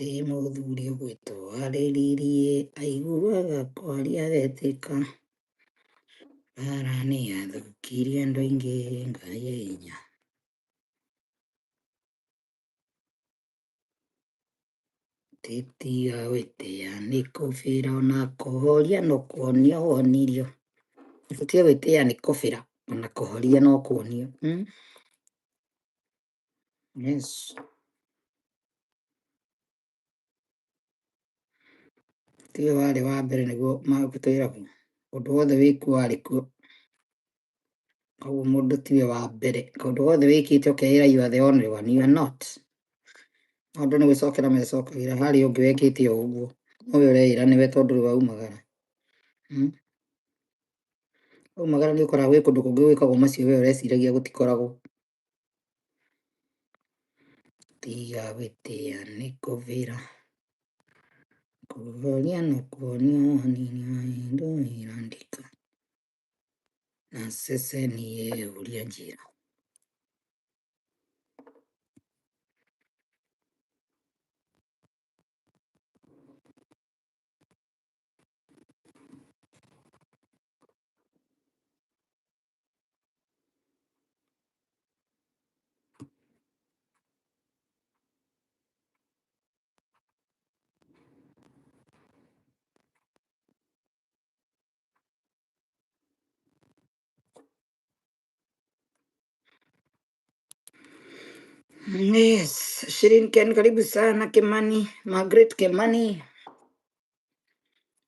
Ndĩ mũthuri ũgwĩtwo arĩrĩrie aiguaga kwaria etĩka mbara nĩyathũkirie andũ aingĩ Ngai e hinya. Tĩtiga gwĩtĩa nĩ kũbĩra ona kũhoria no kuonio wonirio. Tũtige gwĩtĩa nĩ kũbĩra ona kũhoria no kuonio. Mm? Yes. Tiwe warĩ wa mbere nĩguo magũtwĩragwo ũndũ wothe wĩkuo warĩ kuo. Koguo mũndũ tiwe wa mbere, kaũndũ gothe wĩkĩte ũkeĩra you are the only one, you are not. Maũndũ nĩ gwĩcokera mecokagĩra, harĩ ũngĩ wekĩte o ũguo, nowe ũreĩra nĩwe tondũ rĩu waumagara. Mm? Waumagara nĩ ũkoraga gwĩ kũndũ kũngĩ gwĩkagwo macio we ũreciragia gũtikoragwo. Tiga gwĩtĩa nĩ kũbĩra, kũhoria no kuonio wonirio indo irandĩka na ceceni yeũria njĩra. Yes, Shirin Ken, karibu sana Kimani, Margaret Kimani.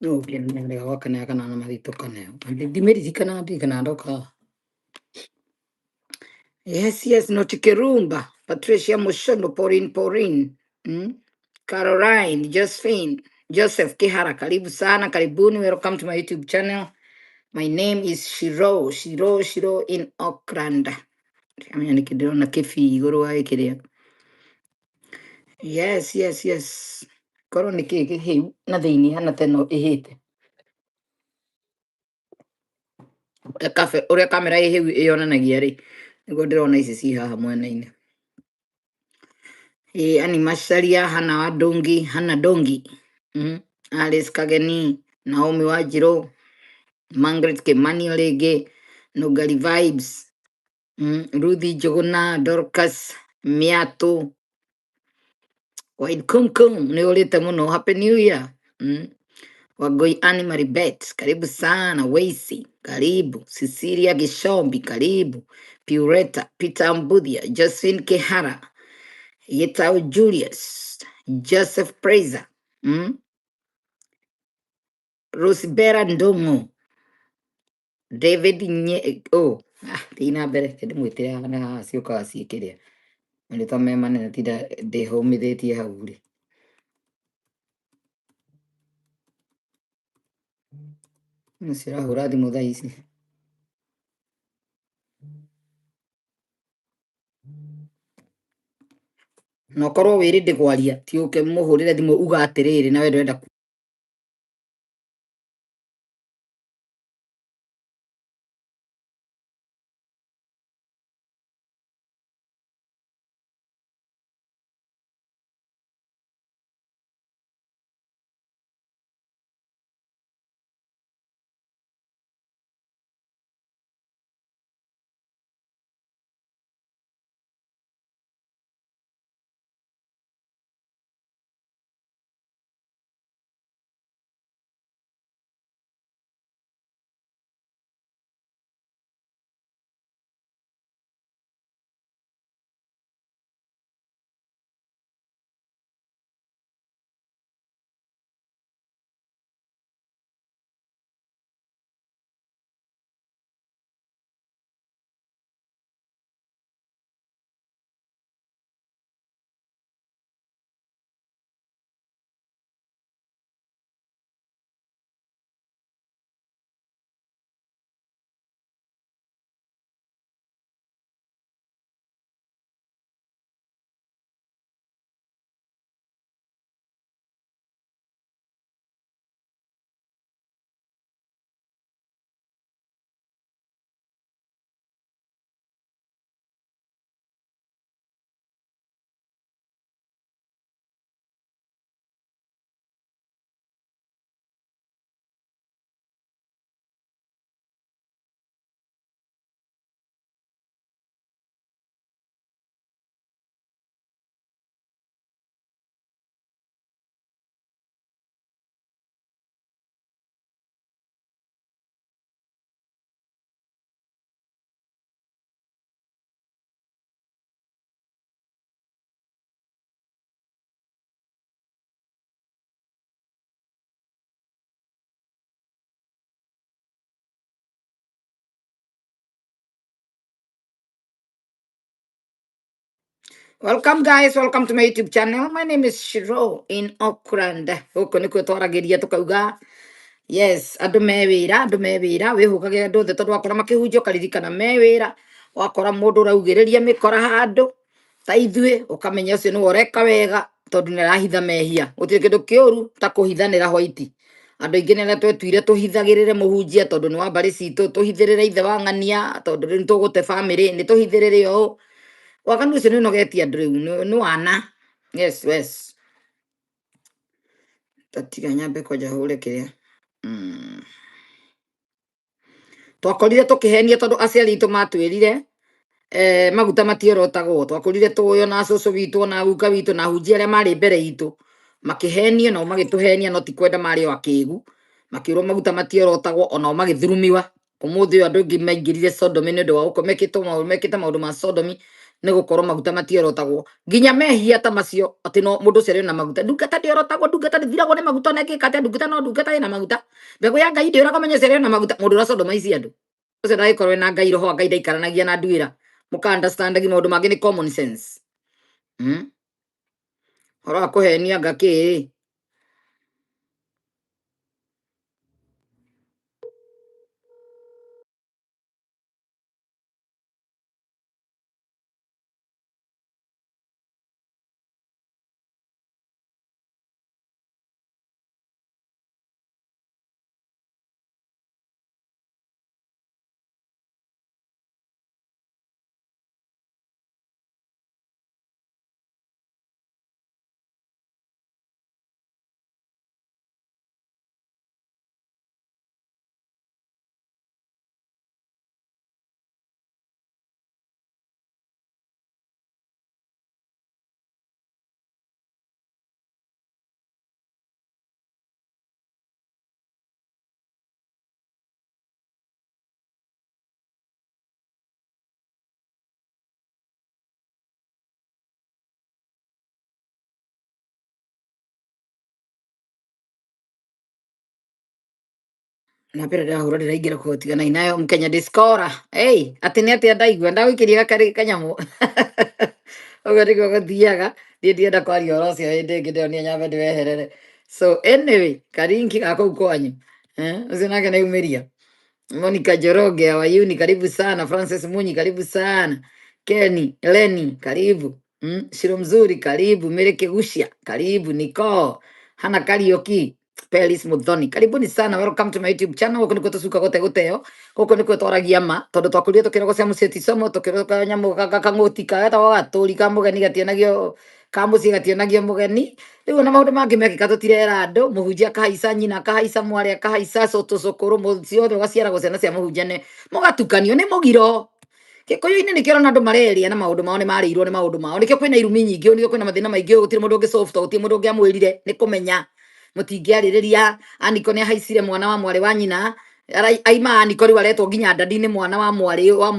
No, ũngĩnenera gwaka kana na mathitũkane. Ndimĩririkana ndirikana ndoka. Yes, yes, Noti Kirumba, Patricia Mushono, Pauline Pauline, Caroline, Josephine, Joseph Kihara, karibu sana, karibuni, welcome to my YouTube channel. My name is Shiro, Shiro, Shiro in Auckland. Amenya nĩkĩ ndĩrona kĩbii igũrũ wa gĩkĩrĩa. Yes, yes, yes. Korwo nĩ kĩĩ kĩhĩu na thĩinĩ hana ta ĩno ĩhĩte. Ũrĩa ũrĩa kamera ĩhĩu ĩyonanagia rĩ, nĩguo ndĩrona ici ci haha mwena-inĩ. Ĩĩ Annie Macharia, Hana wa Ndũngi, Hana Ndũngi. Alice Kageni, Naomi Wanjirũ, Margaret Kimani o rĩngĩ, Nũngari Vibes, Ruthi Njũgũna, Dorcas Miatu, Wide Kumkum, nĩ ũrĩte mũno, Happy New Year. Wagoi Annie Maribet, karibu sana. Weisi, karibu. Cecilia Gishombi, karibu. Pureta, Peter Mbuthia, Josephine Kihara, Yetau Julius, Joseph Praiser, Rosibera Ndongo, David Nye, oh, ah, thina mbere kende mwĩtĩre haha na haha ciũkaga ciĩkĩrĩa marĩtwa me manene tinda ndĩhũmithĩtie hau rĩ. Ũcio ũrahũra thimũ thaa ici. Na ũkorwo wĩ ready kwaria ti ũke mũhũrĩre thimũ uga atĩrĩrĩ nawe ndũrenda. Welcome guys, welcome to my YouTube channel. My name is Shiro in Auckland. Gũkũ nĩkuo twaragĩria tũkauga yes, andũ me wĩra, andũ me wĩra, wĩhũgage andũ othe tondũ wakora makĩhunjia ũkaririkana me wĩra, wakora mũndũ ũraugĩrĩria mĩkora handũ ta ithuĩ ũkamenya ũcio nĩwe ũreka wega tondũ nĩ arahitha mehia. Gũtirĩ kĩndũ kĩũru ta kũhithanĩra white. Andũ aingĩ nĩ arĩa twetuire tũhithagĩrĩre mũhunjia tondũ nĩ wa mbarĩ citũ, tũhithĩrĩre ithe wa ng'ania tondũ rĩu nĩtũgũte bamĩrĩ, nĩ tũhithĩrĩre ũũ. Waganu ũcio nĩ ũnogetie andũ rĩu, nĩ wana. Yes, yes. Tatiga nyambe kwanja hũre kĩrĩa. Twakorire tũkĩhenia tondũ aciari aitũ matwĩrire maguta matiorotagwo. Twakũrire tũĩ ona cũcũ witũ ona guka witũ na hunjia arĩa marĩ mbere itũ makĩhenio nao magĩtũhenia no ti kwenda marĩ o akĩgu makĩrwo maguta matiorotagwo onao magĩthurumiwa. Ũmũthĩ ũyũ andũ aingĩ maingĩrire sodomy nĩ ũndũ wa gũkorwo mekĩtwo maũndũ mekĩte maũndũ ma sodomy nĩ gũkorwo maguta matiorotagwo nginya mehia ta macio atĩ no mũndũ ũcio arĩ na maguta. Ndungata ndĩorotagwo, ndungata ndĩthiragwo nĩ maguta ona ĩngĩka atĩa, ndungata no ndungata ĩna maguta. Mbegũ ya Ngai ndĩũragwo, menya ũcio arĩ na maguta. Mũndũ ũrĩa sodomize andũ ũcio ndagĩkorwo ena Ngai, roho wa Ngai ndaikaranagia na nduĩra. Mũka understand maũndũ mangĩ nĩ common sense. Ũhoro wa kũhenia anga kĩ na mbere ndĩrahũra ndĩraingĩra kũhotigana nayo Mkenya Discora. Hey, atĩ nĩ atĩa ndaigua ndagũikĩria gakarĩ kanyamũ ũguo nĩguo gũthiaga. Niĩ ndienda kwaria ũhoro ũcio hĩndĩ ĩngĩ ndĩronia nyambe ndĩweherere. So anyway, karinki ga kũu kwanyu ũcio nake nĩaumĩria. Monica Njoroge wa Uni, karibu sana. Francis Munyi, karibu sana. Kenny Leni, karibu. Shiro Mzuri, karibu. Mary Kigushia, karibu. Nicole Hana Kariuki, Pelis Muthoni, karibuni sana. Welcome to my YouTube channel. Gũkũ nĩkuo tũcuka gũte gũteo, gũkũ nĩkuo twaragia ma tondũ twakũrire tũkĩragwo cia mũciĩ ti somo, tũkĩrwo kanyamũ kang'ũti kagetagwo gatũri ka mũgeni gationagio ka mũciĩ gationagio mũgeni. Rĩu ona maũndũ mangĩ mekĩka tũtirera andũ. Mũhunjia akahaica nyina, akahaica mwarĩ, akahaica cũtũcũkũrũ, mũciĩ wothe ũgaciaragwo ciana cia mũhunjia nĩ mũgatukanio nĩ mũgiro. Gĩkũyũ-inĩ nĩkĩo ũrona andũ mareria na maũndũ mao nĩ marĩirwo nĩ maũndũ mao, nĩkĩo kwĩna irumi nyingĩ, nĩkĩo kwĩna mathĩna maingĩ, gũtirĩ mũndũ ũngĩ solve tondũ gũtirĩ mũndũ ũngĩamwĩrire nĩ kũmenya mũtingĩarĩrĩria. Aniko nĩ ahaicire mwana wa mwarĩ wa nyina, aima Aniko rĩu aretwo nginya ndadi nĩ mwana wa mwarĩ wa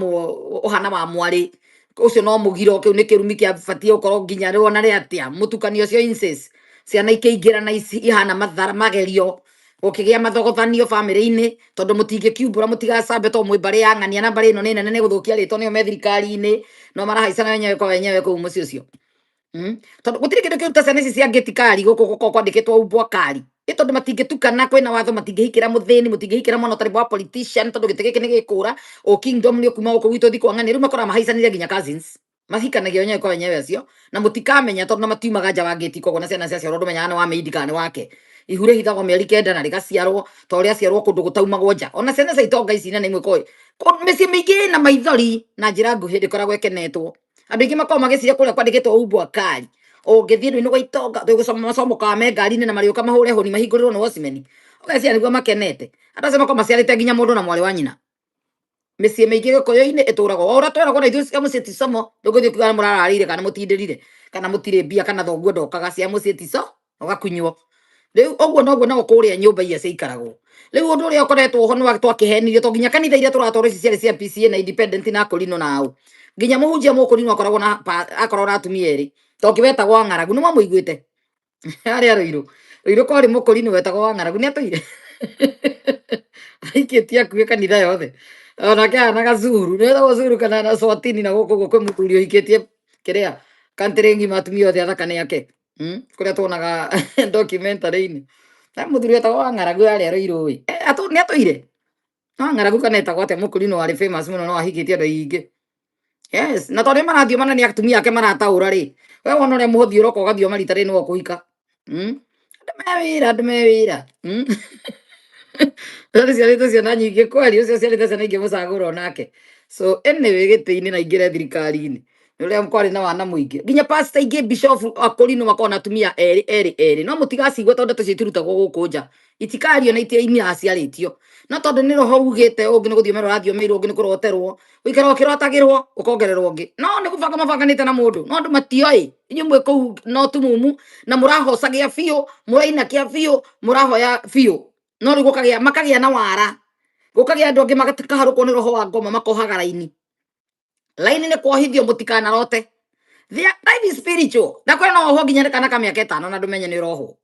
ũhana wa mwarĩ ũcio no mũgiro. Kĩu nĩ kĩrumi kĩabatiĩ gũkorwo nginya rĩu ona rĩ atĩa mũtukanio ũcio incest ciana ikĩingĩra na ici ihana mathara magerio gũkĩgĩa mathogothanio bamĩrĩ-inĩ tondũ mũtingĩkiumbũra mũtigacambe tondũ mwĩ mbarĩ ya ng'ania na mbarĩ ĩno nĩ nene nĩ gũthũkia rĩtwa nĩo me thirikari-inĩ no marahaicana wenyewe kwa wenyewe kũu mũciĩ ũcio. Tondũ gũtirĩ kĩndũ kĩruta ciana ici cia ngĩti kari gũkũ gũkoragwo kwandĩkĩtwo umbwa kari ĩ tondũ matingĩtukana kwĩna watho matingĩhikĩra mũthĩni mũtingĩhikĩra mwana ũtarĩ wa politician tondũ gĩtĩ gĩkĩ nĩ gĩkũra o kingdom nĩ ũkuma gũkũ gwitũ thi kwa ng'ania rĩu makoraga mahaicanire nginya cousins mahikanagia wenyewe kwa wenyewe acio na mũtikamenya tondũ na matiumaga nja wa ngĩti koguo na ciana ciaciarwo ndũmenyaga nĩ wa maid kana nĩ wake. Ihu rĩhithagwo mĩeri kenda na rĩgaciarwo ta ũrĩa ciarwo kũndũ gũtaumagwo nja ona ciana cia itonga ici nene imwe koĩ mĩciĩ mĩingĩ ĩna maithori na njĩra nguhĩ ndĩkoragwo ĩkenetwo. Andũ aingĩ makoragwo magĩciria kũrĩa kwandĩkĩtwo umbwa kari ũngĩthiĩ ndũ-inĩ gwa itonga tũgũcoma macomokaga me ngari-inĩ na marĩũka mahũre honi mahingũrĩrwo nĩ watchman ũgeciria nĩguo makenete. Andũ acio makoragwo maciarĩte nginya mũndũ na mwarĩ wa nyina. Mĩciĩ mĩingĩ gĩkũyũ-inĩ ĩtũragwo o ũrĩa tweragwo na ithuĩ cia mũciĩ ti somo ndũngĩthiĩ kuga nĩ mũrararĩire kana mũtindĩrire kana mũtirĩ mbia kana thoguo ndokaga cia mũciĩ ti so ũgakunywo. Rĩu ũguo noguo nao kũrĩa nyũmba iria ciaikaragwo. Rĩu ũndũ ũrĩa ũkoretwo ho nĩ twakĩhenirio to nginya kanitha iria tũratwarwo ici ciarĩ cia PCA na independent na akũrinũ nao nginya mũhunjia mũkũrinũ akoragwo na akoragwo na atumia erĩ to ũngĩ wetagwo wa ng'aragu nĩ mwamũiguĩte harĩa Rũirũ Rũirũ kwarĩ mũkũrinũ wetagwo wa ng'aragu nĩ atũire aikĩtie akuĩ kanitha yothe onake ahana gacuru nĩ wetagwo curu kana na swatini na gũkũ ũguo kwĩ mũthuri ũhikĩtie kĩrĩa Country ng'ima atumia othe athaka nĩ ake. Kũrĩa tuonaga documentary-inĩ. Na mũthuri wetagwo Wang'aragu arĩa Ruiru ĩ. Nĩ atũire? Wang'aragu kana etagwo atĩa mũkũrinũ warĩ famous mũno no ahikĩtie andũ aingĩ. Yes, na tondũ marathioma na nĩ atumia ake marataũra rĩ. We wona ũrĩa mũhothi ũroka ũgathioma rita rĩrĩ nĩwe ũkũhika. Andũ me wĩra, andũ me wĩra. Rĩu ciarĩte ciana nyingĩ kweli, ũcio ciarĩte ciana ingĩ mũcagũra onake. So anyway gĩtĩ-inĩ na aingĩre thirikari-inĩ. Nĩ ũrĩa kwarĩ na wana mũingĩ. Nginya pastor ingĩ bishop akũrinũ makoragwo na atumia erĩ erĩ erĩ. No mũtigacigua tondũ ndeto icio itirutagwo gũkũ nja. Itikario na itiaimia ciarĩtio. No tondũ nĩ roho ugĩte ũngĩ nĩ gũthiomerwo ũrathiomeirwo ũngĩ nĩ kũroterwo. Ũikara ũkĩrotagĩrwo ũkongererwo ũngĩ. No nĩ gũbanga mabanganĩte na mũndũ. No andũ matioĩ. Inyuĩ mwĩ kũu no tumumu na mũrahocagia biũ, mũrainakia biũ, mũrahoya biũ. No rĩu gũkagĩa makagĩa na wara. Gũkagĩa andũ angĩ makaharũkwo nĩ roho wa ngoma makohaga raini. Raini nĩ kuohithio mũtikanarote. Their life is spiritual. Ndakwĩra no wohwo nginya nĩ kana ka mĩaka ĩtano na ndũmenye nĩ ũrohwo.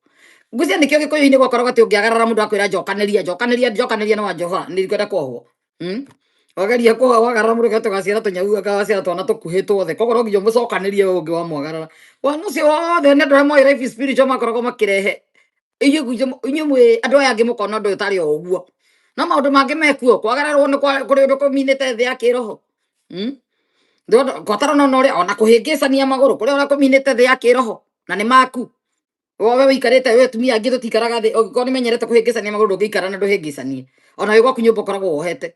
Ngwĩciria nĩkĩo gĩkũyũ-inĩ gwakoragwo atĩ ũngĩagarara mũndũ akwĩra njokanĩria njokanĩria njokanĩria nĩ wanjohora nĩ ngwenda kuohwo. Wageria kuoha wagarara mũndũ ũgathiĩ ũgaciara tũnyau ũgaciara twana tũkuhĩ tuothe koguo no nginya ũmũcokanĩrie we ũngĩ wamwagarara. Wana ũcio wothe nĩ andũ arĩa moĩ life is spiritual makoragwo makĩrehe inyuĩ mwĩ andũ aya angĩ mũkona ũndũ ũyũ tarĩ o ũguo. No maũndũ mangĩ mekuo kwagararwo nĩ kũrĩ ũndũ kũminĩte thĩ ya kĩroho. Kwatarwo no ũrĩa ona kũhĩngĩcania magũrũ kũrĩa ũrĩa kũminĩte thĩ ya kĩroho na nĩ maku. Wowe ũikarĩte we atumia angĩ tũtikaraga thĩ ũngĩkorwo nĩ menyerete kũhĩngĩcania magũrũ ndũngĩikara na ndũhĩngĩcanie. Ona wĩ gwaku nyũmba ũkoragwo wohete.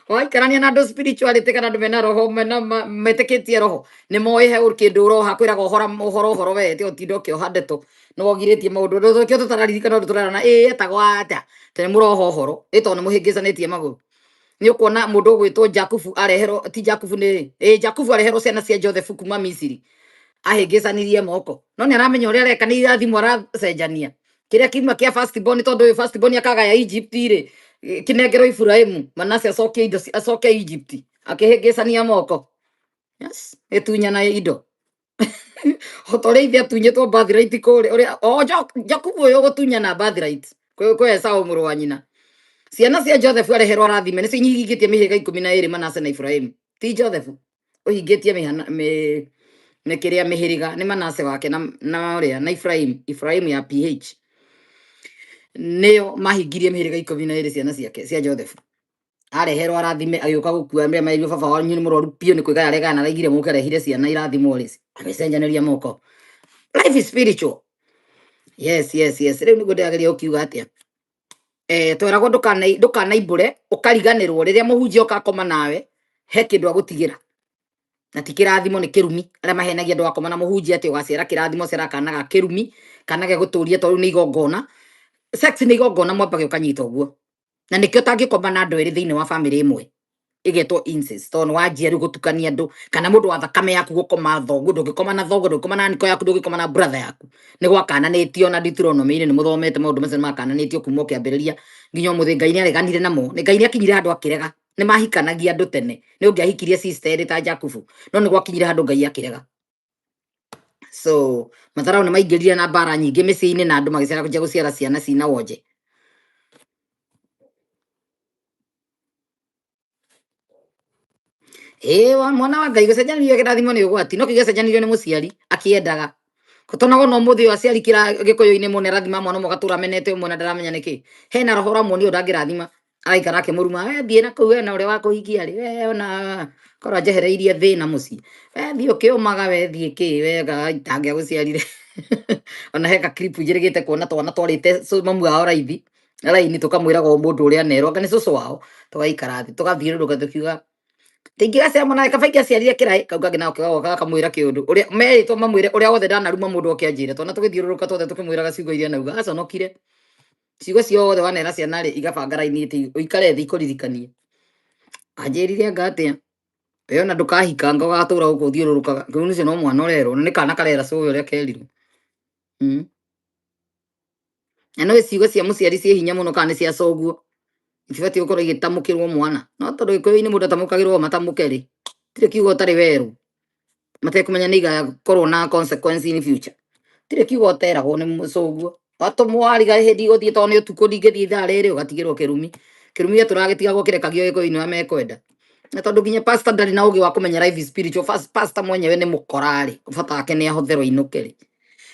Waikarania na andũ spirituality kana andũ mena roho mena metĩkĩtie roho nĩ moĩ he kĩndũ ũroha kwĩraga ũhoro ũhoro ũhoro we tiga ũtinda ũkĩoha ndeto nĩ wogirĩtie maũndũ ũndũ kĩo tũtararirikana ũndũ tũrerana ĩ etagwo atĩa tondũ nĩ mũroha ũhoro ĩ tondũ nĩ mũhĩngĩcanĩtie magũrũ. Nĩ ũkuona mũndũ ũgwĩtwo Jakubu areherwo ti Jakubu nĩ ĩ Jakubu areherwo ciana cia Joseph kuma Misiri ahĩngĩcanirie moko no nĩ aramenya ũrĩa areka nĩ irathimo aracenjania kĩrĩa kiuma kĩa first born tondũ ũyũ first born akagaya Egypt rĩ kĩnengerwo Iburahĩmu Manase acokie indo acoke Egypt akĩhĩngĩcania moko. Yes, ĩtunyana indo ota ũrĩa ithe atunyĩtwo birthright kũrĩa ũrĩa o Jakubu ũyũ ũgũtunyana birthright kwĩ Esau mũrũ wa nyina. Ciana cia Joseph areherwo arathime nĩcio inyihingĩtie mĩhĩrĩga ikũmi na ĩrĩ Manase na Iburahĩmu ti Joseph ũhingĩtie mĩhana mĩ nĩ kĩrĩa mĩhĩrĩga nĩ Manase wake na ũrĩa na Ibrahim Ibrahim ya PH nĩo mahingirie mĩhĩrĩga ikũmi na ĩrĩ ciana ciake cia Joseph areherwo arathime agĩũka gũkua mbere mairwo baba wanyu nĩ mũrwaru biũ nĩ kwĩgaya aregana na araigire mũke arehire ciana irathimwo rĩ agĩcenjanĩria moko. Life is spiritual. Yes, yes, yes. Rĩu nĩguo ndĩrageria gũkiuga atĩa tweragwo ndũkanaimbũre ũkariganĩrwo rĩrĩa mũhunjia oka akoma nawe he kĩndũ agũtigĩra na ti kĩrathimo nĩ kĩrumi arĩa mahenagia andũ akoma na mũhunjia atĩ ũgaciara kĩrathimo ciara kana ga kĩrumi kana gegũtũria tondũ nĩ igongona. Sex nĩ igongona mwambage ũkanyita ũguo na nĩkĩo ũtangĩkoma na andũ erĩ thĩinĩ wa family ĩmwe ĩgetwo incest tondũ nĩ wanjia rĩu gũtukania andũ kana mũndũ wa thakame yaku gũkoma thoguo ndũngĩkoma na thoguo ndũngĩkoma na niko yaku ndũngĩkoma na brother yaku nĩ gwakananĩtio na Deuteronomy-inĩ nĩ mũthomete maũndũ macio nĩ makananĩtio kuma o kĩambĩrĩria nginya ũmũthĩ Ngai nĩ areganire namo nĩ Ngai nĩ akinyire handũ akĩrega nĩ mahikanagia andũ tene nĩ ũngĩahikirie sister erĩ ta Jakubu no nĩ gwakinyire handũ Ngai akĩrega. So matharau nĩ maingĩrire na mbara nyingĩ mĩciĩ-inĩ na andũ magĩciara kũnjia gũciara ciana cina wonje. Ĩĩ wa mwana wa Ngai gũcenjanĩrio kĩrathimo nĩ ũgwati no kĩgĩcenjanĩrio nĩ mũciari akĩendaga. Tonago no mũthĩ ũyũ aciari kĩra gĩkũyũ-inĩ mũne arathima mwana ũmwe agatũra amenete ũmwe na ndaramenya nĩkĩ. Hena roho ũramuonia ũyũ ndangĩrathima araikara akĩmũruma we thiĩ na kũu we na ũrĩa wakũhikia rĩ we ona korwo njehereirie thĩna mũciĩ we thiĩ ũkĩũmaga we thiĩ kĩ we tangĩagũciarire. Ona he ka clip njĩrĩgĩte kuona twana twarĩte mamu wao raithi raini tũkamwĩraga o mũndũ ũrĩa anerwo anga nĩ cũcũ wao tũgaikara thĩ tũgathiũrũrũka tũkiuga tingĩgaciara mwana kaba ingĩaciarire kĩraĩ kau kangĩ nako gagoka gakamwĩra kĩũndũ ũrĩa merĩtwo mamwĩre ũrĩa wothe ndanaruma mũndũ oke anjĩre twana tũgĩthiũrũrũka twothe tũkĩmwĩraga ciugo iria anauga aconokire ciugo ciothe wanera ciana rĩ igabanga raini ĩtĩ ũikare thĩ ikũririkanie anjĩrire anga atĩa we ona ndũkahika anga ũgatũra gũkũ ũthiũrũrũkaga kĩu ũcio no mwana ũrerwo na nĩ kana karera cũwe ũrĩa kerirwo. Na no ciugo cia mũciari ciĩ hinya mũno kana nĩ cia coguo ibatiĩ gũkorwo igĩtamũkĩrwo mwana no tondũ gĩkũyũ-inĩ mũndũ atamũkagĩrwo matamũke rĩ tirĩ kiugo ũtarĩ werũ matekũmenya nĩ igakorwo na consequence in future tirĩ kiugo ũteragwo nĩ mũcũguo watũmwo wariga hĩndĩ igũthiĩ tondũ nĩ ũtukũ ndingĩthiĩ ithaa rĩrĩ ũgatigĩrwo kĩrumi kĩrumi gĩatũraga gĩtigagwo kĩrekagio gĩkũyũ-inĩ ũrĩa mekwenda. Na tondũ nginya pastor ndarĩ na ũgĩ wa kũmenya life is spiritual. First, pastor mwenyewe nĩ mũkora rĩ, bata wake nĩ ahotherwo inũke rĩ.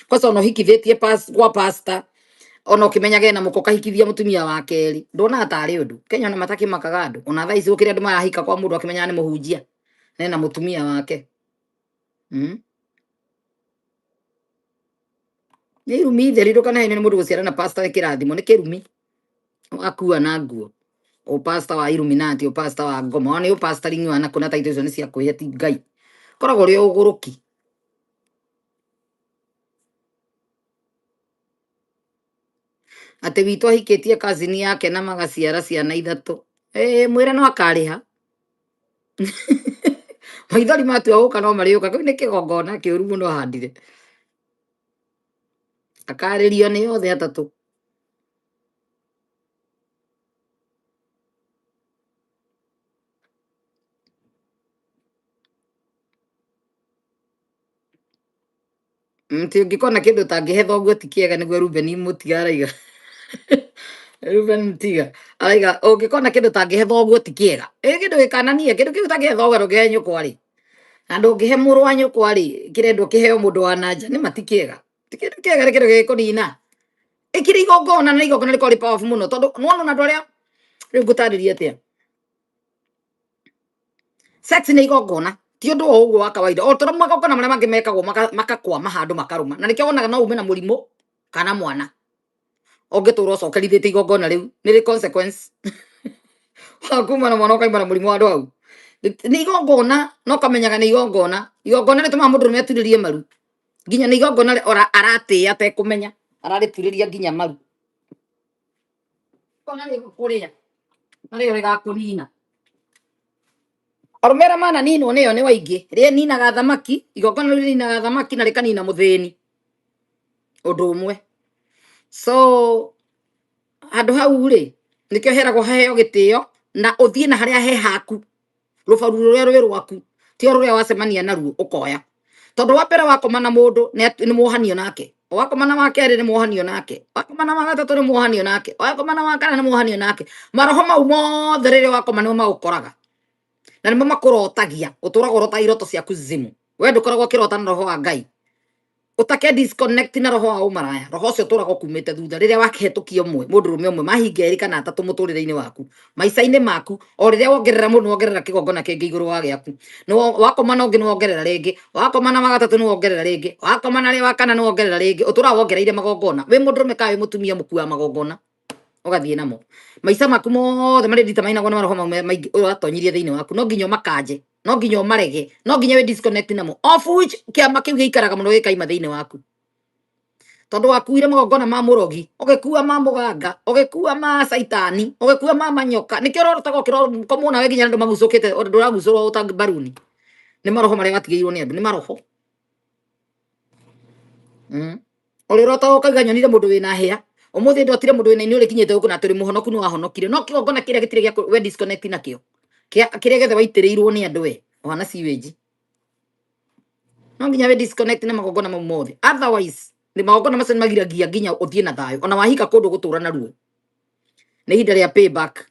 Kwanza ona ũhikithĩtie gwa pastor, ona ũkĩmenyaga ena mũka ũkahikithia mũtumia wa kerĩ, nduonaga tarĩ ũndũ. Kenya ona matakĩmakaga andũ. Ona thaa ici gũkĩrĩ andũ marahika kwa mũndũ akĩmenyaga nĩ mũhunjia na ena mũtumia wake. Nĩ irumi theri, ndũkanahenio nĩ mũndũ gũciara na pastor nĩ kĩrathimo, nĩ kĩrumi. Wakua na nguo. O pastor wa Illuminati, o pastor wa ngoma, ona nĩ o pastor ring'i na kuna taito icio nĩ cia kwĩhe ti Ngai. Koragwo ũrĩ o ũgũrũki. Atĩ witũ ahikĩtie cousin yake na magaciara ciana ithatũ. Ĩĩ mwĩre no akarĩha. Maithori matua gũka no marĩũka. Kĩu nĩ kĩgongona kĩũru mũno ahandire. Akarĩrio nĩ othe atatũ. Mti ũngĩkona kĩndũ ũtangĩhe thoguo ti kĩega nĩguo Ruben Mũtiga araiga. Ruben Mũtiga araiga ũngĩkona kĩndũ ũtangĩhe thoguo ti kĩega. Ĩ kĩndũ gĩkananie kĩndũ kĩu ũtangĩhe thoguo ndũngĩhe nyũkwa rĩ. Na ndũngĩhe mũrũ wa nyũkwa rĩ, kĩrendwo kĩheo mũndũ wa na nja nĩ ma ti kĩega. Ti kĩndũ kĩega nĩ kĩndũ gĩgĩkũnina. Ĩkĩrĩ igongona na igongona rĩkoragwo rĩ powerful mũno tondũ nĩwona ona andũ arĩa rĩu ngũtarĩria atĩa. Sex nĩ igongona ti ũndũ o ũguo wa kawaida o tondũ magongona marĩa mangĩ mekagwo makakwama handũ makarũma na nĩkĩo wonaga no ume na mũrimũ kana mwana ũngĩtũra ũcokerithĩtie igongona rĩu nĩ rĩ consequence wakuma na mwana ũkaima na mũrimũ handũ hau. Nĩ igongona no kamenyaga nĩ igongona. Igongona rĩtũmaga mũndũ rũme aturĩrie maru nginya nĩ igongona aratĩĩa atekũmenya ararĩturĩria nginya maru. Igongona rĩgũkũrĩa na rĩo rĩgakũnina. Arũme arĩa mananinwo nĩyo nĩ waingĩ rĩninaga thamaki, igongona rĩu rĩninaga thamaki na rĩkanina mũthĩni ũndũ ũmwe. So handũ hau rĩ nĩkĩo heragwo haheo gĩtĩo na ũthiĩ na harĩa he haku, rũbaru rũrĩa rwĩ rwaku ti o rũrĩa wacemania naruo ũkoya. Tondũ wa mbere wakoma na mũndũ nĩ mwohanio nake, wakoma na wa kerĩ nĩ mwohanio nake, wakoma na wa gatatũ nĩ mwohanio nake, wakoma na wa kana nĩ mwohanio nake. Maroho mau mothe rĩrĩa wakoma nĩmo magũkoraga na nĩmo makũrotagia, ũtũraga ũrotaga iroto ciaku zimu. We ndũkoragwo ũkĩrota na roho wa Ngai, ũtake disconnect na roho wa ũmaraya. Roho ũcio ũtũraga ũkumĩte thutha rĩrĩa wakĩhetũkia ũmwe, mũndũrũme ũmwe mahinga erĩ kana atatũ mũtũrĩre-inĩ waku, maica-inĩ maku. O rĩrĩa wongerera mũndũ wongerera kĩgongona kĩngĩ igũrũ wa gĩaku. Nĩ wakoma na ũngĩ nĩ wongerera rĩngĩ, wakoma na wa gatatũ nĩ wongerera rĩngĩ, wakoma na wa kana nĩ wongerera rĩngĩ. Ũtũraga wongereire magongona. Wĩ mũndũrũme kana wĩ mũtumia mũkuaga magongona ũgathiĩ namo maica maku mothe marĩa nditamainagwo nĩ maroho mau maingĩ ũratonyirie thĩinĩ waku. No nginya ũmakanje, no nginya ũmarege, no nginya wĩ disconnect namo, of which kĩama kĩu gĩikaraga mũno gĩkaima thĩinĩ waku. Tondũ wakuire magongona ma mũrogi, ũgĩkua ma mũganga, ũgĩkua ma caitani, ũgĩkua ma manyoka. Nĩkĩo ũrotaga ũkĩromwo nawe nginya andũ magucũkĩte, ndũragucũrwo ta mbaruni. Nĩ maroho marĩa watigĩirwo nĩ andũ, nĩ maroho. Ũrĩa ũrotaga ũkauga nyonire mũndũ wĩna hĩa, ũmũthĩ ndotire mũndũ wĩna ini ũrĩkinyĩte gũkũ na tũrĩ mũhonoku nĩ wahonokire. No kĩgongona kĩrĩa gĩtirĩ gĩa we disconnect nakĩo. Kĩrĩa gĩothe waitĩrĩirwo nĩ andũ we, ũhana sewage. No nginya we disconnect na magongona mau mothe. Otherwise, nĩ magongona macio nĩ magiragia nginya ũthiĩ na thayũ. Ona wahika kũndũ gũtũra na ruo. Nĩ ihinda rĩa payback.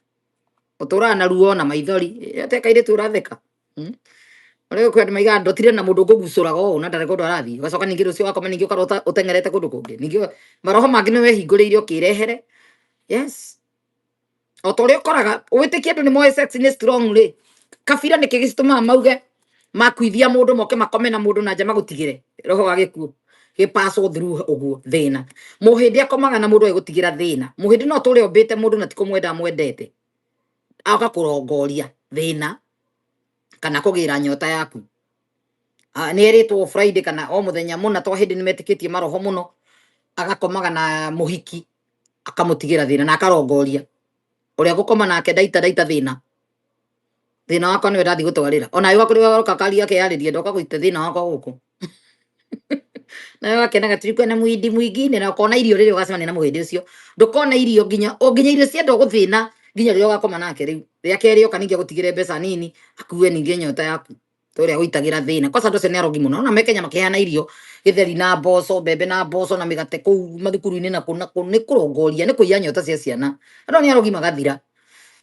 Ũtũraga na ruo na maithori. Ate kairĩtu ũratheka. Ũrĩa kwĩ andũ maigaga ndotire na mũndũ ũkũgucũraga ũũ na ndarĩ kũndũ arathiĩ. Ũgacoka ningĩ rũciũ wakoma ningĩ ũkarota ũteng'erete kũndũ kũngĩ. Ningĩ maroho mangĩ nĩ wehingũrĩire ũkĩrehere. Yes. O ta ũrĩa ũkoraga wĩtĩkie andũ nĩ moĩ sex nĩ strong rĩ. Kabira nĩkĩ gĩcitũmaga mauge makuithia mũndũ moke makome na mũndũ na nja magũtigĩre roho wa gĩkuũ gĩpass through ũguo thĩna. Mũhĩndĩ akomaga na mũndũ agĩgũtigĩra thĩna. Mũhĩndĩ no ũtũre ũmbĩte mũndũ na ti kũmwenda amwendete. Agoka kũrongoria thĩna kana kũgĩra nyota yaku. Nĩ erĩtwo Friday kana o mũthenya mũna to hĩndĩ nĩ metĩkĩtie maroho mũno, agakomaga na mũhiki akamũtigĩra thĩna na akarongoria ũrĩa gũkoma nake ndaita ndaita thĩna. Thĩna wakwa nĩwe ndathiĩ gũtwarĩra. Ona we wakũrĩ waroka karia akeyarĩria ndoka gũita thĩna wakwa gũkũ. Nawe wakenaga tulikuwa na muhindi mwingine na ũkona irio rĩrĩa ũgacemania na mũhĩndĩ ũcio. Ndũkona irio nginya o nginya irio cienda gũthĩna nginya rĩrĩa ũgakoma nake rĩu. Rĩa kerĩ oka ningĩ agũtigĩre mbeca nini akue ningĩ nyota yaku. Tũrĩa gũitagĩra thĩna. Kwanza andũ acio nĩ arogi mũno. Ona me Kenya makĩheana irio gĩtheri na mboco, mbembe na mboco na mĩgate kũu mathukuru-inĩ na kũ na kũ nĩ kũrongoria, nĩ kũiya nyota cia ciana. Andũ nĩ arogi magathira.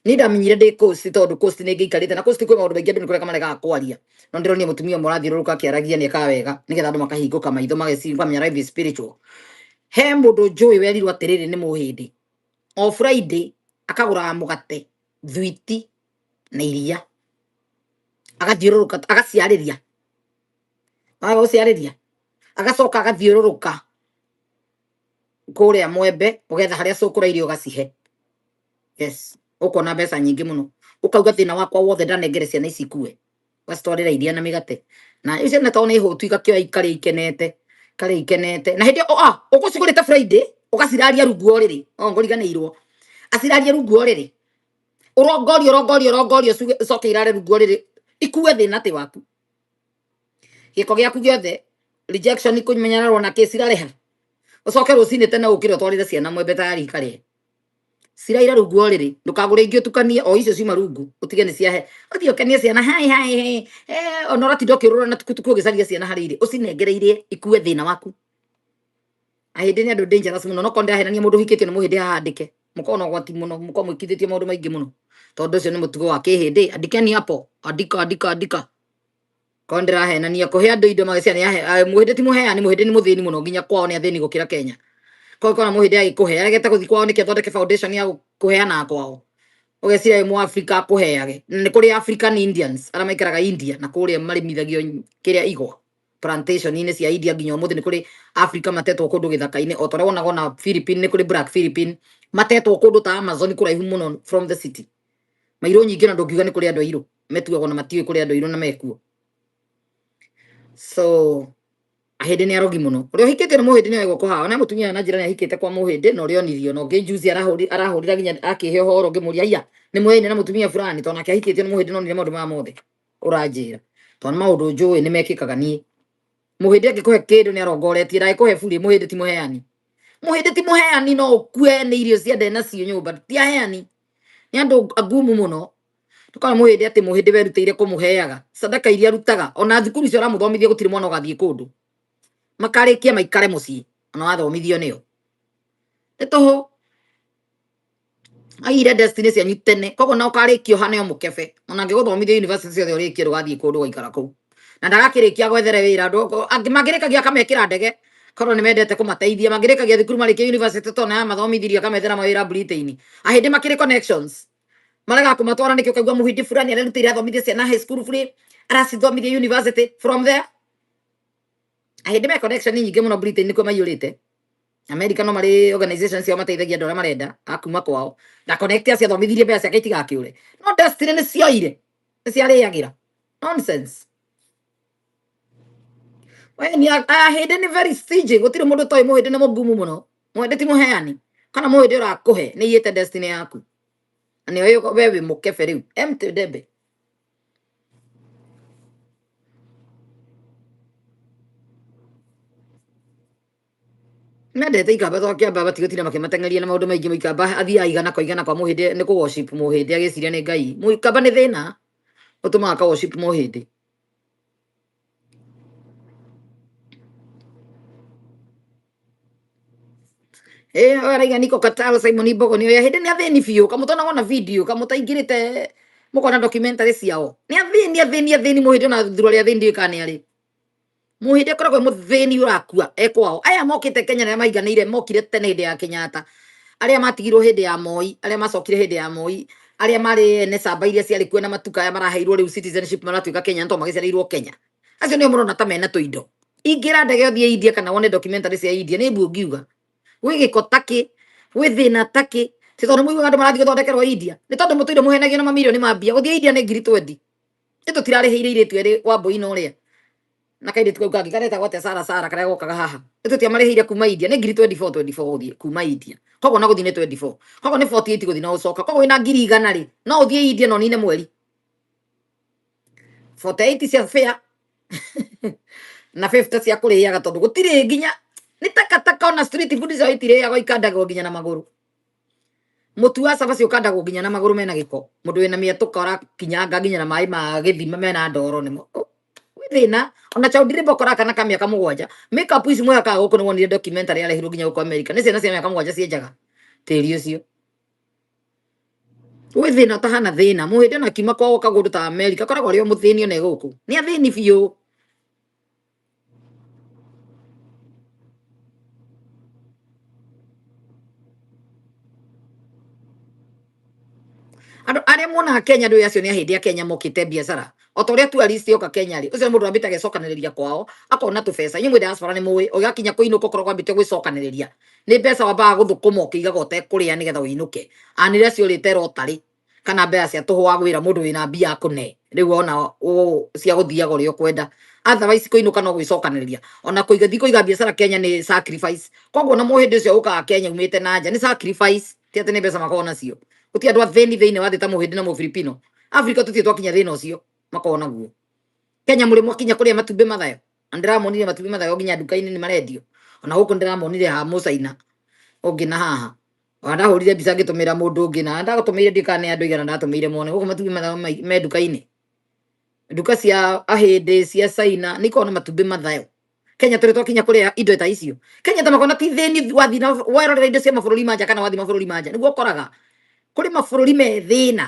Niĩ ndamenyire ndĩ coast tondũ coast nĩ ngĩikarĩte na coast kwĩ maũndũ maingĩ andũ nĩ kũreka maregaga kwaria. No ndĩronire mũtumia ũmwe ũrathiũrũrũka akĩaragia nĩ ekaga wega nĩgetha andũ makahingũka maitho mageciria makamenya life is spiritual. He mũndũ njũĩ werirwo atĩrĩrĩ nĩ mũhĩndĩ. O Friday akagũraga mũgate, thwiti na iria. Agathiũrũrũka agaciarĩria. Waga gũciarĩria agacoka agathiũrũrũka kũrĩa mwembe ũgetha harĩa cũkũra irio ũgacihe. Yes, ũkona mbeca nyingĩ mũno. Ũkauga thĩna wakwa wothe ndanengere ciana ici ikue. Ũgacitwarĩra iria na mĩgate. Na icio ciana tondũ nĩ hũtu igakĩoya ikarĩa ikenete. Ikarĩa ikenete. Na hĩndĩ ĩyo ah, ũgũcigũrĩte Friday, ũgaciraria rungu wa ũrĩrĩ. Oh, ngũriganĩirwo. Acirarie rungu wa ũrĩrĩ. Ũrongorio, ũrongorio, ũrongorio, ũcoke irare rungu wa ũrĩrĩ. Ikue thĩna tĩ waku. Gĩko gĩaku gĩothe, rejection kũmenyererwo na kĩ cirarĩha. Ũcoke rũcinĩ tene ũkĩre ũtwarĩre ciana mwembe tayari ikarĩe. Ciraira rungu wa ũrĩrĩ, ndũkagũre ingĩ ũtukanie o icio ciuma rungu, ũtige nĩ ciahe. Ũthiĩ ũkenie ciana hai hai hai. Eh, ona ũratinda ũkĩũrũra na tukutuku ũgĩcaria ciana harĩa irĩ. Ũcinengere irie ikue thĩna waku. Ahĩndĩ nĩ andũ dangerous mũno. No korwo ndĩrahenania mũndũ ũhikĩtio nĩ mũhĩndĩ haha andĩke. Mũkoragwo na ũgwati mũno, mũkoragwo mwĩkithĩtie maũndũ maingĩ mũno. Tondũ ũcio nĩ mũtugo wa kĩhĩndĩ. Andikeni hapo. Andika, andika, andika. Korwo ndĩrahenania kũhe andũ indo magĩcia nĩ ahe mũhĩndĩ ti mũheani, mũhĩndĩ nĩ mũthĩni mũno nginya kwao nĩ athĩni gũkĩra Kenya. Korwo kona mũhĩndĩ agĩkũhe aregete gũthiĩ kwao nĩkĩ athondeke foundation ya kũheana kwao. Ũgeciria wĩ mũAfrika akũheage. Na nĩ kũrĩ African Indians arĩa maikaraga India na kũrĩa marĩmithagio kĩrĩa igwa plantation-inĩ cia India nginya ũmũthĩ nĩ kũrĩ Africa matetwo kũndũ gĩthaka-inĩ o ta ũrĩa wonaga ona Philippine nĩ kũrĩ Black Philippine matetwo kũndũ ta Amazon kũraihu mũno from the city. Mairũ nyingĩ ona ndũngiuga nĩ kũrĩ andũ airũ metuagwo na matiũĩ kũrĩ andũ airũ na mekuo. So ahĩndĩ nĩ arogi mũno. Ũrĩa ũhikĩtio nĩ mũhĩndĩ nĩ oĩ guoko haha. Ona mũtumia na njĩra nĩ ahikĩte kwa mũhĩndĩ na ũrĩa onirio na ũngĩ juzi arahũrira nginya akĩhe ũhoro ngĩmũria haiya nĩ mũyaine na mũtumia fulani tondũ nake ahikĩtio nĩ mũhĩndĩ no onire maũndũ maya mothe ũranjĩra. Tondũ nĩ maũndũ njũĩ nĩ mekĩkaga niĩ. Mũhĩndĩ angĩkũhe kĩndũ nĩ arongoretie ndangĩkũhe burĩ mũhĩndĩ ti mũheani. Mũhĩndĩ ti mũheani no ũkue nĩ irio cia nde nacio nyũmba ti aheani. Nĩ andũ agumu mũno. Ndũkona mũhĩndĩ atĩ mũhĩndĩ werutĩire kũmũheaga sadaka iria arutaga ona thukuru icio aramũthomithia gũtirĩ mwana ũgathiĩ kũndũ. Makarĩkia maikare mũciĩ ona wathomithio nĩo. Nĩ tũhũ. Aigire destiny cianyu tene koguo na ũkarĩkia ũhane o mũkebe ona angĩgũthomithia university ciothe ũrĩkie ndũgathiĩ kũndũ ũgaikara kũu. Na ndagakĩrĩkia gwethere wĩra andũ angĩ mangĩrĩkagia akamekĩra ndege korwo nĩ mendete kũmateithia mangĩrĩkagia thukuru marĩkie university tondũ nĩ amathomithirie akamethera mawĩra Britain. Ahĩndĩ makĩrĩ connections marega kũmatwara nĩkĩo ũkaigua mũhĩndĩ fulani arerutĩire athomithie ciana high school free aracithomithia university from there. Ahĩndĩ me connection nyingĩ mũno Britain nĩkuo maiyũrĩte. America no marĩ organization ciao mateithagia andũ arĩa marenda a kuma kwao na connect acio athomithirie mbeca ciake itigakĩũre. No destiny nĩ cioire nĩ ciarĩagĩra nonsense. We ni ahĩndĩ nĩ very stingy gũtirĩ mũndũ ũtoĩ mũhĩndĩ nĩ mũgumu mũno. Mũhĩndĩ ti mũheani kana mũhĩndĩ ũrakũhe nĩ iyĩte destiny yaku. Na nĩoĩ we wĩ mũkebe rĩu empty debe. Mendete ikamba to kĩamba batigũtinda makĩmateng'eria na maũndũ maingĩ mũikamba athiaga igana kwa igana kwa mũhĩndĩ nĩ kũ worship mũhĩndĩ agĩciria nĩ Ngai. Mũikamba nĩ thĩna ũtũmaga ka worship mũhĩndĩ. Eh, oya araiga niko Qatar Simon Mbogo nĩ oya hĩndĩ nĩ athĩni biũ kamũtonaga ona video kamũtaingĩrĩte mũkona documentary ciao nĩ athĩni athĩni athĩni mũhĩndĩ ona thurari athĩni ndiũĩ kana nĩ arĩ mũhĩndĩ akoragwo e mũthĩni ũrakua e kwao aya mokĩte Kenya na arĩa maiganĩire mokire tene hĩndĩ ya Kenyatta arĩa matigirwo hĩndĩ ya Moi arĩa macokire hĩndĩ ya Moi arĩa marĩ ene camba iria ciarĩ kuo na matuka aya maraheirwo rĩu citizenship maratuĩka Kenya nĩ tondũ magĩciarĩirwo Kenya acio nĩo mũrona ta mena tũindo ingĩra ndege ũthiĩ India kana wone documentary cia India nĩ mbu ũngiuga gwĩ gĩko takĩ gwĩ thĩna takĩ ti tondũ mũiguaga andũ marathiĩ gũthondekerwo India nĩ tondũ mũtũire mũhenagio na mamirioni ma mbia gũthiĩ India nĩ ngiri twendi nĩ tũtirarĩhĩire irĩtu erĩ Wambũi na ũrĩa na kairĩtu kau kangĩ karetagwo atĩa Sara Sara karĩa gokaga haha nĩ tũtiamarĩhĩire kuma India nĩ ngiri 24 24 gũthiĩ kuma India koguo na gũthiĩ nĩ 24 koguo nĩ 48 gũthiĩ na gũcoka koguo wĩna ngiri igana rĩ no ũthiĩ India na ũnine mweri 48 cia fare na 50 cia kũrĩaga tondũ gũtirĩ nginya nĩ takataka ona street food ciao itirĩagwo ikandagwo nginya na magũrũ mũtu wa cabaci ũkandagwo nginya na magũrũ mena gĩko mũndũ wĩna mĩatũka ũrakinyanga nginya na maĩ ma gĩthima mena ndoro nĩmo gwĩ thĩna ona Chowdhury Bokora kana ka mĩaka mũgwanja makeup ici mwĩhakaga gũkũ nĩ wonire documentary yarehirwo nginya gũkũ America nĩ ciana cia mĩaka mũgwanja cienjaga tĩri ũcio. Gwĩ thĩna ũtahana thĩna. Mũhĩndĩ ona akiuma kwao kagũndũ ta Amerika akoragwo arĩ o mũthĩni one gũkũ. Nĩ athĩni biũ. Andũ arĩa monaga Kenya ndũĩ acio nĩ ahĩndĩ a Kenya mokĩte biacara. O ta ũrĩa tourist yoka Kenya rĩ, ũcio nĩ mũndũ wambĩte agecokanĩrĩria kwao, akona tũbeca. Inyuĩ mwĩ diaspora nĩ mũĩ, ũgakinya kũinũka ũkoragwo wambĩte gwĩcokanĩrĩria. Nĩ mbeca wambaga gũthũkũma ũkĩigaga ũtekũrĩa nĩgetha ũinũke. Anĩrĩa ciorĩte rotary kana mbeca cia tũhũ wa gwĩra mũndũ wĩna mbia akũne. Rĩu ona cia gũthiaga ũrĩa ũkwenda. Otherwise kũinũka no gwĩcokanĩrĩria. Ona kũiga thiĩ kũiga biacara Kenya nĩ sacrifice. Koguo ona mũhĩndĩ ũcio ũkaga Kenya umĩte na nja nĩ sacrifice. Ti atĩ nĩ mbeca makoragwo nacio. Gũtirĩ andũ athĩni thĩinĩ wa thĩ ta mũhĩndĩ na mũfilipino. Africa tũtirĩ twakinya thĩna ũcio makoragwo naguo. Kenya mũrĩ mwakinya kũrĩa matumbĩ mathayo. Na ndĩramonire matumbĩ mathayo nginya nduka-inĩ nĩ marendio. Ona gũkũ ndĩramonire ha mũcaina ũngĩ na haha. Ona ndahũrire mbica ngĩtũmĩra mũndũ ũngĩ na ndagũtũmĩire ndiũĩ kana nĩ andũ aigana ndatũmĩire mone. Gũkũ matumbĩ mathayo me nduka-inĩ. Nduka cia ahĩndĩ cia China nĩ ikoragwo na matumbĩ mathayo. Kenya tũrĩ twakinya kũrĩa indo ta icio. Kenya ta makona ti thĩni wathiĩ na werorera indo cia mabũrũri ma nja kana wathiĩ mabũrũri ma nja nĩguo ũkoraga kũrĩ mabũrũri me thĩna.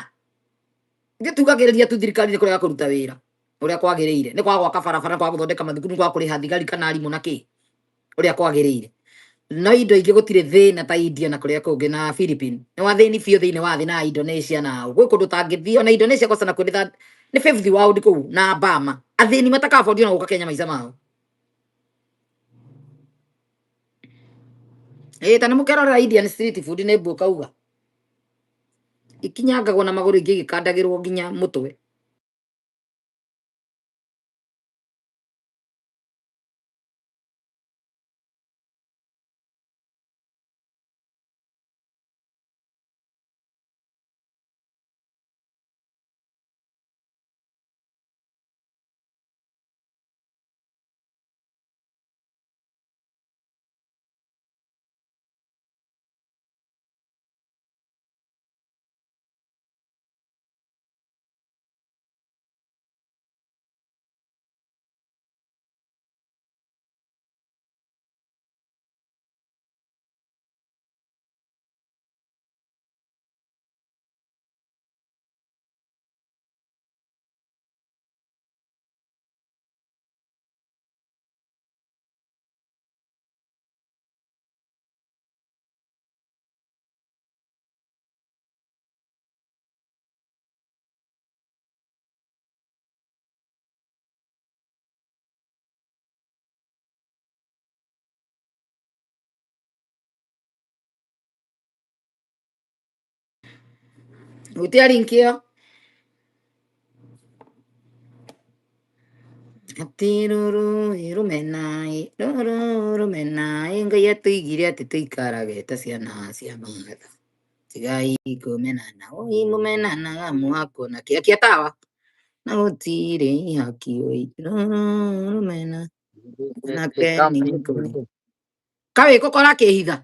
Ithuĩ tugagĩrĩria tu thirikari nĩ kũrega kũruta wĩra ũrĩa kwagĩrĩire, nĩ kwaga gwaka barabara, nĩ kwaga gũthondeka mathukuru, nĩ kwaga kũrĩha thigari kana arimũ na kĩ ũrĩa kwagĩrĩire. No indo ingĩ gũtirĩ thĩna ta India na kũrĩa kũngĩ na Philippines. Nĩ wathĩni biũ thĩinĩ wa thĩ na Indonesia na gwĩ kũndũ ũtangĩthiĩ ona Indonesia kwanza nakuo nĩ fifth world kũu na Burma. Athĩni mataka-afford ona gũka Kenya maica mao. Ĩĩ ta nĩ mũkerorera Indian street food nĩ mbu ũkauga. Ikinyangagwo na magũrũ ingĩ igĩkandagĩrwo nginya mũtwe. Hutia link ĩyo. Atĩ rũrũ rũmena ĩ, rũrũ rũmena ĩ, Ngai atũigire atĩ tũikarage ta ciana cia mahatha. Tigai kũmenana, oi mũmenanaga mwakwo na kĩ. Akia tawa. Na gũtirĩ ihaki oi, rũrũ rũmena Ndĩ nake nĩ camping mũkũrũ. Kawĩ kũkora kĩhitha.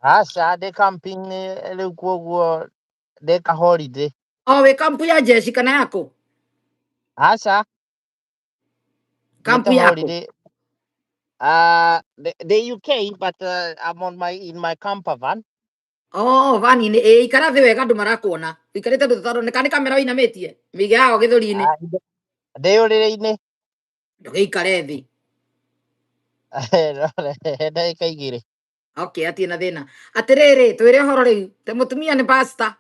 Aca ndĩ camping rĩu koguo ndĩ ka holiday. O wĩ kampu ya jeshi kana yako? Aca Kampu thiĩte yako? holiday. The UK, but I'm on my in my camper van. Oh, vani-inĩ. Ĩ ikara thĩ wega andũ marakuona. Ũikarĩte andũ tũtaroneka nĩ kamera ũinamĩtie. Mĩige yago gĩthũri-inĩ. Ah, ndĩ ũrĩrĩ-inĩ. Ndũgĩikare thĩ. Ndagĩka igĩrĩ. Okay, atirĩ na thĩna. Atĩrĩrĩ, twĩre ũhoro rĩu. Te mũtumia nĩ pastor.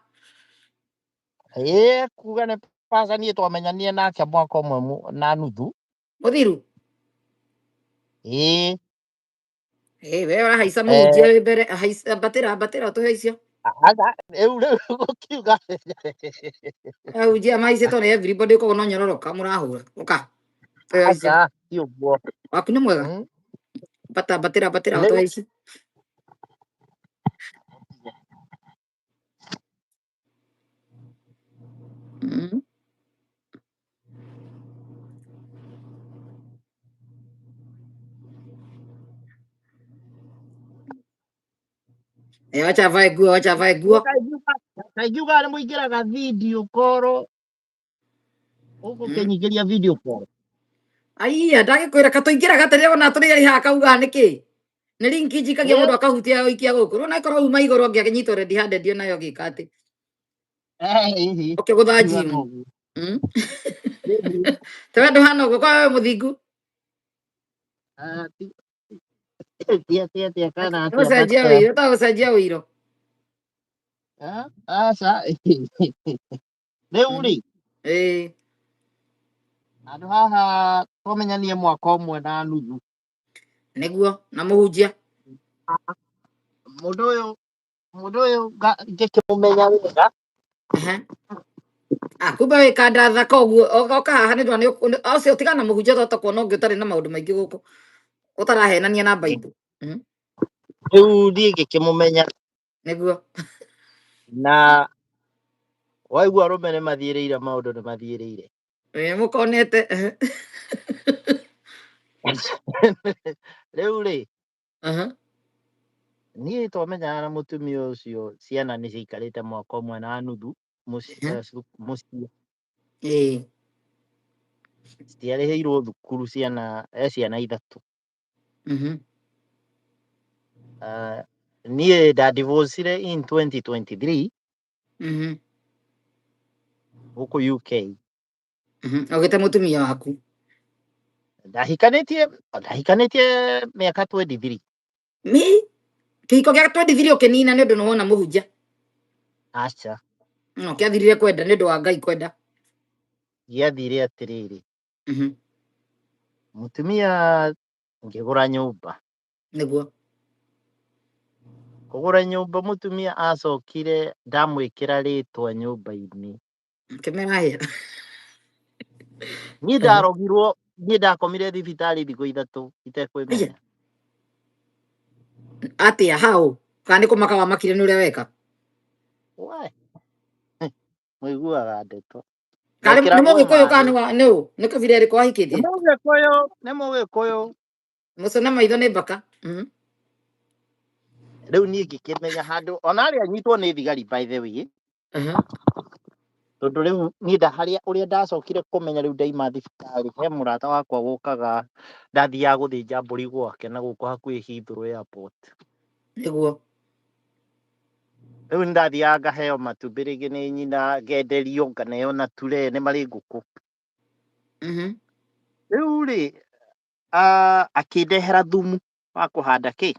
Ĩĩ kuga nĩ pastor niĩ twamenyanire nake mwaka ũmwe na nuthu. Mũthiru. Ĩĩ. Ĩ we ũrahaica mũhunjia wĩ mbere, haica ambatĩra ambatĩra ũtũhe icio. Aca rĩu rĩu gũkiuga. Ahunjia mahaicĩtwo nĩ everybody koguo no nyororoka mũrahũra. Ũka. Tũhe icio. Aca ti ũguo. Waku nĩ mwega. Bata ambatĩra ambatĩra Rĩu ũtũhe icio. Eh, wacha avae nguo, wacha avae nguo. Kaingiuga nĩ mũingĩraga video call ũgũkĩnyingĩria video call. Aiya, ndagĩkwĩra katũingĩraga atĩrĩ ona tũrĩ erĩ haha kauga nĩkĩ? Nĩ link njikagia mũndũ akahutia gũikia gũkũ. Rĩu onakorwo uma igũrũ angĩakĩnyitwo red handed onayo agĩka atĩ. Ĩhĩ, Ũkĩgũtha ngiuga njimu. noguo. Ĩhĩ. Tawe ndũhana ũguo kwa we mũthingu. Ah, ti atĩ atĩa kana atĩa, but Gũcenjia wĩiro, ta gũcenjia wĩiro. Ah, aca. Rĩu rĩ, Ĩĩ. handũ haha twamenyanie mwaka ũmwe na nuthu. Nĩguo na mũhunjia. Mũndũ ũyũ ngĩkĩmũmenya wega. Ehe. Ah, kumbe wĩ kanda thaka ũguo oka haha nĩ ndona ũcio tigana na mũhunjia twahota kuona ũngĩ ũtarĩ na maũndũ maingĩ gũkũ ũtarahenania na Bible. Rĩu niĩ ngĩkĩmũmenya. Nĩguo. Na waigua arũme nĩ mathiĩrĩire maũndũ, nĩ mathiĩrĩire. Ĩ, mũkonete. Rĩu rĩ, niĩ twamenyana na mũtumia ũcio, ciana nĩ ciaikarĩte mwaka ũmwe na nuthu mũciĩ, mũciĩ. Citiarĩhĩirwo thukuru ciana, e ciana ithatũ. Niĩ ndadivorcire in 2023 gũkũ UK. Ũgĩte mũtumia waku. Ndahikanĩtie mĩaka 23. Mi kĩhiko gĩa 23 ũkĩnina nĩ ũndũ nĩ wona mũhunjia? Aca. No kĩathirire kwenda nĩ ũndũ wa Ngai kwenda. Gĩathire atĩrĩrĩ, mũtumia ngĩgũra nyũmba. Nĩguo. Kũgũra nyũmba, mũtumia acokire ndamwĩkĩra rĩtwa nyũmba-inĩ. Kĩmera hĩa. Niĩ ndarogirwo, niĩ ndakomire thibitarĩ thikũ 3 itekwĩmenya. Atĩa hau kana nĩ kũmaka wamakire nĩ ũrĩa weka? We mũiguaga ndeto. Karĩ nĩ Ndekĩragwo mũgĩkũyũ kana maĩ. nĩ nĩ ũ nĩ kabira ĩrĩkũ Nĩ wahikĩtie? mũgĩkũyũ, nĩ mũgĩkũyũ. Mũcene maitho nĩ mbaka. Rĩu niĩ ngĩkĩmenya handũ ona arĩa anyitwo nĩ thigari, by the way, tondũ rĩu niĩ ndaharĩa ũrĩa ndacokire kũmenya rĩu ndaima thibitarĩ, he mũrata wakwa wokaga, ndathiaga gũthĩnja mbũri gwake na gũkũ hakuhĩ Heathrow Airport. Nĩguo. Rĩu nĩ ndathiaga ngaheo matumbĩ rĩngĩ nĩ nyina, ngenderio, nganeo na ture nĩ marĩ ngũkũ. Rĩu rĩ, akĩndehera thumu wa kũhanda kĩ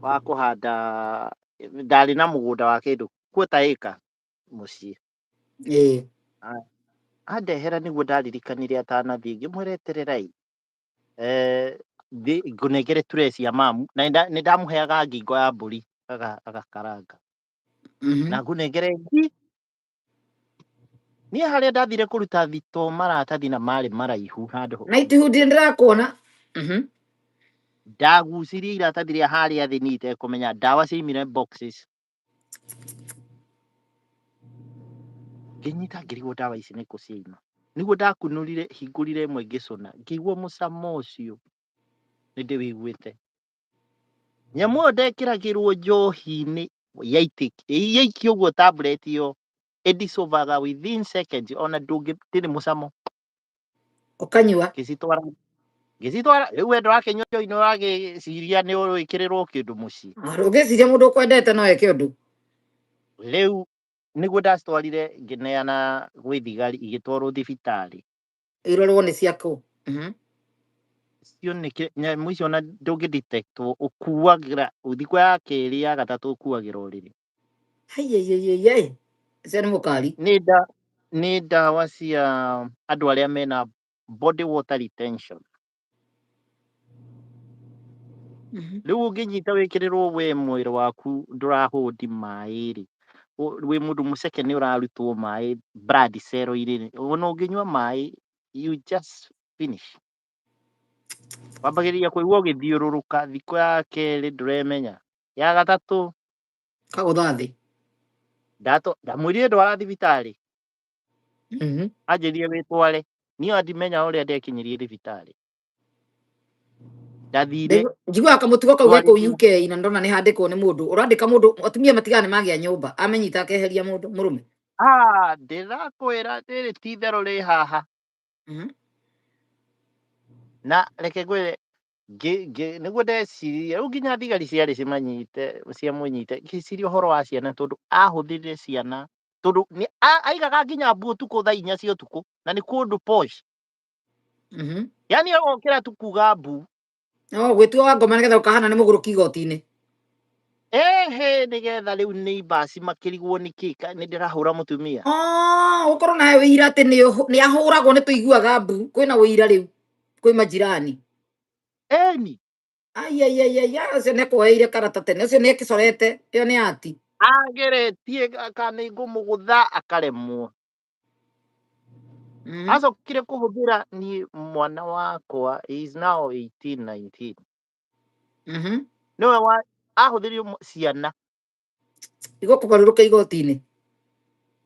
wa kũhanda, ndarĩ na mũgũnda wa kĩndũ quarter acre mũciĩ. Andehera nĩguo ndaririkanire atanathiĩ, ngĩmwĩra etererai, ngũnengere ture cia mamu, na nĩ ndamũheaga ngingo ya mbũri agakaranga, na ngũnengere ngi niĩ harĩa ndathire kũruta thito maratathi na marĩ maraihu handũ. Na itihundire ndĩrakuona. Ndagucirie iratathi rĩa harĩa thĩ niĩ itekũmenya, ndawa ciaimire boxes, ngĩnyita ngĩrigwo ndawa ici nĩkũ ciaima. Nĩguo ndakunũrire hingũrire ĩmwe, ngĩcũna, ngĩigua mũcamo ũcio nĩ ndĩwĩiguĩte. Nyamũ ĩyo ndekĩragĩrwo njohi-inĩ, yaikio ũguo tablet ĩyo ĩdisolvaga within seconds, ona ndũngĩ ndĩrĩ mũcamo. Ũkanyua. Ngĩcitwara rĩu we ndũrakĩnyua njohi nĩ ũragĩciria nĩ ũrĩkĩrĩrwo kĩndũ mũciĩ. Ũngĩciria mũndũ ũkwendete no eke ũndũ. Rĩu nĩguo ndacitwarire ngĩneana gwĩ thigari, igĩtwarwo thibitarĩ. Irorwo nĩ ciakũ. Cioneke nyamũ icio ona ndũngĩ detectwo, ũkuagĩra thikũ ya kerĩ, ya gatatũ ũkuagĩra ũrĩrĩ. Haiyaiyaiyai, ũcio nĩ mũkari. Nĩ ndawa cia andũ arĩa mena body water retention. Rĩu ũngĩnyita wĩkĩrĩrwo we mwĩrĩ waku ndũrahũndi maĩ rĩ, wĩ mũndũ mũceke nĩ ũrarutwo maĩ blood cell -inĩ, ona ũngĩnyua maĩ you just finish. Wambagĩrĩria kũigua ũgĩthiũrũrũka thikũ ya kerĩ, ndũremenya, ya gatatũ Kagũtha thĩ. Ndamwĩrire ndwara thibitarĩ. Anjĩrire wĩtware, niĩ ona ndimenya ũrĩa ndekinyirie thibitarĩ, ndathire. Njiguaga kamũtugo kau ge kũu Twarĩtwo. UK, na ndona nĩ handĩkwo nĩ mũndũ ũrandĩka mũndũ atumia matigana nĩ magĩa nyũmba amenyita akeheria mũndũ mũrũme. Ah, ndĩrakwĩra rĩrĩ ti itherũ rĩ haha. Na reke ngwĩre. Nĩguo ndeciria rĩu nginya thigari ciarĩ cimanyite ciamũnyite, ngĩciria ũhoro wa ciana tondũ ahũthĩrire ciana tondũ aigaga nginya mbu ũtukũ thaa 4 cia ũtukũ na nĩ kũndũ posh. Yani agokĩra tu kuga mbu. No gwĩtua wa ngoma nĩgetha ũkahana nĩ mũgũrũki igoti-inĩ. Ehe, nĩgetha rĩu neighbors makĩrigwo nĩkĩ nĩ ndĩrahũra mũtumia. Oh, ũkorwo nawe wĩira atĩ nĩ ahũragwo, nĩ tũiguaga mbu, kwĩna wĩira rĩu kwĩ majirani. Eni. Aiaiaiaia, ũcio nĩ akuoeire karata tene, ũcio nĩ ekĩcorete, ĩyo nĩ ati. Ageretie kana nĩ ngũmũgũtha akaremwo. Acokire kũhũthĩra niĩ mwana wakwa, he is now 18 19. Nĩwe wa ahũthĩrire ciana. Igũkũgarũrũka igoti-inĩ.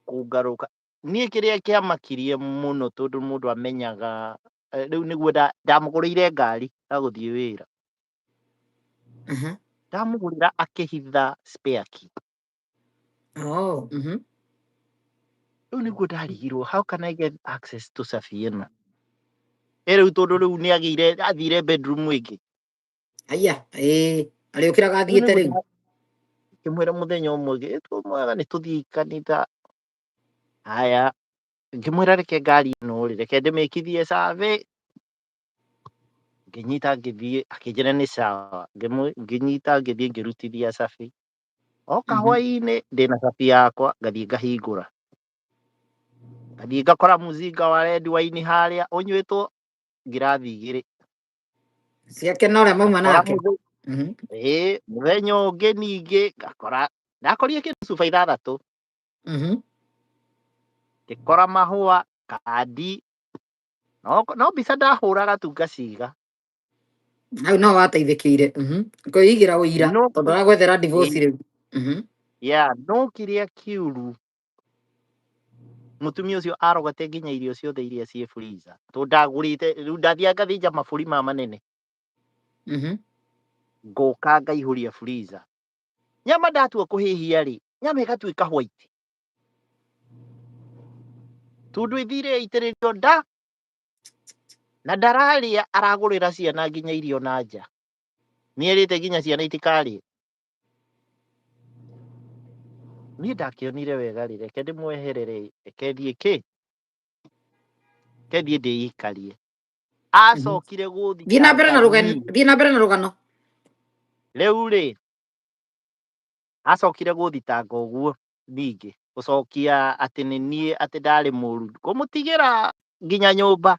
Kũngarũka niĩ kĩrĩa kĩamakirie mũno tondũ mũndũ amenyaga rĩu nĩguo ndamũgũrĩire ngari ya gũthiĩ wĩra. Ndamũgũrĩra akĩhitha spare key. Oh. Rĩu nĩguo ndarigirwo, how can I get access to cabi ĩno? Ĩ rĩu tondũ rĩu nĩ agĩire athire bedroom ĩngĩ. Aya, ĩĩ, arĩũkĩraga Rĩu athiĩte nĩguo rĩu. Ngĩmwĩra mũthenya ũmwe ĩtwo mwega nĩ tũthiĩ kanitha. Haya, ngĩmwĩra reke ngari ĩno rĩ, reke ndĩmĩkithie survey. Ngĩnyita ngĩthiĩ, akĩnjĩra nĩ sawa. Ngĩnyita ngĩthiĩ ngĩrutithia cabi. Oka hwaĩ-inĩ ndĩna cabi yakwa, ngathiĩ ngahingũra. Ngathiĩ ngakora mũcinga wa red wine harĩa ũnyuĩtwo ngirathi 2. Ciake na ũrĩa mauma Ngakora nake. Ĩĩ, mũthenya ũngĩ ningĩ ngakora ndakorire kĩndũ cuba 6. Ngĩkora mahũa, kandi, no mbica ndahũraga tu ngaciga. Hau no wateithĩkĩire. Kwĩigĩra ũira No tondũ aragwethera divorce rĩu. Yeah, no kĩrĩa kĩũru mũtumia ũcio arogete nginya irio ciothe iria ciĩ freezer tondũ ndagũrĩte rĩu ndathiaga ngathĩnja mabũri ma manene. Ngoka ngaihũria freezer. Nyama ndatua kũhĩhia rĩ, nyama ĩgatuĩka white. Tondũ ĩthire ĩitĩrĩrio nda na ndararĩa, aragũrĩra ciana nginya irio na nja. Nĩerĩte nginya ciana itikarĩe. Niĩ ndakĩonire wega rĩ, reke ndĩmweherere, reke thiĩ kĩ? Reke thiĩ ndĩikarie. Acokire Thiĩ na mbere na gũthitanga rũgano, niĩ. Thiĩ na mbere na rũgano. Rĩu rĩ, acokire gũthitanga ũguo ningĩ, gũcokia atĩ nĩ niĩ atĩ ndarĩ mũru, kũmũtigĩra nginya nyũmba.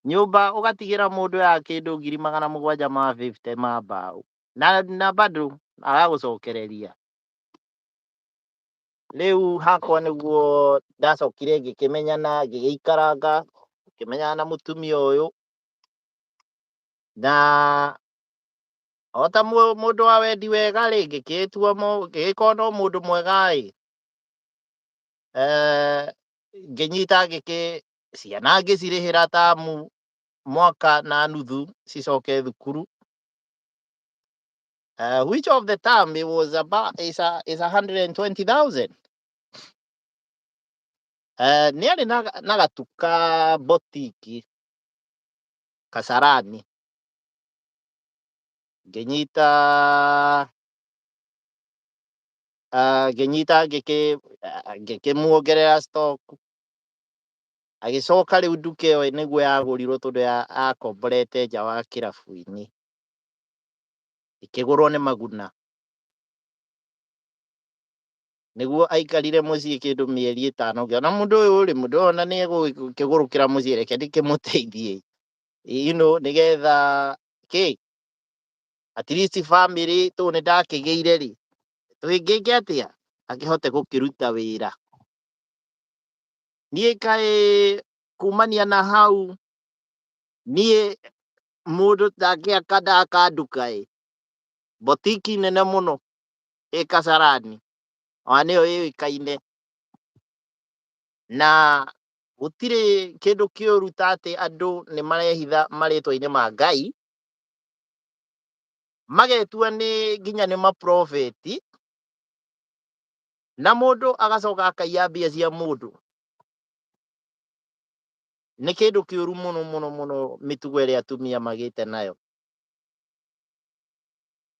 Nyũmba ũgatigĩra mũndũ ya kĩndũ 750,000 ma mbaũ. Na bado agagũcokereria. Rĩu hakwa nĩguo ndacokire ngĩkĩmenyana, ngĩgĩikaranga, ngĩkĩmenyana na mũtumia ũyũ. Na ota mũndũ wa wendi wega rĩ, ngĩgĩtua ngĩgĩkorwo no mũndũ mwega ĩ. Ngĩnyita ngĩkĩ ciana ngĩcirĩhĩra tamu mwaka na nuthu cicoke thukuru. Which of the term it was about is 120,000. Nĩ arĩ na gatuka botiki Kasarani. Ngĩnyita ngĩnyita ngĩkĩmuongerera stock. Agĩcoka rĩu nduka ĩyo nĩguo yagũrirwo tondũ akomborete nja wa kĩrabu-inĩ. Ĩkĩgũrwo nĩ Maguna. Nĩguo aikarire mũciĩ kĩndũ mĩeri 5, ngĩona mũndũ ũyũ rĩ, mũndũ ũyũ ona nĩ egũkĩgũrũkĩra mũciĩ, reke ndĩkĩmũteithie. Nĩgetha kĩ? At least family tondũ nĩ ndakĩgĩire rĩ, tũngĩke atĩa? Akĩhote gũkĩruta wĩra. Niĩ kaĩ kumania na hau, niĩ mũndũ ndangĩaka ndaka nduka ĩ. Botiki nene mũno ĩ Kasarani, ona nĩyo yũĩkaine. Na gũtirĩ kĩndũ kĩũru ta atĩ andũ nĩ marehitha marĩtwa-inĩ ma Ngai, magetua nĩ nginya nĩ maprofeti, na mũndũ agacoka akaiya mbia cia mũndũ. Nĩ kĩndũ kĩũru mũno mũno mũno mĩtugo ĩrĩa atumia magĩte nayo.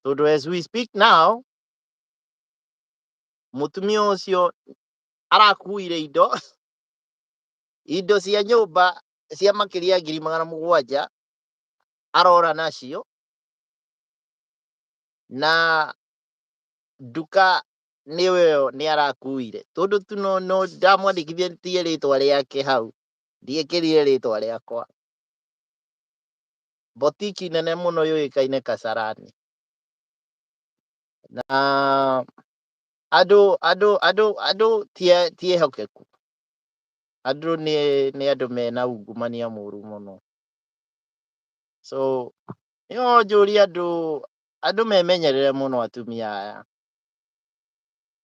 Tondũ as we speak now, mũtumia ũcio arakuire indo indo cia nyũmba cia makĩria 700,000 arora nacio na nduka nĩyo ĩyo nĩ arakuire tondũ tu no ndamwandĩkithĩtie rĩtwa rĩake hau ndiĩkĩrire rĩtwa rĩakwa. Botiki nene mũno yũĩkaine Kasarani. Na andũ andũ andũ andũ ti ehokeku. Andũ nĩ andũ mena ungumania mũru mũno. So nĩyo njũrie andũ andũ memenyerere mũno atumia aya.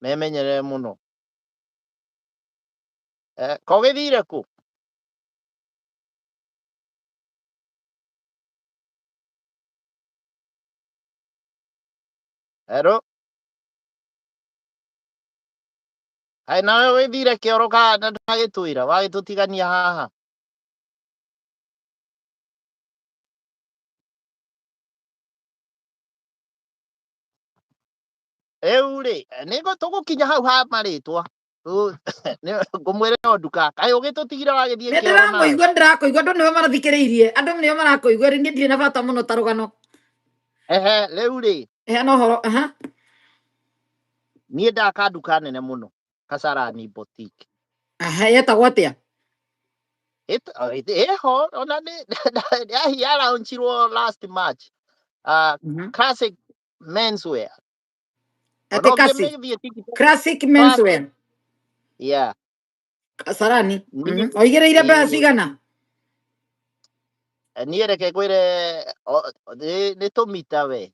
Memenyerere mũno. Ko gĩthire kũ? Hello? Kaĩ nawe wĩthire kĩoro kana ndwagĩtwĩra wagĩtũtigania haha? Rĩu rĩ, nĩngũ tũgũkinya hau ha marĩtwa. Ngũmwĩre no nduka. Kaĩ ũgĩtũtigire wagĩthiĩ Nĩ kĩoro nawe? ndĩramũigua, ndĩrakũigua, andũ nĩo marathikĩrĩirie, andũ nĩo marakũigua, rĩu niĩ ndirĩ na bata mũno ta rũgano. Ehe, rĩu rĩ, Heana ũhoro, aha. Niĩ ndaka nduka nene mũno Kasarani Boutique. Aha, yetagwo atĩa? Ĩho ona nĩ yaraunchirwo last March. Classic menswear. Ona Atĩ kasi ũngĩmĩthiĩ TikTok, classic classic, menswear yeah. Kasarani. Niĩ Oigĩrĩire mbeca cigana? Niĩ reke ngwĩre nĩ tũmita we.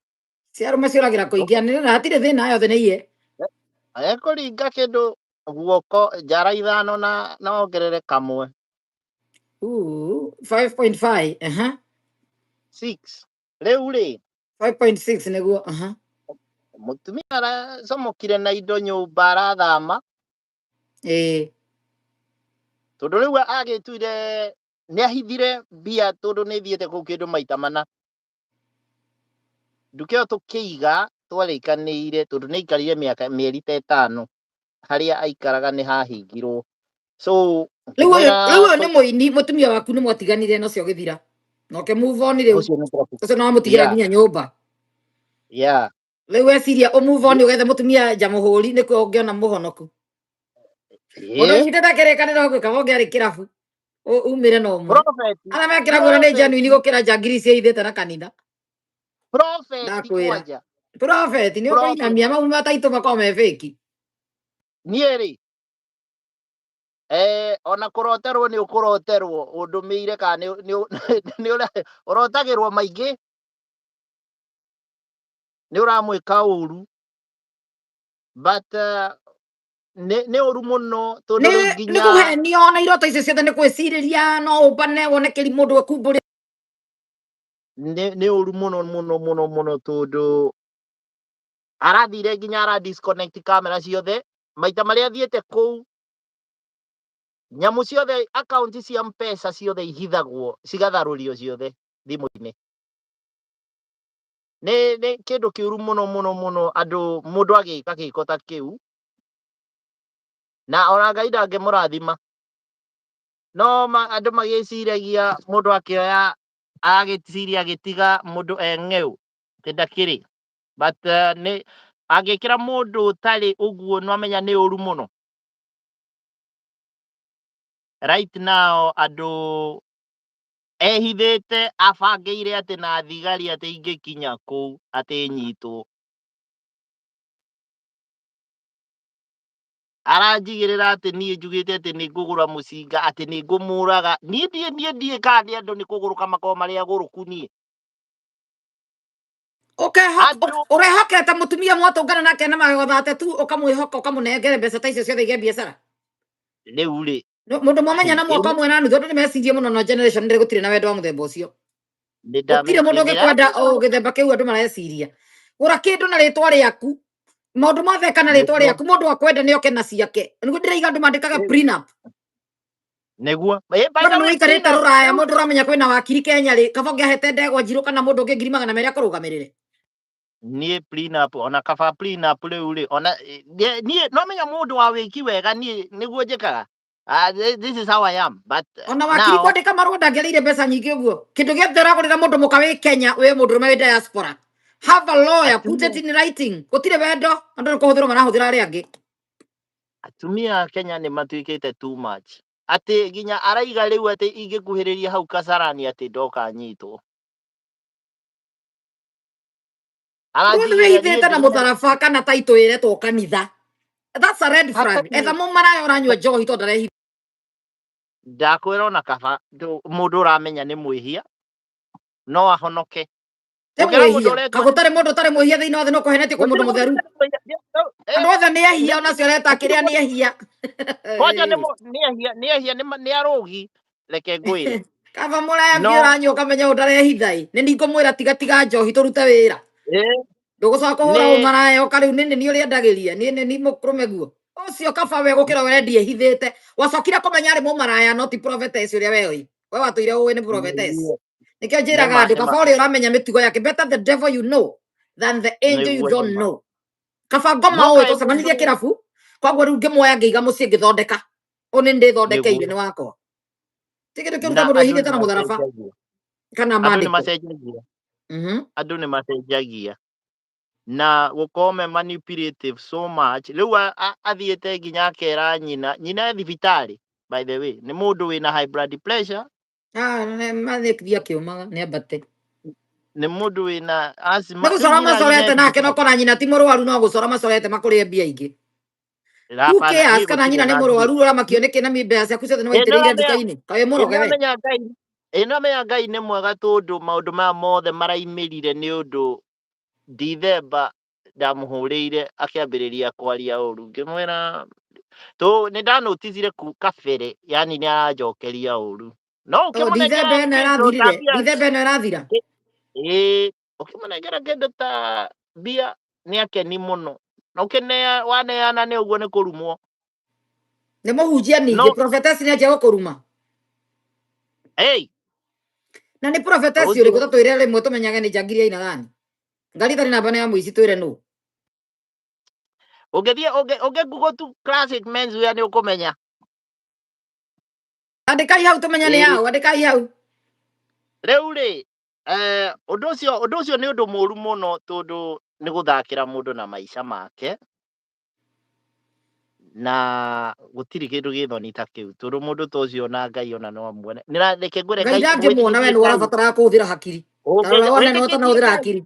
Cia arũme ciũragĩra kũingĩ anĩrĩra hatirĩ thĩna yothe nĩ iye. Ekũringa kĩndũ guoko njara ithano na ongerere kamwe. Ooh, 5.5, aha. 6. Rĩu rĩ, 5.6 nĩguo, aha. Mũtumia aracomokire na indo nyũmba arathama. Ĩĩ. Tondũ rĩu agĩtuire nĩ ahithire mbia tondũ nĩ thiĩte kũu kĩndũ maita mana. Nduka ĩyo tũkĩiga twarĩkanĩire tondũ nĩ aikarire mĩaka mĩeri ta ĩtano harĩa aikaraga nĩ hahingirwo. So Rĩu ũyũ ngĩmwĩra rĩu ũyũ nĩ mũini mũtumia waku nĩ mwatiganire na ũcio ũgĩthira. Na ũkĩ move on rĩu. Ũcio nĩ prophet. Ũcio no wamũtigĩra nginya nyũmba. Yeah. Rĩu weciria ũ move on ũgethe mũtumia njamũhũri nĩkuo ũngĩona mũhonoku. Mũndũ ũnyitĩte kĩrĩkanĩro gwĩka ũngĩarĩ kĩrabu umĩre na ũmwe. Prophet. Arĩa me kĩrabu ona nĩ genuine gũkĩra njangiri cia ithĩte na kanitha. Prophet Ndakwĩra. kwanja. Prophet nĩ Prophet. ũkũinamia mau mataitũ makoragwo me fake. Niĩ rĩ, ona kũroterwo nĩ ũkũroterwo ũndũmĩire kana nĩ ũrotagĩrwo maingĩ nĩ ũramwĩka ũru but nĩ ũru mũno tondũ rĩu Nĩ nginya kũhenio ona iroto icio ciothe nĩ kwĩcirĩria no ũmbane wone kĩri mũndũ ekumbũrĩ. Nĩ ũru mũno mũno mũno mũno tondũ arathire nginya ara disconnect camera ciothe maita marĩa athiĩte kũu nyamũ ciothe account cia Mpesa ciothe ihithagwo cigatharũrio ciothe thimũ-inĩ. Nĩ kĩndũ kĩũru mũno mũno mũno andũ mũndũ agĩka gĩko ta kĩu na ona Ngai ndangĩmũrathima no andũ magĩciragia mũndũ akĩoya agĩciria agĩtiga mũndũ eng'eu atĩ ndakĩrĩ but nĩ angĩkĩra mũndũ ũtarĩ ũguo no amenya nĩ ũru mũno. Right now andũ ehithĩte abangĩire atĩ na thigari atĩ ingĩkinya kũu atĩ nyitwo. Aranjigĩrĩra atĩ niĩ njugĩte atĩ nĩ ngũgũra mũcinga atĩ nĩ ngũmũraga. Niĩ ndiĩ niĩ ndiĩ kana nĩ andũ nĩ kũgũrũka makoragwo marĩ agũrũku niĩ. Andũ Ũrehokete mũtumia mwatũngana nake na magego thate tu ũkamwĩhoka ũkamũnengere mbeca ta icio ciothe igĩe biacara. Rĩu rĩ. Mũndũ mwamenya na mwaka ũmwe na nuthu andũ nĩ mecirie mũno no generation ndĩrĩ gũtirĩ na wendo wa mũthemba ũcio. Gũtirĩ mũndũ ũngĩkwenda o gĩthemba kĩu andũ mareciria. Gũra kĩndũ na rĩtwa rĩaku. Maũndũ mothe kana rĩtwa rĩaku mũndũ akwenda nĩ oke na ciake. Nĩguo ndĩraiga andũ mandĩkaga prenup. Nĩguo. Eh, by Tondũ the nĩ way, wĩikarĩte prenup rũraya rĩu mũndũ ũramenya kwĩna wakiri Kenya rĩ, kaba ũngĩahete ndegwa njirũ kana mũndũ ũngĩ 200,000 akũrũgamĩrĩre. Niĩ prenup ona kaba prenup rĩu rĩ ona niĩ no menya mũndũ wa wĩki wega niĩ nĩguo njĩkaga. Ah, this is how I am but Ona wakiri now kwandĩka marũa ndangĩarĩire mbeca nyingĩ ũguo. Kĩndũ gĩothe ũragũrĩra mũndũ mũka wĩ Kenya, wĩ mũndũrũme wĩ diaspora. Have a lawyer, put it atumia in writing. Gũtirĩ wendo, andũ nĩ kũhũthĩrwo marahũthĩra arĩa angĩ. Atumia a Kenya nĩ matuĩkĩte too much atĩ nginya araiga rĩu atĩ ingĩkuhĩrĩria hau Kasarani atĩ ndoka nyitwo. Ruth Aranjigĩra niĩ wĩhithĩte na ndĩna mũtharaba kana taitũ ĩretwo kanitha. That's a red flag. hatarĩ Etha mũmaraya ũranyua njohi tondũ ndarehitha. Ndakwĩra ona kaba mũndũ ũramenya nĩ mwĩhia no ahonoke Ti gũkĩra mũndũ mwĩhia. ũretua Kagũtarĩ mũndũ ũtarĩ mwĩhia thĩinĩ wa thĩ no kũhenetio kwĩ gũtirĩ mũndũ mũndũ mũtheru. ũtarĩ mwĩhia. Andũ othe nĩ ehia onacio areta Gũtirĩ kĩrĩa mũndũ nĩ ehia. kwanja nĩ ehia nĩ ehia nĩ arũgi reke ngwĩre Kaba mũraya no biũ ũranyua ũkamenya ũyũ ndarehitha ĩ. Nĩ ningũmwĩra tiga tiga njohi tũrute wĩra. Ndũgũcoka kũhũra nĩ ũmaraya ũka rĩu nĩ nĩ ũrĩa endagĩria nĩ nĩ nĩ mũkũrũme guo. Ũcio kaba we gũkĩra werendia ehithĩte. Wacokire kũmenya arĩ mũmaraya no ti prophetess ũrĩa we ũĩ. We watũire ũĩ nĩ prophetess. nĩguo Nĩkĩo njĩraga nĩma andũ nĩma kaba ũrĩa ũramenya mĩtugo yake, better the devil you know than the angel you nĩguo don't nĩma know. Kaba ngoma no ũĩ kaĩ mũndũ tũcemanirie kĩrabu koguo rĩu ngĩmuoya ngĩiga mũciĩ ngĩthondeka. Ũyũ nĩ ndĩthondekeire nĩguo nĩ wakwa. Ti kĩndũ kĩruta na mũndũ andũ ehithĩte nĩ na mũtharaba macenjagia kana andũ nĩ mandĩko. macenjagia andũ nĩ macenjagia na gũkorwo me manipulative so much rĩu athiĩte nginya akera nyina nyina e thibitarĩ by the way nĩ mũndũ wĩna high blood pressure. Ah, mathĩkithia kĩũmaga nĩ ambate. Nĩ mũndũ wĩna Nĩ asthma rĩu gũcora nyina nyina e macorete nake no thibitarĩ kora nyina ti mũrwaru no gũcora macorete makũrĩe mbia ingĩ. Who hapana niĩ cares kana gũtirĩ nyina nĩ na mbia mũrwaru ũramakio nĩkĩ na mbeca ciaku ciothe nĩ waitĩrĩire nduka-inĩ. Kaĩ wĩ mũroge we. Ĩnamenya Ngai ĩnamenya Ngai nĩ mwega tondũ maũndũ maya mothe maraimĩrire nĩ ũndũ Dithemba ndamũhũrĩire akĩambĩrĩria kwaria ũru ngĩmwĩra tũ nĩ ndanoticire ku kabere yani nĩ aranjokeria ũru no Oh, ũkĩmũnengera Dithemba ĩno kĩndũ ta ĩrathirire. mbia Dithemba ĩno ĩrathira. Ĩĩ ũkĩmũnengera kĩndũ ta mbia nĩ akeni mũno na ũkĩnea waneana nĩ ũguo nĩ kũrumwo. Nĩ mũhunjia No ningĩ prophetess nĩ anjia gũkũruma. hey Na nĩ prophetess ũrĩkũ ũcio tũtwĩre rĩmwe tũmenyage nĩ njangiri aina gani. Ngari itarĩ namba nĩ ya mũici twĩre nũ. Ũngĩthiĩ ũngĩ google tu Classic Menswear nĩ ũkũmenya. Andĩkai hau tũmenye nĩ Ĩĩ hau, andĩkai hau. Rĩu rĩ ũndũ ũcio nĩ ũndũ mũru mũno tondũ nĩ gũthakĩra mũndũ na maica make na gũtirĩ kĩndũ gĩthoni ta kĩu tondũ mũndũ ta ũcio na Ngai ona no amuone. Reke ngwĩre Ngai Ngai ndangĩmuona we wĩtĩkĩtie nĩ Ngai ũrabatara kũhũthĩra hakiri. Ta rora wone nĩ wĩtĩkĩtie ũtanahũthĩra Ngai hakiri.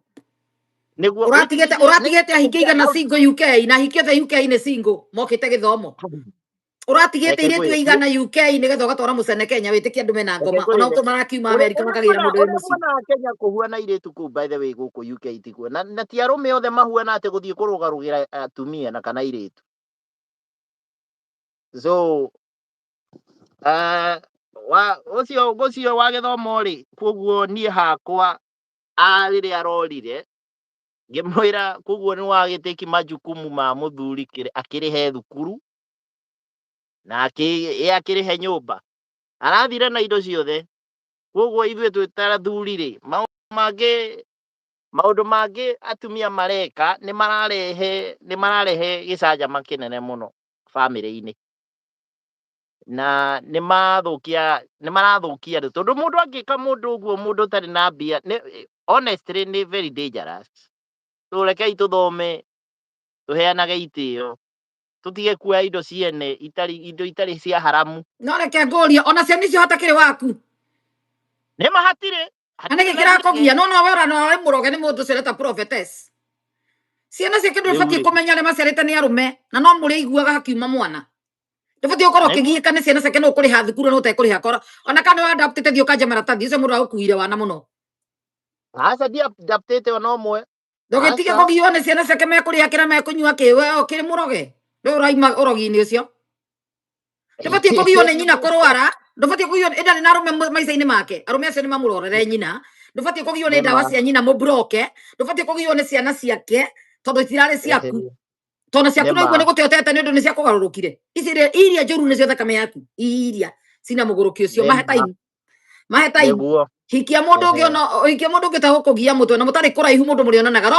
Nĩguo Ũratigĩte wĩtĩkĩtie nĩ ũratigĩte ahingi igana single UK na ahingi othe UK nĩ single mokĩte gĩthomo. Ũratigĩte Reke airĩtu ngwĩre igana UK nĩgetha ũgatwara mũcene Kenya wĩtĩkie andũ mena Reke ngoma ona ngwĩre ũkũ marakiuma ũrĩa Amerika ũrĩa makagĩra muona mũndũ wĩ ũrĩa mũciĩ. muonaga Kenya kũhuana airĩtu kũu by the way gũkũ UK tiguo na ti arũme othe mahuana atĩ gũthiĩ kũrũgarũgĩra atumia na kana airĩtu so wa ũcio ũcio wa gĩthomo rĩ koguo niĩ hakwa rĩrĩa arorire ngĩmwĩra koguo nĩ wagĩtĩki majukumu ma mũthuri akĩrĩhe thukuru na akĩrĩhe nyũmba arathire na indo ciothe koguo ithuĩ twĩ ta athuri rĩ maũndũ mangĩ atumia mareka nĩ mararehe gĩcanjama kĩnene mũno bamĩrĩ-inĩ na nĩ mathũkia nĩ marathũkia andũ tondũ mũndũ angĩka mũndũ ũguo mũndũ ũtarĩ na mbia honestly nĩ very dangerous. So rekei tũthome tũheanage itĩo tũtige kuoya indo ciene itarĩ indo itarĩ cia haramu. No reke ngũrie ona ciana icio hatakĩrĩ waku. Nĩ ma hatirĩ Na nĩkĩ hatirĩ na kĩrakũgia no no we ũrana wĩ mũroge nĩ mũndũ ũcio ũreta prophetess. Ciana ciake Rĩu ndũbatiĩ rĩ kũmenya arĩa maciarĩte nĩ arũme na no mũrĩiguaga hakiuma mwana. Ndũbatiĩ gũkorwo nĩguo ũkĩgiĩka nĩ ciana ciake nũ ũkũrĩha thukuru na ũtekũrĩha kora ona kana nĩ adaptĩte thiĩ ũkanje maratathi ũcio mũndũ agũkuire wana mũno. Aca ndiadaptĩte ona ũmwe. Ndũgĩtige Aca kũgiywo nĩ ciana ciake mekũrĩa kĩrĩa mekũnyua kĩ we ũkĩrĩ mũroge rĩu ũraima ũrogi-inĩ ũcio. Ndũbatiĩ kũgiywo nĩ nyina kũrwara ndũbatiĩ kũgiywo ĩ ndarĩ na arũme maica-inĩ make arũme acio nĩ mamũrorere nyina ndũbatiĩ kũgiywo nĩ ndawa Nĩma cia nyina mũbroke ndũbatiĩ kũgiywo nĩ ciana ciake tondũ itirarĩ ciaku tondũ ciaku no nĩma igua nĩ gũte ũtete nĩ ũndũ nĩ ciakũgarũrũkire ici iria njũru nĩcio thakame yaku iria Cina mũgũrũki ũcio mahe Nĩma. time, mahe time. Nĩguo. Hikia mũndũ ũngĩ, Ehe. ona hikia mũndũ ũngĩ ũtagũkũgia mũtwe na mũtarĩ kũraihu, mũndũ mũrĩonanaga.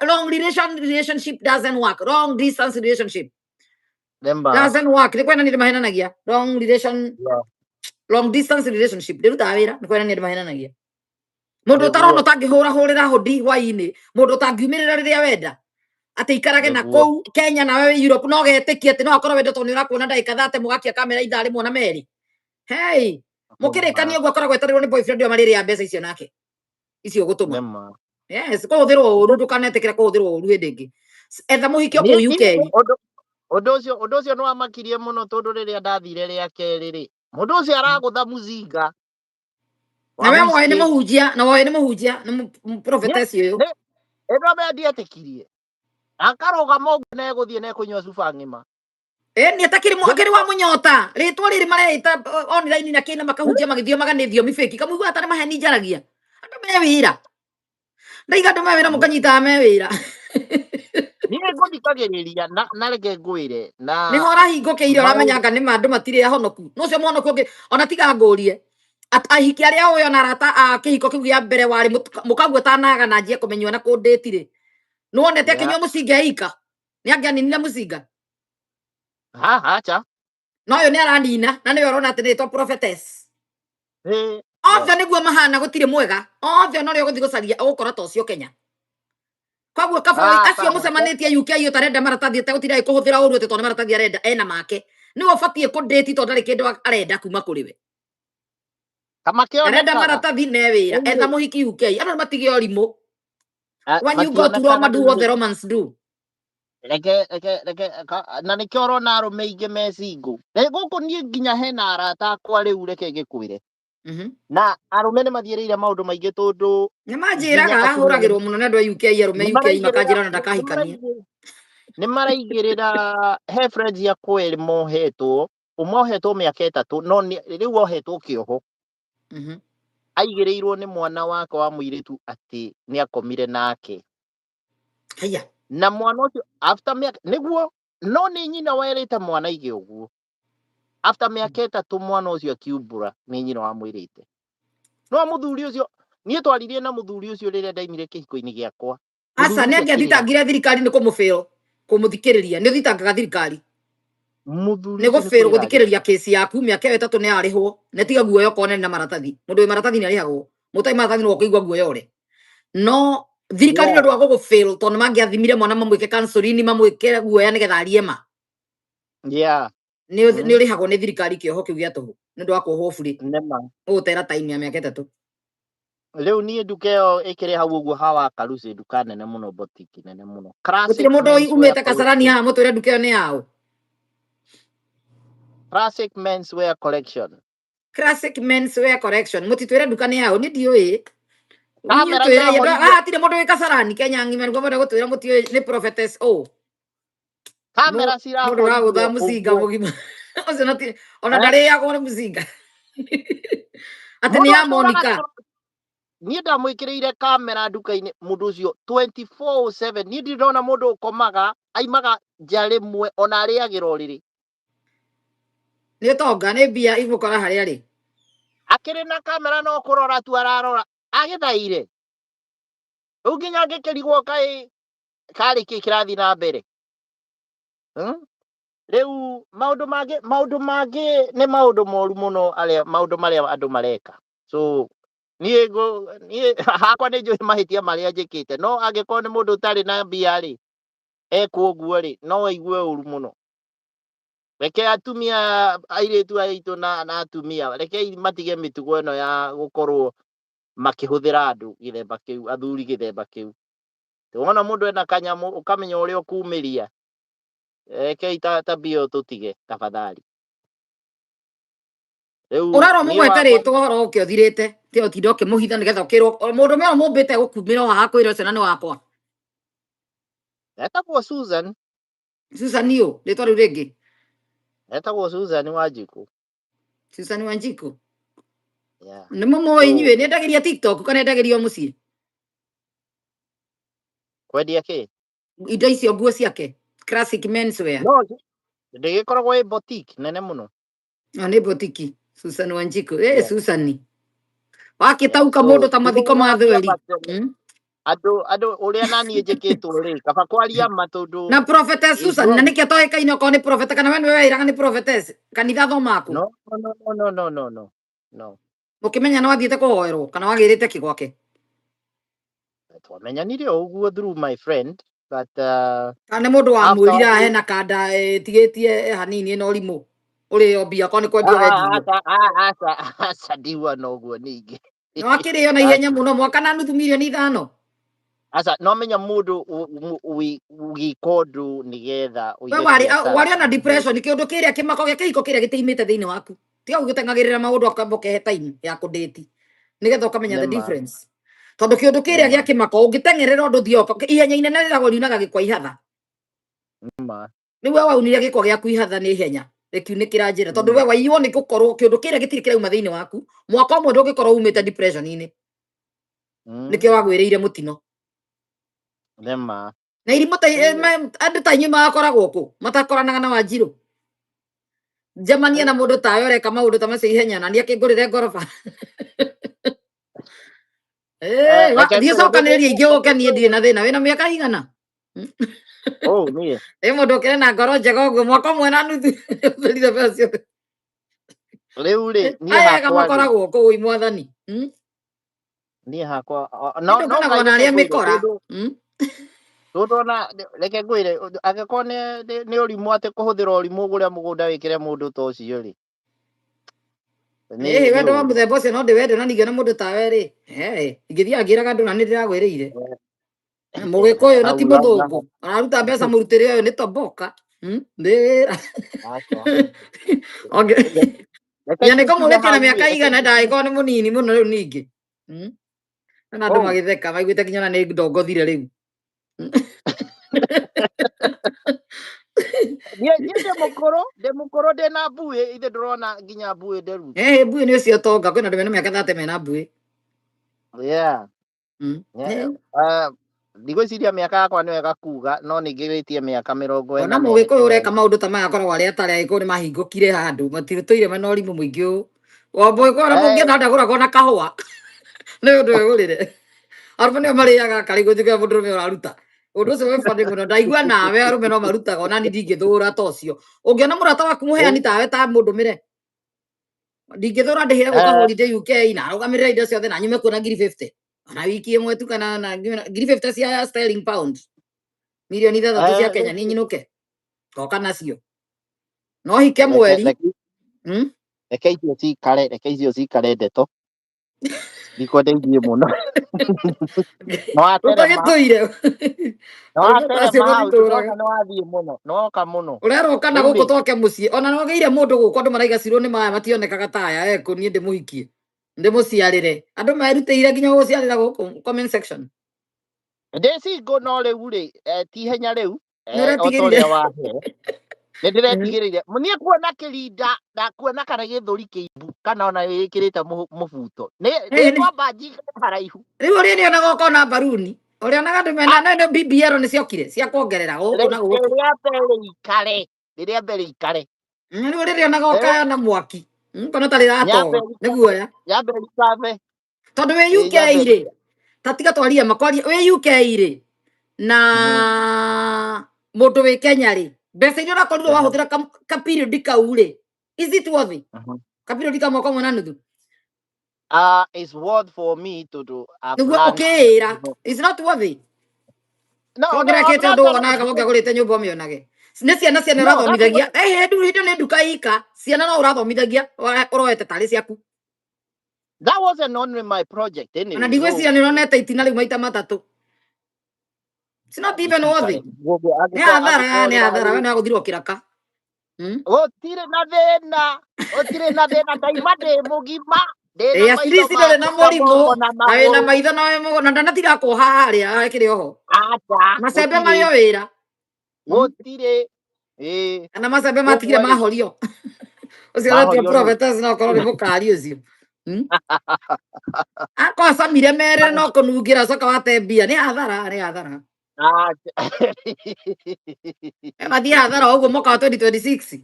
Long relationship doesn't work. Long distance relationship Nĩma. doesn't work. Nĩ kwena nĩ mahenanagia. Long relation, long distance relationship ndĩrutaga wĩra. Nĩ kwena nĩ mahenanagia. Mũndũ ũtarona, Nĩguo. ũtangĩhũra hũrĩra hũndi hwainĩ, mũndũ ũtangiumĩrĩra rĩrĩa wenda, atĩ ikarage na Nĩguo. kũu Kenya nawe wĩ Europe, no getĩkie atĩ no akorwo wendo tondũ nĩ ũrakuona ndagĩka 30 mũgakia kamera ithaa rĩmwe na merĩ. Hey, mũkĩrĩkania ũguo akoragwo etereirwo nĩ boyfriend ũrĩa marĩrĩa mbeca icio nake icio ũgũtũma. Nĩma. Yes, kũhũthĩrwo ũru, ndũkanetĩkĩre kũhũthĩrwo ũru hĩndĩ ĩngĩ. Etha mũhiki o Niĩ kũu UK. Ũndũ ũcio nĩ wamakirie mũno, tondũ rĩrĩa ndathire rĩa kerĩ rĩ, mũndũ ũcio aragũtha mũcinga Na wa we woĩ nĩ whisky. mũhunjia, na woĩ nĩ mũhunjia, nĩ prophetess ũyũ. Ĩno me ndietĩkirie, akarũgama ũguo na egũthiĩ na ekũnyua cuba ng'ima. Ĩ nĩ atakĩrĩ akĩrĩ wa mũnyota rĩtwa rĩrĩ mareita online na kĩna makahunjia magĩthiomaga nĩ thiomi fake, kamũigua atarĩ maheni njaragia. Andũ me wĩra, ndaiga andũ me wĩra, mũkanyitaga me wĩra. Niĩ ngũthikagĩrĩria na reke ngwĩre na Nĩho ũrahingũkĩire. Maũndũ Ũramenya anga nĩ ma andũ matirĩ ahonoku, no ũcio mũhonoku ũngĩ ona tiga ngũrie. Ahiki arĩa ũĩ ona arata a kĩhiko kĩu gĩa mbere warĩ mũkaguo tanaga na njie kũmenywo na kũndĩtirĩ, nĩwonete akĩnyua mũcinga eika? Nĩ angĩaninire mũcinga? Ha acha. No ũyũ nĩ aranina na nĩwe ũrona atĩ nĩtwa prophetess. Ĩ, othe nĩguo mahana, gũtirĩ mwega othe, ona ũrĩa ũgũthiĩ gũcaria ũgũkora ta ũcio Kenya. Koguo kaba acio mũcemanĩtie UK ũtarenda maratathi, ategũtinda kũhũthĩra ũru atĩ tondũ nĩ maratathi arenda, ena make, nĩwe ũbatiĩ kũndĩti tondũ ndarĩ kĩndũ arenda kuma kũrĩ we. Arenda Kamakĩonekaga. maratathi ne wĩra. Rĩu Etha rĩ, mũhiki UK, andũ matige ũrimũ. When you go to mationekaga. Roma, do Rĩu what rĩ, the Romans do. Reke na nĩkĩo ũrona arũme aingĩ me single. Gũkũ niĩ nginya hena arata akwa rĩu, reke ngĩkwĩre, na arũme nĩ mathiĩrĩire maũndũ maingĩ tondũ Nĩ nginya manjĩraga atumia ahũragĩrwo mũno nĩ andũ a UK, arũme nĩ UK maraigĩrĩra makanjĩra ona ndakahikanie. Nĩ maraigĩrĩra. He friends yakwa erĩ mohetwo, ũmwe ohetwo mĩaka 3, no rĩu ohetwo kĩoho. Aigĩrĩirwo nĩ mwana wake wa mũirĩtu atĩ nĩ akomire nake. Haya. Na mwana ũcio after mĩaka, nĩguo, no nĩ nyina werĩte mwana aige ũguo. After mĩaka 3 mwana ũcio akiumbũra nĩ nyina wamwĩrĩte. No mũthuri ũcio, niĩ twaririe na mũthuri ũcio rĩrĩa ndaimire kĩhiko-inĩ gĩakwa. Aca. Mũthuri Nĩ ũcio akĩrĩra. Angĩathitangire thirikari nĩ kũmũbĩro kũmũthikĩrĩria, nĩ ũthitangaga thirikari. Mũthuri Nĩ ũcio nĩ gũbĩrwo kũrĩra arĩra. Gũthikĩrĩria kĩci yaku mĩaka ĩyo 3 nĩ yarĩhwo, na tiga guoya ũkone na maratathi. Mũndũ wĩ maratathi nĩ arĩhagwo, mũtarĩ maratathi no ũkĩigua guoya ũre no thirikari nĩ ũndũ wa gũgũbĩrwo, tondũ nĩ mangĩathimire mwana, mamwĩke counseling, mamwĩke guoya nĩgetha arie ma. Nĩ ũrĩhagwo nĩ thirikari kĩoho kĩu gĩa tũhũ nĩ ũndũ wa kuohwo burĩ. Nĩma. Ũgũtera time ya mĩaka 3. Rĩu niĩ nduka ĩyo ĩkĩrĩ hau ũguo hawa Karuci, nduka nene mũno, boutique nene mũno. Gũtirĩ Classic mũndũ menswear umĩte Kasarani collection. haha mũtwĩre nduka ĩyo nĩ yaũ. Classic menswear collection. Classic menswear collection, mũtitwĩre nduka nĩ yaũ, niĩ ndiũĩ. Kamera Inyuĩ twĩre. irahorirwo. Haha hatirĩ mũndũ wĩ Kasarani Kenya ng'ima nĩguo mwenda gũtwĩra mũtiũĩ nĩ prophetess o Kamera mũndũ cirahorirwo ũragũtha mũcinga ũguo. Mũgima ũcio ona Eh? ndarĩagwo nĩ mũcinga atĩ nĩ Mũndũ ya atũraga Monica. Niĩ ndamwĩkĩrĩire kamera nduka-inĩ, mũndũ ũcio 24/7. Niĩ ndirĩ ndona mũndũ ũkomaga aimaga nja rĩmwe, ona arĩagĩra ũrĩrĩ. Nĩ ũtonga, nĩ mbia igũkora harĩa arĩ. Akĩrĩ na kamera, no kũrora tu ararora agĩthaire rĩu nginya ngĩkĩrigwo kaĩ karĩ kĩ kĩrathiĩ na mbere. Rĩu maũndũ mangĩ nĩ maũndũ moru mũno, arĩa maũndũ marĩa andũ mareka. So niĩ hakwa nĩ njũĩ mahĩtia marĩa njĩkĩte, no angĩkorwo nĩ mũndũ ũtarĩ na mbia rĩ, ekwo ũguo rĩ, no aigue ũru mũno. Reke atumia, airĩtu aitũ na atumia, reke matige mĩtugo ĩno ya gũkorwo makĩhũthĩra andũ gĩthemba kĩu, athuri gĩthemba kĩu. Wona mũndũ ena kanyamũ, ũkamenya ũrĩa ũkumĩria. Rekei ta tabia ĩyo tũtige tafadhali rĩu. Ũrarora Niĩ mũgwete wakwa rĩtwa, ũhoro ũke ũthirĩte, tiga ũtinde ũkĩmũhitha nĩgetha ũkĩrwo mũndũ ũmwe mũmbĩte gũkumĩra o haha kwĩra ũcio na nĩ wakwa. Etagwo Susan. Susan ũ rĩtwa rĩu rĩngĩ? Etagwo Susan Wanjikũ. Susan Wanjiku. Yeah. Nĩ mũmũĩ? So Inyuĩ nĩ endagĩria TikTok kana endagĩria o mũciĩ? Kwendia kĩ? Indo icio, nguo ciake, classic menswear. No ndĩgĩkoragwo ĩ boutique nene mũno. No nĩ boutique. Susan Wanjiku, eh. Yeah. Susan Yeah. wakĩtauka So mũndũ ta tiga mathiko ma kwaria thweri. ma tondũ andũ ũrĩa naniĩ njĩkĩtwo rĩ, kaba kwaria ma tondũ Na prophetess is Susan, na wrong. nĩkĩo toĩkaine okorwo nĩ prophet, kana we nĩwe weiraga nĩ prophetess kanitha thomaku? No, no, no, no, no, no, no, no. Mũkĩmenya nĩ wathiĩte kũhoerwo kana wagĩrĩte kĩ gwake? Twamenyanire o ũguo through my friend, but Kana nĩ mũndũ after wamwĩrire hena kanda ĩtigĩtie hanini ĩna ũrimũ ũrĩo mbia korwo nĩ kwendio wendirio? Aca, aca, aca, ndiuga no ũguo ningĩ. Na wakĩrĩo na ihenya Aca. mũno, mwaka na nuthu 5 mirioni. Aca, no menya mũndũ ũgĩka ũndũ nĩgetha We ũige warĩ biacara warĩ ona kana depression, kĩũndũ kĩrĩa kĩmako gĩa kĩhiko kĩrĩa gĩtĩimĩte thĩinĩ waku, tiga gũgĩteng'agĩrĩra maũndũ, akamba ũkehe time ya kũndĩti nĩgetha ũkamenya the nĩma difference, tondũ kĩũndũ kĩrĩa nĩma gĩa kĩmako ũngĩteng'erera ũndũ thioko ihenya inene rĩragwo riunaga gĩkwa ihatha. Nĩma. Rĩu we waunire gĩkwa gĩaku ihatha nĩ ihenya rĩkiunĩkĩra njĩra, tondũ we Nĩma. waiywo nĩ gũkorwo kĩũndũ kĩrĩa gĩtirĩ kĩrauma thĩinĩ waku mwaka ũmwe, ndũngĩkorwo umĩte depression-inĩ. Nĩkĩo wagwĩrĩire mũtino. Nĩma. Na irimũ ta Rĩu andũ ta inyuĩ magakoragwo kũ matakoranaga na Wanjirũ, njemanie na mũndũ tawe ũreka maũndũ ta macio ihenya na nĩ akĩngũrĩre ngoroba. Reke Thiĩ ngwĩre cokanĩrĩria ingĩ ũke, niĩ ngwĩre ndirĩ na thĩna. Wĩna mĩaka igana? Oh, niĩ Ĩ mũndũ ũkĩrĩ na ngoro njega ũguo, mwaka ũmwe na nuthu ũthũrire mbeca ciothe. Rĩu rĩ, niĩ Aya ega hakwa rĩ, makoragwo kũu mwathani. Niĩ hakwa Nĩ no no ndũkoragwo Ngai na reke arĩa ngwĩre mĩkora. tondũ tondũ ona reke ngwĩre angĩkorwo nĩ ũrimũ atĩ kũhũthĩra ũrimũ ũgũre mũgũnda wĩkĩre mũndũ ta ũcio rĩ, nĩ Ĩĩ nĩ wendo wa ũru. mũthemba ũcio no ndĩwende, na ningĩ ona mũndũ tawe rĩ, ingĩthiaga ngĩraga andũ na nĩ ndĩragwĩrĩire mũgĩkũyũ na Hau ti mũthũngũ araruta mbeca mũrutĩre ũyũ nĩ tomboka. Ndĩ wĩra. Aca. Reke Nya nĩ ngũkinye kũmũrĩkia na hau rĩ, mĩaka reke igana ngũkinye ndagĩkorwo nĩ mũnini mũno rĩu ningĩ. Na andũ oh magĩtheka maiguĩte nginya ona nĩ ndongothire rĩu. Niĩ ndĩ mũkũrũ, ndĩ mũkũrũ, ndĩ na mbuĩ, ithe ndũrona nginya mbuĩ nderu. Mbuĩ nĩ ũcio tonga, kwĩna andũ mena mĩaka 30 mena mbuĩ. Yeah. Yeah. Ndigwĩciria mĩaka yakwa nĩ wega kuga, no nĩ ngĩrĩtie mĩaka mĩrongo Ona ĩna na mũgĩkũyũ ĩna. ũreka maũndũ ta maya akoragwo arĩa atarĩ agĩkũyũ nĩ mahingũkire handũ matitũire mena ũrimũ mũingĩ ũũ. Wa mũgĩkũyũ ona mũngĩona ndagũragwo na kahũa nĩ ũndũ wegũrĩre, arũme nĩo marĩaga karĩgũ njĩke mũndũrũme ũraruta ũndũ ũcio wĩ funny mũno. Ndaigua nawe arũme no marutaga, ona ni ndingĩthũra ta ũcio. Ũngĩona mũrata waku mũheani tawe ta mũndũmĩre, ndingĩthũra ndĩhĩre gũka holiday UK na arũgamĩrĩre indo ciothe na nyume kuona ngiri 50 ona wiki ĩmwe tu, kana na ngiri 50 cia sterling pound, 6 mirioni cia Kenya, niĩ nyinũke ngoka nacio no hike Reke mweri. Reke reke icio cikare, reke icio cikare ndeto, ndikwenda ithiĩ mũno, nĩ waterema. Ũtagĩtũire Nĩ arũme ta acio waterema hau matitũraga. tũroka, nĩ wathiĩ mũno, nĩ woka mũno. Ũrerwo kana Rĩu gũkũ rĩ twake mũciĩ ona nĩwagĩire mũndũ gũkũ, andũ maraiga cirwo nĩ maya mationekaga ta aya ekũ, niĩ ndĩmũhikie ndĩmũciarĩre, andũ merutĩire nginya gũciarĩra gũkũ comment section. Ndĩ single, no rĩu rĩ, ti ihenya rĩu. Nĩ O ta ũretigĩrire? Ũrĩa wahe nĩ ndĩretigĩrĩire niĩ kuona kĩrinda na kuona kana gĩthũri kĩimbu kana ona wĩkĩrĩte mũbuto nĩ Ĩĩ, ngwamba njikare haraihu. Rĩu ũrĩa nĩonaga ũkona mbaruni, ũrĩonaga andũ mena no BBL nĩ ciokire cia kuongerera gũkũ na Reke gũkũ. rĩambe rĩikare, rĩrĩa rĩikare. Rĩu rĩrĩonaga ũkayona mwaki, kono ta Nyambe rĩratoga nĩ guoya. Nyambe rikabe. Tondũ wĩ Ĩ UK nyambe rĩ, ta tiga twaria makwaria, wĩ UK rĩ na mũndũ wĩ Kenya rĩ, mbeca iria ũrakorirwo wahũthĩra ka period kau rĩ, is it worth it? Ka period ka mwaka ũmwe na nuthu. It's worth for me to I've Nĩguo learned. ũkĩĩra is not worth it. No, no, I've Wongerekete learned ũndũ a lot. wonaga ũngĩagũrĩte nyũmba ũmĩonage nĩ ciana ciana No, that was ũrathomithagia hĩndĩ nĩ nduka ika ciana no ũrathomithagia ũroete tarĩ ciaku. That wasn't only my project Ona anyway. So ndigwĩciria nĩ ũronete itina rĩu maita matatũ. It's not even worth it. Ũguo Nĩ angĩkorwo hathara angĩkorwo nĩ hathara we rĩrarĩ nĩ wagũthirwo kĩraka. Gũtirĩ na thĩna, gũtirĩ na thĩna, ndaima ndĩ mũgima, ndĩ na Ĩ at maitho least ndũrĩ na makwa na mũrimũ moko na na wĩna magũrũ. maitho na wĩ mũgũ na ndanatinda kuoha harĩa kĩrĩ oho. Aca. Macembe Gũtirĩ. marĩ o wĩra. Gũtirĩ, ĩĩ. Kana macembe matigire Koguo rĩ mahorio ũcio ũretio mahorio nũ? prophetess no korwo nĩ mũkari ũcio. Akorwo acamire merĩre no kũnungĩra coka wate mbia, nĩ hathara, nĩ hathara. Aca. Wathiĩ hathara o ũguo mwaka wa 2026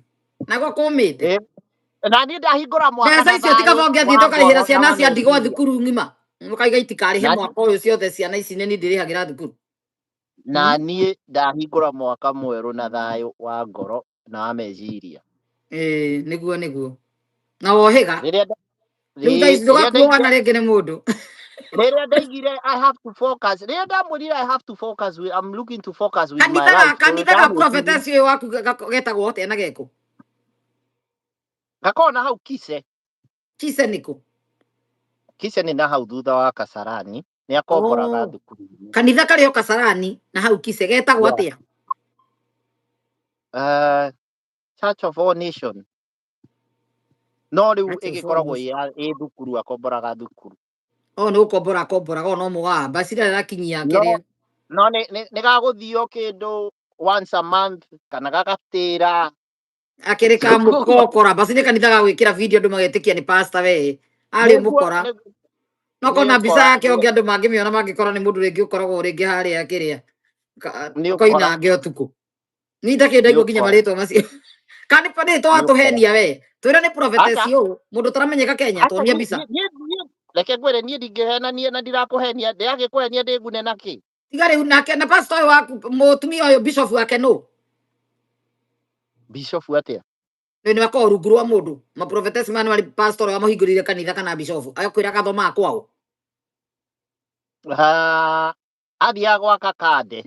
naguo kũmĩte. Ĩ. Na niĩ ndahingũra mwaka Mbeca na icio ti thayũ kaba ũngĩathiĩte wa ũkarĩhĩra ngoro na ciana wa cia ndigwa meciria. thukuru ng'ima, ũkaiga itikarĩhe Na mwaka ũyũ ciothe ciana ici nĩ niĩ ndĩrĩhagĩra thukuru. Na niĩ ndahingũra mwaka mwerũ na thayũ wa ngoro na wa meciria. Ĩĩ, nĩguo nĩguo na wohĩga Rĩrĩa rĩu thaa ici rĩrĩa ndũgakuo wana ndaigire rĩngĩ nĩ mũndũ. Rĩrĩa ndaigire I have to focus, rĩrĩa ndamwĩrire I have to focus with, I'm looking to focus with my Kanitha ga life tondũ kanitha ga ndamwĩtirie. prophetess ũyũ waku getagwo atĩa na geko? Gakoragwo na hau Kise. Kise nĩkũ? Kise nĩ na hau thutha wa Kasarani, nĩ akomboraga Oh. thukuru-inĩ. Kanitha karĩ o Kasarani na hau Kise getagwo Yeah. atĩa? Church of All Nation, no rĩu Church of All ĩgĩkoragwo Nation. ĩ thukuru, akomboraga thukuru. O nĩ gũkombora akomboraga o no mũgaa basi rĩrĩa rakinyia No kĩrĩa. No nĩ gagũthio kĩndũ once a month kana gagatĩra. Akĩrĩ ka mũkokora basi nĩ kanitha ga gwĩkĩra video andũ magetĩkia nĩ pastor we arĩ Nĩguo mũkora. No nĩ kona mbica ũkora yake ũngĩ andũ mangĩmĩona mangĩkora nĩ mũndũ rĩngĩ ũkoragwo rĩngĩ harĩa kĩrĩa nĩ ũkora. koinange ũtukũ. Ni ndakĩ Nĩ ndaigua nginya ũkora. marĩtwa macio. Kana nĩ rĩtwa Nĩ ũkora. watũhenia we. Twĩra nĩ prophetess Aca. ũũ mũndũ ũtaramenyeka Kenya Aca tuonie mbica. Reke ngwĩre, niĩ ndingĩhenania na ndirakũhenia, ndĩragĩkũhenia ndĩngune nakĩ? Tiga rĩu nake na pastor ũyũ waku mũtumia ũyũ bishop wake nũ? Bishop atĩa? Nĩ nĩ akorwo rungu rwa mũndũ. Ma prophetess maya nĩ marĩ pastor ũrĩa wamũhingũrĩire kanitha kana bishop. Agakwĩra agathomaga kwao. Ah, athiaga gwa Kakande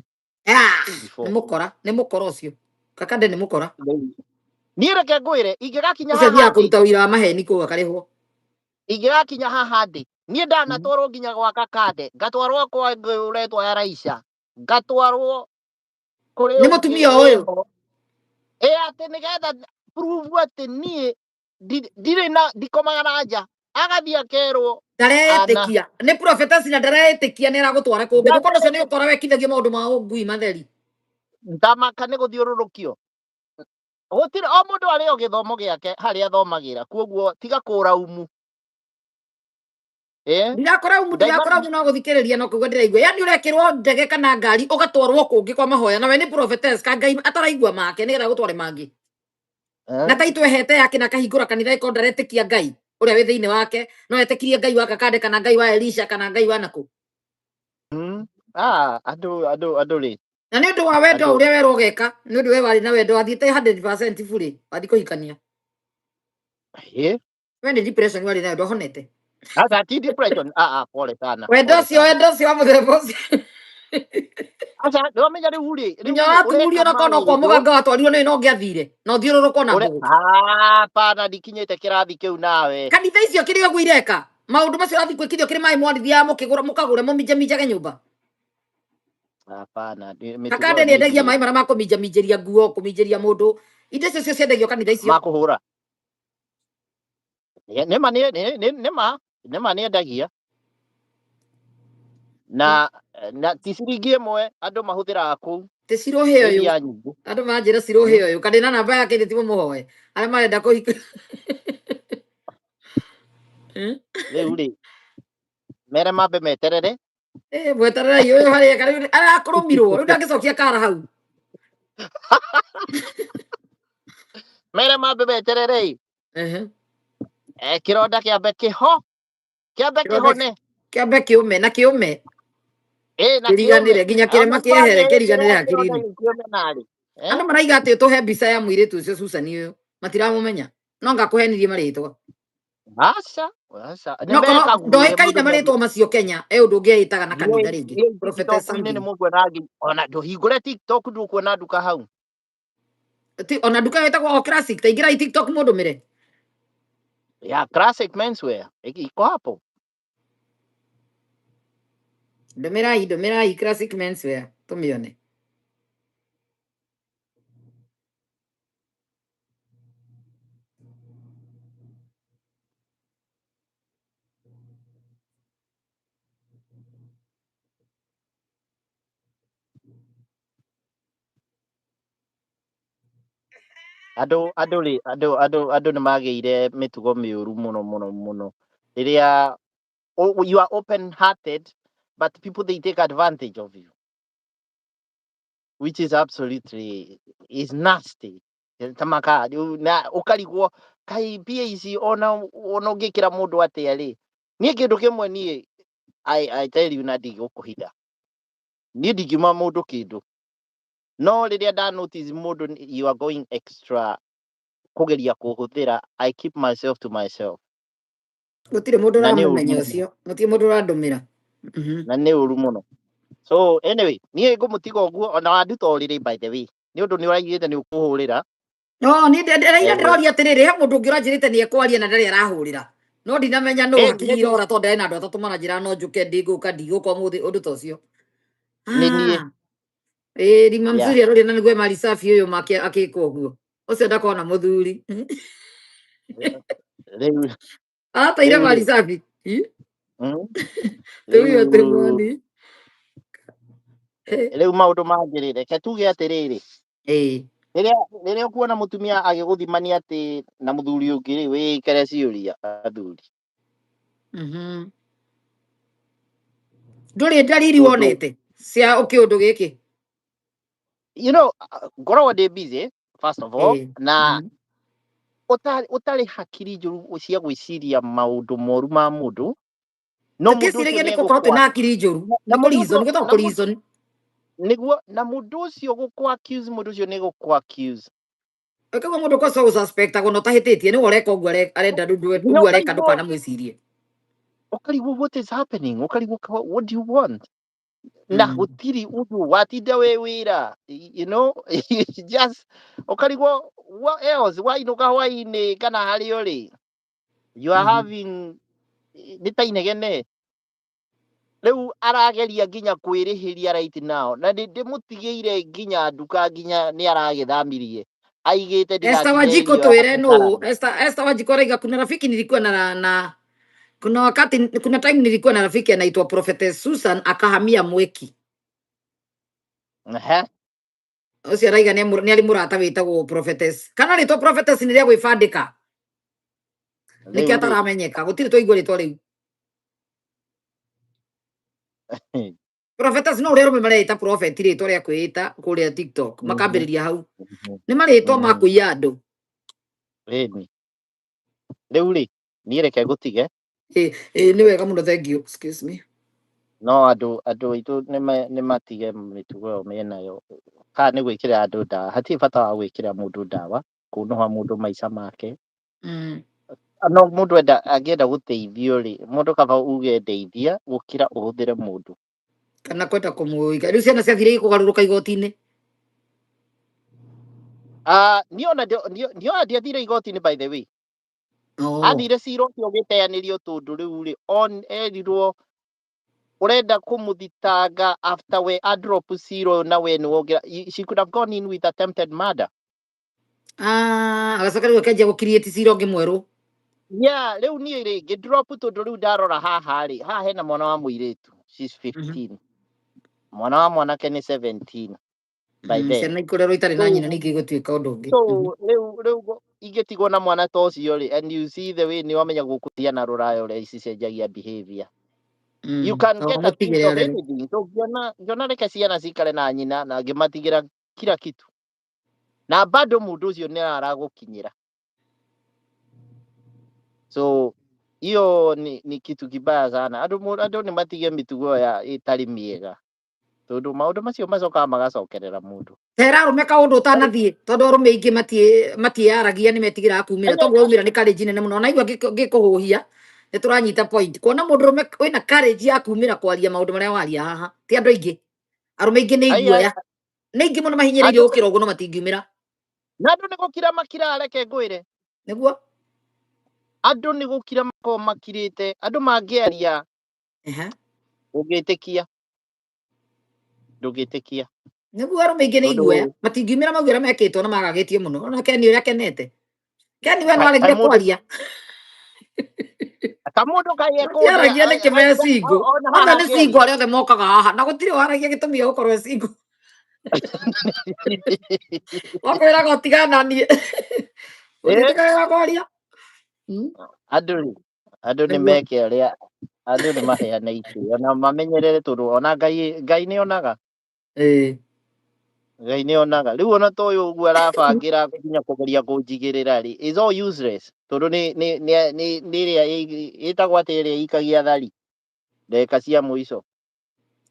Ah, nĩ before. mũkora, nĩ mũkora ũcio. Kakande nĩ mũkora. Niĩ reke ngwĩre, ingĩgakinya Ũcio haha athiaga ndĩ kũruta wĩira wa maheni kũu akarĩhwo. Ingĩgakinya haha ndĩ niĩ ndanatwarwo nginya gwa Kakande, ngatwarwo kwa ũngĩ ũretwo Araisha, ngatwarwo kũrĩ Nĩ ũngĩ mũtumia ũyũ. wĩho ĩ atĩ nĩgetha prove atĩ niĩ ndirĩ na ndikomaga na nja, agathiĩ akerwo ana Ndaretĩkia. Nĩ prophetess na ndaretĩkia nĩ aragũtwara kũngĩ. Mũkora ũcio nĩ ũkora wekithagio maũndũ ma ũngui matheri. Ndamaka nĩ gũthiũrũrũkio, gũtirĩ o mũndũ arĩ o gĩthomo gĩake harĩa athomagĩra, koguo tiga kũraumu. Ndirakora umu. Ndaima Ndirakora umu no gũthikĩrĩria no kũigua ndĩraigua. Yani ũrekĩrwo ndege kana ngari ũgatwarwo kũngĩ kwa mahoya na we nĩ prophetess ka Ngai ataraigua make nĩgetha gũtware mangĩ. Na Eh? ta itwehete yake na akahingũra kanitha ĩkorwo ndaretĩkia Ngai ũrĩa wĩ thĩinĩ wake, no etĩkirie Ngai wa Kakande kana Ngai wa Elisha kana Ngai wa nakũ. Ah, andũ rĩ Na nĩ ũndũ wa wendo andũ ũrĩa werwo ũgeka, nĩ ũndũ we warĩ na wendo wathiĩte 100% burĩ wathiĩ kũhikania. Ĩ We nĩ depression warĩ nayo ndwahonete. Sasa ti depression, ah ah, pole sana. Wendo Pole ũcio sana. wendo ũcio wa mũthemba ũcio. Aca nĩwamenya rĩu rĩ rĩu Nginya rĩ ũreka watumurio na kona kwa maũndũ mũganga watwarirwo nĩ no ũngĩathire na ũthiũrũrũkwo na ũre mbũgũ. Hapana, ndikinyĩte kĩrathi kĩu nawe. Kanitha icio kĩrĩ ũguo ireka maũndũ macio ũrathiĩ gwĩkithio kĩrĩ maĩ mwarithiaga mũkĩgũra mũkagũre mũminjaminjage nyũmba. Hapana, mĩtugo Kakande ĩyo nĩ endagia niĩ maĩ marĩa ma kũminjaminjĩria nguo, kũminjĩria mũndũ, indo icio cio ciendagio kanitha icio. Makũhũra nĩma nĩma nĩma nĩendagia na ti ciringi ĩmwe andũ mahũthĩraga kũu. Ti cirohe nĩ ũyũ mbia nyingĩ. Andũ manjĩra cirohe ũyũ kana na namba yake ndĩ mũhoe arĩa marenda kũhika. Rĩu rĩ mere mambe meterere. Eh, mwetererei ũyũ harĩa rĩu arakũrũmirwo rĩu ndangĩcokia kara hau. Mere mambe meterere. Ehe. Eh, kĩronda kĩambe kĩho kĩambe Kĩronda kĩhone. Kĩambe kĩũme na kĩũme. Ĩ na kĩũme. Kĩriganĩre nginya kĩrema Ona kĩehere kwagĩa kĩriganĩre kĩrĩa kĩronda hakiri-inĩ. gĩ kĩũme narĩ. Eh? Andũ maraiga atĩ ũtũhe mbica ya mũirĩtu ũcio Susan ũyũ matiramũmenya no ngakũhenirie marĩtwa. Aca aca nĩ No korwo mekaguire ndoĩkaine mũndũ marĩtwa macio Kenya e ũndũ ũngĩ eĩtaga na kanitha rĩngĩ niĩ prophetess TikTok-inĩ nĩ something. mũkuona ona ndũhingũre TikTok ndũkuona nduka hau. Ona nduka ĩtagwo o classic ta ingĩrai TikTok mũndũmĩre. Ya Classic Menswear iko hapo. Ndũmĩrai ndũmĩrai Classic Menswear tũmĩone. Andũ rĩ andũ nĩ magĩire mĩtugo mĩũru mũno mũno mũno rĩrĩa you are open hearted, but people, they take advantage of you, which is absolutely is nasty. Tamaka rĩu na ũkarigwo Kaĩ mbia ici ona ũngĩkĩra mũndũ atĩa rĩ, niĩ kĩndũ kĩmwe niĩ I tell you na ndigũkũhitha, niĩ ndingiuma mũndũ kĩndũ, no rĩrĩa nda notice mũndũ you are going extra kũgeria kũhũthĩra, I keep myself to myself. Gũtirĩ mũndũ Na nĩ ũru ũramũmenya mũno. Ũcio gũtirĩ mũndũ ũrandũmĩra. Na nĩ ũru mũno. So anyway, niĩ ngũmũtiga ũguo ona wanduta ũrĩrĩ, by the way, nĩ ũndũ nĩ ũraigĩte nĩ ũkũhũrĩra. No niĩ ndĩraira ndĩroria atĩrĩrĩ, he mũndũ ũngĩ ũranjĩrĩte nĩ ekwaria na ndarĩ arahũrĩra, no ndinamenya nũ. Hakiri irora tondũ ndarĩ na andũ atatũ maranjĩra no njũke, ndingũka, ndigũka ũmũthĩ, ũndũ ta ũcio. Nĩ niĩ. Ah, ĩĩ, rima mzuri aroria na nĩguo mali safi ũyũ make akĩkwo ũguo ũcio ndakona mũthuri. Rĩu Arateire rĩu mali rĩ safi. Rĩu atĩ rĩu mwani. Rĩu maũndũ mangĩ rĩ, reke tuge atĩrĩrĩ, rĩrĩa ũkuona mũtumia agĩgũthimania atĩ na mũthuri ũngĩ rĩ, wĩkere ciũria athuri. Ndũrĩ ndariri Tondũ wonete cia ũkĩũndũ gĩkĩ? Ngoragwo ndĩ busy first of all, na ũtarĩ hakiri njũru cia gwĩciria maũndũ moru ma mũndũ, no mũndũ ũcio Tũtiĩciragia nĩ nĩ gũkorwo twĩna egũkwa hakiri njũru. Na Nĩ mũndũ kũreason ũcio gwĩtagwo na mũndũ kũreason. Nĩguo, na mũndũ ũcio gũkũ accuse, mũndũ ũcio nĩ gũkũ accuse. Koguo mũndũ kosa gũsuspectagwo na ũtahĩtĩtie nĩwe ũreka ũguo, arenda nginya ũguo areka ũkarigwo ndũkanamwĩcirie. Ũkarigwo what is happening, ũkarigwo what do you want, na gũtirĩ ũndũ watinda wĩ wĩra, just ũkarigwo what else, wainũka hwainĩ kana harĩa ũrĩ, you are having nĩ ta inegene. Rĩu arageria nginya kwĩrĩhĩria right now, na nĩ ndĩmũtigĩire nginya nduka, nginya nĩ aragĩthamirie aigĩte Esther ndigakinye Wanjiko area ya twĩre nũ Kasarani. Esther Wanjiko araiga kuna rafiki nilikuwa na kuna wakati, kuna time nilikuwa na rafiki anaitwa Prophetess Susan, akahamia Mweki. Ũcio araiga nĩ arĩ mũrata wĩtagwo Prophetess, kana rĩtwa Prophetess nĩ rĩa gwĩbandĩka nĩkĩo Rĩu rĩ ataramenyeka, gũtirĩ twaigua rĩtwa rĩu Prophetess, no ũrĩa arũme mareĩta prophet, rĩtwa rĩa kwĩĩta kũrĩa TikTok, makambĩrĩria hau nĩ marĩtwa ma kũiya andũ. Ĩni rĩu rĩ, niĩ reke ngũtige. Ĩ nĩ wega mũno, thank you. Excuse me. No andũ aitũ nĩ matige mĩtugo ĩyo menayo, kana nĩ gwĩkĩra andũ ndawa, hatirĩ bata wa gwĩkĩra mũndũ ndawa, kũnũha mũndũ maica make. No mũndũ enda angĩenda gũteithio rĩ, mũndũ kaba uge ndeithia gũkĩra ũhũthĩre mũndũ. Kana kwenda kũmũiga rĩu ciana ciathire ikũgarũrũka igoti-inĩ. Ah, niĩ ona niĩ ona ndiathire igoti-inĩ, by the way. Athire cira ũcio ũgĩteanĩrio, tondũ rĩu rĩ on erirwo ũrenda kũmũthitanga after we adrop cira ũyũ, na we nĩ wongera, she could have gone in with attempted murder. Ah, agacoka rĩu akanjia gũkiriĩti cira ũngĩ mwerũ. Yeah, rĩu niĩ rĩ ngĩ-drop, tondũ rĩu ndarora haha rĩ, haha hena mwana wa mũirĩtu, she's 15, mwana wa mwanake nĩ 17 by then. Ciana ikũrerwo itarĩ na So nyina ningĩ igũtuĩka ũndũ ũngĩ. So rĩu ingĩtigwo na mwana ta ũcio rĩ, and you see the way nĩ wamenya gũkũtia na rũraya ũrĩa ici cenjagia behavior, you can get accused Mũtigĩre of arerwo. anything. So ngĩona reke ciana cikare na nyina, na ngĩmatigĩra kila kitu, na bado mũndũ ũcio nĩ aragũkinyĩra. So hiyo ni kitu kibaya sana. Andũ nĩ matige mĩtugo ya ĩtarĩ mĩega, tondũ maũndũ macio macokaga magacokerera mũndũ. Tera arũme kaũndũ ũtanathiĩ, tondũ arũme aingĩ matiĩyaragia, nĩ metigĩraga kumĩra, toguo waumĩra nĩ courage nene mũno. Ona igua ngĩkũhũhia nĩ tũranyita point kuona mũndũ ũrũme wĩna courage ya kumĩra kwaria maũndũ marĩa waria haha ti andũ aingĩ. Arũme aingĩ nĩ Ai, iguoya, nĩ aingĩ mũno mahinyĩrĩirio andũ gũkĩra ũguo no matingiumĩra. Na andũ nĩ gũkira makira, reke ngwĩre. Nĩguo. Andũ nĩ gũkira makoragwo makirĩte, andũ mangĩaria ũngĩtĩkia ndũngĩtĩkia. Nĩguo, arũme aingĩ nĩ Tondũ iguoya, matingiumĩra mauge ũrĩa mekĩtwo na magagĩtio mũno. Ona Keni ũrĩa akenete, Keni we no aregire kamũndũ kwaria. Kamũndũ kaĩ ekũndĩa Matiaragia nĩkĩ me single? Ona Othe haha nĩ single, ngĩaria. Arĩa othe mokaga haha na gũtirĩ waragia gĩtũmi gĩa gũkorwo e single. Wakwĩraga ũtigana niĩ ũtiĩtĩkagĩra kwaria. Andũ rĩ, andũ nĩ Nĩguo. Meke ũrĩa andũ nĩ maheane itĩo na mamenyerere, tondũ ona Ngai nĩ onaga. Ngai nĩ onaga. Rĩu ona ta ũyũ ũguo arabangĩra nginya kũgeria kũnjigĩrĩra rĩ, is all useless. Tondũ nĩ ĩrĩa ĩtagwo atĩ ĩrĩa ĩikagia thari ndagĩka cia mũico.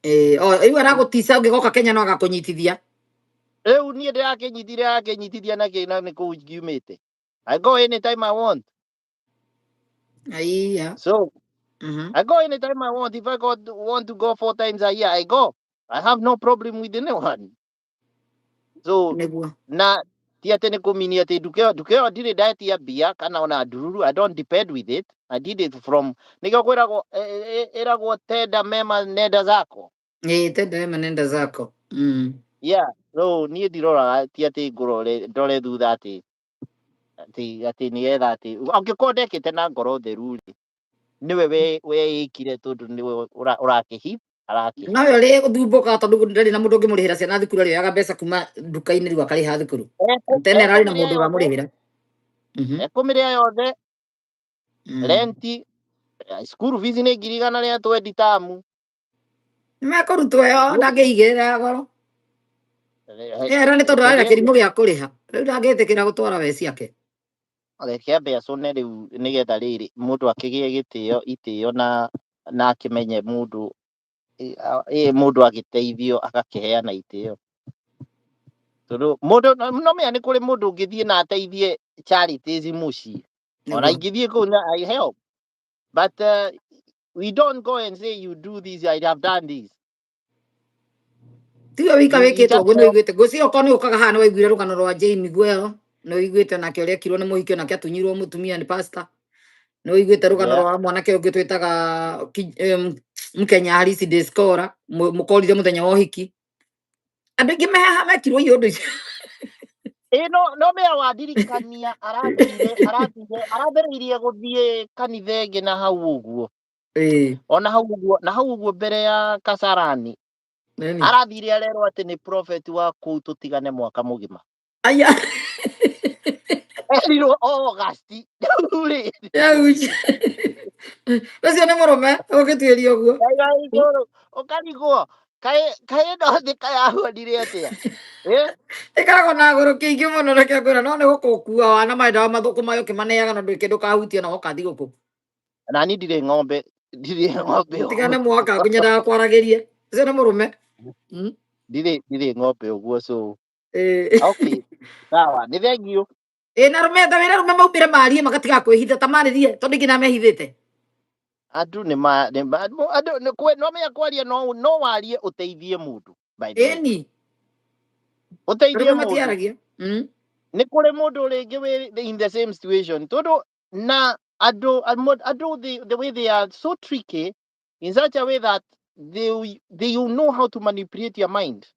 Eh, oh, rĩu aragũtica ũngĩgoka Kenya no agakũnyitithia. Rĩu niĩ ndĩrakĩnyitire, arakĩnyitithia nakĩ na nĩ kũu ngiumĩte? I go anytime I want. Aiya. So I go anytime I want. If I want to go four times a year, I go. I have no problem with anyone. So Nĩguo. Na ti atĩ nĩ kũmini atĩ nduka ĩyo ndirĩ ndetia mbia kana ona ndururu. I don't depend with it. I did it from nĩkĩo kwĩragwo ĩragwo tenda mema nenda zako. Ĩĩ, tenda wema nenda zako. Yeah, so niĩ ndiroraga, ti atĩ ngũrore ndore thutha atĩ nĩgetha atĩ angĩkorwo ndekĩte na ngoro theru rĩ, nĩwe weĩkire tondũ nĩwe ũrakĩhi arakĩhe. Nawe ũrĩ gũthumbũka tondũ ndarĩ na mũndũ ũngĩmũrĩhĩra ciana thukuru, arĩoyaga mbeca kuma nduka-inĩ rĩu akarĩha thukuru. Tene ararĩ na Ekũmĩrĩa mũndũ yothe. ũramũrĩhĩra. Ekũmĩrĩa yothe. Renti, school fees nĩ 120,000 tamu. Nĩmekũrutwo ĩyo ndangĩigĩrĩra goro. Era nĩ tondũ arĩ na kĩrimũ gĩa kũrĩha. Rĩu ndangĩtĩkĩra gũtwara we ciake. Reke ambe acũne rĩu nĩgetha rĩrĩ mũndũ akĩgĩe gĩtĩo itĩo na akĩmenye mũndũ mũndũ agĩteithio agakĩheana itĩo, tondũ mũndũ no menya nĩ kũrĩ mũndũ ũngĩthiĩ na ateithie charities mũciĩ ona ingĩthiĩ kũu na I help, but we don't go and say, "You do this, I have done this." Tiwe wika You wĩkĩtwo just ũguo nĩ help. ũiguĩte ngwĩciria okorwo nĩ ũkaga haha nĩ waiguire rũgano rwa Jane Guero, nĩ ũiguĩte nake ũrĩa ekirwo nĩ mũhiki, onake atunyirwo mũtumia nĩ pastor. Nĩ ũiguĩte rũgano rwa mwanake ũngĩ twĩtaga Mkenya Harisi Descora mũkorire mũthenya wa ũhiki. Andũ aingĩ me haha mekirwo iũndũ icio. Ĩ no mea wandirikania arathire arambĩrĩirie gũthiĩ kanitha ĩngĩ na hau ũguo. Ona hau ũguo na hau ũguo mbere ya Kasarani. Nini? Arathire arerwo atĩ nĩ prophet wa kũu tũtigane mwaka mũgima. Aya. Erirwo August rĩu rĩ. Yauci. Ũcio nĩ mũrũme ũgĩtuĩria ũguo. Ndaiga igũrũ ũkarigwo kaĩ no thĩ kayahũnire atĩa? Eh? Ĩkoragwo na goro kĩingĩ mũno reke ngwĩra, no nĩ gũkũkua wana maendaga mathũkũma ũkĩmaneaga na ndũrĩ kĩndũ kahutia na woka thigũkũ. Na niĩ ndirĩ ng'ombe ũguo. Tigane mwaka ngunyendaga kwaragĩrie. Ũcio nĩ mũrũme. Ndirĩ ng'ombe ũguo, so okay, sawa, nĩ thengiũ. Ĩ na arũme ta wĩra arũme maumĩre marie magatiga kwĩhitha ta marĩrie tondũ ingĩ namehithĩte. Andũ nĩ ma nĩ ma andũ nĩ no menya kwaria no warie ũteithie mũndũ, by the way. Ĩni. Ũteithie Arũme mũndũ. matiaragia. Nĩ kũrĩ mũndũ rĩngĩ wĩ in the same situation tondũ na andũ the way they are so tricky in such a way that they will know how to manipulate your mind.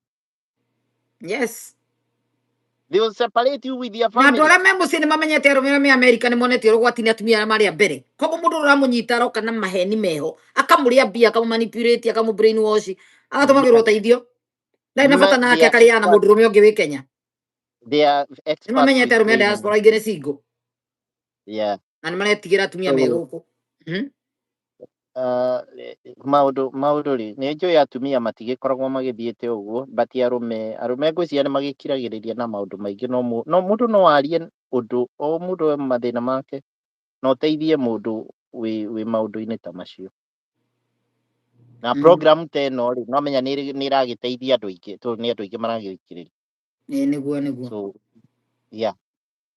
They will separate you with your Na andũ family. Arĩa me mũciĩ nĩ mamenyete arũme arĩa me Amerika nĩ monetio ũgwati nĩ atumia arĩa marĩ a mbere. Koguo mũndũ ũrĩa ũramũnyita aroka na maheni meho akamũrĩa mbia, akamũ manipulate, akamũ brainwash, agatũmagĩrwo ũteithio ndarĩ na bata nake They are akarĩaga na expert, mũndũrũme ũngĩ wĩ Kenya. They are Nĩ experts mamenyete with arũme a brainwash. diaspora aingĩ nĩ single na nĩ maretigĩra atumia me So gũkũ. Maũndũ rĩ nĩ njũĩ atumia matigĩkoragwo magĩthiĩte ũguo, but arũme ngwĩciria nĩ magĩkiragĩrĩria na maũndũ maingĩ, no mũndũ no arie ũndũ o mũndũ e mathĩna make na ũteithie mũndũ wĩ maũndũ-inĩ ta macio na program ta ĩno rĩ, no menya nĩ ĩragĩteithia andũ aingĩ tondũ nĩ andũ aingĩ maragĩthikĩrĩria. Ĩĩ, nĩguo. So yeah,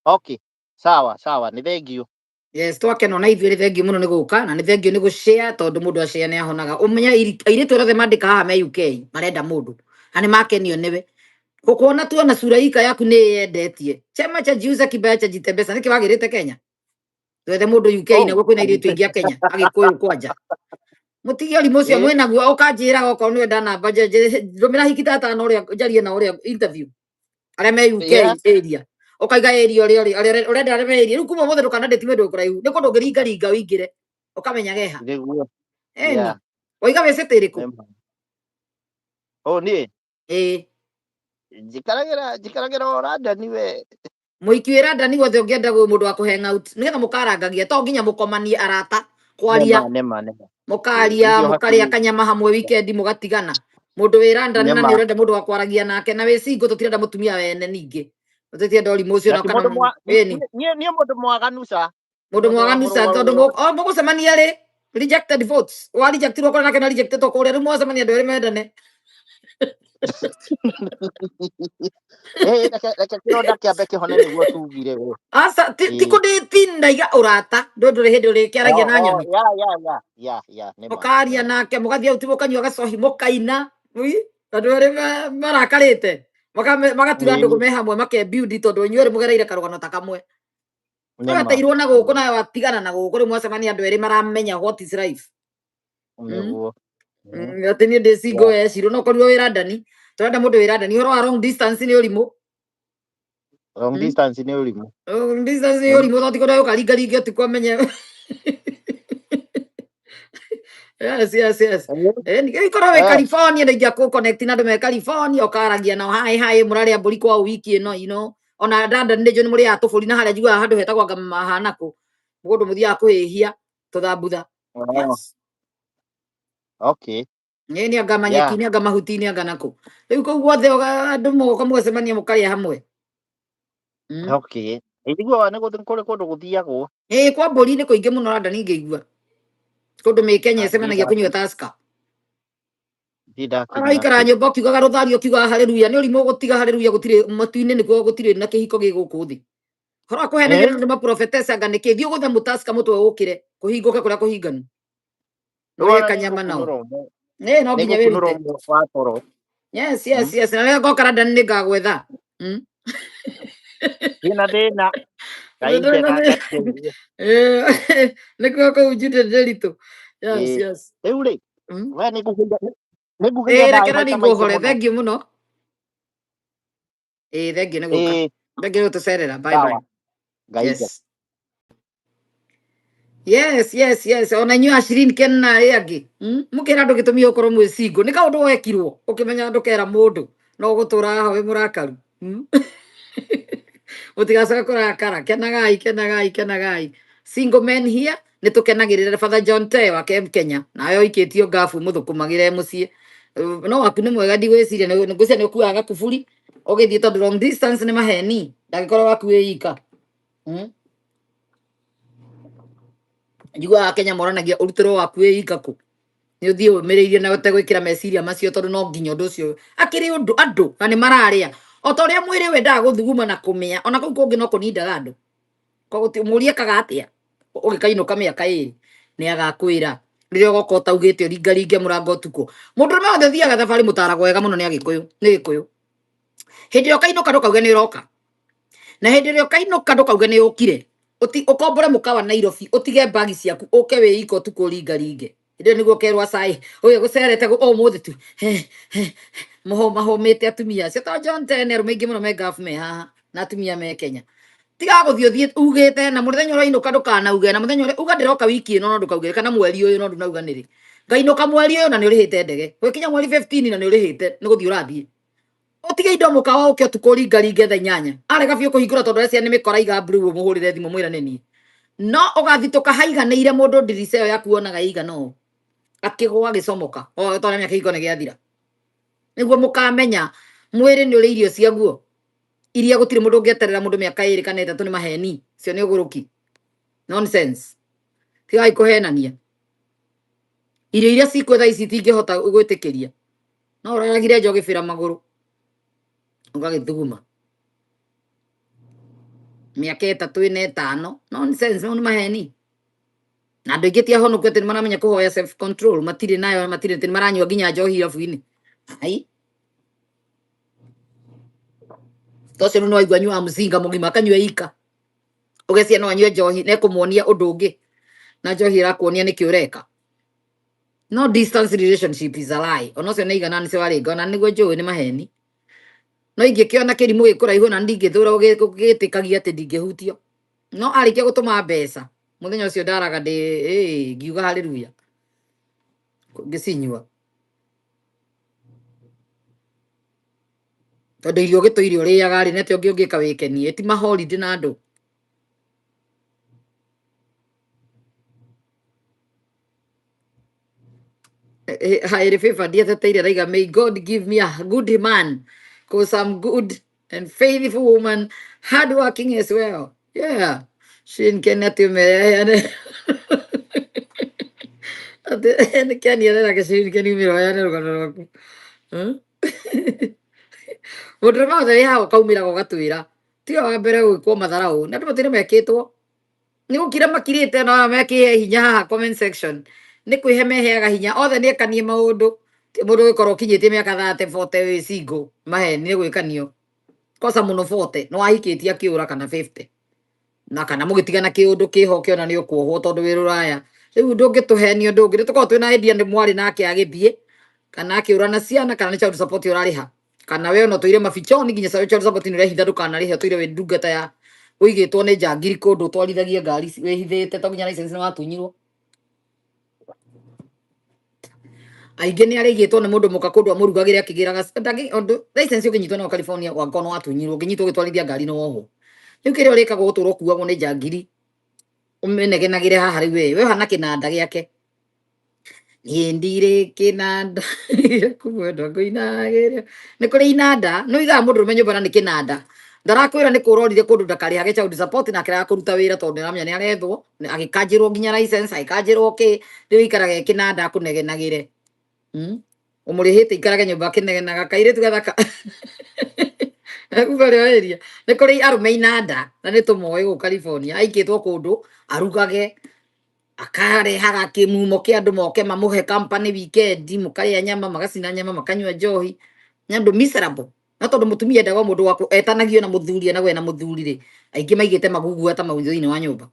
okay, sawa sawa, nĩ thengiũ. Yes, twakena na ithuĩ, nĩ thengiũ mũno nĩ gũka na nĩ thengiũ nĩ gũshare tondũ mũndũ ashare nĩ ahonaga. Ũmenye airĩtu arĩa othe mandĩka haha me UK marenda mũndũ na nĩ makenio nĩwe gũkuona tuona sura ika yaku nĩ ĩyendetie chema cha jiuza kibaya cha jitembeza nĩkĩ wagĩrĩte Kenya twethe mũndũ UK Oh. na guo kwĩna airĩtu aingĩ a Kenya agĩkũyũ kwanja mũtige ũrimũ ũcio mwĩnaguo ũkanjĩraga okorwo nĩwenda namba ndũmĩra hiki tatano ũrĩa njarie na ũrĩa interview arĩa me UK area ũkaiga area ũrĩa ũrĩ ũrenda arĩa me area rĩu kuma ũmũthĩ ndũkanandĩti mũndũ kũraihu nĩ kũndũ ũngĩringaringa ũingĩre ũkamenya geha. Nĩguo. Eni. Waiga wĩ city ĩrĩkũ? Nĩma. Oh, niĩ Ĩĩ. Njikaragĩra o London we. Mũiki wĩ London guothe ũngĩenda gwĩ mũndũ wa kũ hang out nĩgetha mũkarangagia to nginya mũkomanie arata kwaria Nĩma nĩma nĩma. Mũkaria Icio mũkarĩa hakuhĩ kanyama hamwe weekend mũgatigana. Mũndũ wĩ London na Nĩma. nĩ ũrenda mũndũ wa kwaragia nake na wĩ single, tũtirenda mũtumia wene ningĩ tũtirenda ũrimũ ũcio Na na ti kana mũndũ ĩni. Niĩ mũndũ mwaganu ca. Mũndũ Mũndũ wa mwaganu ca tondũ mũrũarũo. mũgũcemania rĩ rejected votes wa rejectirwo kũrĩa nake na rejected kũrĩa rĩu mwacemania andũ erĩ mendane. Ĩ, reke kĩronda kĩambe kĩhone nĩguo tugire we. Aca ti Ĩ. kũndĩtinda iga ũrata ndũ ndũrĩ hĩndĩ ũrĩkĩaragia Oh, na oh, nyoni. ya ya ya ya ya nĩ ma. Mũkaria nake mũgathiĩ out mũkanyua gacohi mũkaina ui andũ erĩ marakarĩte magatura ndũgũ Ĩ, me hamwe makebiundi tondũ inyuĩ erĩ mũgereire karũgano ta kamwe. nĩ ma. Weteirwo na gũkũ nawe watigana na gũkũ rĩu mwacemania andũ erĩ maramenya what is life. Nĩguo. Atĩ niĩ ndĩ single Yeah. wecirwo no korirwo wĩ London tũrenda mũndũ wĩ London ũhoro wa long distance nĩ ũrimũ. Long distance nĩ ũrimũ. Long distance nĩ ũrimũ tondũ ti kũrĩa ũkaringaringa ũtukũ amenye. Yes, yes, yes. Ningĩ korwo wĩ California nĩ ingĩakũ connect na andũ me California ũkaragia nao hi hi mũrarĩa mbũri kwao wiki ĩno you know. Ona London nĩ njũĩ nĩ mũrĩaga tũbũri na harĩa njiguaga handũ hetagwo anga mahana kũ mũndũ mũthiaga kũhĩhia tũthambutha. Yes. Okay. Nĩ nĩ anga manyeki nĩ anga mahuti nĩ anga nakũ rĩu kũu guothe andũ moka mũgacemania mũkarĩa hamwe. Okay. Njiguaga nĩ kũrĩ kũndũ gũthiagwo. Ĩĩ kwa mbũri nĩ kũingĩ mũno London ingĩigua kũndũ mĩkenya ĩcemanagia kũnyua Tusker. Ndindakinya Araikara kũu. nyũmba ũkiugaga rũthario ũkiugaga haleluya nĩ ũrimũ gũtiga haleluya gũtirĩ matu-inĩ nĩkuo gũtirĩ na kĩhiko gĩ gũkũ thĩ. Horo wa kũhenagia nĩ maprofetesa anga nĩkĩ thiĩ ũgũthe mũtaska mũtwe ũkĩre kũhingũke kũrĩa kũhinganu. Mũrĩe Rũrona kanyama nao. nĩngũkunũra ũmwe. Ĩĩ no nginya Nĩngũkunũra wĩrute. ũmwe wa toro. Yes, yes, yes. Na rĩrĩa ngoka London nĩ ngagwetha. Ndĩna thĩna. Ngai njega, Ngai ndeithie. Nĩkuo kũu Jude Nderitu. Yes, yes. Rĩu rĩ, we nĩngũgeria Ĩĩ thayũ reke maita nani maingĩ nguhore. mũno. Thank you mũno. Ĩĩ thank you nĩ gũka. Thank you gũtũcerera. Bye Sawa. bye. Ngai njega. Yes. Yes, yes, yes. Ona inyuĩ Ashirin Ken na arĩa angĩ. Mũkĩra andũ gĩtũmi gĩa gũkorwo mwĩ single. Nĩ kaũndũ wekirwo ũkĩmenya ndũkera mũndũ no ũgũtũra haha wĩ mũrakaru. Mũtigacoke kũrakara. Kenagai, kenagai, kenagai. Single men here nĩ tũkenagĩrĩra Father John Teo wa KM Kenya. Nawe ũikĩtio ngabu mũthũkũmagĩre mũciĩ. No waku nĩ mwega ndigwĩciria nĩ ngwĩciria nĩ ũkuaga gakuburi ũgĩthiĩ tondũ long distance nĩ maheni ndangĩkorwo waku wĩ ika. Njiguaga Kenya moranagia ũrutĩrwo waku wĩ ika kũ nĩ ũthiĩ ũmĩrĩirie na ũtegwĩkĩra meciria macio tondũ no nginya ũndũ ũcio akĩrĩ ũndũ andũ na nĩ mararĩa o ta ũrĩa mwĩrĩ wendaga gũthuguma na kũmĩa ona kũu kũngĩ no kũnindaga andũ koguo mũrie ekaga atĩa ũgĩkainũka mĩaka ĩrĩ nĩ agakwĩra rĩrĩa ũgoka ũtaugĩte ũringaringe mũrango ũtukũ mũndũ ũrĩa wothe ũthiaga thabarĩ mũtaragwo wega mũno nĩ agĩkũyũ nĩ gĩkũyũ hĩndĩ ĩrĩa ũkainũka ndũkauge nĩ ũroka na hĩndĩ ĩrĩa ũkainũka ndũkauge nĩ ũkire ũkombore mũkawa Nairobi ũtige mbagi ciaku ũke wĩ ika ũtukũ ũringaringe hĩndĩ ĩyo nĩguo ũkerwo acai ũyũ gũcerete ũmũthĩ tu mahũmĩte atumia acio to John Tene arũme aingĩ mũno me ngabu me haha na atumia me Kenya tiga gũthiĩ ũthiĩ ugĩte na mũthenya ũrĩa ũrainũka ndũkanauge na mũthenya ũrĩa uga ndĩroka wiki ĩno no ndũkauge kana mweri ũyũ no ndũnauga nĩrĩ ngainũka mweri ũyũ na nĩ ũrĩhĩte ndege gwĩkinya mweri 15 na nĩ ũrĩhĩte nĩ gũthiĩ ũrathiĩ ũtige indo mũkawa ũke ũtukũ ũringaringe thaa inyanya arega biũ kũhingũra tondũ acia nĩ mĩkora iga blue ũmũhũrĩre thimũ mwĩra nĩ niĩ no ũgathitũka haiganĩire mũndũ ndirica ĩyo yaku wonaga ĩigana ũũ akĩgũa agĩcomoka o tondũ mĩaka kĩhiko nĩ gĩathira nĩguo mũkamenya mwĩrĩ nĩ ũrĩ irio ciaguo iria gũtirĩ mũndũ ũngĩeterera mũndũ mĩaka ĩrĩ kana ĩtatũ nĩ maheni cio nĩ ũgũrũki nonsense tigai kũhenania irio iria cikuo thaa ici itingĩhota gwĩtĩkĩria no ũraragire nja ũgĩbĩra magũrũ ũgagĩthuguma mĩaka ĩtatũ ĩna ĩtano nonsense mau nĩ maheni na andũ aingĩ ti ahonoku atĩ nĩ maramenya kũhoya self control matirĩ nayo matirĩ atĩ nĩ maranyua nginya njohi irabu-inĩ ai to ũcio nĩ waigua anyuaga mũcinga mũgima akanyua ika ũgecia no anyue njohi na ĩkũmuonia ũndũ ũngĩ na njohi ĩrakuonia nĩkĩ ũreka no distance relationship is a lie ona ũcio nĩ igana nĩcio warĩnga ona nĩguo njũĩ nĩ maheni no ingĩkĩona kĩrimũ gĩkũraihu na ndingĩthũra gĩtĩkagia atĩ ndingĩhutio no arĩkia gũtũma mbeca mũthenya ũcio ndaraga ndĩ ngiuga haleluya ngĩcinyua tondũ irio ũgĩtũire ũrĩaga rĩ nĩatĩa ũngĩ ũngĩka wĩkenie ti maholiday na andũ Highly favored ndiateteire raiga may God give me a good man cause I'm good and faithful woman hardworking as well. Yeah. Shane Ken atĩ ũmeheane atĩ nĩ Ken arera Shane Ken umĩra ũheane rũgano rwaku. Hmm? Mũndũrũme wothe wĩ haha ũkaumĩraga ũgatwĩra tiwe wa mbere gwĩkwo matharaũ na andũ matũire mekĩtwo nĩ gũkira makirĩte na mekĩhe hinya haha comment section nĩ kwĩhe meheaga hinya othe nĩ ekanie maũndũ ti mũndũ ũgĩkorwo ũkinyĩtie mĩaka 30 40 wĩ single maheni nĩ gwĩkanio kosa mũno 40 nĩ wahikĩtie akĩũra kana 50 na kana mũgĩtigana kĩũndũ kĩho kĩona nĩ ũkuohwo tondũ wĩ rũraya rĩu ndũngĩtũhenia ũndũ ũngĩ nĩ tũkoragwo twĩna idea nĩ mwarĩ nake agĩthiĩ kana akĩũra na ciana kana nĩ child support ũrarĩha kana we ona ũtũire mabichoni nginya child support nĩ ũrehitha ndũkanarĩhe ũtũire wĩ ndungata ya ũigĩtwo nĩ njangiri kũndũ ũtwarithagie ngari wĩhithĩte to nginya license nĩ watunyirwo aingĩ nĩ arĩigĩtwo nĩ mũndũ mũka kũndũ amũrugagĩre akĩgĩraga ũndũ license ũngĩnyitwo nayo California wangĩkorwo nĩ watunyirwo ũngĩnyitwo ũgĩtwarithia ngari nĩ wohwo rĩu kĩrĩa ũrĩkagwo gũtũra ũkuagwo nĩ njangiri ũmĩnegenagĩre haha rĩu we we ũhana kĩnanda gĩake niĩ ndirĩ kĩnanda kumwendwa ngũinagĩre nĩ kũrĩ inanda nĩ ũigaga mũndũ rũme nyũmba na nĩ kĩnanda ndarakwĩra nĩ kũrorire kũndũ ndakarĩhage child support nake araga kũruta wĩra tondũ nĩaramenya nĩ arethwo agĩkanjĩrwo nginya license agĩkanjĩrwo kĩ rĩu ikarage kĩnanda akũnegenagĩre. Ũmũrĩhĩte ikarage nyũmba akĩnegenaga kairĩtu gathaka kuma rĩo area nĩ kũrĩ arũme inanda na nĩ tũmoĩ gũkũ California aikĩtwo kũndũ arugage akarehaga kĩmumo kĩa andũ moke mamũhe company weekend mũkarĩa nyama magacina nyama makanyua njohi nĩ andũ miserable no tondũ mũtumia endaga o mũndũ waku etanagio na mũthuri enagwo ena mũthuri rĩ aingĩ maigĩte magugua ta mau thĩinĩ wa nyũmba.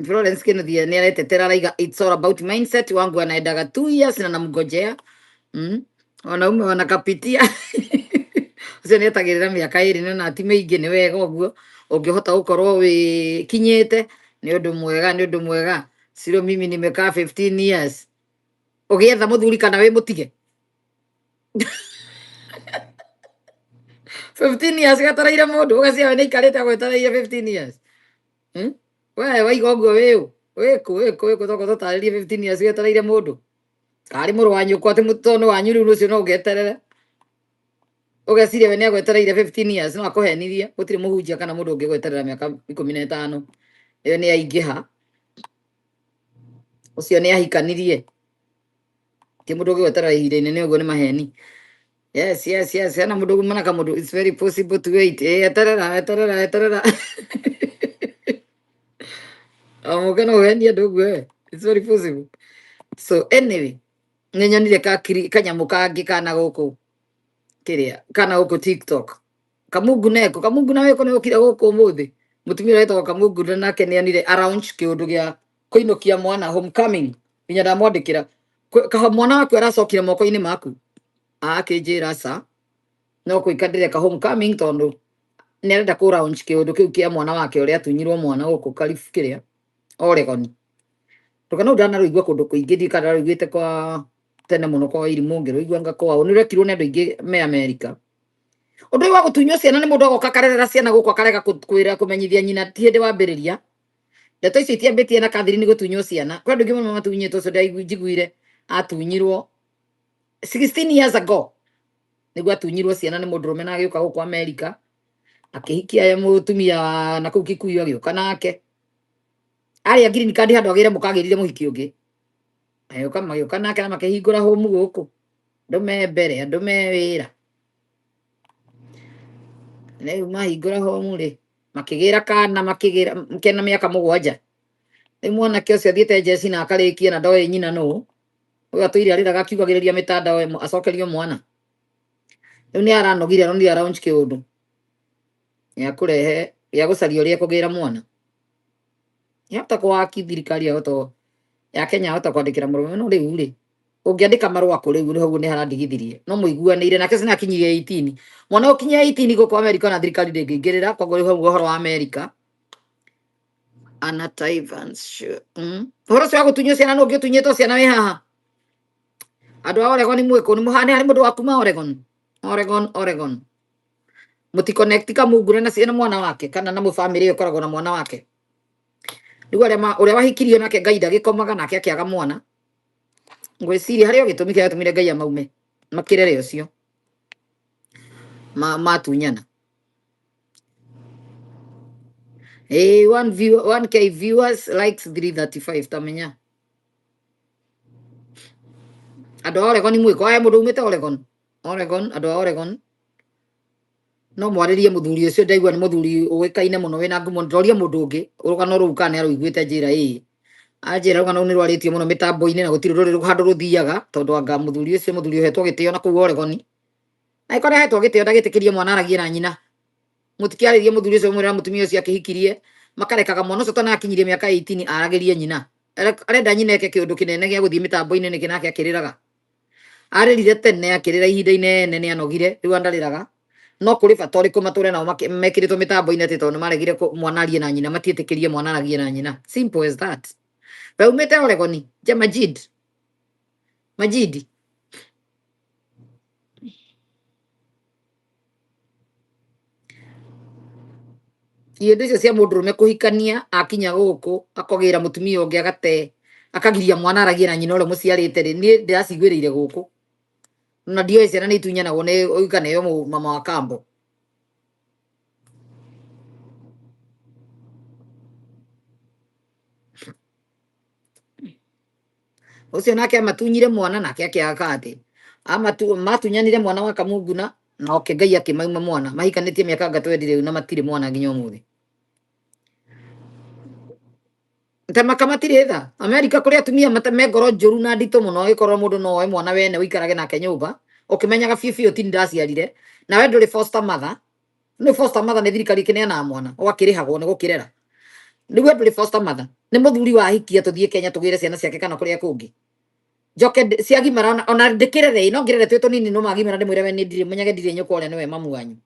Florence Kennedy nĩ aretetera araiga it's all about mindset wangu anaendaga 2 years na namngojea. Wanaume wanakapitia ũcio nĩ etagĩrĩra mĩaka ĩrĩ na ti mĩingĩ nĩ wega ũguo ũngĩhota gũkorwo wĩkinyĩte nĩ ũndũ mwega nĩ ũndũ mwega Ciro mimi nimekaa 15 years ũgĩetha mũthuri kana wĩ mũtige 15 years wetereire mũndũ ũgacia we nĩ aikarĩte agwetereire 15 years. We waiga ũguo wĩũ wĩkũ wĩkũ wĩkũ toka tũtarĩrie 15 years wetereire mũndũ karĩ mũrũ wa nyũkwa atĩ mũtono wanyu rĩu ũcio no ũgeterere ũgeciria we nĩ agwetereire 15 years no akũhenirie gũtirĩ mũhunjia kana mũndũ ũngĩgweterera mĩaka 15 ĩyo nĩ aingĩha ũcio nĩ ahikanirie ti mũndũ ũngĩgweterera ihinda inene ũguo nĩ maheni. Yes yes yes hena mũndũ umana ka mũndũ it's very possible to wait. Eterera eterera eterera o mũke no ũhenie andũ ũguo eh. It's very possible. So anyway nĩ nyonire kanyamũ kangĩ kana gũkũ kĩrĩa kana gũkũ TikTok kamungu neko kamungu na wĩko nĩ ũkire gũkũ ũmũthĩ mũtumia ũrĩa wĩtagwo kamungu na nake nĩ onire araunch kĩũndũ gĩa kũinũkia mwana homecoming nginya ndamwandĩkĩra kaha mwana waku aracokire moko-inĩ maku akĩnjĩra ca no kũika ndĩreka homecoming tondũ nĩ arenda kũ launch kĩũndũ kĩu kĩa mwana wake ũrĩa atunyirwo mwana gũkũ Karibu kĩrĩa Oregon rũgano rũu ndanarũigua kũndũ kũingĩ ndiũĩ kana ndarũiguĩte kwa tene mũno kwa Wairimũ ngĩrũigua anga kwao nĩ ũrekirwo nĩ andũ aingĩ me Amerika ũndũ ũyũ wa gũtunywo ciana nĩ mũndũ agoka akarerera ciana gũkũ akarega kwĩra kũmenyithia nyina ti hĩndĩ wambĩrĩria ndeto icio itiambĩtie na Catherine gũtunywo ciana kwĩ andũ aingĩ mũno matunyĩtwo ũcio njiguire atunyirwo 16 years ago nĩguo atunyirwo ciana nĩ mũndũrũme na agĩũka gũkũ Amerika akĩhikia mũtumia na kũu Kikuyu agĩũka nake arĩa green card handũ agĩre mũkagĩrire mũhiki ũngĩ agĩũka magĩũka nake na makĩhingũra home gũkũ andũ me mbere andũ me wĩra rĩu mahingũra home rĩ makĩgĩra kana makĩgĩra kena mĩaka 7 rĩu mwanake ũcio athiĩte njeci na akarĩkia na ndoĩ nyina nũ ũyũ atũire arĩraga akiugagĩrĩria mĩtandao acokerio mwana rĩu nĩ aranogire aronire araunch kĩũndũ gĩa kũrehe gĩa gũcaria ũrĩa ekũgĩra mwana yahota kũwaki thirikari yahota ya Kenya yahota kwandĩkĩra mũrũme no rĩu rĩ ũngĩandĩka marũa kũ rĩu hau nĩ harandigithirie no mũiguanĩire nake cina akinyirie 18 mwana ũkinyia 18 gũkũ Amerika na thirikari ndĩngĩingĩrĩra koguo rĩu hau ũhoro wa Amerika Anna Tivans sure. Ũhoro ũcio wa gũtunywo ciana no ũngĩtunyĩtwo ciana wĩ haha andũ a Oregon mwĩkũ nĩ mũhane harĩ mũndũ wa kuma Oregon Oregon Oregon mũticonnect kamungure na ciana mwana wake kana na mũbamĩrĩ ĩyo ĩkoragwo na mwana wake rĩu arĩa ũrĩa wahikirio nake Ngai ndagĩkomaga nake akĩaga mwana. Ngwĩciria harĩ o gĩtũmi kĩrĩa gĩatũmire Ngai amaume makĩrere ũcio matunyana. Hey, one view, 1K viewers likes 335 tamenya. Andũ a Oregon mwĩko aya mũndũ umĩte Oregon. Oregon, andũ a Oregon no mwarĩrie mũthuri ũcio ndaigua nĩ mũthuri ũĩkaine mũno wĩna ngumo ndoria mũndũ ũngĩ rũgano rũu kana nĩ arũiguĩte njĩra ĩĩ anjĩra rũgano rũu nĩ rwarĩtio mũno mĩtambo-inĩ na gũtirĩ rũrĩ handũ rũthiaga tondũ anga mũthuri ũcio mũthuri ũhetwo gĩtĩo na kũu Oregon na ĩkorwo ahetwo gĩtĩo ndagĩtĩkĩrie mwana aragie na nyina mũtikĩarĩrie mũthuri ũcio mwĩra mũtumia ũcio akĩhikirie makarekaga mwana ũcio tanakinyirie mĩaka 18 aragĩrie nyina. Arenda nyina eke kĩũndũ kĩnene gĩa gũthiĩ mĩtambo-inĩ nĩkĩ nake akĩrĩraga arĩrire tene akĩrĩra ihinda inene nĩ anogire rĩu andarĩraga no kũrĩ bata ũrĩkũ matũre nao mekĩrĩtwo mĩtambo-inĩ atĩ tondũ nĩmaregire mwana arie na nyina matiĩtĩkĩrie mwana aragie na nyina. Simple as that. We umĩte Oregoni je Majid Majidi indo icio cia mũndũrũme kũhikania akinya gũkũ akogĩra mũtumia ũngĩ agate akagiria mwana aragie na nyina ũrĩa mũciarĩte rĩ niĩ ndĩraciguĩrĩire gũkũ na ndioĩ ciana nĩ itunyanagwo nĩ ikaneo mama wa kambo. Ũcio nake amatunyire mwana nake akĩaga atĩ matunyanire mwana wa Kamunguna na oke Ngai akĩmauma mwana mahikanĩtie mĩaka anga twendi rĩu na matirĩ mwana nginya ũmũthĩ. Tamaka matirĩ tha Amerika kũrĩ atumia me ngoro njũru na nditũ mũno ĩkorwo mũndũ no oe mwana wene ũikarage nake nyũmba ũkĩmenyaga biũ biũ ti ndaciarire nawe ndũrĩ foster mother. Nĩ foster mother nĩ thirikari ĩkĩneanaga mwana ũgakĩrĩhagwo nĩ gũkĩrera nĩguo ndũrĩ foster mother nĩ mũthuri wahikia tũthiĩ Kenya tũgĩre ciana ciake kana kũrĩa kũngĩ njoke ciagimara ona ndĩkĩrere no ngĩrere twĩ tũnini no magimara ndĩmwĩre we nĩ ndirĩ menyage ndirĩ nyũkwa ũrĩa nĩwe mamu wanyu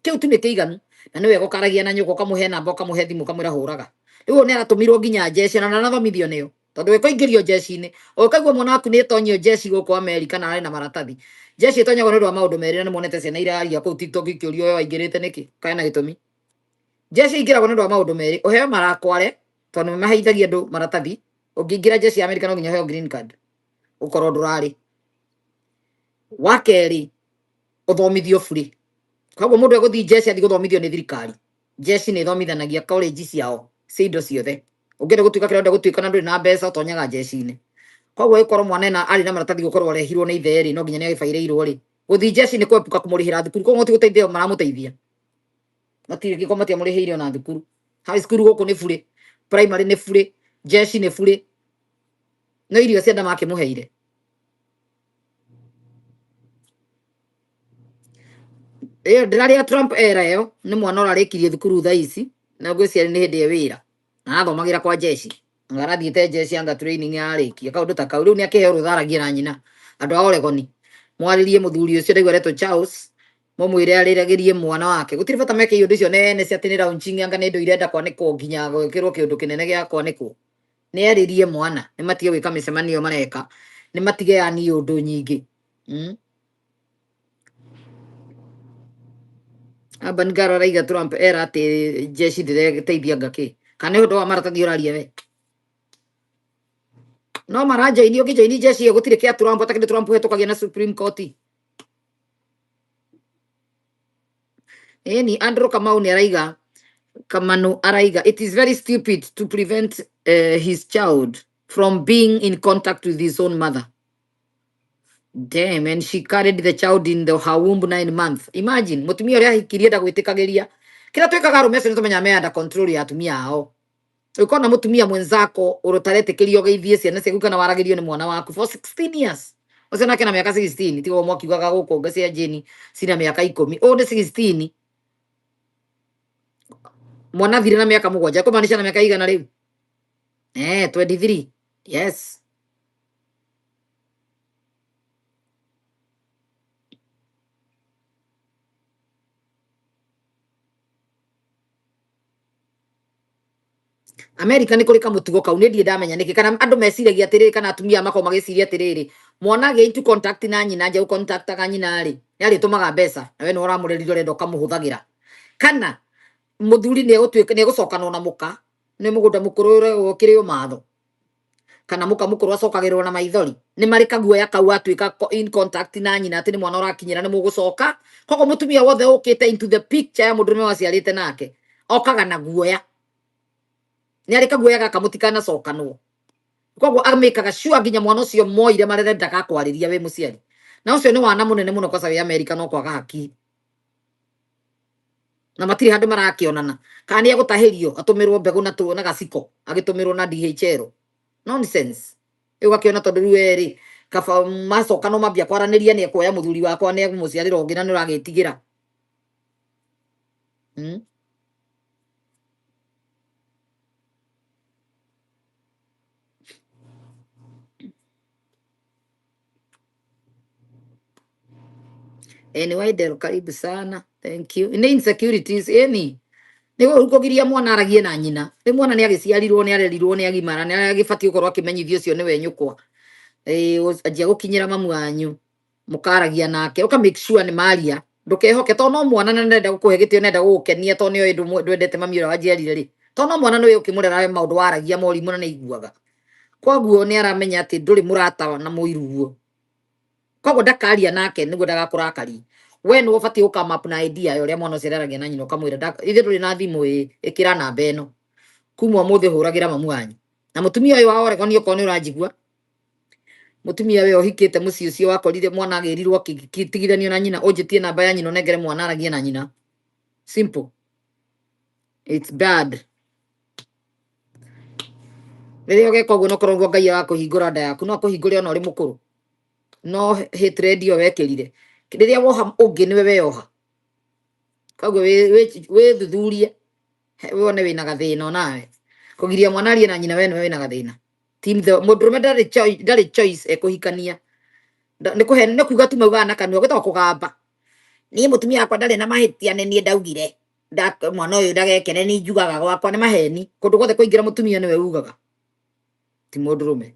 kĩu tu nĩ kĩiganu na nĩwe gũkaragia na nyũkwa ũkamũhe namba ũkamũhe thimũ ũkamwĩra hũraga rĩu nĩ aratũmirwo nginya jeshi na ndanathomithio nĩyo tondũ ĩkũingĩrio jeshi-inĩ ũkaigua mwana waku nĩ ĩtonyio jeshi gũkũ Amerika na arĩ na maratathi jeshi ĩtonyagwo nĩ ũndũ wa maũndũ merĩ na nĩmonete ciana iraria kũu TikTok ikĩũrio ũyũ aingĩrĩte nĩkĩ kaĩ na gĩtũmi jeshi ĩingĩragwo nĩ ũndũ wa maũndũ merĩ ũheo marakware tondũ nĩ maheithagia andũ maratathi ũngĩingĩra jeshi ya Amerika no nginya ũheo green card ũkorwo ndũrarĩ wa kerĩ ũthomithio bure koguo mũndũ egũthiĩ jeshi athiĩ gũthomithio nĩ thirikari jeshi nĩ ĩthomithanagia college ciao cia indo ciothe ũngĩenda gũtuĩka kĩrĩa ũrenda gũtuĩka na ndũrĩ na mbeca ũtonyaga jeshi-inĩ koguo ĩkorwo mwana ena arĩ na maratathi gũkorwo arehirwo nĩ ithe rĩ no nginya nĩ agĩbairĩirwo rĩ gũthiĩ jeshi nĩ kwepuka kũmũrĩhĩra thukuru koguo ti gũteithio maramũteithia matirĩ gĩko matiamũrĩhĩire ona thukuru high school gũkũ nĩ bure primary nĩ bure jeshi nĩ bure no irio cia nda makĩmũheire ĩyo ndĩrarĩa Trump era ĩyo nĩ mwana ũrarĩkirie thukuru thaa ici na ngwĩciria nĩ hĩndĩ ya wĩra na arathomagĩra kwa jeshi anga arathiĩte jeshi anga training yarĩkia kaũndũ ta kau rĩu nĩ akĩheo rũtha aragie na nyina andũ a Oregoni mwarĩrie mũthuri ũcio ndaigua aretwo Charles mũmwĩre arĩragĩrie mwana wake gũtirĩ bata meke iũndũ icio nene cia atĩ nĩ launching anga nĩ indo irenda kwanĩkwo nginya gwĩkĩrwo kĩũndũ kĩnene gĩa kwanĩkwo nĩ arĩrie mwana nĩ matige gwĩka mĩcemanio mareka nĩ matige yani ũndũ nyingĩ. Urban Girl araiga Trump era atĩ jeshi ndĩreteithia ngakĩ kana nĩ ũndũ wa maratathi ũraria we no marajoini ũngĩjoini jeshi ĩyo gũtirĩ kĩa Trump atakĩndĩ Trump hetũkagia na Supreme Court. Ĩni Andrew Kamau nĩ araiga Kamanu araiga it is very stupid to prevent his child from being in contact with his own mother. Damn, and she carried the child in her womb 9 months. Imagine, mũtumia ũrĩa ahikirie ndagwĩtĩkagĩria. Kĩrĩa twĩkaga arũme acio nĩ tũmenyaga me under control ya atumia ao. Ũkona mũtumia mwenzako ũtaretĩkĩrio ũgeithie ciana ciaku kana waragĩrio nĩ mwana waku for 16 years. Ũcio nake na mĩaka 16 tigo mwakiugaga gũkũ nga cia Jane cina mĩaka 10. Ũyũ nĩ 16. Mwana athire na mĩaka 7 kũmaanisha na mĩaka igana rĩu. 23. Yes. America nĩ kũrĩ kamũtugo kau nĩ ndirĩ ndamenya nĩkĩ kana andũ meciragia atĩrĩrĩ kana atumia makoragwo magĩciria atĩrĩrĩ mwana agĩa into contact na nyina nja gũcontactaga nyina rĩ nĩ arĩtũmaga mbeca na we nĩ ũramũrerire ũrenda ũkamũhũthagĩra kana mũthuri nĩ egũtuĩka nĩ egũcokanwo na mũka nĩ mũgũnda mũkũrũ ũrĩa ũkĩrĩ ũmatho Kana mũka mũkũrũ acokagĩrwo na maithori. Nĩ marĩ kaguoya kau atuĩka in contact na nyina atĩ nĩ mwana ũrakinyĩra nĩ mũgũcoka. Koguo mũtumia wothe ũkĩte into the picture ya mũndũrũme waciarĩte nake okaga na guoya. Nĩ arĩ kaguoya gaka mũtikanacokanwo. Koguo amĩkaga sure nginya mwana ũcio moire marere ndagakwarĩria wĩ mũciari. Na ũcio nĩ wana mũnene mũno kwaca wĩ Amerika no kwaga haki. Na matirĩ handũ marakĩonana. Kana nĩ egũtahĩrio atũmĩrwo mbegũ na na gaciko agĩtũmĩrwo na DHL. Nonsense. Rĩu ũgakĩona tondũ rĩu erĩ kaba macoka no mambia kwaranĩria nĩ ekuoya mũthuri wakwa nĩ ekũmũciarĩra ũngĩ na nĩ ũragĩtigĩra. Anyway, Del, karibu sana. Thank you. Nĩ insecurities ĩni. Nĩ kũgiria mwana aragie na nyina. Rĩ mwana nĩ agĩciarirwo nĩ arerirwo nĩ agimara nĩ agĩbatiĩ gũkorwo akĩmenyithio ũcio nĩwe nyũkwa. Ĩĩ anjia gũkinyĩra mamu wanyu mũkaragia nake ũka make sure nĩ maria ndũkehoke tondũ no mwana na nenda gũkũhe gĩtĩo nenda gũgũkenia tondũ nĩoĩ ndwendete mami ũrĩa wanjiarire rĩ tondũ no mwana nĩwe ũkĩmũrera he maũndũ waragia morimũ na nĩaiguaga koguo nĩ aramenya atĩ ndũrĩ mũrata na mũiruguo koguo ndakaria nake nĩguo ndagakũrakarie we nĩwe ũbatiĩ gũ come up na idea ya ũrĩa mwana ũcio araragia na nyina ũkamwĩra ithuĩ ndũrĩ na thimũ ĩ ĩkĩra namba ĩno kuma ũmũthĩ hũragĩra mamu wanyu na mũtumia ũyũ wa Oregon okorwo nĩ ũranjigua mũtumia ũyũ ũhikĩte mũciĩ ũcio wakorire mwana agĩrirwo akĩtigithanio na nyina ũnjĩtie namba ya nyina ũnengere mwana aragie na nyina. Simple. It's bad. Rĩrĩa ũgeka ũguo no korwo Ngai arakũhingũra nda yaku no akũhingũre ona ũrĩ mũkũrũ no hatred ĩyo wekĩrire rĩrĩa woha ũngĩ nĩwe weyoha koguo wĩthuthurie wone wĩna gathĩna onawe kũgiria mwana arie na nyina we nĩwe wĩna gathĩna. Team the mũndũrũme ndarĩ choice, ndarĩ choice ekũhikania nĩ kũhe nĩ kuga tu maugaga na kanua gwĩtagwo kũgamba niĩ mũtumia wakwa ndarĩ na mahĩtia nĩ niĩ ndaugire mwana ũyũ ndagekene nĩ njugaga gwakwa nĩ maheni kũndũ guothe kũingĩra mũtumia nĩwe ugaga ti mũndũrũme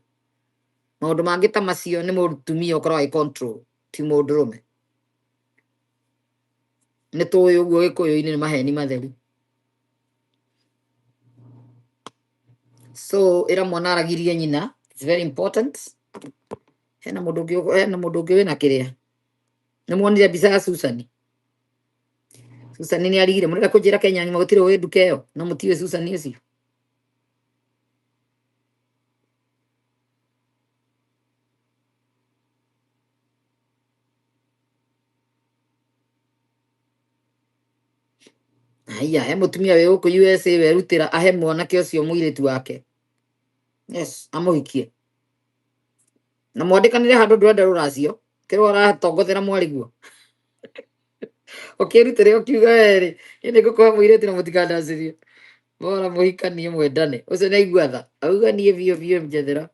maũndũ mangĩ ta macio nĩ mũtumia ũkoragwo agĩ control ti mũndũrũme nĩ tũĩ ũguo gĩkũyũ-inĩ nĩ maheni matheri. So ĩra mwana aragirie nyina it's very important. Hena mũndũ ũngĩ hena mũndũ ũngĩ wĩna kĩrĩa nĩ muonire mbica ya Susan. Susan nĩ arigire mũrenda kũnjĩra Kenya ng'ima gũtirĩ ũĩ nduka ĩyo no mũtiũĩ Susan ũcio. Haiya he mũtumia wĩ gũkũ USA werutĩra ahe mwanake ũcio mũirĩtu wake. Yes, amũhikie na mwandĩkanĩre handũ ndũrenda rũracio kĩrĩa ũratongothera mwarĩguo ũkĩrutĩre ũkiuga werĩ niĩ nĩngũkũhe mũirĩtu na mũtikandacĩrie bora mũhikanie mwendane ũcio nĩ aigua tha auga niĩ biũ biũ njethera.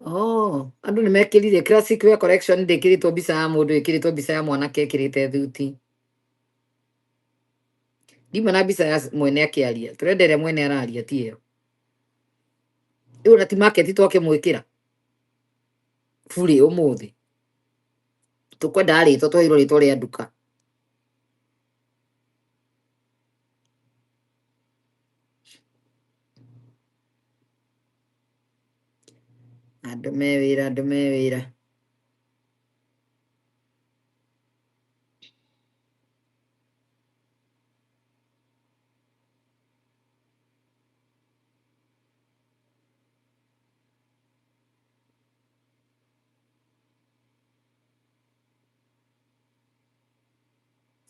Oh, andũ nĩ mekĩrire classic wear collection ndĩkĩrĩtwo mbica ya mũndũ ĩkĩrĩtwo mbica ya mwanake ĩkĩrĩte thuti ndima na mbica ya mwene akĩaria tũrenda ĩrĩa mwene araria ti ĩyo rĩu ona ti market twakĩmwĩkĩra burĩ ũmũthĩ tũkwendaga rĩtwa twaheirwo rĩtwa rĩa nduka. Andũ me wĩra andũ me wĩra.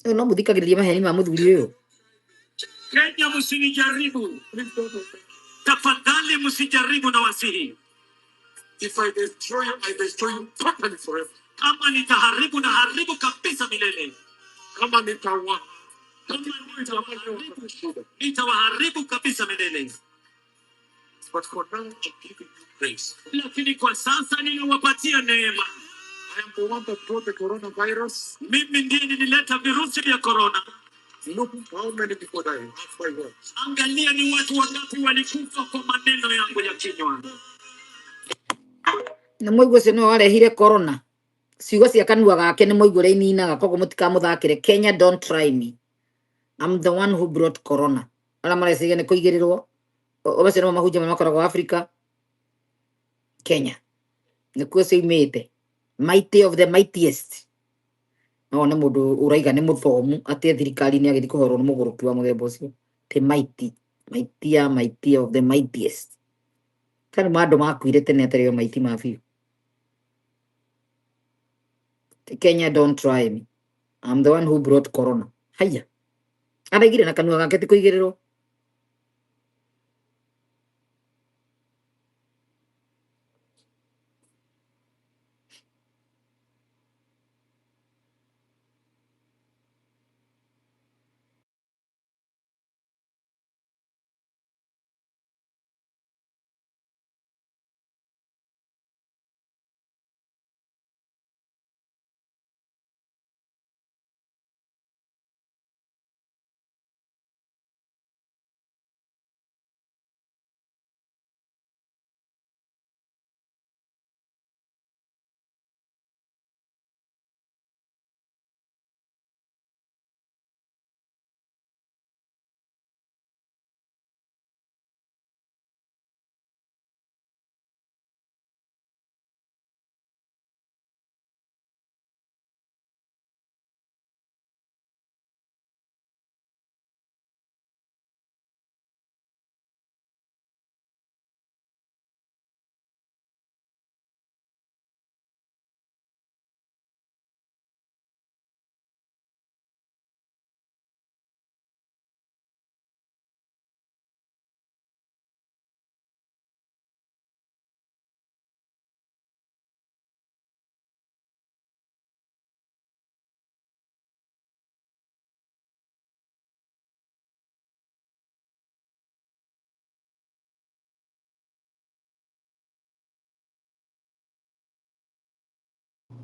Ũyũ no mũthikagĩrĩrie maheni ma mũthuri ũyũ. Kenya, msinijaribu tafadhali, msijaribu na wasihi. If I destroy you, I destroy you totally forever. Kama nitaharibu na haribu kabisa milele. Kama nitawaharibu, nitawaharibu kabisa milele. But for now, I'm giving you grace. Lakini kwa sasa ninawapatia neema. I am the one that brought the coronavirus. Mimi ndiye nilileta virusi vya corona. Look how many people died. Mark my words. Angalia ni watu wangapi walikufa kwa maneno yangu ya kinywa. Na mũigua ũcio nĩwe warehire corona. Ciugo cia kanua gake nĩ mũigua ũrĩa ininaga, koguo mũtikamũthakĩre. Kenya, don't try me. I'm the one who brought corona. Arĩa mareciria nĩ kũigĩrĩrwo, macio nĩmo mahunjia marĩa makoragwo Africa. Kenya nĩkuo ciumĩte. Mighty of the mightiest. No nĩ mũndũ ũraiga nĩ mũthomu atĩ thirikari-inĩ agĩthiĩ kũhorwo nĩ mũgũrũki wa mũthemba ũcio. Ti mighty, mighty ya mighty of the mightiest. Kana ma andũ makuire tene atarĩ o mighty ma biũ. Kenya, don't try me. I'm the one who brought corona. Haya. Araigire na kanua gake ti kũigĩrĩrwo.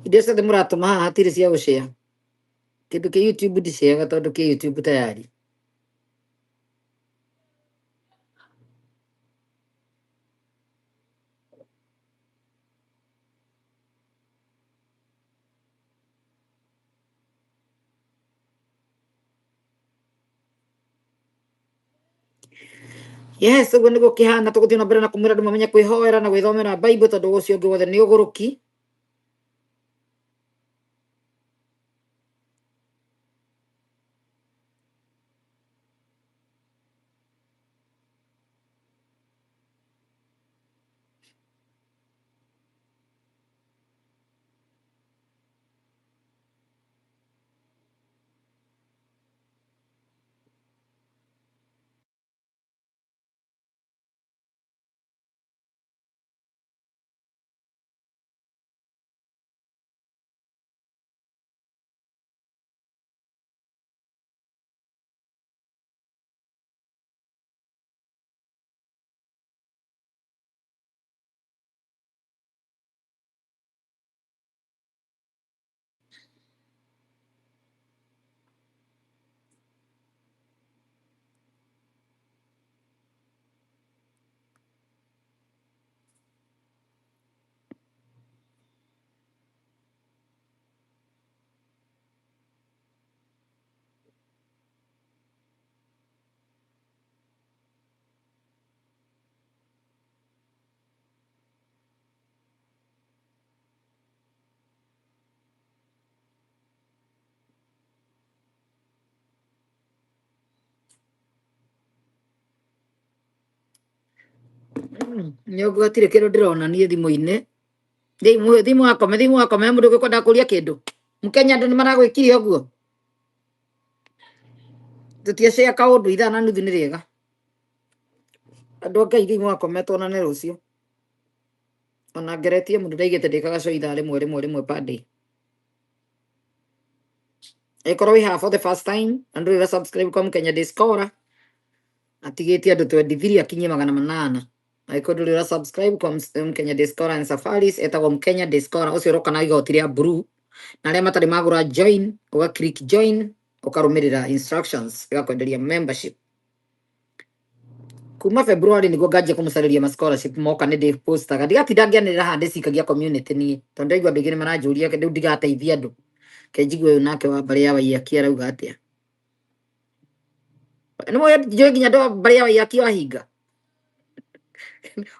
Indo ciothe mũratũma haha hatirĩ cia gũcea. Kĩndũ kĩ YouTube ndiceaga tondũ kĩ YouTube tayari. Yes, ũguo nĩguo kĩhana. Tũgũthiĩ na mbere na kũmwĩra andũ mamenye kwĩhoera na gwĩthomera Bible tondũ ũcio ũngĩ wothe nĩ ũgũrũki. Nyongo hatirĩ kĩndũ ndĩrona niĩ thimũ-inĩ. Thimũ thimũ wakome, thimũ wakome, mũndũ ũngĩkwenda kũria kĩndũ. Mũkenya andũ nĩ maragwĩkire ũguo. Tũtiacea kaũndũ ithaa na nuthu nĩ rĩega. Andũ a Ngai thimũ wakome tuonane rũciũ. Ona ngeretie mũndũ ndaigĩte ndĩkaga show ithaa rĩmwe rĩmwe rĩmwe per day. Ĩkorwo wĩ haha for the first time na ndũrĩ ũra subscribe kwa Mkenya Discoverer, atigĩtie andũ 23 akinyie 800. Angĩkorwo ndũrĩ ũra subscribe kwa Mkenya Discoverer and Safaris, etagwo Mkenya Discoverer ũcio ũroka na igoti rĩa blue. Na arĩa matarĩ magũra join, ũga click join, ũkarũmĩrĩra instructions ĩgakwenderia membership. Kuma February niguo nganjia kumucariria ma scholarship moka nĩ ndĩ postaga ndigatinda ngĩanĩrĩra haha ndĩcikagia community niĩ tondũ ndaigua andũ aingĩ nĩ maranjũria rĩu ndigateithia andũ ke njigue ũyũ nake wa mbarĩ ya Waiyaki arauga atĩa. Nĩ mũĩ njũĩ nginya andũ a mbarĩ ya Waiyaki wahinga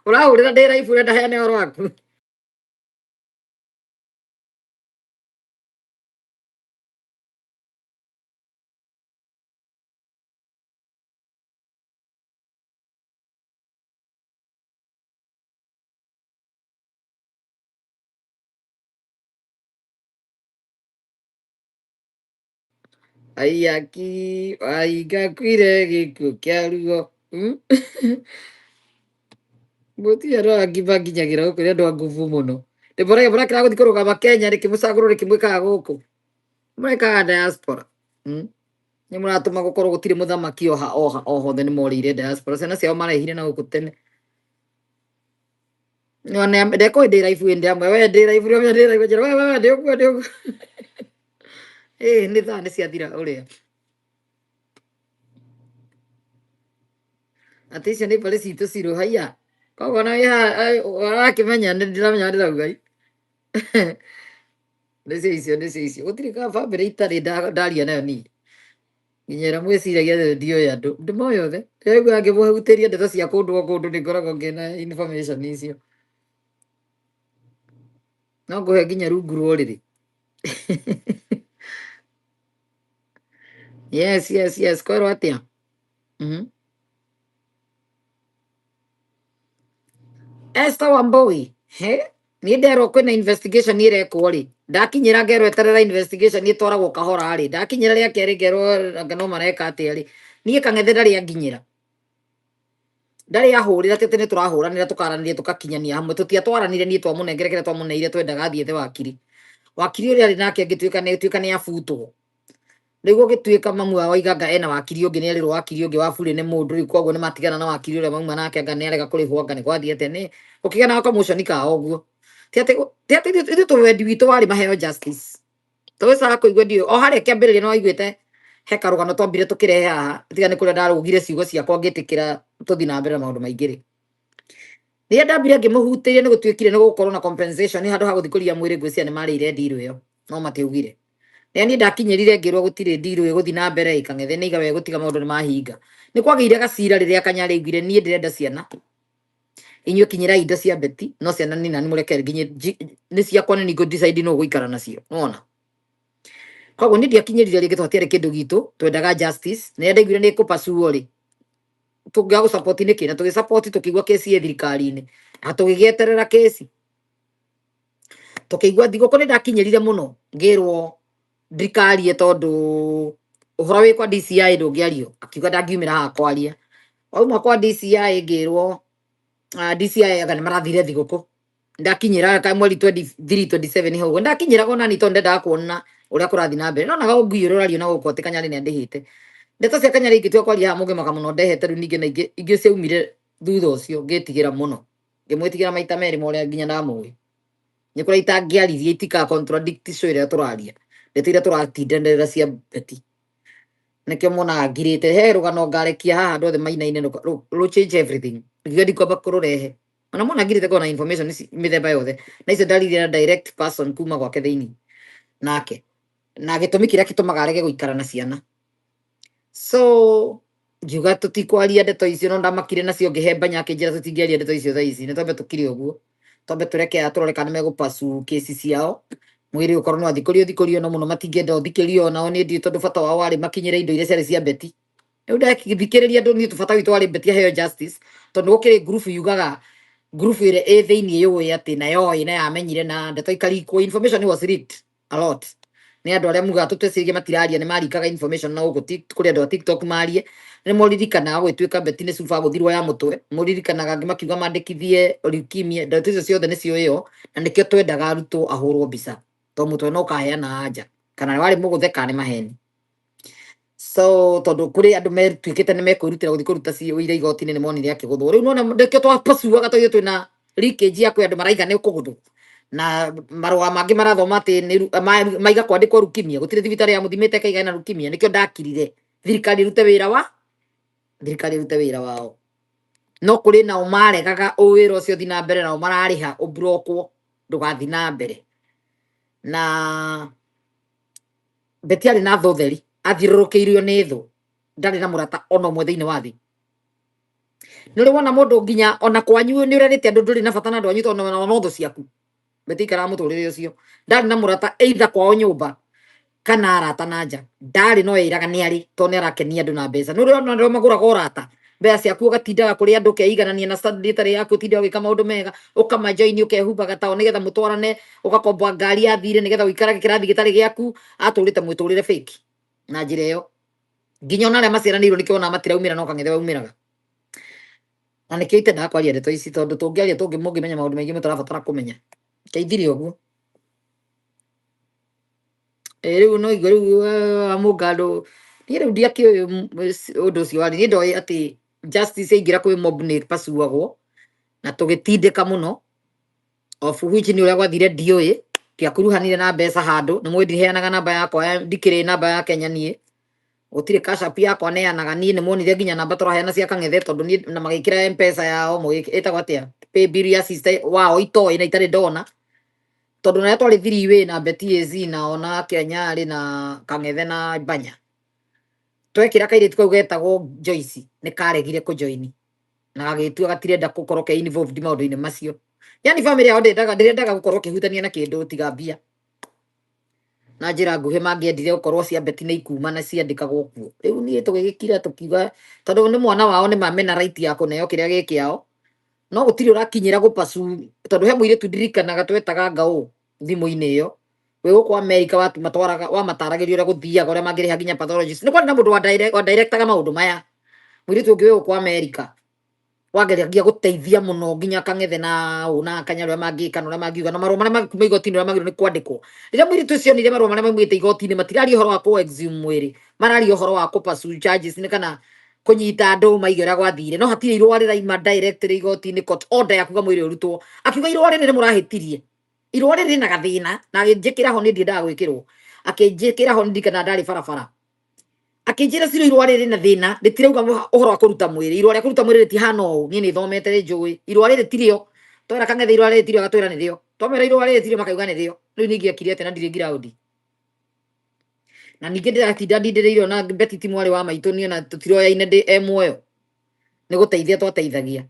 ũrahũrĩra ndĩ live ũrenda heane ũhoro waku. Waiyaki wahinga kuire gĩkuũ kĩa ruo. Mũtirĩ andũ aya nginyagĩra gũkũ nĩ andũ a nguvu mũno. Ndĩmũragia mũrakĩra gũthiĩ kũrũgama Kenya nĩkĩ mũcagũrwo nĩkĩ mwĩkaga gũkũ mũrekaga diaspora. Nĩ mũratũma gũkorwo gũtirĩ mũthamaki oha oha o hothe nĩ morĩire diaspora ciana ciao marehire na gũkũ tene. Ndekũĩ ndĩ live ĩndĩ amwe we ndĩ live we ndĩ live njĩra we we ndĩ ũguo ndĩ ũguo. Ĩĩ nĩ thaa nĩ ciathira ũrĩa atĩ icio nĩ mbarĩ citũ cirũ haiya koguo na ũrakĩmenya nĩ ndiramenya ndĩrauga i. Nĩcio icio nĩcio icio gũtirĩ ka bamĩrĩ itarĩ ndaria nayo niĩ nginya ĩrĩa mwĩciragia atĩ ndioĩ andũ ndĩmoĩ othe. Ndĩraigua ngĩmũhutĩria ndeto cia kũndũ o kũndũ nĩ ngoragwo ngĩna information icio no ngũhe nginya rungu rwa ũrĩrĩ. Yes yes yes kwerwo atĩa. Esther Wambui he niĩ nderwo kwĩna investigation ĩrekwo rĩ ndakinyĩra ngerwo eterera investigation ĩtwaragwo kahora rĩ ndakinyĩra rĩa kerĩ ngerwo anga no mareka atĩa rĩ niĩ Kang'ethe ndarĩ anginyĩra ndarĩ ahũrĩra tete nĩ tũrahũranĩra tũkaranĩria tũkakinyania hamwe tũtiatwaranire niĩ twamũnengere kĩrĩa twamũneire twendaga athiĩ ethe wakiri wakiri ũrĩa arĩ nake angĩtuĩka nĩ tuĩka nĩ abutwo rĩu gũgĩtuĩka mamu wa Waiganga ena wakiri ũngĩ nĩ erĩrwo wakiri ũngĩ wa burĩ nĩ mũndũ rĩu koguo nĩ matigana na wakiri ũrĩa mauma nake anga nĩ arega kũrĩhwo anga nĩ gwathiĩ atĩa nĩ gũkĩgĩa na commotion kao ũguo ti atĩ ti atĩ ithuĩ tũ wendi witũ warĩ maheo justice tũgĩcaga kũigua ndiũ o harĩa kĩambĩrĩria nĩ waiguĩte he karũgano twambire tũkĩrehe haha tiga nĩ kũrĩa ndarũgire ciugo ciakwa ngĩtĩkĩra tũthiĩ na mbere na maũndũ maingĩ rĩ rĩrĩa ndambire ngĩmũhutĩria nĩ gũtuĩkire nĩ gũgũkorwo na compensation handũ ha gũthiĩ kũria mwĩrĩ ngwĩciria nĩ marĩire ndirũ ĩyo no matiaugire. Rĩrĩa niĩ ndakinyĩrire ngĩrwo gũtirĩ ndirũ ĩgũthiĩ na mbere ĩ Kang'ethe nĩ iga we gũtiga maũndũ nĩ mahinga. Nĩ kwagĩire gacira rĩrĩa Kanyarĩ augire niĩ ndĩrenda ciana inyuĩ kinyĩrai indo cia Betty no ciana nĩ nani mũreke nginye nĩ ciakwa nĩ niĩ ngũ decide nũ ũgũikara nacio nĩwona. Koguo niĩ ndiakinyĩrire rĩngĩ tondũ hatiarĩ kĩndũ gitũ twendaga justice na rĩrĩa ndaiguire nĩ ĩkũpasuo rĩ tũngĩaga gũsupport nĩkĩ na tũgĩsupport tũkĩigua kesi ĩ thirikari-inĩ na tũgĩgĩeterera kesi tũkĩigua thigũkũ nĩ ndakinyĩrire mũno ngĩrwo ndikarie tondũ ũhoro wĩ kwa DCI ndũngĩario akiuga ndangiumĩra haha kwaria wauma kwa DCI ngĩrwo DCI anga nĩ marathire thigũkũ ndakinyĩra ka mweri 23 27 hau ũguo ndakinyĩraga ona niĩ tondũ ndendaga kuona ũrĩa kũrathiĩ na mbere nonaga ngui ũrĩa ũrario na gũkũ atĩ Kanyarĩ nĩ andĩhĩte ndeto cia Kanyarĩ ingĩtua kwaria haha mũngĩmaka mũno ndehete rĩu ningĩ na ingĩ ingĩ ciaumire thutha ũcio ngĩtigĩra mũno ngĩmwĩtigĩra maita merĩ ma ũrĩa nginya ndamũĩ nĩ kũrĩa itangĩaririe itika contradict icio ĩrĩa tũraria ndeto iria tũratindanĩrĩra cia Betty nĩkĩo monaga ngirĩte he rũgano ngarekia haha andũ othe mainaine rũ change everything ngiuga ndikwamba kũrũrehe ona mona ngirĩte kona information ici mĩthemba yothe na icio ndaririe na direct person kuma gwake thĩinĩ nake na gĩtũmi kĩrĩa gĩtũmaga arege gũikara na ciana so ngiuga tũtikwaria ndeto icio no ndamakire nacio ngĩhe mbanya akĩnjĩra tũtingĩaria ndeto icio thaa ici nĩ twambe tũkire ũguo twambe tũreke aya tũrore kana nĩmegũpasu kesi ciao mwĩrĩ ũkorwo no athikũrio thikũrio no mũno matingĩenda ũthikĩrio onao nĩ ndiũ tondũ bata wao warĩ makinyĩre indo iria ciarĩ cia Betty rĩu ndathikĩrĩria andũ niĩ bata witũ warĩ Betty aheo justice tondũ gũkĩrĩ ngurubu yugaga ngurubu ĩrĩa ĩ thĩinĩ yũĩ atĩ na yoĩ na yamenyire na ndeto ikarikwo information was leaked a lot nĩ andũ arĩa mugaga tũtwĩcirie matiraria nĩ marikaga information na gũkũ kũrĩ andũ a TikTok marie nĩ moririkanaga gwĩtuĩka Betty nĩ cuba gũthirwo ya mũtwe moririkanaga angĩ makiuga mandĩkithie leukemia ndeto icio ciothe nĩ ciũĩo na nĩkĩo twendaga arutwo ahũrwo mbica to mũtwe no ũkaheana anja kana warĩ mũgũthe kana nĩ maheni so tondũ kũrĩ andũ metuĩkĩte nĩ mekwĩrutĩra gũthiĩ kũruta ũira igoti-inĩ nĩ monire akĩgũthwo rĩu nona nĩkĩo twapasuaga tondũ twĩna leakage ya kwĩ andũ maraiga nĩ kũgũthwo na marũa mangĩ marathoma atĩ nĩ maiga kwandĩkwo leukemia gũtirĩ thibitarĩ ya mũthimĩte ĩkaiga ĩna leukemia nĩkĩo ndakirire thirikari ĩrute wĩra wa thirikari ĩrute wĩra wao. No kũrĩ nao maregaga wĩra ũcio ũthiĩ na mbere, nao mararĩha ũmburokwo ndũgathiĩ na mbere. Na Betty arĩ na thũ theri, athiũrũrũkĩirio nĩ thũ, ndarĩ na mũrata ona ũmwe thĩinĩ wa thĩ. Nĩ ũrĩ wona mũndũ nginya ona kwanyu nĩ ũrerĩte andũ ndũrĩ na bata na andũ anyu tondũ ona no thũ ciaku. Betty aikaraga mũtũrĩre ũcio, ndarĩ na mũrata either kwao nyũmba kana arata na nja, ndarĩ no ĩraga nĩ arĩ tondũ nĩ arakenia andũ na mbeca. Nĩ ũrĩ ona arĩa magũraga ũrata, mbeca ciaku ũgatindaga kũrĩ andũ ũkeiganania na standard ĩtarĩ yaku, ũtindaga ũgĩka maũndũ mega, ũkamajoini ũkehumbaga tao nĩgetha mũtwarane, ũgakomboa ngari ya thirĩ nĩgetha ũikarage kĩrathi gĩtarĩ gĩaku. Atũrĩte mwĩtũrĩre fake na njĩra ĩyo, nginya ona arĩa maciaranĩirwo nĩkĩo wonaga matiraumĩra no Kang'ethe waumĩraga. Na nĩkĩo itendaga kwaria ndeto ici, tondũ tũngĩaria mũngĩmenya maũndũ maingĩ mũtarabatara kũmenya. Keithire ũguo. Ĩ rĩu no igue rĩu Wamũngandũ niĩ rĩu ndiakĩũĩ ũndũ ũcio warĩ, niĩ ndoĩ atĩ justice yaingĩra kwĩ mob nĩ ĩpacuagwo na tũgĩtindĩka mũno, of which nĩ ũrĩa gwathire ndiũĩ, ndiakuruhanire na mbeca handũ, nĩ mũĩ ndiheanaga namba yakwa, ndikĩrĩ namba ya Kenya niĩ, gũtirĩ cash app yakwa neanaga niĩ, nĩ muonire nginya namba tũraheana cia Kang'ethe, tondũ niĩ na magĩkĩra M-Pesa yao, ĩtagwo atĩa, paybill ya sister wao itoĩ na itarĩ ndona, tondũ nayo twarĩ three way na Betty AC na ona Kenya na Kang'ethe na Banya, twekĩra kairĩtu kau getagwo Joyce nĩ karegire kũjoini na gagĩtua gatirenda gũkorwo ke involved maũndũ-inĩ macio. Yani family yao ndĩrendaga gũkorwo kĩhutania na kĩndũ tiga mbia. Na njĩra nguhĩ mangĩendire gũkorwo cia Betty nĩ ikuma na ciandĩkagwo kuo. Rĩu niĩ tũgĩgĩkira tũkiuga tondũ nĩ mwana wao nĩ mena right ya kũneo kĩrĩa gĩ kĩao, no gũtirĩ ũrakinyĩra gũpacu, tondũ he mũirĩtu ndirikanaga twetaga ngaũ thimũ-inĩ ĩyo wĩ gũkũ America, matwaraga wamataragĩria ũrĩa gũthiaga, ũrĩa mangĩrĩha nginya pathologist. Nĩ kwarĩ na mũndũ wa directaga maũndũ maya, mũirĩtu ũngĩ wĩ gũkũ America wageragia gũteithia mũno nginya Kang'ethe na ũ na Kanya ũrĩa mangĩka na ũrĩa mangiuga na marũa marĩa mangĩuma igoti-inĩ ũrĩa magĩrĩirwo nĩ kwandĩkwo. Rĩrĩa mũirĩtu ũcio onire marũa marĩa maumĩte igoti-inĩ matiraria ũhoro wa kũ exhume mwĩrĩ, mararia ũhoro wa kũ pursue charges nĩ kana kũnyita andũ maige ũrĩa gwathire, no hatirĩ irũa rĩraima directly igoti-inĩ court order ya kuga mwĩrĩ ũrutwo. Akiuga irũa rĩrĩ nĩ mũrahĩtirie, irũa rĩrĩ rĩna gathĩna, na agĩnjĩkĩra ho, niĩ ndiendaga gwĩkĩrwo, akĩnjĩkĩra ho ndirikana ndarĩ barabara, akĩnjĩra ciro irũa rĩrĩ na thĩna, rĩtirauga ũhoro wa kũruta mwĩrĩ, irũa rĩa kũruta mwĩrĩ rĩtihana ũũ, niĩ nĩ thomete nĩ njũĩ irũa rĩrĩ tirĩo. Twera Kang'ethe irũa rĩrĩ tirĩo, agatwĩra nĩrĩo, twamwĩra irũa rĩrĩ tirĩo, makauga nĩrĩo. Rĩu ningĩ ekire atĩa na ndirĩ ground, na ningĩ ndĩratinda ndindĩrĩire ona Betty ti mwarĩ wa maitũ niĩ ona tũtiroyaine ndĩ e muoyo, nĩ gũteithia twateithagia.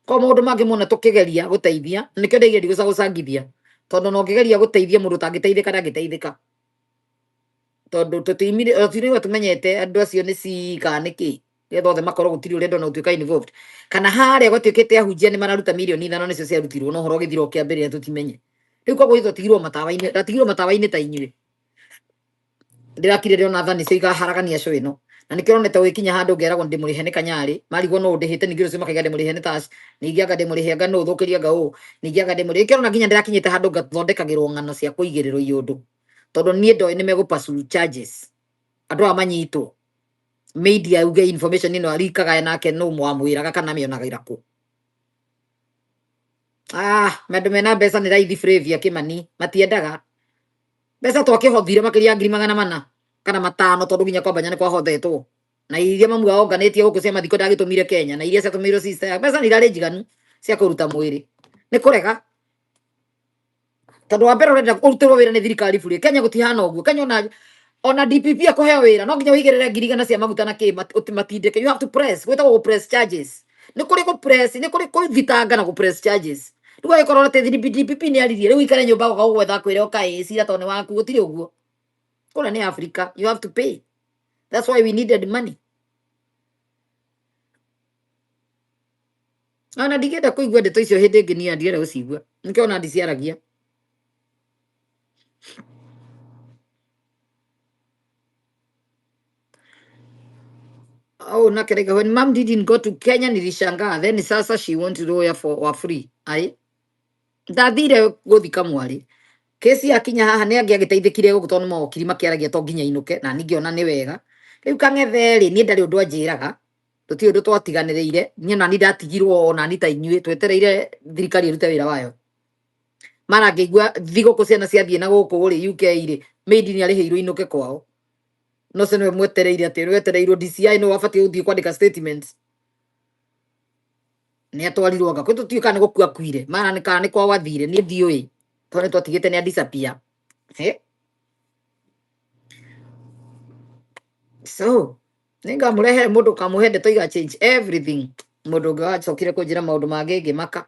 Ko maũndũ mangĩ mona tũkĩgeria gũteithia, nĩkĩo ndaigire ndigũcagũcangithia, tondũ ona ũngĩgeria gũteithia mũndũ ũtangĩteithĩka ndangĩteithĩka, tondũ tũtiumire tũtirĩ tũmenyete andũ acio nĩ ci kana nĩ kĩ, nĩgetha othe makorwo gũtirĩ ũrenda ona gũtuĩka involved. Kana harĩa gwatuĩkĩte ahunjia nĩ mararuta mirioni 5 nĩcio ciarutirwo, no ũhoro ũgĩthira ũkĩambĩrĩria tũtimenye. Rĩu koguo ithuĩ twatigirwo matawa-inĩ, ndatigirwo matawa-inĩ ta inyuĩ, ndĩrakire ndĩrona thani icio ikaharagania show ĩno, na nĩkĩo ũronete ũgĩkinya handũ ngeragwo ndĩmũrĩhe nĩ Kanyarĩ, marigwo no ũndĩhĩte, ningĩ rũciũ makaiga ndĩmũrĩhe nĩ Tash, ningĩ anga ndĩmũrĩhe anga nũ ũthũkĩrie anga ũũ, ningĩ anga ndĩmũrĩhe. Nĩkĩo ũrona nginya ndĩrakinyĩte handũ ngathondekagĩrwo ng'ano cia kũigĩrĩrwo iũndũ, tondũ niĩ ndoĩ nĩ megũ pursue charges, andũ aya manyitwo, media uge information ĩno arikagae nake nũ wamwĩraga kana amĩonaga kũ. Andũ mena mbeca nĩ raithi Flavia Kimani, matiendaga mbeca, twakĩhothire makĩria ya ngiri 400 kana 500, tondũ nginya kwambanya nĩ kwahothetwo, na iria mamu onganĩtie gũkũ cia mathiko ndagĩtũmire Kenya, na iria ciatũmĩirwo sister, mbeca nĩ irarĩ njiganu cia kũruta mwĩrĩ, nĩ kũrega tondũ wa mbere ũrenda ũrutĩrwo wĩra nĩ thirikari bure. Kenya gũtihana ũguo. Kenya ona DPP akũheo wĩra no nginya ũigĩrĩre ngiri 100 cia maguta na kĩ matindĩke. You have to press, gwĩtagwo gũ press charges, nĩ kũrĩ gũ press, nĩ kũrĩ kũthitanga na gũ press charges. Rĩu agĩkorwo atĩ DPP nĩ aririe, rĩu ikare nyũmba goka gũgwetha kwĩre ũkaĩ cira tondũ nĩ waku, gũtirĩ ũguo. Kũrĩa nĩ Africa, you have to pay. That's why we needed money. Ona ndingĩenda kũigua ndeto icio hĩndĩ ĩngĩ, niĩ ndirenda gũcigua, nĩkĩo ona ndiciaragia. Oh, nakereka when mom didn't go to Kenya nilishangaa, then sasa she want lawyer for wa free. Ai ndathire gũthika mwarĩ, kesi yakinya haha nĩ angĩ agĩteithĩkire gũkũ tondũ nĩ mokiri makĩaragia to nginya inũke, na ningĩona nĩ wega. Rĩu Kang'ethe rĩ, niĩ ndarĩ ũndũ anjĩraga, tũtirĩ ũndũ twatiganĩrĩire, niĩ nani ndatigirwo onani ta inyuĩ twetereire thirikari ĩrute wĩra wayo. Mara ngĩigua thigũkũ ciana ciathiĩ na gũkũ rĩ UK rĩ, maid nĩ arĩhĩirwo inũke kwao, no cio nĩwe mwetereire atĩ wetereirwo DCI nĩ wabatiĩ gũthiĩ kwandĩka statements. Nĩ atwarirwo anga kwĩ tũtiũĩ kana nĩ gũkua akuire mara nĩ kana nĩ kwao athire niĩ ndiũĩ tondũ nĩ twatigĩte nĩ a disappear. He? So nĩngamũrehere mũndũ ũkamũhe ndeto iga change everything. Mũndũ ũngĩ wacokire kũnjĩra maũndũ mangĩ ngĩmaka.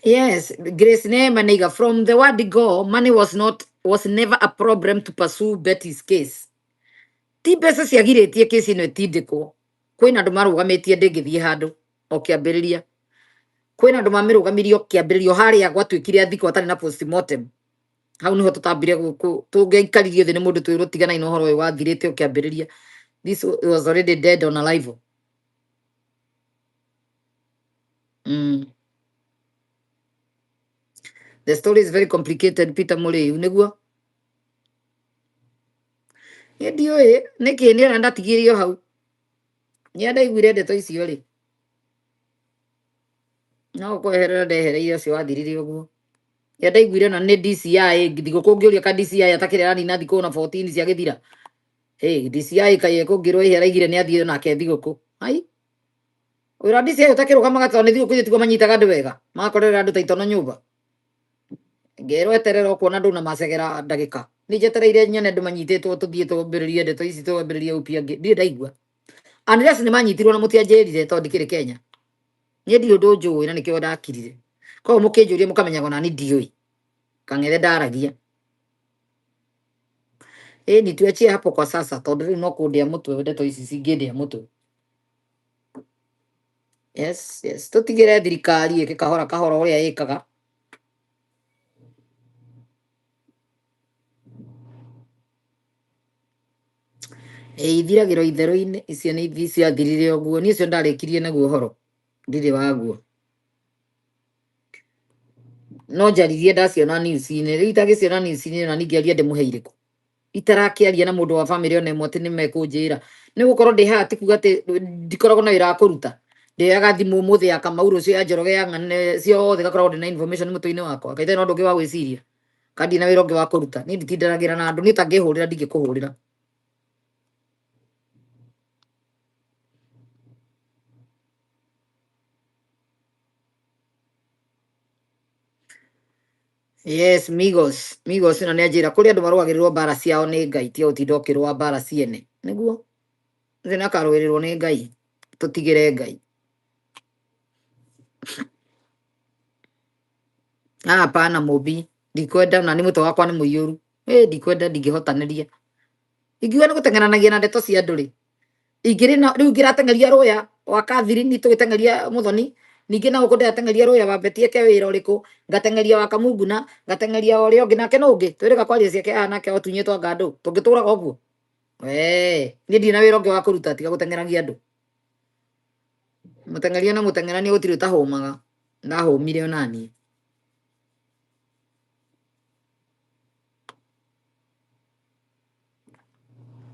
Yes, Grace Neema Neiga, from the word go, money was not was never a problem to pursue Betty's case. Ti mbeca ciagirĩtie kesi ĩno ĩtindĩkwo. Kwĩna andũ marũgamĩtie ndĩngĩthiĩ handũ o kĩambĩrĩria. Kwĩna andũ mamĩrũgamirie o kĩambĩrĩria o harĩa gwatuĩkire athikwo atarĩ na postmortem. Hau nĩho tũtambire tũngĩaikaririo thĩ nĩ mũndũ twĩrwo tiganai na ũhoro ũyũ wathirĩte o kĩambĩrĩria. This was already dead on arrival. The story is very complicated, Peter Mũrĩu, nĩguo? Niĩ ndiũĩ nĩkĩ niĩ ona ndatigĩrio hau. Niĩ ndaiguire ndeto icio rĩ. No kweherera ndehereire ũcio wathirire ũguo. Ya ndaiguire ona nĩ DCI thigũkũ ngĩũria ka DCI atakĩrĩ aranina thikũ ona 14 ciagĩthira. Hey, DCI kaĩ ekũngĩrwo ĩhĩ araigire nĩ athiĩ nake thigũkũ. Ai, wĩra wa DCI ũtakĩrũgamaga tondũ nĩ thigũkũ ithuĩ tiguo manyitaga andũ wega. Magakorerera andũ ta itono nyũmba. Ngerwo eterera ũkuona andũ na macegera ndagĩka. Niĩ njetereire nyone andũ manyitĩtwo tũthiĩ twambĩrĩrie ndeto ici twambĩrĩrie upya ngĩ. Ndirĩ ndaigua. Unless nĩ manyitirwo na mũtianjĩrire tondũ ndikĩrĩ Kenya. Niĩ ndirĩ ũndũ njũĩ na nĩkĩo ndakirire. Koguo mũkĩnjũria mũkamenyaga ona niĩ ndiũĩ. Kang'ethe ndaragia. Ĩni tuachie hapo kwa sasa tondũ rĩu no kũndĩa mũtwe ndeto ici cingĩndĩa mũtwe. Yes, yes. Tũtigĩre thirikari ĩke kahora kahora ũrĩa ĩkaga. Ĩ ithiragĩrwo itherũ-inĩ icio nĩ ithi ciathirire ũguo. Niĩ ũcio ndarĩkirie naguo ũhoro. Ndirĩ waguo. No njaririe ndaciona news-inĩ. Rĩu itagĩciona news-inĩ ona ningĩaria ndĩmũhe irĩkũ. Itarakĩaria na mũndũ wa bamĩrĩ ona ĩmwe atĩ nĩ mekũnjĩra. Nĩ gũkorwo ndĩ haha ti kuga atĩ ndikoragwo na wĩra wa kũruta. Ndĩoyaga thimũ ũmũthĩ ya Kamau rũciũ ya Njoroge ya ng'ane ciothe ngakoragwo ndĩna information mũtwe-inĩ wakwa. Kaĩ itarĩ na ũndũ ũngĩ wa gwĩciria. Kana ndirĩ na wĩra ũngĩ wa kũruta. Niĩ nditindanagĩra na andũ. Niĩ ũtangĩhũrĩra ndingĩkũhũrĩra. Yes, Migos. Migos ĩno nĩ anjĩra kũrĩ andũ marũagĩrĩrwo mbara ciao nĩ Ngai ti ũtinda ũkĩrũa mbara ciene. Nĩguo? Ũcio nĩ akarũĩrĩrwo nĩ Ngai. Tũtigĩre Ngai. Ah, hapana Mũmbi. Ndikwenda na nĩ mũtwe wakwa nĩ mũiyũru. Ĩ ndikwenda ndingĩhotanĩria. Ingiuga nĩ gũteng'eranagia na ndeto cia andũ rĩ. Ingĩrĩ na rĩu ngĩrateng'eria rũya wa Catherine tũgĩteng'eria Mũthoni. Ningĩ na gũkũ ndĩrateng'eria rũya wa Betty eke wĩra ũrĩkũ. Ngateng'eria wa Kamunguna, ngateng'eria ũrĩa ũngĩ nake nũ ũngĩ. Twĩrĩga kwaria ciake haha nake otunyĩtwo anga andũ. Tũngĩtũraga ũguo. Wee, niĩ ndirĩ na wĩra ũngĩ wa kũruta tiga gũteng'eragia andũ. Mũteng'eria na mũteng'erania gũtirĩ ũtahũmaga. Ndahũmire onaniĩ.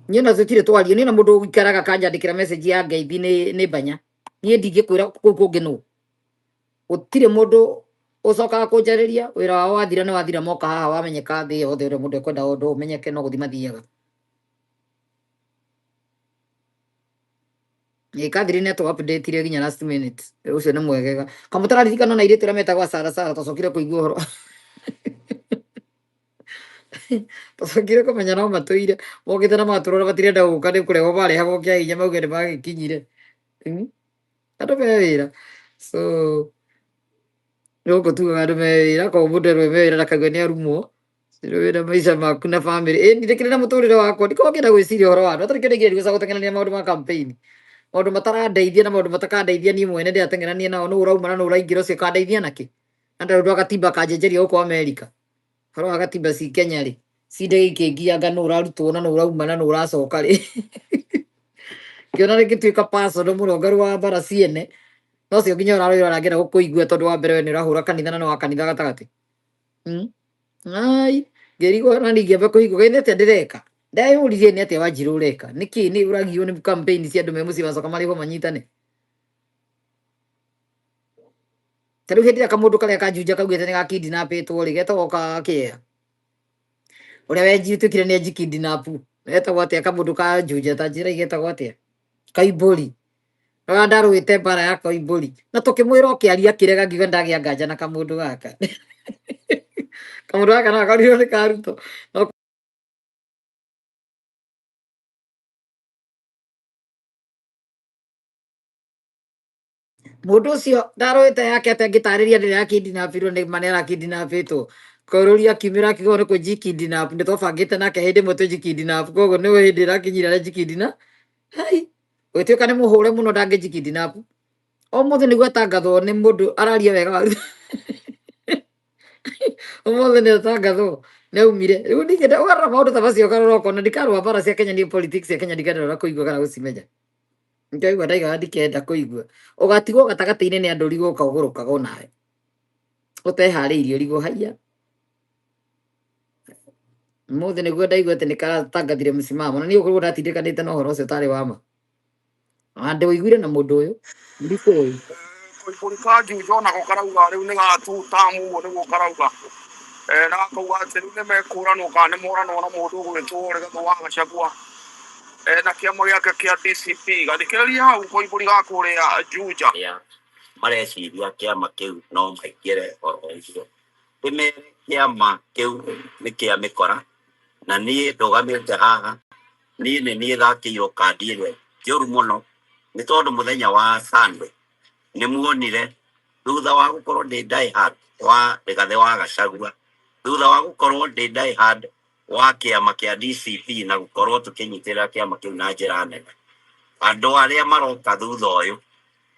Niĩ na tũtirĩ twaria. Niĩ na mũndũ ũikaraga akanjandĩkĩra message ya ngeithi nĩ banya. Niĩ ndingĩkwĩra kũu kũngĩ nũ. Gũtirĩ mũndũ ũcokaga kũnjarĩria. Wĩra wao wathira nĩ wathira moka haha wamenyeka thĩ yothe ũrĩa mũndũ ekwenda ũndũ ũmenyeke no gũthiĩ mathiaga. Ĩ Catherine nĩ atũ update nginya last minute. Ũcio nĩ mwegega. Kamũtararirikana ona airĩtu arĩa metagwo Sara Sara twacokire kũigua ũhoro. Twacokire kũmenya no matũire. Mokĩte na matũrora matirenda gũka nĩ kũrehwo marehagwo kĩa hinya mauge nĩ magĩkinyire. Andũ me wĩra. So gũkũ tugaga andũ me wĩra koguo mũndũ erwo me wĩra ndakaigua nĩ arumwo. Wĩna maica maku na family. Ĩ ndikĩrĩ na mũtũrĩre wakwa. Ndikoragwo ngĩenda gwĩciria ũhoro wa andũ. Hatarĩ kĩndũ ingĩenda gũcoka gũteng'erania maũndũ ma campaign. Maũndũ matarandeithia na maũndũ matakandeithia niĩ mwene ndĩrateng'erania nao nũ ũrauma na nũ ũraingĩra ũcio ũkandeithia nakĩ? Na ndarĩ ũndũ wa gatimba kanjenjeria gũkũ Amerika. Ũhoro wa gatimba ci Kenya rĩ, cinde ikĩngianga nũ ũrarutwo na nũ ũrauma na nũ ũracoka rĩ. Ngĩona rĩngĩtuĩka personal mũno ngarũa mbara ciene. No cio nginya ũrarũĩra arangĩenda gũkũigua tondũ wa mbere we nĩ ũrahũra kanitha na nĩ wa kanitha gatagatĩ. Ai, ngĩrigwo na ningĩamba kũhingũka ĩnĩ atĩa ndĩreka. Ndeyũririe nĩ atĩa Wanjirũ ũreka, nĩkĩ nĩ ũragio nĩ campaign cia andũ me mũciĩ macoka marĩhwo manyitane. Ta rĩu hĩndĩ ĩrĩa kamũndũ karĩa kanjunja kaugĩte nĩ gakidnapĩtwo rĩ, getagwo ka kĩa ũrĩa wenji ũtuĩkire nĩ enji kidnap, getagwo atĩa kamũndũ ka Juja ta njĩra getagwo atĩa, Kaimbũri. Rora ndarũĩte mbara ya Koimbũri na tũkĩmwĩra ũkĩaria akĩrega, ngiuga ndagĩa nganja na kamũndũ gaka. Kamũndũ gaka no gakorirwo nĩ ka Ruto no. Mũndũ ũcio ndarũĩte yake atĩ angĩtarĩria rĩrĩa akidnapirwo nĩ ma nĩ arakidnapĩtwo. Kũrũria akiumĩra akiuga nĩ kũnjikidnap, nĩ twabangĩte nake hĩndĩ ĩmwe tũnjikidnap, koguo nĩwe hĩndĩ ĩrakinyire aranjikidnap. Hai, gũtuĩka nĩ mũhũre mũno ndangĩnjikidnap. Ũmũthĩ nĩguo atangathwo nĩ mũndũ araria wega wa ũmũthĩ nĩ atangathwo nĩ aumire. Rĩu ningĩ ũgarora maũndũ ta macio, ũkarora ũkona ndikarũa mbara cia Kenya. Niĩ politics cia Kenya ndikendera kũigua kana gũcimenya. Nikaigua ndaigaga ndikenda kũigua ũgatigwo gatagatĩ-inĩ nĩ andũ, ũrigwo ũkaũgũrũkaga onawe ũteharĩirie, ũrigwo haiya. Ũmũthĩ nĩguo ndaigua atĩ nĩ karatangathire msimamo, na niĩ ũkorwo ndatindĩkanĩte na ũhoro ũcio ũtarĩ wa ma na ndĩũiguire na mũndũ ũyũ ndikũĩ. Koimbũri ka Juja onako karauga rĩu nĩ gatu tamu, ũguo nĩguo karauga. Na gakauga atĩ rĩu nĩ mekũranwo kana nĩ moranwo na mũndũ ũgwĩtwo Rigathĩ wa Gachagua na kĩama gĩake kĩa DCP. Gathikĩrĩria hau Koimbũri ga kũrĩa Juja. Arĩa mareciria kĩama kĩu no maingĩre oro ũguo, ndĩmere kĩama kĩu nĩ kĩa mĩkora, na niĩ ndũgamĩte haha, niĩ nĩ niĩ thakĩirwo kandi ĩrĩa njũru mũno, nĩ tondũ mũthenya wa Sunday nĩ muonire thutha wa gũkorwo ndĩ die hard wa Rigathĩ wa Gachagua, thutha wa gũkorwo ndĩ die hard wa kĩama kĩa DCP na gũkorwo tũkĩnyitĩrĩra kĩama kĩu na njĩra nene, andũ arĩa maroka thutha ũyũ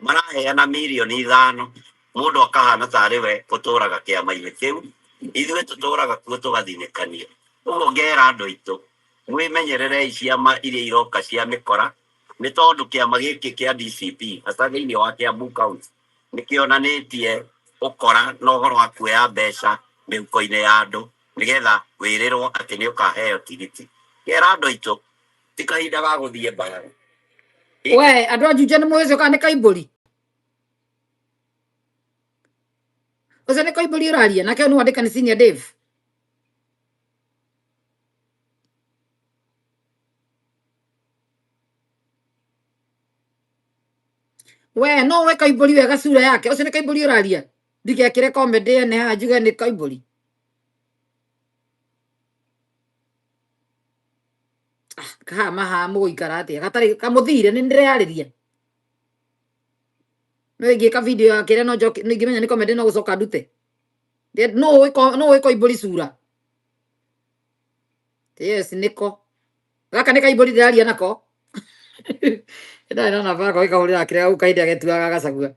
maraheana mirioni 5, mũndũ akahana tarĩ we ũtũraga kĩama-inĩ kĩu, ithuĩ tũtũraga kuo tũgathinĩkanio. Ũguo ngera andũ aitũ, mwĩmenyererei ciama iria iroka cia mĩkora, nĩ tondũ kĩama gĩkĩ kĩa DCP hasa thĩinĩ wa Kiambu County nĩ kĩonanĩtie ũkora na ũhoro wa kuoya mbeca mĩhuko-inĩ ya andũ nĩgetha wĩrĩrwo atĩ nĩ ũkaheo tigiti. Ngera andũ aitũ, ti kahinda ga gũthiĩ mbara. We andũ a Juja nĩ mũĩ ũcio kana nĩ Kaimbũri? Ũcio nĩ Koimbũri ũraria nake, nĩ wandĩka nĩ Senior Dave. We no we Kaimbũri wega sura yake, ũcio nĩ Kaimbũri ũraria? Ndigekĩre comedy ene haha njuge nĩ Kaimbũri. Kaha maha mũgũikara atĩa gatarĩ kamũthire nĩ ndĩreyarĩria, no ingĩka video ya kĩrĩa no njoke ingĩmenya nĩ comedy no gũcoka ndute. No ũĩ Koimbũri sura? Yes, nĩko gaka nĩ Kaimbũri ndĩraria nako. Ndarĩ na namba yako ĩkahũrĩra kĩrĩa gau kahinda getuaga Gachagua.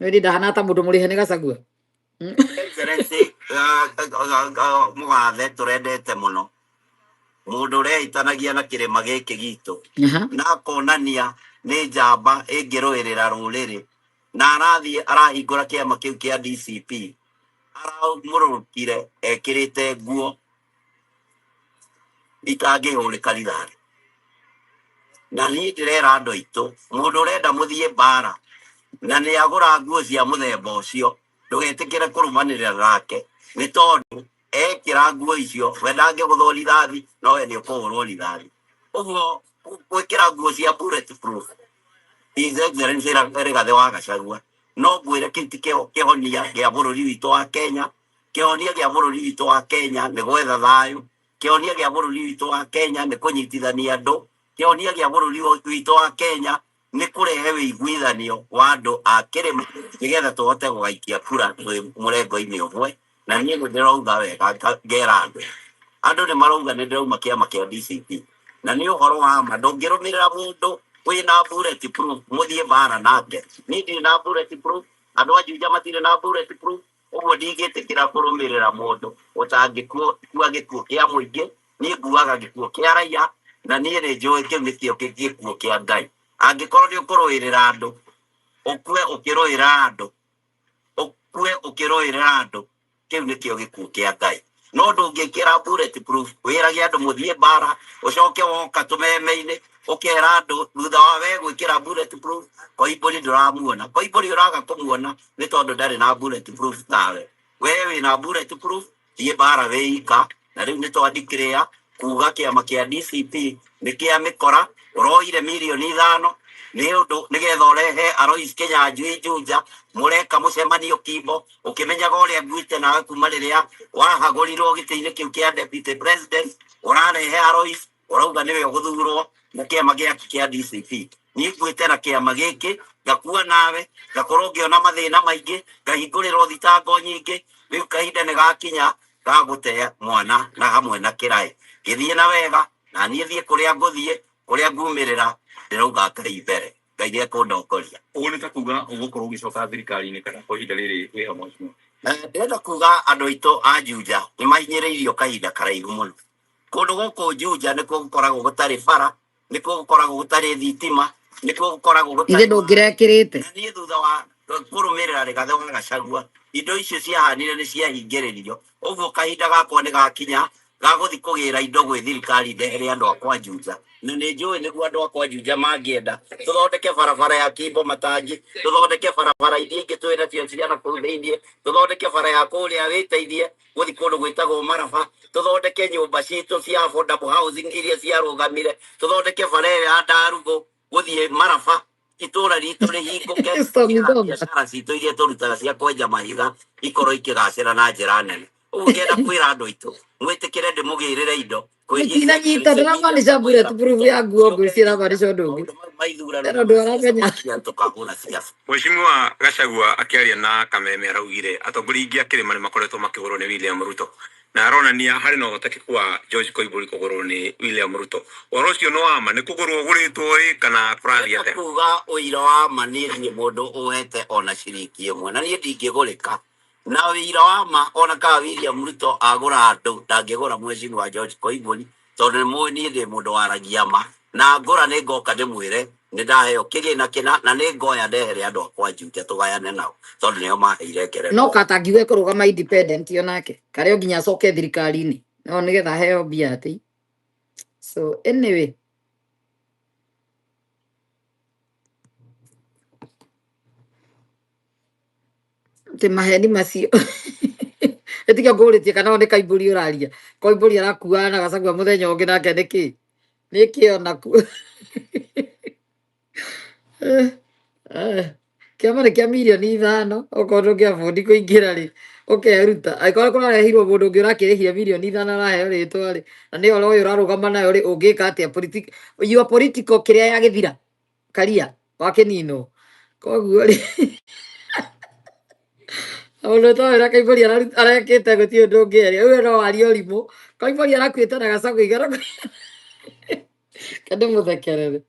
Nĩ ndĩ ndahana ta mũndũ mũrĩhe nĩ Gachagua. Excellency mũgathe tũrendete mũno, mũndũ ũreitanagia na kĩrĩma gĩkĩ gitũ na akonania nĩ njamba ĩngĩrũĩrĩra rũrĩrĩ, na arathiĩ arahingũra kĩama kĩu kĩa DCP, aramũrũkire ekĩrĩte nguo itangĩhũrĩka rithathi. Na niĩ ndĩrera andũ aitũ, mũndũ ũrenda mũthiĩ mbara na nĩ agũra nguo cia mũthemba ũcio, ndũgetĩkĩre kũrũmanĩrĩra nake, nĩ tondũ ekĩra nguo icio we ndangĩgũthwo rithathi, no we nĩ ũkũhũrwo rithathi. Ũguo gwĩkĩra nguo cia bullet proof, His Excellency Rigathĩ wa Gachagua, no ngwĩre kĩu ti kĩhonia kĩa bũrũri witũ wa Kenya. Kĩhonia kĩa bũrũri witũ wa Kenya nĩ gwetha thayũ. Kĩhonia kĩa bũrũri witũ wa Kenya nĩ kũnyitithania andũ. Kĩhonia kĩa bũrũri witũ wa Kenya nĩ kũrehe wĩiguithanio wa andũ a kĩrĩma nĩgetha tũhote gũgaikia kura twĩ mũrengo-inĩ ũmwe. Na niĩ nĩ ndĩrauga wega, ngera andũ, andũ nĩ marauga nĩ ndĩrauma kĩama kĩa DCP, na nĩ ũhoro wa ma. Ndũngĩrũmĩrĩra mũndũ wĩna bullet proof mũthiĩ mbara nake. Niĩ ndirĩ na bullet proof, andũ a Juja matirĩ na bullet proof, ũguo ndingĩtĩkĩra kũrũmĩrĩra mũndũ ũtangĩkua gĩkuũ kĩa mũingĩ. Niĩ nguaga gĩkuũ kĩa raia, na niĩ nĩ njũĩ kĩu nĩkĩo gĩkuũ kĩa Ngai. Angĩkorwo nĩ ũkũrũĩrĩra andũ, ũkue ũkĩrũĩra andũ, ũkue ũkĩrũĩrĩra andũ, kĩu nĩkĩo gĩkuũ kĩa Ngai. No ndũngĩkĩra bullet proof wĩrage andũ mũthiĩ mbara, ũcoke woka tũmeme-inĩ ũkera andũ thutha wa we gwĩkĩra bullet proof Koimbũri ndũramuona. Koimbũri ũraga kũmuona nĩ tondũ ndarĩ na bullet proof tawe. We wĩna bullet proof, thiĩ mbara wĩika. Na rĩu nĩ twandikĩrĩa kuga kĩama kĩa DCP nĩ kĩa mĩkora. Ũroire mirioni 5 nĩ ũndũ nĩgetha ũrehe Alois Kinyanjui Juja, mũreka mũcemanio Kimbo ũkĩmenyaga ũrĩa nguĩte nawe kuma rĩrĩa wahagũrirwo gĩtĩ-inĩ kĩu kĩa deputy president. Ũrarehe Alois, ũrauga nĩwe ũgũthurwo na kĩama gĩaku kĩa DCP. Niĩ nguĩte na kĩama gĩkĩ, ngakua nawe, ngakorwo ngĩona mathĩna maingĩ, ngahingũrĩrwo thitango nyingĩ. Rĩu kahinda nĩ gakinya ga gũte mwana na hamwe na kĩraĩ gĩthiĩ na wega, na niĩ thiĩ kũrĩa ngũthiĩ, kũrĩa ngumĩrĩra. Ndĩrauga Ngai mbere, Ngai nĩ ekũndongoria. Ũguo nĩ ta kuga ũgũkorwo ũgĩcoka thirikari-inĩ kana kwa ihinda rĩrĩ wĩ hamwe, mheshimiwa? Ndĩrenda kuga andũ aitũ a Juja nĩ mahinyĩrĩirio kahinda karaihu mũno. Kũndũ gũkũ Juja nĩkuo gũkoragwo gũtarĩ bara, nĩkuo gũkoragwo gũtarĩ thitima, nĩkuo gũkoragwo Ithe gũtarĩ maĩ. Ndũngĩrekĩrĩte. Na niĩ thutha wa kũrũmĩrĩra Rigathĩ wa Gachagua, indo icio ciahanire nĩ ciahingĩrĩrio. Ũguo kahinda gakwa nĩ gakinya ga gũthiĩ kũgĩra indo gwĩ thirikari, ndehere andũ akwa Juja. Na nĩ njũĩ nĩguo andũ akwa Juja mangĩenda tũthondeke barabara ya Kimbo Matangi, tũthondeke barabara iria ingĩ twĩ nacio ciana kũu thĩiniĩ, tũthondeke bara ya kũrĩa wĩteithie gũthiĩ kũndũ gwĩtagwo Maraba, tũthondeke nyũmba citũ cia affordable housing iria ciarũgamire, tũthondeke bara ĩyo ya Ndarugũ gũthiĩ Maraba, itũra ritũ rĩhingũke, Stormy nĩgetha Thonga. biacara citũ iria tũrutaga cia kwenja mahiga ikorwo ikĩgacĩra na njĩra nene. Ũguo ngĩenda kwĩra andũ aitũ mwĩtĩkĩre ndĩmũgĩrĩre indo kwĩ His Mũtinanyita Excellency ndĩramaanisha William bullet Samoei proof Ruto. ya nguo Ciũke ngwĩciria aramaanisha ũndũ ũngĩ. maũndũ mau ma ithurano Hena na ũndũ ma siasa aramenya. makinya tũkahũra siasa. Mheshimiwa Gachagua akĩaria na Kameme araugire atongoria aingĩ a kĩrĩma nĩ makoretwo makĩgũrwo nĩ William Ruto, na aronania harĩ na ũhotekeku wa George Koimbũri kũgũrwo nĩ William Ruto. Ũhoro ũcio nĩ wa ma? Nĩ kũgũrwo ũgũrĩtwo ĩ kana kũrathiĩ Ndĩrenda atĩa? kuga ũira wa ma, niĩ ndirĩ mũndũ ũhete ona ciringi ĩmwe, na niĩ ndingĩgũrĩka na ũira wa ma. Ona kana William Ruto agũra andũ, ndangĩgũra mheshimiwa George Koimbũri, tondũ nĩ mũĩ niĩ ndĩ mũndũ waragia ma, na ngũra nĩ ngoka ndĩmwĩre nĩ ndaheo kĩgĩna kĩna, na nĩ ngoya ndehere andũ akwa Juja tũgayane nao, tondũ nĩo maheire No ngerenwa. katangiuga ekũrũgama independent onake karĩa nginya acoke thirikari-inĩ no nĩgetha aheo mbia atĩ. So anyway, atĩ maheni macio ĩtiga ngũrĩtie kana o nĩ Kaimbũri ũraria. Koimbũri arakuaga na Gachagua mũthenya ũngĩ nake nĩkĩ nĩkĩ onaku. Kĩama nĩ kĩa mirioni 5, okorwo ndũngĩabondi kũingĩra rĩ, ũkeruta. Angĩkorwo kũrarehirwo mũndũ ũngĩ ũrakĩrĩhia mirioni 5 araheo rĩtwa rĩ, na nĩ oro ũyũ ũrarũgama nayo rĩ, ũngĩka atĩa? Your political kĩrĩa yagĩthira karia wakĩninwo. Koguo rĩ, mũndũ ũtoĩ ũrĩa Kaimbũri arekĩte gũtirĩ ũndũ ũngĩaria. Ũyũ no warie ũrimũ. Kaimbũri arakuĩte na Gachagua igana kende mũthekerere.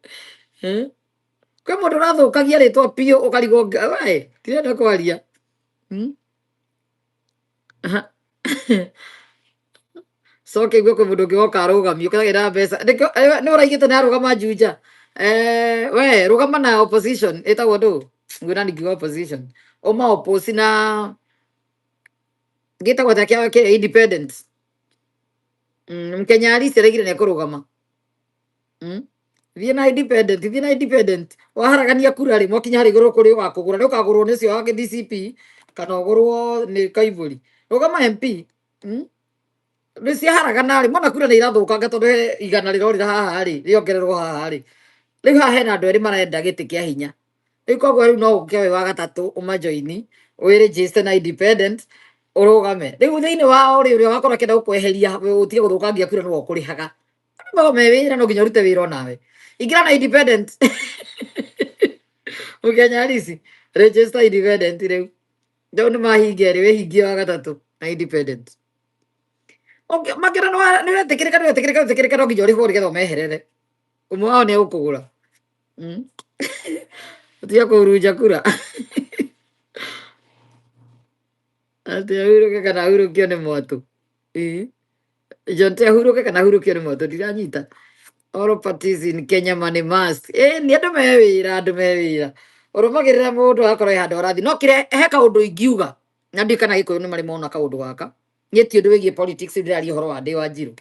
Eh? Kwĩ mũndũ ũrathũkagia rĩtwa biũ ũkarigwo we ndirenda kwaria. Hmm? Aha. Coke igue kwĩ mũndũ ũngĩ woka arũgamio ũkagĩra mbeca. Nĩ ũraigĩte nĩ arũgama Juja. We rũgama na opposition ĩtagwo ndũ ngwĩra ningiuga opposition ũma oppose na gĩtagwo ta kĩa kĩa independent. Mkenya Halisi araigire nĩ ekũrũgama. Thiĩ na independent, thiĩ na independent. Waharagania kura rĩ, mwakinya harĩ igũrũ kũrĩ ũgakũgũra, nĩ ũkagũrwo nĩ ũcio wa DCP kana ũgũrwo nĩ Kaimbũri. Rũgama MP. Nĩ ciaharagana rĩ, mona kura nĩ irathũkanga tondũ he igana rĩrorĩra haha rĩ, rĩongererwo haha rĩ. Rĩu haha hena andũ erĩ marenda gĩtĩ kĩa hinya. Rĩu koguo rĩu no ũke wĩ wa gatatũ ũmajoini, wĩ register na independent, ũrũgame. Rĩu thĩinĩ wao rĩ, ũrĩa ũgakorwo akĩenda gũkweheria ũtige gũthũkangia kura nĩwe ũkũrĩhaga. No me wĩra no nginya ũrute wĩra onawe. Ingĩra na independent. Mũkenya Halisi, register independent rĩu. Rĩu nĩ mahingia rĩ, wĩhingie wa gatatũ na independent. Okay, makĩra nĩ wetĩkĩrĩka, nĩ wetĩkĩrĩka, wetĩkĩrĩka, no nginya ũrĩhwo nĩgetha ũmeherere. Ũmwe wao nĩ egũkũgũra. Ũtige kũhurunja kura. Atĩ ahurũke kana ahurũkio nĩ mwatũ. Ĩĩ. Jonte ahurũke kana ahurũkio nĩ mwatũ ndiranyita. All parties in Kenya money must. Ĩĩ nĩ andũ me wĩra, andũ me wĩra. Ũrũmagĩrĩra mũndũ agakorwo he handũ arathiĩ. No kĩrĩa he kaũndũ ingiuga na ndiũĩ kana Gĩkũyũ nĩ marĩ mona kaũndũ gaka. Niĩ ti ũndũ wĩgiĩ politics, ndĩraria ũhoro wa ndĩ Wanjiru.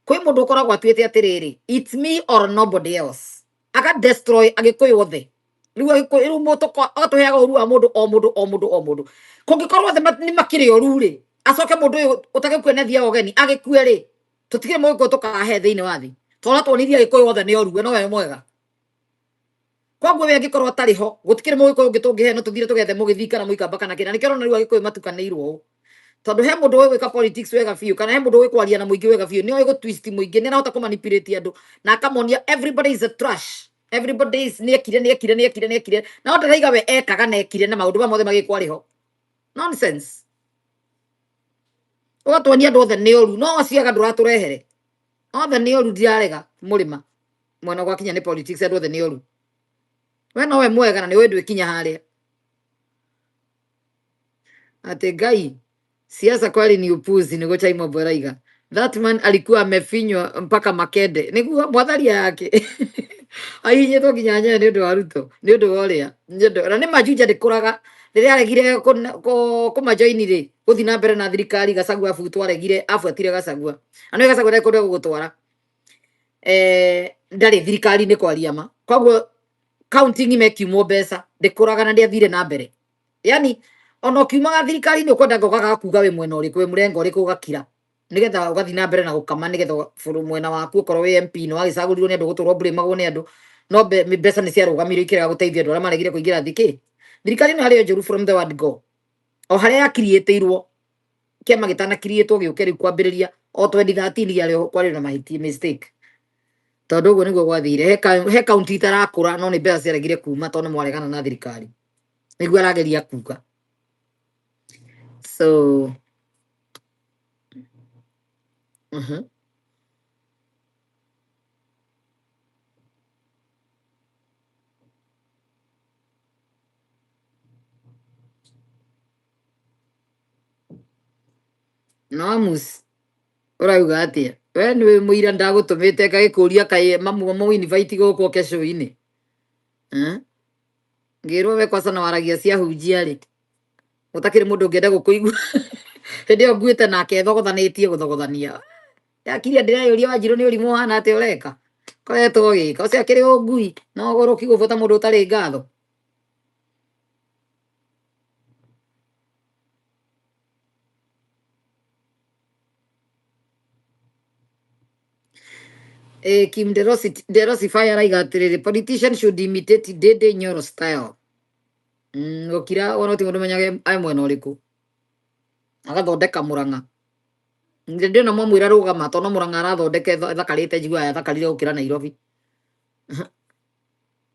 Kwĩ mũndũ ũkoragwo atuĩte atĩrĩrĩ, it's me or nobody else, aka destroy agĩkũyũ othe. Rĩu agĩkũyũ rĩu mũtũko agatũheaga ũru wa mũndũ o mũndũ o mũndũ o mũndũ. Kũngĩkorwo othe nĩ makĩrĩ oru rĩ, acoke mũndũ ũyũ ũtagĩkue nĩ athiaga ũgeni agĩkue rĩ, tũtigire mũgĩkũyũ tũkahe thĩinĩ wa thĩ tondũ tuonirie agĩkũyũ othe nĩ oru, we nowe mwega. Koguo we angĩkorwo atarĩ ho, gũtikĩrĩ mũgĩkũyũ ũngĩ tũngĩhe, no tũthire tũgethe mũgĩthii kana mũikamba kana kĩna. Nĩkĩo ũrona rĩu agĩkũyũ matukanĩirwo ũũ, tondũ he mũndũ ũĩ gwĩka politics wega biũ, kana he mũndũ ũĩ kwaria na mũingĩ wega biũ, nĩ oĩ gũtwist mũingĩ, nĩ arahota kũmanipulate andũ na akamonia everybody is a trash, everybody is nĩ ekire nĩ ekire nĩ ekire nĩ ekire, na ndĩraiga we ekaga na ekire na maũndũ mamwe mothe magĩkwo arĩ ho. Nonsense. Ũgatuonia andũ othe nĩ oru, no acio ega ndũratũrehere othe nĩ oru. Ndirarega mũrĩma mwena gwakinya nĩ politics, andũ othe nĩ oru, we nowe mwega na nĩ ũĩ ndwĩkinya harĩa. Ati Ngai, siasa kweli ni upuzi. Niguo Chaimo Bweraiga, that man alikuwa amefinywa mpaka makende, niguo mwatharia yake ahihinyĩtwo nginya nyayo nĩ ũndũ wa Ruto, nĩ ũndũ wa ũrĩa nĩ ũndũ na nĩ majuja ndĩkũraga rĩrĩa aregire kũmajoini rĩ, gũthiĩ na mbere na thirikari. Gachagua abutwo, aregire, abuatire Gachagua na nĩ Gachagua ndarĩ kũndũ egũgũtwara, ndarĩ thirikari-inĩ kwaria ma. Koguo counting mekiumwo mbeca ndĩkũraga na ndĩathire na mbere. Yani ona ũkiumaga thirikari-inĩ ũkwenda ngogaga kuga wĩ mwena ũrĩkũ, wĩ mũrengo ũrĩkũ, ũgakira nigetha ũgathiĩ na mbere na gũkama, nigetha bũrũ mwena waku ũkorwo wĩ MP nĩ wagĩcagũrirwo nĩ andũ, gũtũrwo mbũrĩmagwo nĩ andũ, no mbeca nĩ ciarũgamire ikĩrega gũteithia andũ arĩa maregire kũingĩra thikĩ thirikari ĩno yarĩ njũru from the word go, o harĩa yakiriĩtĩirwo kĩama gĩtanakiriĩtwo gĩũke rĩu kwambĩrĩria o 2013 gĩarĩ kwarĩ na mahĩtia, mistake, tondũ ũguo nĩguo gwathire. He kaunti itarakũra, no nĩ mbeca ciaregire kuma tondũ nĩ mwaregana na thirikari, nĩguo arageria kuga. So No Amus, ũrauga atĩa? We nĩwe mũira ndagũtũmĩte ngagĩkũria kaĩ mamu mau invite gũkũ oke show-inĩ. Eh? Ngĩrwo we kwaca na waragia cia hunjia rĩ, gũtakĩrĩ mũndũ ũngĩenda gũkũigua hĩndĩ ĩyo nguĩte nake thogothanĩtie gũthogothania. Ndakiria ndĩreyũria Wanjirũ nĩ ũrimũ ũhana atĩa ũreka, koretwo ũgĩka ũcio akĩrĩ ũngui na ũgũrũki gũbuata mũndũ ũtarĩ ngatho. Kim Derosi Derosi Fire araiga atĩrĩrĩ, politician should imitate Dede Nyoro style. Gũkira wona ti mũndũ menyage e mwena ũrĩkũ, agathondeka Mũrang'a. Ndĩrona mwamwĩra rũgama tondũ no Mũrang'a arathondeka ĩthakarĩte, njiguaga yathakarire gũkĩra Nairobi.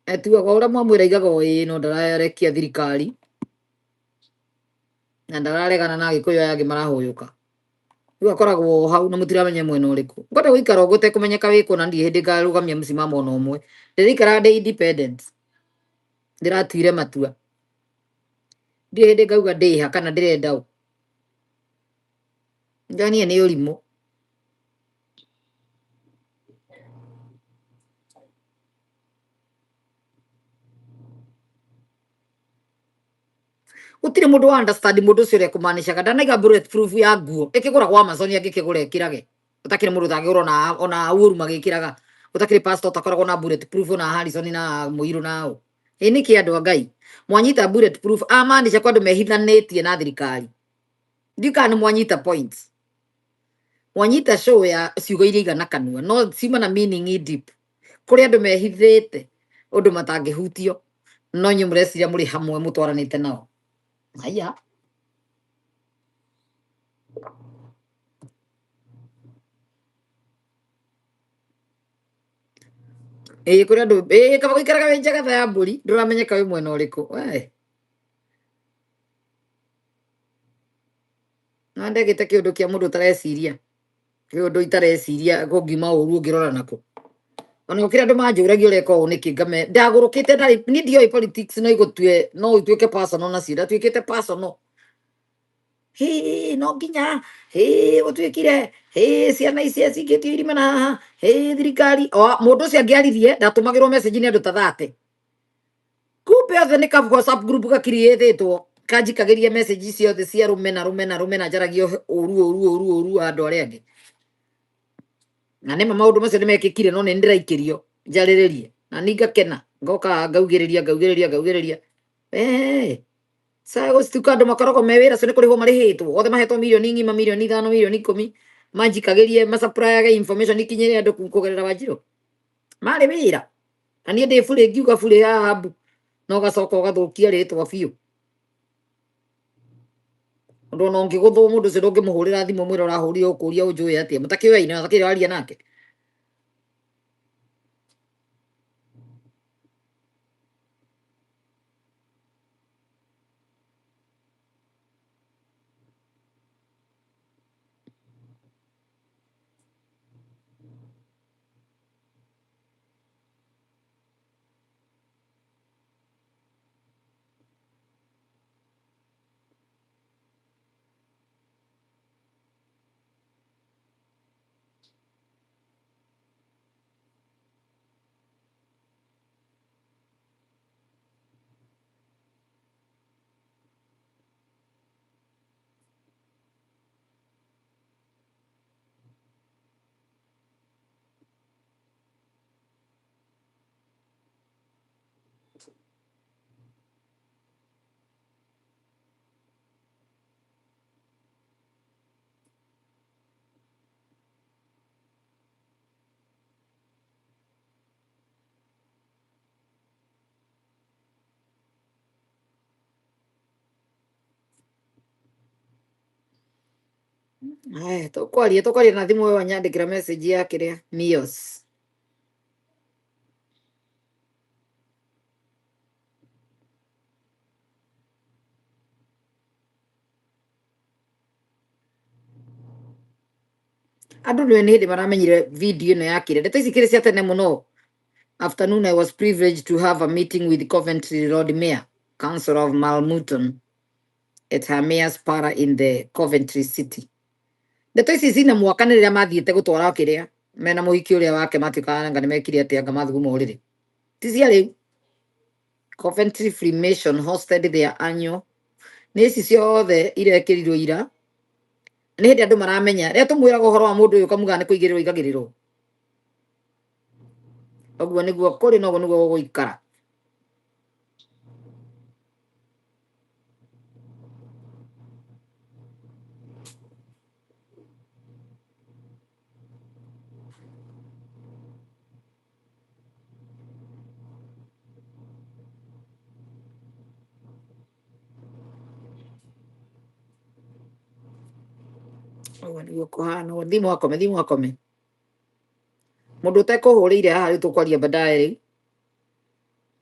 Etuaga ũrĩa mwamwĩra aigaga o ĩĩ, no ndararekia thirikari na ndararegana na agĩkũyũ aya angĩ marahũyũka. Rĩu akoragwo o hau na mũtiramenya mwena ũrĩkũ. Ngwenda gũikara ũguo ũtekũmenyeka wĩ kũ, na ndirĩ hĩndĩ ngarũgamia mũsimamo ona ũmwe. Ndĩrĩikaraga ndĩ independent, ndĩratuire matua, ndirĩ hĩndĩ ngauga ndĩha kana ndĩrenda ũ. Njanie nĩ ũrimũ. Gũtirĩ mũndũ wa understand mũndũ ũcio ũrĩa kũmanicaga ndanaiga bulletproof ya nguo ĩkĩgũragwo Amazon, angĩkĩgũra ĩkĩrage. Gũtakĩrĩ mũndũ ũtangĩgũra, ona Uhuru magĩkĩraga. Gũtakĩrĩ pastor ũtakoragwo na bulletproof, ona Harrison na Mũirũ nao. Ĩ nĩkĩ andũ a Ngai mwanyita bulletproof amaanisha kwa andũ mehithanĩtie na thirikari? Ndiũ kana nĩ mwanyita points, mwanyita show ya ciugo iria igana kanua no ciuma na meaning deep. Kũrĩ andũ mehithĩte ũndũ matangĩhutio, no inyuĩ mũreciria mũrĩ hamwe mũtwaranĩte nao. Haya, ĩĩ kũrĩ andũ ĩĩ kaba gũikaraga wĩ njagatha ya mbũri, ndũramenyeka wĩ mwena ũrĩkũ we. No ndegĩte kĩũndũ kĩa mũndũ ũtareciria, kĩũndũ itareciria kũngiuma ũru ũngĩrora nakũ. Ona gũkĩrĩ andũ manjũragia ũreka ũũ nĩkĩ, ngame ndagũrũkĩte ndarĩ niĩ ndioĩ politics no igũtue no ituĩke personal, nacio ndatuĩkĩte personal. Hĩ, no nginya hĩ gũtuĩkire hĩ ciana ici cingĩtio irima na haha hĩ thirikari o mũndũ ũcio angĩaririe ndatũmagĩrwo message nĩ andũ ta thate, kumbe othe nĩ ka WhatsApp group gakiriĩtĩtwo. Kanjikagĩria message ciothe cia rũmena rũmena rũmena, njaragia ũru ũru ũru ũru wa andũ arĩa angĩ. Na nĩma maũndũ macio nĩmekĩkire, no nĩ ndĩraikĩrio njarĩrĩrie na ni ngakena, ngoka ngaugĩrĩria ngaugĩrĩria ngaugĩrĩria. Saa gũcituka andũ makoragwo me wĩra, cio nĩ kũrĩhwo marĩhĩtwo othe, mahetwo mirioni ng'ima, mirioni 5, mirioni 10, manjikagĩrie masuppliage information ikinyĩre andũ kũgerera Wanjirũ marĩ wĩra. Na niĩ ndĩ burĩ, ngiuga burĩ haha mbu na ũgacoka ũgathũkia rĩtwa biũ. Ũndũ ona ũngĩgũthwo mũndũ ũcio ndũngĩmũhũrĩra thimũ mwĩra ũrahũrire ũkũria ũnjũĩ atĩa, mũtakĩũyaine na takĩrĩ waria nake. Haya, tũkwaria tũkwaria na thimũ ĩyo anyandĩkĩra message ya kĩrĩa mios. Andũ nĩ hĩndĩ maramenyire video ĩno ya kĩrĩa, ndeto ici kĩrĩ cia tene mũno. Afternoon, I was privileged to have a meeting with Coventry Lord Mayor, Councillor of Malmuton, at her mayor's parlor in the Coventry City. Ndeto ici cina mwaka nĩ rĩrĩa mathiĩte gũtwara kĩrĩa mena mũhiki ũrĩa wake, matuĩkaga anga nĩ mekire atĩa, anga mathuguma ũrĩrĩ, ti cia rĩu. Coventry Freemason hosted their annual, nĩ ici ciothe irekĩrirwo ira, nĩ hĩndĩ andũ maramenya. Rĩrĩa tũmwĩraga ũhoro wa mũndũ ũyũ kamuga nĩ kũigĩrĩrwo igagĩrĩrwo, ũguo nĩguo kũrĩ na ũguo nĩguo gũgũikara. Ũguo nĩguo kũhana. Ũguo thimũ akome, thimũ akome, mũndũ ũtekũhũrĩire haha rĩu tũkwaria baadaye. Rĩu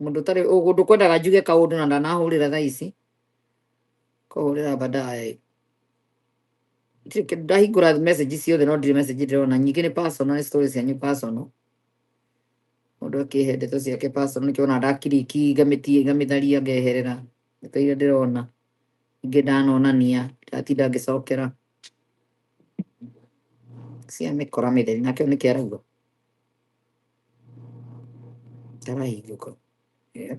mũndũ ũtarĩ ũndũ kwendaga njuge kaũndũ na ndanahũrĩra thaa ici, kũhũrĩra baadaye. Ndirĩ kĩndũ ndahingũra message ciothe, no ndirĩ message ndĩrona nyingĩ, nĩ personal, nĩ stories cianyu personal. Mũndũ akĩhe ndeto ciake personal, nĩkĩo ona ndakiriki ngamĩtie ngamĩtharia ngeherera ndeto iria ndĩrona, ingĩ ndanonania ndatinda ngĩcokera cia mĩkora mĩtheri. Nakĩo nĩkĩ arauga tarahingũka. Yeah.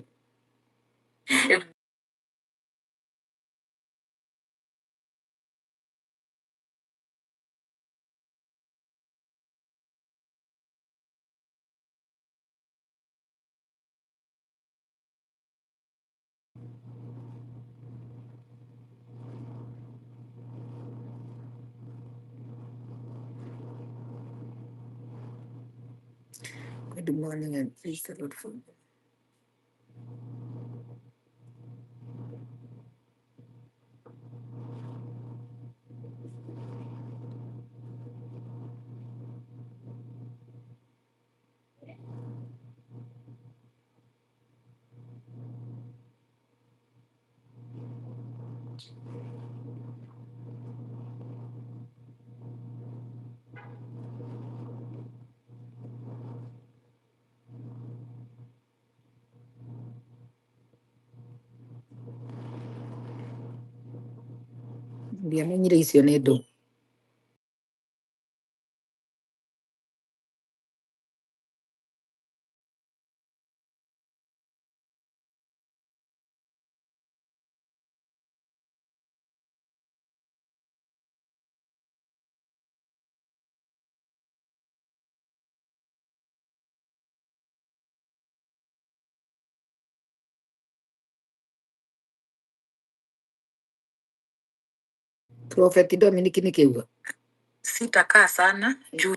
Good morning and praise the Lord for ndiamenyire icio nĩ ndũ. Prophet Dominic nĩ kĩuga. Sitakaa sana juu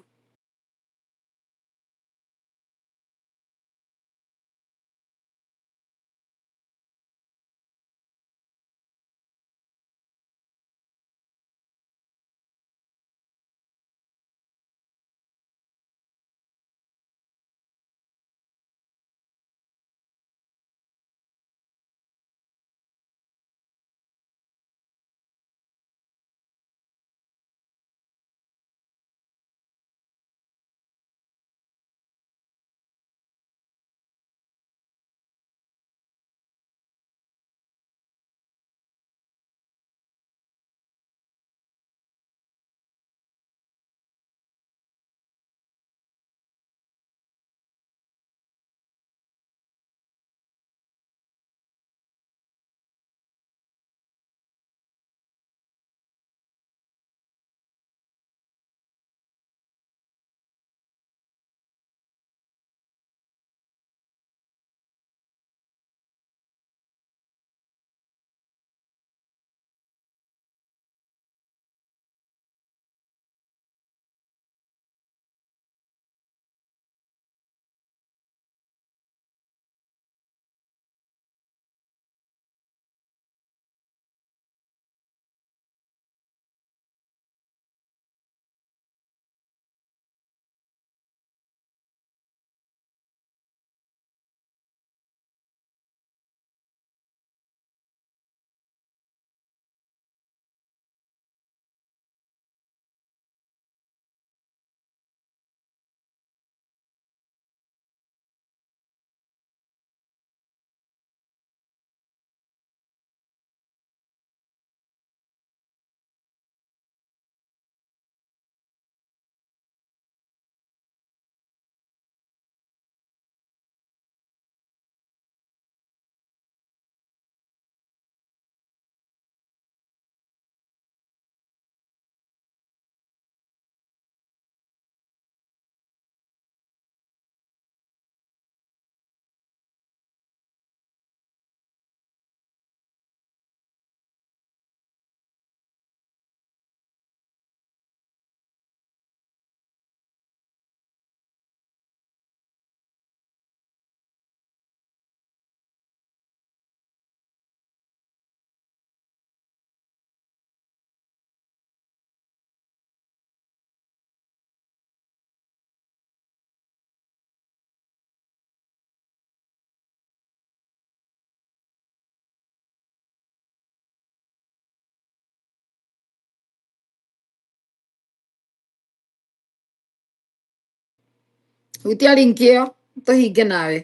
Hutia link ĩyo tũhinge nawe.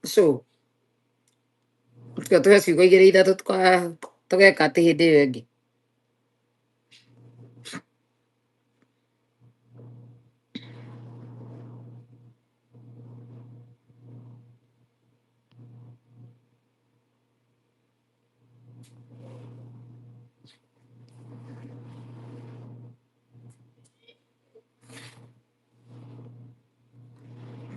So tuge ciugo igĩrĩ ithatũ tũgeka atĩ hĩndĩ ĩyo ĩngĩ.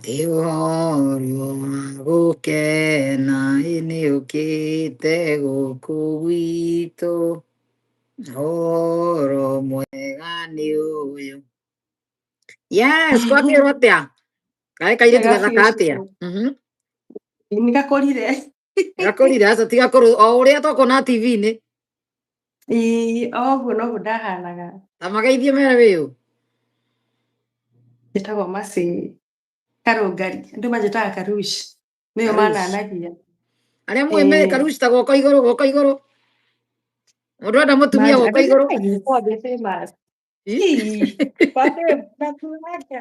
Ĩ ũhoro wa gũkena ĩ nĩũkĩte gũkũ gwitũ. Ũhoro mwega nĩ ũyũ. Yes, gwakĩrwo atĩa? Kaĩ kairĩtu Wega gathaka biũ atĩa? cũcũ. Mhm. Nĩ gakũrire. Gakũrire aca tiga kũrũ o ũrĩa twakona TV-inĩ. Ĩĩ, o ũguo noguo ndahanaga. Ta mageithie mere wĩũ. Njĩtagwo Mercy Karũngari. Andũ manjĩtaga Karush. Nĩyo Karush. mananagia. Arĩa mũĩ mere Ĩĩ. Karush ta guoko igũrũ guoko igũrũ. Mũndũ enda mũtumia guoko Andũ igũrũ. nĩmanyitwo ndĩ famous. Ĩ? Ii, babe, nakuaga.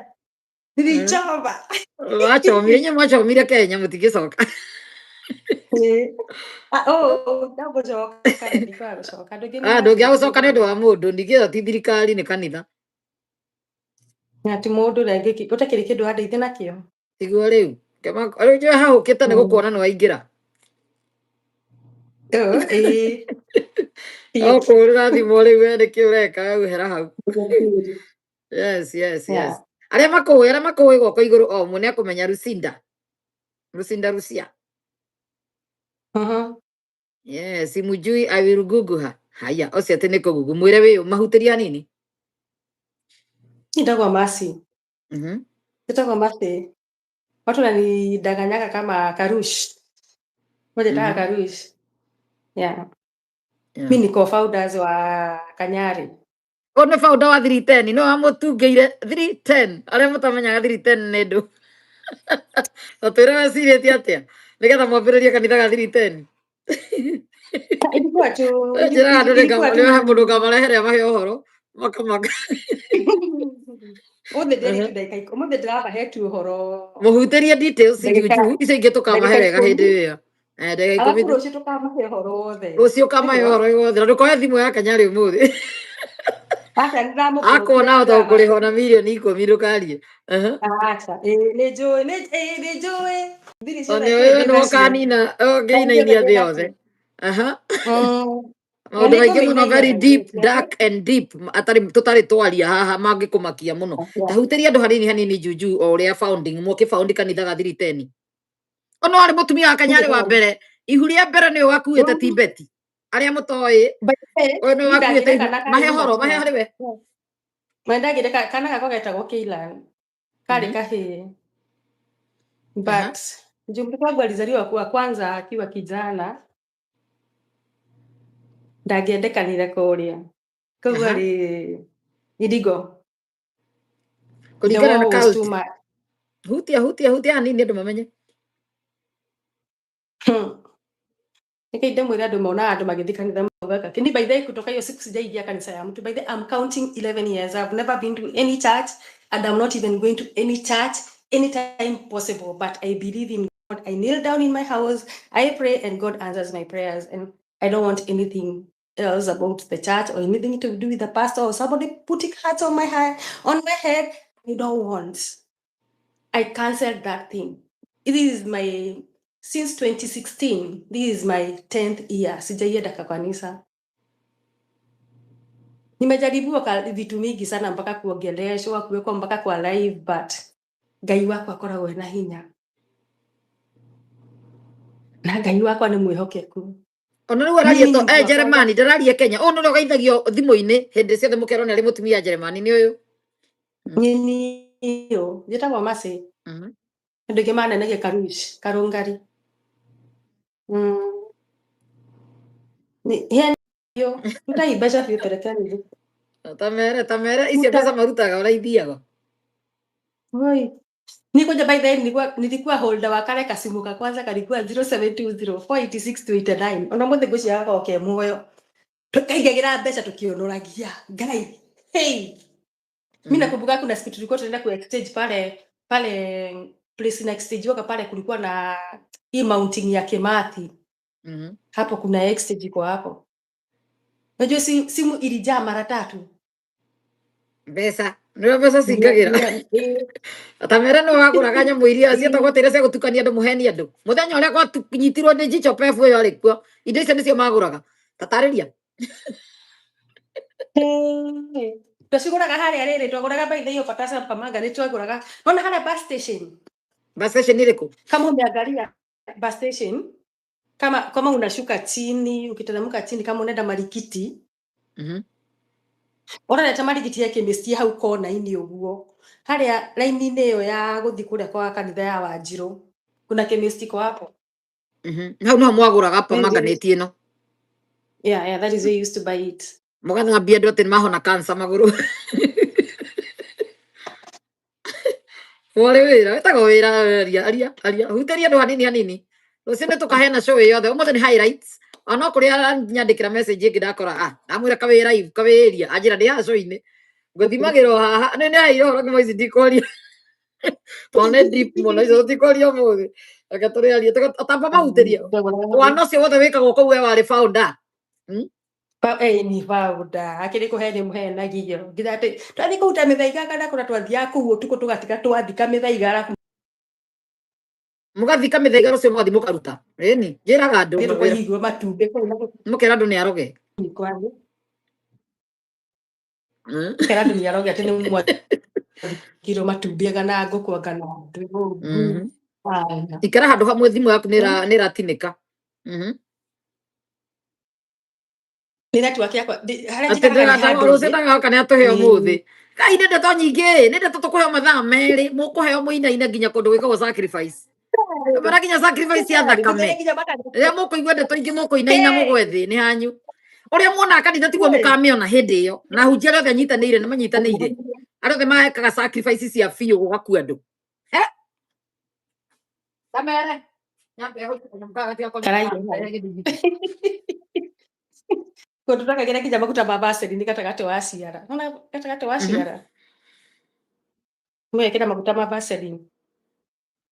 Nilichoma. Wachomire inyuĩ mwachomire Kenya mũtingĩcoka. Ĩĩ. Ah, oh, ndagũcoka, ndikwaga gũcoka. Andũ aingĩ Ah, ndũngĩaga nĩmaranjĩra gũcoka nĩ ũndũ wa mũndũ, ningĩ ĩyo ti thirikari nĩ kanitha. Na ti mũndũ ũrĩa ũtakĩrĩ kĩndũ andeithia nakĩo. Tiguo rĩu. Rĩu njũĩ hahũkĩte nĩ gũkuona nĩ waingĩra. Oh, ĩĩ. O kũhũrĩra thimũ rĩu we nĩkĩ ũreka hau hera hau. Yes, yes, yes. Yeah. Arĩa makũĩ guoko igũrũ o ũmwe nĩ akũmenya Lucinda. Lucinda Lucia. Yes, simujui I will google her. Haya, ũcio atĩ nĩ kũgugu mwĩre wĩ mahutĩria hanini. Njĩtagwo Mercy. Njĩtagwo Mercy. Watu wananidanganyaga kama Karush. Wanjĩtaga Karush. Yeah. Mi ni co-founders wa Kanyari. Ũyũ nĩ founder wa 310, no amũtungĩire 310. Arĩa mũtamenyaga 310 nĩ ndũ. Tũtwĩre wecirĩtie atĩa nĩgetha mwambĩrĩrie kanitha ga 310. Ilikuwa tu Njĩraga andũ ilikuwa tu nĩnga- mũndũ ngamarehere amahe ũhoro makamaka. Ũmũthĩ ndĩrĩ tu ndagĩka ũmũthĩ ndĩramahe tu ũhoro. Mũhutĩrie details Ndagĩka juju icio ingĩ tũkamahe ndagĩka wega 10. Hĩndĩ ĩyo. Eh, ndagĩka Alafu 10 tu. rũciũ tũkamahe ũhoro wothe. Rũciũ ũkamahe Nĩguo. ũhoro wothe na ndũkoe thimũ ya Kanyarĩ ũmũthĩ. Aca nĩndamũkũrũkia Akuona hota nĩndama gũkũrĩha ona mirioni 10 ndũkarie. Aha. Aca, ĩĩ nĩnjũĩ ĩĩ nĩnjũĩ. Thiri O ciothe nĩ kĩĩ ũĩ ndĩ nĩ nacio. ũkanina Thiri ũngĩinainia ciothe thĩ ndĩ yothe. nacio. Aha. Na Maũndũ maingĩ mũno nĩngũmĩinaina very by the deep, way. dark and deep atarĩ tũtarĩ twaria haha mangĩkũmakia mũno. Ta hutĩria andũ hanini hanini juju o ũrĩa founding mũkĩ found kanitha ga 310. Ono arĩ mũtumia wa Kanyarĩ wa mbere, ihu rĩa mbere nĩwe wakuĩte ti Betty. Arĩa mũtoĩ, By the way, ũyũ nĩwe niĩ wakuĩte ndagĩire ihu. kana karĩ Mahe ũhoro, mahe mature. harĩ we. Ndagĩire kana gakwa getagwo Keilan. Karĩ kahĩĩ. But juu mtoto wangu alizaliwa wa kwanza akiwa kijana, ndangĩendekanire kũrĩa. Koguo arĩ irigo. The Kũringana na war was too cult. much. Hutia hutia hutia hanini andũ mamenye. Nĩkĩ ndĩmwĩre andũ monaga andũ magĩthiĩ kanitha maugaga kini. By the way, kutoka hiyo siku sijaingia kanisa ya mtu. By the way, I'm counting 11 years. I've never been to any church and I'm not even going to any church anytime possible, but I believe in God. I kneel down in my house, I pray, and God answers my prayers, and I don't want anything else about the church or anything to do with the pastor or somebody putting hats on my head on my head. I don't want. I cancelled that thing. It is my since 2016, this is my 10th year. Sijaienda kwa kanisa. Nimejaribiwa vitu mingi sana mpaka kuongeleshwa, kuwekwa mpaka kwa live, but Ngai wakwa akoragwo ena hinya. Na Ngai wakwa nĩ mwĩhokeku. Ona rĩu araria Mimi to ni mtu eh wa kwanza. Jeremani ndararia Kenya. Ũyũ nĩwe ũgeithagio thimũ-inĩ hĩndĩ ciothe mũkerwo nĩ arĩ mũtumia Jeremani nĩ ũyũ. Nĩ niĩ njĩtagwo Mercy. Andũ aingĩ manenagia Karush, Karũngari. Hiyo rutai mbeca biũ terekeni. Tamere tamere icio Ruta. mbeca marutaga ũrĩa ithiaga. Oi. Nikuja by the way, nilikuwa holder wa kale kasimu ka kwanza kalikuwa 0720 486 289. Ona mũthĩ ngwĩciria gakoragwo ke muoyo. Tukaigagĩra mbeca tukĩũnũragia. Ngai. Hey. Mi nakumbuka kuna siku tulikuwa tunaenda ku exchange pale pale place na exchange waka pale, kulikuwa na hii mounting ya Kimathi. Hapo kuna exchange iko hapo. Unajua si, simu ilijaa mara tatu. Mbeca nĩwe mbeca cingagĩra. Tamere nĩwe wagũraga nyamũ iria ciĩtagwo atĩ iria cia gũtukania andũ mũheni andũ mũthenya ũrĩa gwatunyitirwo nĩ Jicho Pevu ĩyo arĩ kuo indo icio nĩcio magũraga tatarĩria. Hey. Twacigũraga harĩa rĩrĩ twagũraga by the way Patasa Pamanga nĩ twagũraga. Ona harĩa bus station. Bus station ĩrĩkũ? Kama umeangalia bus station, kama unashuka chini, ukiteremka chini, kama unaenda Marikiti, ũrorete Marikiti ya chemist hau kona-inĩ ũguo harĩa raini-inĩ ĩyo ya gũthiĩ kũrĩa kwa kanitha ya Wanjirũ, kuna chemist iko hapo. Hau niho mwagũraga Where is permanganate ĩno? Yeah, that is where you used to buy it. Mũgathambia andũ atĩ nĩmahona cancer magũrũ. Warĩ wĩra wĩtagwo wĩra aria aria aria hutĩria andũ hanini hanini rũciũ nĩ tũkaheana show ĩ yothe ũmũthĩ nĩ highlights ona kũrĩa aranyandĩkĩra message ĩngĩ ndakora ah ndamwĩra kawĩ live kawĩ area anjĩra ndĩ haha show-inĩ ngũthimagĩrwo haha nĩ nĩ haire ũhoro ngĩmwe ici ndikwaria tondũ nĩ deep mũno icio tũtikwaria ũmũthĩ reke tũrĩarie tamba mahutĩrie wana ũcio wothe wĩkagwo kũu we warĩ founder. Eh, ni founder akĩrĩ kũhe mũhenagio nginya atĩ twathiĩ kũruta mĩthaiga kana kũrĩa twathiaga kũu ũtukũ tũgatiga twathika mĩthaiga arabu Mũgathika mĩthaiga rũciũ mũgathiĩ mũkaruta ĩni njĩraga andũ thiĩ mawĩra tũkaigua matumbĩ kũu na mũkera andũ nĩ aroge. Gũkwanyu kera andũ nĩ aroge atĩ nĩ mwathikirwo matumbĩ agana ngũkũ angana Aya. Ikara handũ hamwe thimũ yaku nĩ ĩratinĩka. Nĩ network yakwa harĩa Atĩ njikaraga nĩ ndĩrata handũ rũciũ thĩ. ndagaoka nĩ atũhe Ĩĩ. ũmũthĩ. Ngai, nĩ ndeto nyingĩ, nĩ ndeto tũkũheo mathaa 2, mũkũheo mũinaine nginya kũndũ gwĩkagwo sacrifice. Mara nginya sacrifice ya thakame. Rĩrĩa mũkũigua ndeto ingĩ mũkũinaina mũgwe thĩ nĩ hanyu. Ũrĩa muonaga kanitha tiguo mũkamĩona hĩndĩ ĩyo. Na ahunjia arĩa othe anyitanĩire nĩ manyitanĩire. Arĩa othe mekaga sacrifice cia biũ gũgakua andũ. He? Tamere. Nyambe hau gatigakorwo Karaire hau. Kũndũ twakagĩra nginya maguta ma Vaseline gatagatĩ wa ciara. Nona gatagatĩ wa ciara. Mũgekĩra maguta ma Vaseline.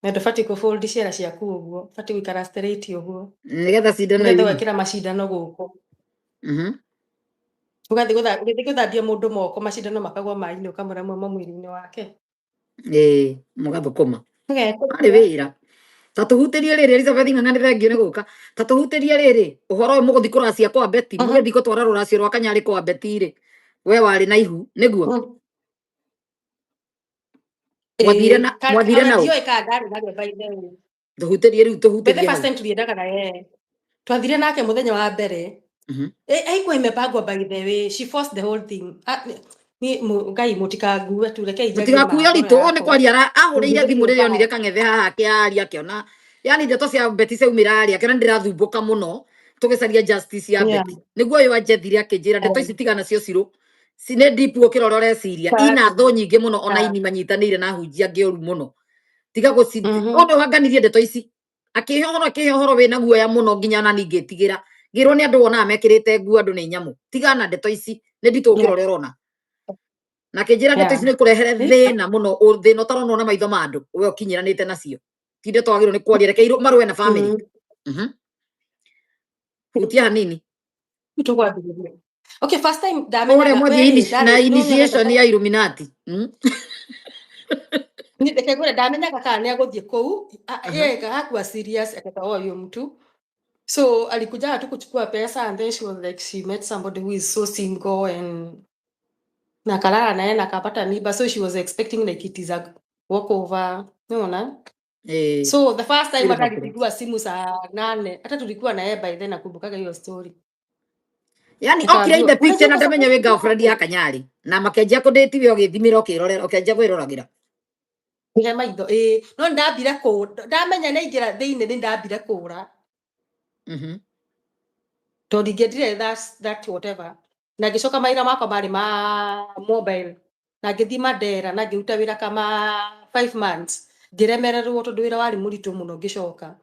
Na ndũbatiĩ kũ-fold ciara ciaku ũguo, ũbatiĩ gũikara straight ũguo. Nĩgetha cindano Nĩgetha yume. ũgekĩra macindano gũkũ. Ũgathiĩ ũgĩthiĩ gũthambia mũndũ moko, macindano makagwa maĩ-inĩ, ũkamũra mauma mwĩrĩ-inĩ wake. Ĩĩ, mũgathũkũma. Ũgetĩkia. Arĩ wĩra. Ta tũhutĩrie rĩrĩ, Elizabeth Ng'ang'a, nĩ thengio nĩ gũka. Ta tũhutĩrie rĩrĩ, ũhoro ũyũ mũgũthiĩ kũracia kwa Betty, mũgĩthiĩ gũtwara rũracio rwa Kanyarĩ kwa Betty rĩ, we warĩ na ihu, nĩguo? Mwathire na mwathire Ona na ũ? ndiũĩ kana ndarĩ narĩo, by the way. Tũhutĩrie rĩu, By the tũhutĩrie first hau. time tuliendaga na yeye. Twathire nake mũthenya wa mbere. Haikuwa imepangwa, by the way. She forced the whole thing. Ah, ni Ngai mũtikangue tu, rekei njarie Mũtigakuo ma ngoro ritũ, ũyũ nĩ yakwa. kwaria ahũrĩire thimũ rĩrĩa onire Mũndũ kang'ethe haha akĩaria, akĩona yani ndeto cia Betty ciaumĩra rĩ, akĩona ndĩrathumbũka mũno tũgĩcaria justice ya Betty. Nĩguo ũyũ anjethire akĩnjĩra ndeto ici tigana cio cirũ nĩ deep gũkĩra ũrĩa ũreciria, ina thũ nyingĩ mũno, ona ini manyitanĩire na ahunjia angĩ ũru mũno, tiga gũci. Ũyũ nĩ ũhanganirie ndeto ici, akĩhe ũhoro, akĩhe ũhoro wĩna guoya mũno, nginya ona niĩ ngĩtigĩra ngĩrwo nĩ andũ wonaga mekĩrĩte nguo, andũ nĩ nyamũ, tigana ndeto ici nĩ nditũ gũkĩra ũrĩa ũrona. Na akĩnjĩra ndeto ici nĩ kũrehere thĩna mũno, thĩna ũtaronwo na maitho ma andũ, we ũkinyĩranĩte nacio, ti ndeto wagĩrĩirwo nĩ kwaria, reke marũe na family. Hutia hanini. Tũkwambĩrĩria. Okay, first time ũrĩa ndamenyaga mwathiĩ we rĩ, na ndarĩ initiation ya Illuminati. Reke ngwĩre, ndamenyaga kana nĩ agũthiĩ kũu. Yeye hakuwa serious, akata huyo mtu, so alikuja tu kuchukua pesa and then she was like she met somebody who is so single and na akalala naye na akapata mimba, so she was expecting like it is a walkover, unaona? So the first time Ile hata makuru. alipigiwa simu saa 8, hata tulikuwa na yeye by then, nakumbukaga hiyo story. Yani okire in Nikaambiwa the picture unajua na uko ndamenya wĩ supposed to girlfriend ya Kanyari na makĩanjia kũdate, we ũgĩthimĩra, ũkĩrorera, ũkĩanjia kwĩroragĩra. Nire maitho, ĩĩ, no ndambire kũ ndamenya nĩ aingĩra thĩinĩ, nĩ ndambire kũra tondũ ndingĩendire that whatever, na ngĩcoka mawĩra makwa marĩ ma mobile na ngĩthiĩ Mandera na ngĩruta wĩra kama 5 months, ngĩremererwo tondũ wĩra warĩ mũritũ mũno, ngĩcoka.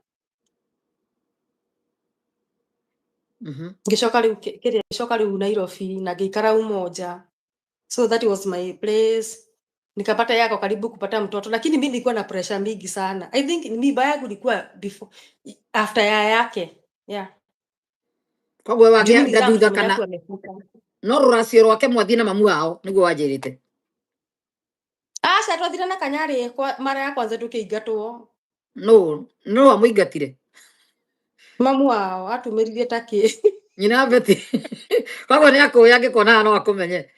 Ngĩcoka rĩu kĩrĩa, ngĩcoka rĩu Nairobi na ngĩikara Umoja, so that was my place. Nikapata yako karibu kupata mtoto, lakini mi nilikuwa na pressure mingi sana. I think mimba yangu ilikuwa before, after ya yake, yeah. Koguo Juu wagĩa nilizaa nda thutha mtoto mwenye kana hakuwa amefika. No rũracio rwake mwathiĩ na mamu wao nĩguo wanjĩrĩte? Aca, twathire na Kanyarĩ kwa mara ya kwanza tukĩingatwo. No wamũingatire? Mamu wao atumĩririe takĩ. Nyina Betty koguo nĩ akũĩ, angĩkuona no akũmenye.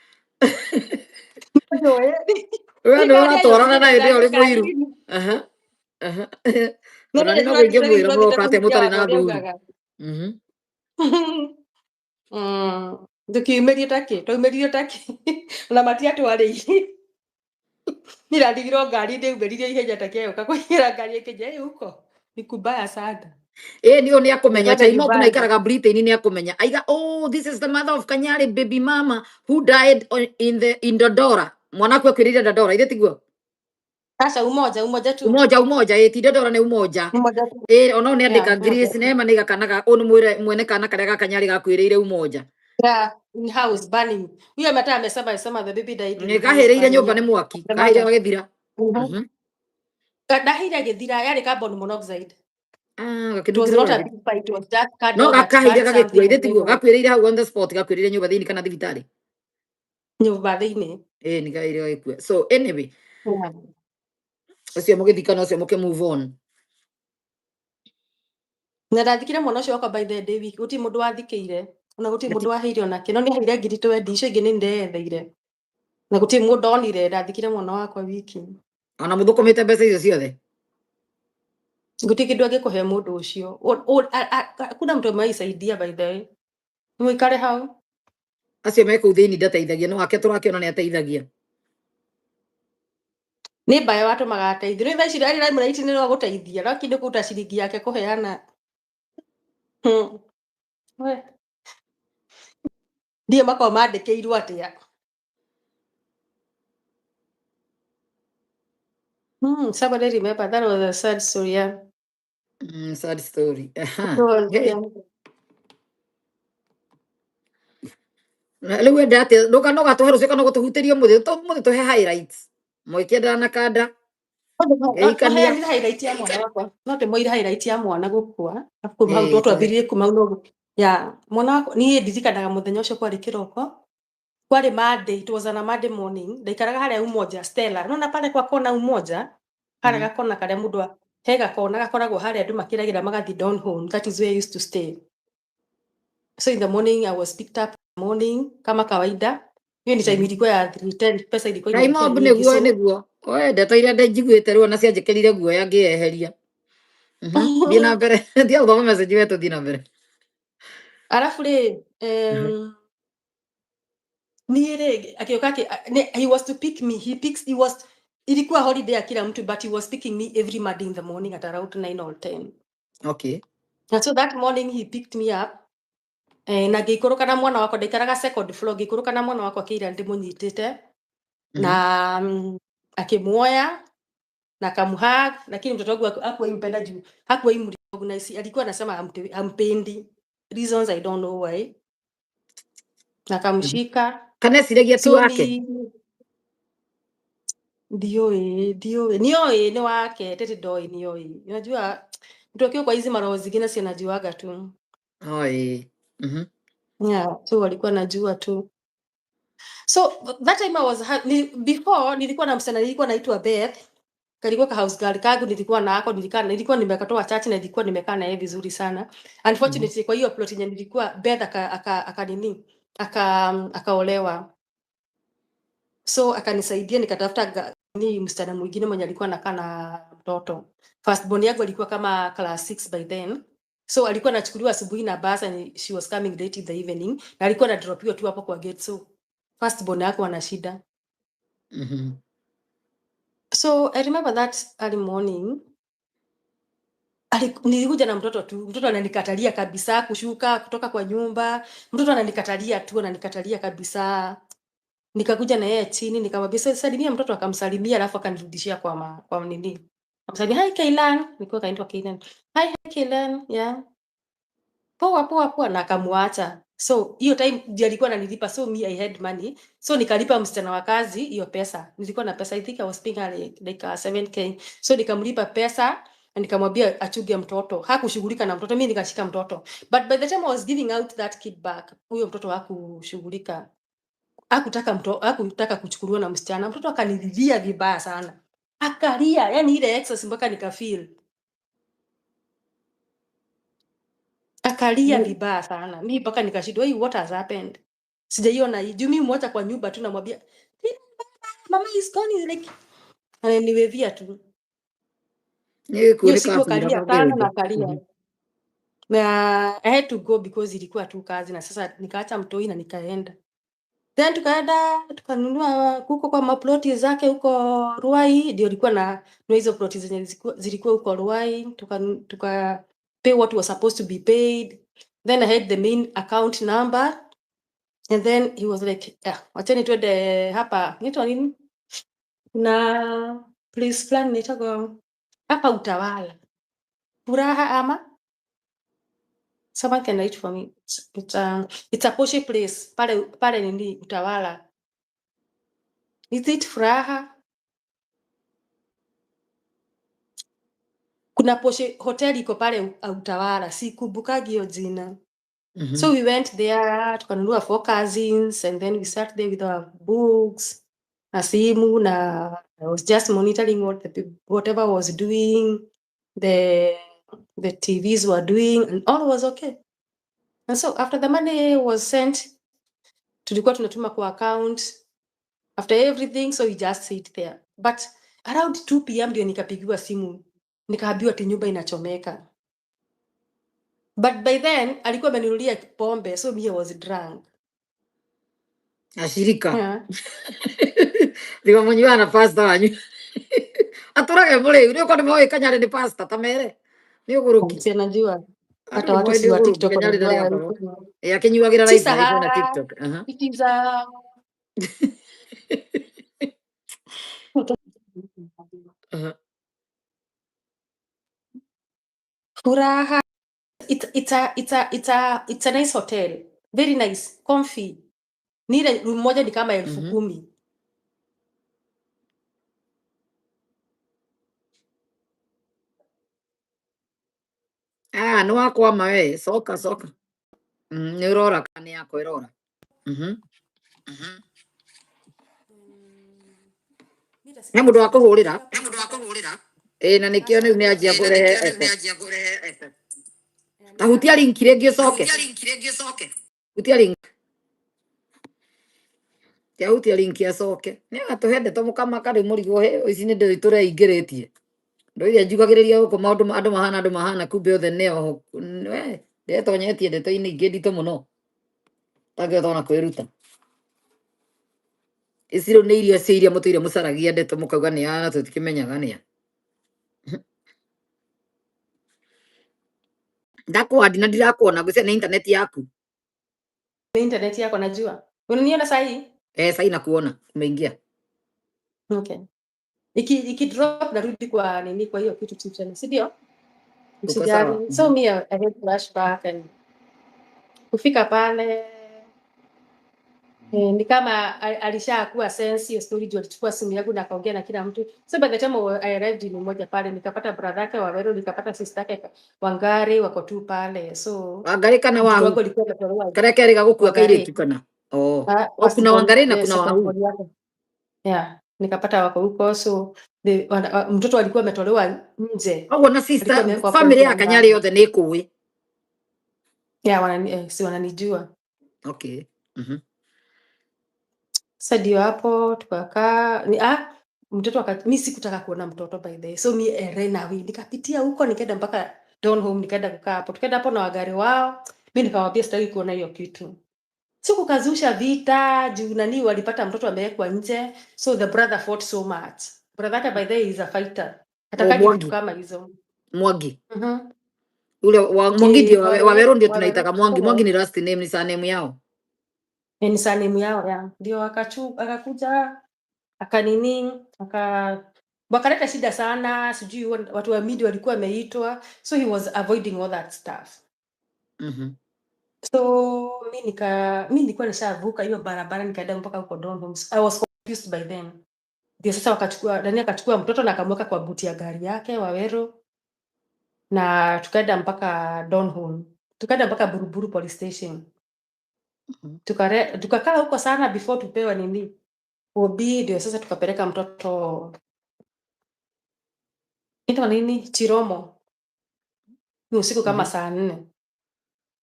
We nĩ ũratwarana na hĩndĩ ĩyo ũrĩ mũiru. Aha, aha. Ona nĩ no ingĩmwĩra mũroka atĩa mũtarĩ na athuri. Tũkiumĩrio takĩ, twaumĩririo takĩ ona matiatwarĩirie, niĩ ndatigirwo ngari, ndĩumĩririe ihenya takĩ, agĩũka kũingĩra ngari ĩkĩnjĩra, "Ĩ, huko ni kubaya sana." Ĩ nĩ ũyũ nĩ akũmenya. Nĩkwenda Chaimoku na nyumbani. aikaraga Britain, nĩ akũmenya, aiga, "Oh, this is the mother of Kanyari baby mama who died in Dodora." Mwana aku akwĩrĩire Dodora ithe tiguo? Aca, Umoja, Umoja tu. Umoja, Umoja, ĩ ti Dodora, nĩ Umoja. Umoja tu. Ĩ ona nĩ andĩka Yeah, Umoja. Grace Neema nĩ gakana ga ũyũ nĩ mwĩre mwene kana karĩa ga Kanyari gakuĩrĩire Umoja. Yeah, in house burning. Huyo ameta amesema amesema the baby died Nĩ in house kahĩrĩire burning. nyũmba nĩ mwaki. The Kahĩire mother. gagĩthira. Ndahire agĩthira, yarĩ carbon monoxide. Ah, It was gakĩnungĩra not a ũrĩa. big fight, it was just No candle that gakahĩire burned gagĩkua something ithe and tiguo? then Gakuĩrĩire hau on the spot, gakuĩrĩire nyũmba thĩinĩ kana thibitarĩ? Nyũmba thĩinĩ. Ĩ nĩ kahĩire gagĩkua. So anyway, ũcio mũgĩthikana, ũcio mũkĩ move on. Na ndathikire mwana ũcio wakwa by the day week, gũtirĩ mũndũ wathikĩire ona gũtirĩ mũndũ waheire onake, no nĩ aheire 20,000, icio ingĩ nĩ ndeyetheire na gũtirĩ mũndũ onire. Ndathikire mwana wakwa wiki. Ona mũthũkũmĩte mbeca icio ciothe? Gũtirĩ kĩndũ angĩkũhe mũndũ ũcio. Hakuna mtu amewahi saidia, by the way. Mũikare hau. Acio me kũu thĩinĩ ndateithagia, no wake tũrakĩona nĩ ateithagia. Nĩ mbayo watũmaga ateithio. Rĩu thaa ici arĩ Limelight nĩ gũteithia, no kĩndũ kũruta ciringi yake kũheana. We. Ndiĩ makoragwo mandĩkĩirwo atĩa. Somebody remember that was a sad story, yeah. Sad story. Aha. It was, Hey. yeah. Rĩu wenda atĩa? Ndũka no gatũhe rũciũ kana gũtũhutĩria ũmũthĩ, ũmũthĩ tũhe highlights. Mwĩkĩendaga na kanda. Ngĩikania. Tũheanire highlight ya mwana wakwa. No ndĩmwĩre highlight ya mwana gũkua. Kuma hau Ĩĩ, to tũhe. twambĩrĩrie kuma hau no ya mwana wakwa niĩ ndirikanaga mũthenya ũcio kwarĩ kĩroko. Kwarĩ Monday, it was on a Monday morning. Ndaikaraga harĩa Umoja Stella. Unaona pale kwa kona Umoja? Harĩa gakona karĩa mũndũ he gakona gakoragwo harĩa andũ makĩragĩra magathiĩ down home. That is where I used to stay. So in the morning I was picked up morning kama kawaida. Hiyo ni time ilikuwa ya 3:10, pesa ilikuwa Ngai inaingia mob nyingi nĩguo so nĩguo. Oe ndeto iria njiguĩte rĩu ona cianjĩkĩrire guoya ngĩyeheria. Thiĩ na mbere. Thiĩ gũthoma message we tũthiĩ na mbere. Alafu rĩ niĩ rĩ akĩũka he was to pick me, he picks, he was, ilikuwa holiday ya kila mtu, but he was picking me every Monday in the morning at around 9 or 10. And so that morning he picked me up, na ngĩikũrũka na mwana wakwa, ndaikaraga second floor, ngĩikũrũka na mwana wakwa kĩira ndĩmũnyitĩte na akĩmuoya na akamhug, lakini mtoto wangu hakuwahi mpenda juu hakuwahi mrecognize. Alikuwa anasema hampendi, reasons I don't know why, na akamshika. Kana eciragia ti So wake. ni ndiũĩ, ndiũĩ, nĩoĩ nĩ wake, tete ndoĩ nĩoĩ. Unajua mtu akiwa kwa hizi maroho zingine si anajuaga tu. Oi. Yeah, so walikuwa najua tu. So that time I was before nilikuwa na msichana nilikuwa naitwa Beth. Kalikuwa ka house girl kangu nilikuwa nako, nilikuwa nimekatoa church na nilikuwa nimekaa naye vizuri sana. Unfortunately kwa hiyo plot yenye nilikuwa Beth aka aka aka nini? Aka akaolewa. So akanisaidia nikatafuta ni msichana mwingine mwenye alikuwa anakaa na mtoto. First born yangu alikuwa kama class 6 by then. So alikuwa anachukuliwa asubuhi na bus and she was coming late in the evening, na alikuwa anadropiwa tu hapo kwa gate, so first born yako ana shida. So I remember that early morning nilikuja na mtoto tu, mtoto ananikatalia kabisa kushuka kutoka kwa nyumba, mtoto ananikatalia tu, ananikatalia kabisa. Nikakuja na yeye chini nikamwambia sasa salimia mtoto, akamsalimia alafu akanirudishia kwa nini. Akamsalimia, hi Kailan, nilikuwa kaitwa Kailan. Hi hi Kailan, yeah. Poa poa poa, na akamwacha. So hiyo time ndiye alikuwa ananilipa, so me I had money. So nikalipa msichana wa kazi hiyo pesa. Nilikuwa na pesa, I think I was paying her like 7K. So nikamlipa pesa na nikamwambia achunge mtoto. Hakushughulika na mtoto, mimi nikashika mtoto. But by the time I was giving out that kid back, huyo mtoto hakushughulika. Hakutaka kuchukuliwa na msichana. Mtoto akanililia vibaya sana. Akalia, yani ile excess mpaka nikafeel. Akalia vibaya sana. Mimi mpaka nikashindwa, hey, what has happened? Sijaiona hii. Juu mimi mwacha kwa nyumba tu namwambia, mama is gone, is like ananiwevia tu. Nĩ Hiyo gĩkuũ siku nĩkabura akalia sana na kangĩũria. akalia. Na I had to go because ilikuwa tu kazi, na sasa nikaacha mtoi na nikaenda. Then tukaenda tukanunua huko kwa maploti zake huko Ruai, ndio ilikuwa na hizo ploti zenye zilikuwa huko Ruai, tuka pay what was supposed to be paid. Then I had the main account number and then he was like, wacheni twende hapa, inaitwa nini? Kuna place fulani inaitwa hapa Utawala. Furaha ama someone can write for me. It's a poshy place. Pale pale nini Utawala. Is it Furaha? Kuna poshy hotel iko pale Utawala. Sikumbukagi hiyo jina. So we went there, tukanunua 4 cousins and then we sat there with our books na simu na I was just monitoring what the whatever was doing, the TVs were doing, and all was okay. And so after the money was sent, tulikuwa tunatuma kwa account after everything, so we just sit there. But around 2 p.m. ndio nikapigiwa simu, nikaambiwa ati nyumba inachomeka. But by then alikuwa ameninunulia pombe, so me I was drunk. Acirika. Yeah. Tiga mũnyuaga na pastor wanyu. Atũrage mũrĩu, nĩ ũkorwo nĩ moĩ Kanyarĩ nĩ pastor ta mere. Nĩ ũgũrũki. Si anajua. Andũ Hata nĩ watu moĩ si nĩ wa ũgũrũki TikTok Kanyarĩ ndarĩ wanajua. akorwo. Ĩ akĩnyuagĩra Si live live na Sahara. TikTok. Aha. It is a Aha. Furaha. It's a nice hotel. Very nice. Comfy. Ni ile room moja ni kama elfu kumi. Ah, nĩ wakwama we, coka coka. Nĩ ũrora kana nĩ yakwa ĩrora. He mũndũ wa kũhũrĩra. Ĩ na nĩkĩo rĩu nĩ anjia kũrehe echo. Ta hutia link rĩngĩ ũcoke. Hutia link. Tiahutia link acoke. Nĩ agatũhe ndeto mũkamaka rĩu mũrigwo he ici nĩ ndeto tũreingĩrĩtie. Ndo iria njugagĩrĩria gũkũ maũndũ andũ mahana kumbe othe nĩ oho. We ndetonyetie ndeto-inĩ ingĩ nditũ mũno. Tangĩhota ona kwĩruta. Ici rĩu nĩ irio cia iria mũtũire mũcaragia ndeto mũkauga nĩ ya na tũtikĩmenyaga nĩ a. Ndakwandi na ndirakuona ngwĩciria nĩ internet yaku. Ni internet yako najua. Unaniona sahi? Eh, sasa nakuona umeingia. Okay. Iki drop narudi kwa nini kwa hiyo kitu tu tena, si ndio? Uko sawa. Msijali. So me I had flashback and kufika pale ni kama alishakuwa sense hiyo story juu alichukua simu yangu na akaongea na kila mtu. So by the time I arrived in Umoja pale nikapata brother yake Waweru, nikapata sister yake Wangari wako tu pale. So Wangarĩ kana mtoto Wahu? wangu alikuwa ametolewa Karĩa kerĩ gagũkua Wangari. kairĩtu kana? Oh. Ah, Oh, first kuna born, Wangarĩ na eh, kuna second Wahu. born yake. Yeah, nikapata wako huko so mtoto alikuwa ametolewa nje. Koguo na Alikuwa sister amewekwa hapo family nje ya ya Kanyarĩ mlango. yothe nĩ ĩkũĩ. Yeah, si wananijua. Okay. Sasa ndio hapo tukakaa ni mtoto mi sikutaka kuona mtoto by the way. So mi ran away. Nikapitia huko nikaenda mpaka Donholm nikaenda kukaa hapo. Tukaenda hapo na wagari wao. Mi nikamwambia sitaki kuona hiyo kitu. So kukazusha vita juu nani walipata mtoto amewekwa nje. So the brother fought so much. Brother yake by the way is a fighter. Oh, Hatakagi vitu Mwangi. kama hizo. Mwangi. Ule wa Mwangi Eh, ndio Waweru ndio Waweru tunaitaga Mwangi. Mwangi ni last name, ni surname yao. Ni surname yao ya. Ndio akakuja akanini wakaleta shida sana, sijui watu wa media walikuwa wameitwa, so he was avoiding all that stuff. So mi nilikuwa nishavuka hiyo barabara nikaenda mpaka huko Donholm. I was confused by then. Ndio sasa wakachukua nani akachukua mtoto na akamweka kwa buti ya gari yake Waweru, na tukaenda mpaka Donholm. Tukaenda mpaka Buruburu police station. Tukakaa huko sana before tupewe nini OB, ndio sasa tukapeleka mtoto inaitwa nini Chiromo, ni usiku kama saa 4.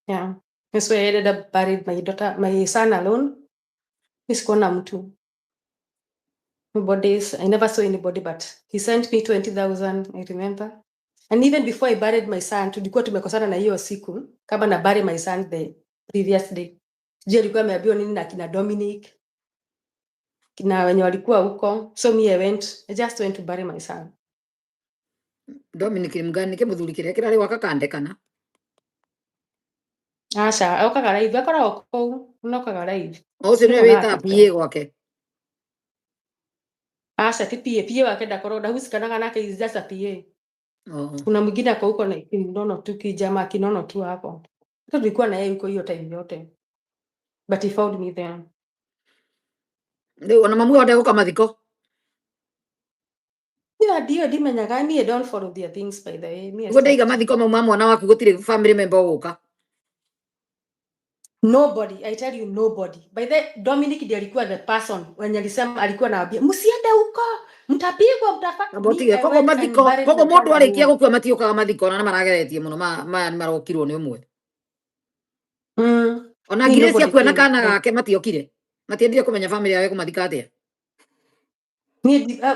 Yeah. So I ended up buried my daughter, my son alone. Mi sikuona mtu. Nobody's, I never saw anybody, but he sent me 20,000, I remember. And even before I buried my son, tulikuwa tumekosana na hiyo siku, kama na bury my son the previous day. Sijui alikuwa ameambiwa nini na kina Dominic, kina wenye walikuwa huko. So me I just went to bury my son. Dominic nĩ mgani nĩ kĩmũthuri kĩrĩa kĩrarĩ gwaka kande kana? Aca, okaga live, akoragwo kũu, nokaga live. O ũcio nĩwe Nĩmuonaga wĩtaga TikTok. PA gwake. Aca, ti PA, PA wake ndakoragwo, ndahusikanaga nake, is just a PA. Oh. Kuna mwingine ako huko na kinono tu, kijamaa kinono tu hapo. Hata tulikuwa na yeye huko hiyo time yote. But he found me there. Rĩu ona mamu wao ndegũka mathiko. Yeah, ndio ndimenyaga, me I don't follow their things by the way. Me I Niguo ndaiga stopped. mathiko mau ma mwana waku gũtirĩ family member ũgũka. Nobody, I tell you nobody. By the Dominic ndiye alikuwa the person wenye alisema, alikuwa anawaambia msiende huko, mtapigwa, mtafa. Amba Me ũtige I koguo went and mathiko buried koguo my mũndũ son arĩkia alone. gũkua matiũkaga mathiko ona nĩ marageretie mũno maya nĩ marokirwo nĩ ũmwe. Ona Me Grace nobody akua na came. kana Like, gake matiokire. Matiendire kũmenya family yao ĩkũmathika atĩa.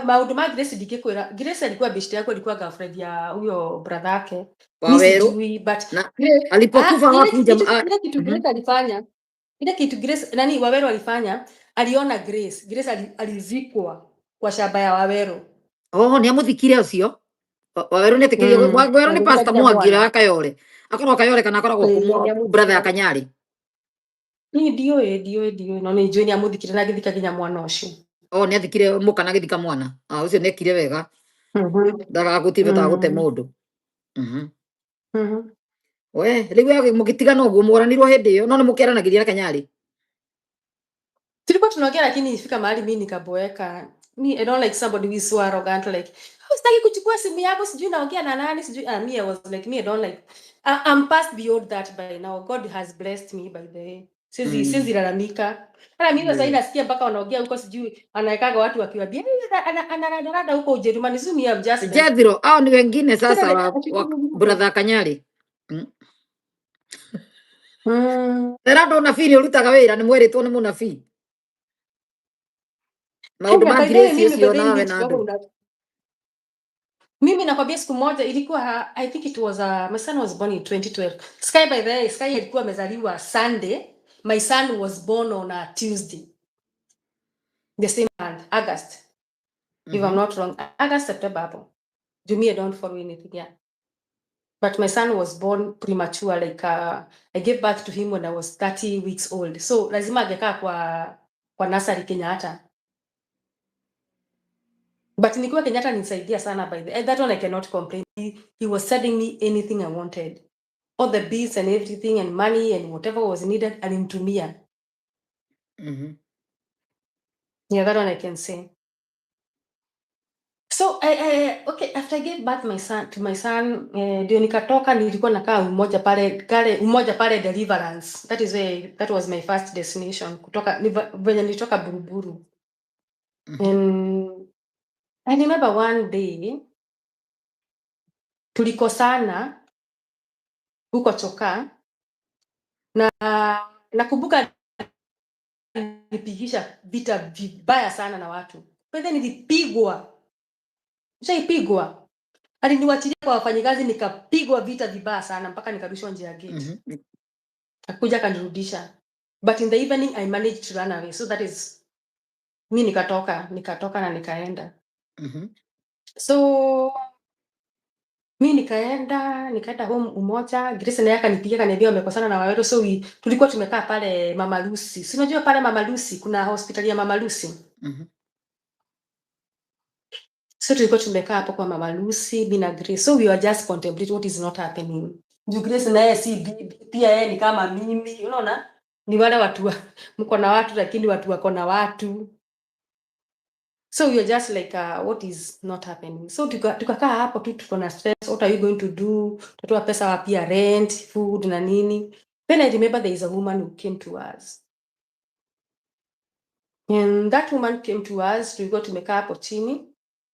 Maũndũ ma Grace ndingĩkwĩra. Grace alikuwa beshte yako, alikuwa girlfriend ya huyo brother yake. Mi Waweru sijui but na alipokufa ile hawakuja kitu ile kitu Grace alifanya, Ile kitu Grace nani Waweru alifanya, aliona Grace. Grace alizikwa kwa shamba ya Waweru. Oh, nĩ amuthikire ũcio. Waweru nĩ etĩkĩrie. Waweru nĩ Agĩthika Pastor nginya Mwangi ũrĩa mwana. wa Kayole. Akoragwo Kayole kana akoragwo Ĩĩ, kũ nĩamuthikire. brother ya Kanyari? Niĩ ndiũĩ, ndiũĩ, ndiũĩ, no nĩ njũĩ nĩ amuthikire na agĩthika nginya mwana ũcio. Oh, nĩ athikire mũka na agĩthika mwana. Ah, ũcio nĩ ekire wega. Ndagagũtirĩ bata wa gũte mũndũ. We, rĩu we mũgĩtigana ũguo mũranirwo hĩndĩ ĩyo, no nĩ mũkĩaranagĩria na Kanyari? Tulikuwa tunaongea, lakini ifika mahali mi nikaboeka. Me, I don't like somebody who is so arrogant, like, "Oh, sitaki kuchukua simu yako, sijui naongea na nani, sijui." Ah, me, I was like, me, I don't like, I'm past beyond that by now. God has blessed me, by the way. Sizi sizi lalamika. Hata mimi sasa nasikia mpaka wanaongea huko, sijui anawekaga watu wakiwaambia, "Eh, anaradarada huko Ujerumani." So me, I'm just like, Jethro, hao ni wengine tena sasa like, wa brother Kanyari. Era andũ nabii nĩ ũrutaga wĩra, nĩ mwerĩtwo nĩ mũnabii. Maũndũ Kenya, ma by the way, Grace mimi by ũcio the way, nawe mimi na kidogo andũ. Mimi nakwambia siku moja ilikuwa, I think it was, my son was born in 2012. Sky, by the way, Sky alikuwa amezaliwa Sunday. My son was born on a Tuesday. The same month, August. If I'm not wrong, August, September hapo. Juu me, I don't follow anything, yeah. But my son was born premature, like, I gave birth to him when I was 30 weeks old. So lazima angekaa kwa nursery Kenyatta. But nikiwa Kenyatta nisaidia sana, by the, that one I cannot complain. He was sending me anything I wanted. All the bills and everything and money and whatever was needed, alimtumia. Yeah, that one I can say. So okay, after I gave birth my son to my son, ndio nikatoka, nilikuwa nakaa Umoja pale kale Umoja pale Deliverance. That is where that was my first destination kutoka venye nilitoka Buruburu. And I remember one day tulikosana huko Chokaa, na nakumbuka nilipigisha vita vibaya sana na watu. By then nilipigwa. Nishaipigwa. Aliniwachilia kwa wafanyikazi, nikapigwa vita vibaya sana mpaka nikarushwa nje ya gate. Akuja akanirudisha. But in the evening I managed to run away. So that is, mi nikatoka na nikaenda. So mi nikaenda home Umoja. Grace naye akanipigia, akaniambia wamekosana na Waweru. So tulikuwa tumekaa pale Mama Lucy. Si unajua pale Mama Lucy kuna hospitali ya Mama Lucy. So tulikuwa tumekaa hapo kwa Mama Lucy, mi na Grace. So we were just contemplating what is not happening. Juu Grace naye si bibi, pia yeye ni kama mimi, unaona? Ni wale watu mko na watu lakini watu wako na watu. So we were just like, what is not happening? So tukakaa hapo tu, tuko na stress, what are you going to do? Tutatoa pesa wapi ya rent, food na nini? Then I remember there is a woman who came to us. And that woman came to us, tulikuwa tumekaa hapo chini,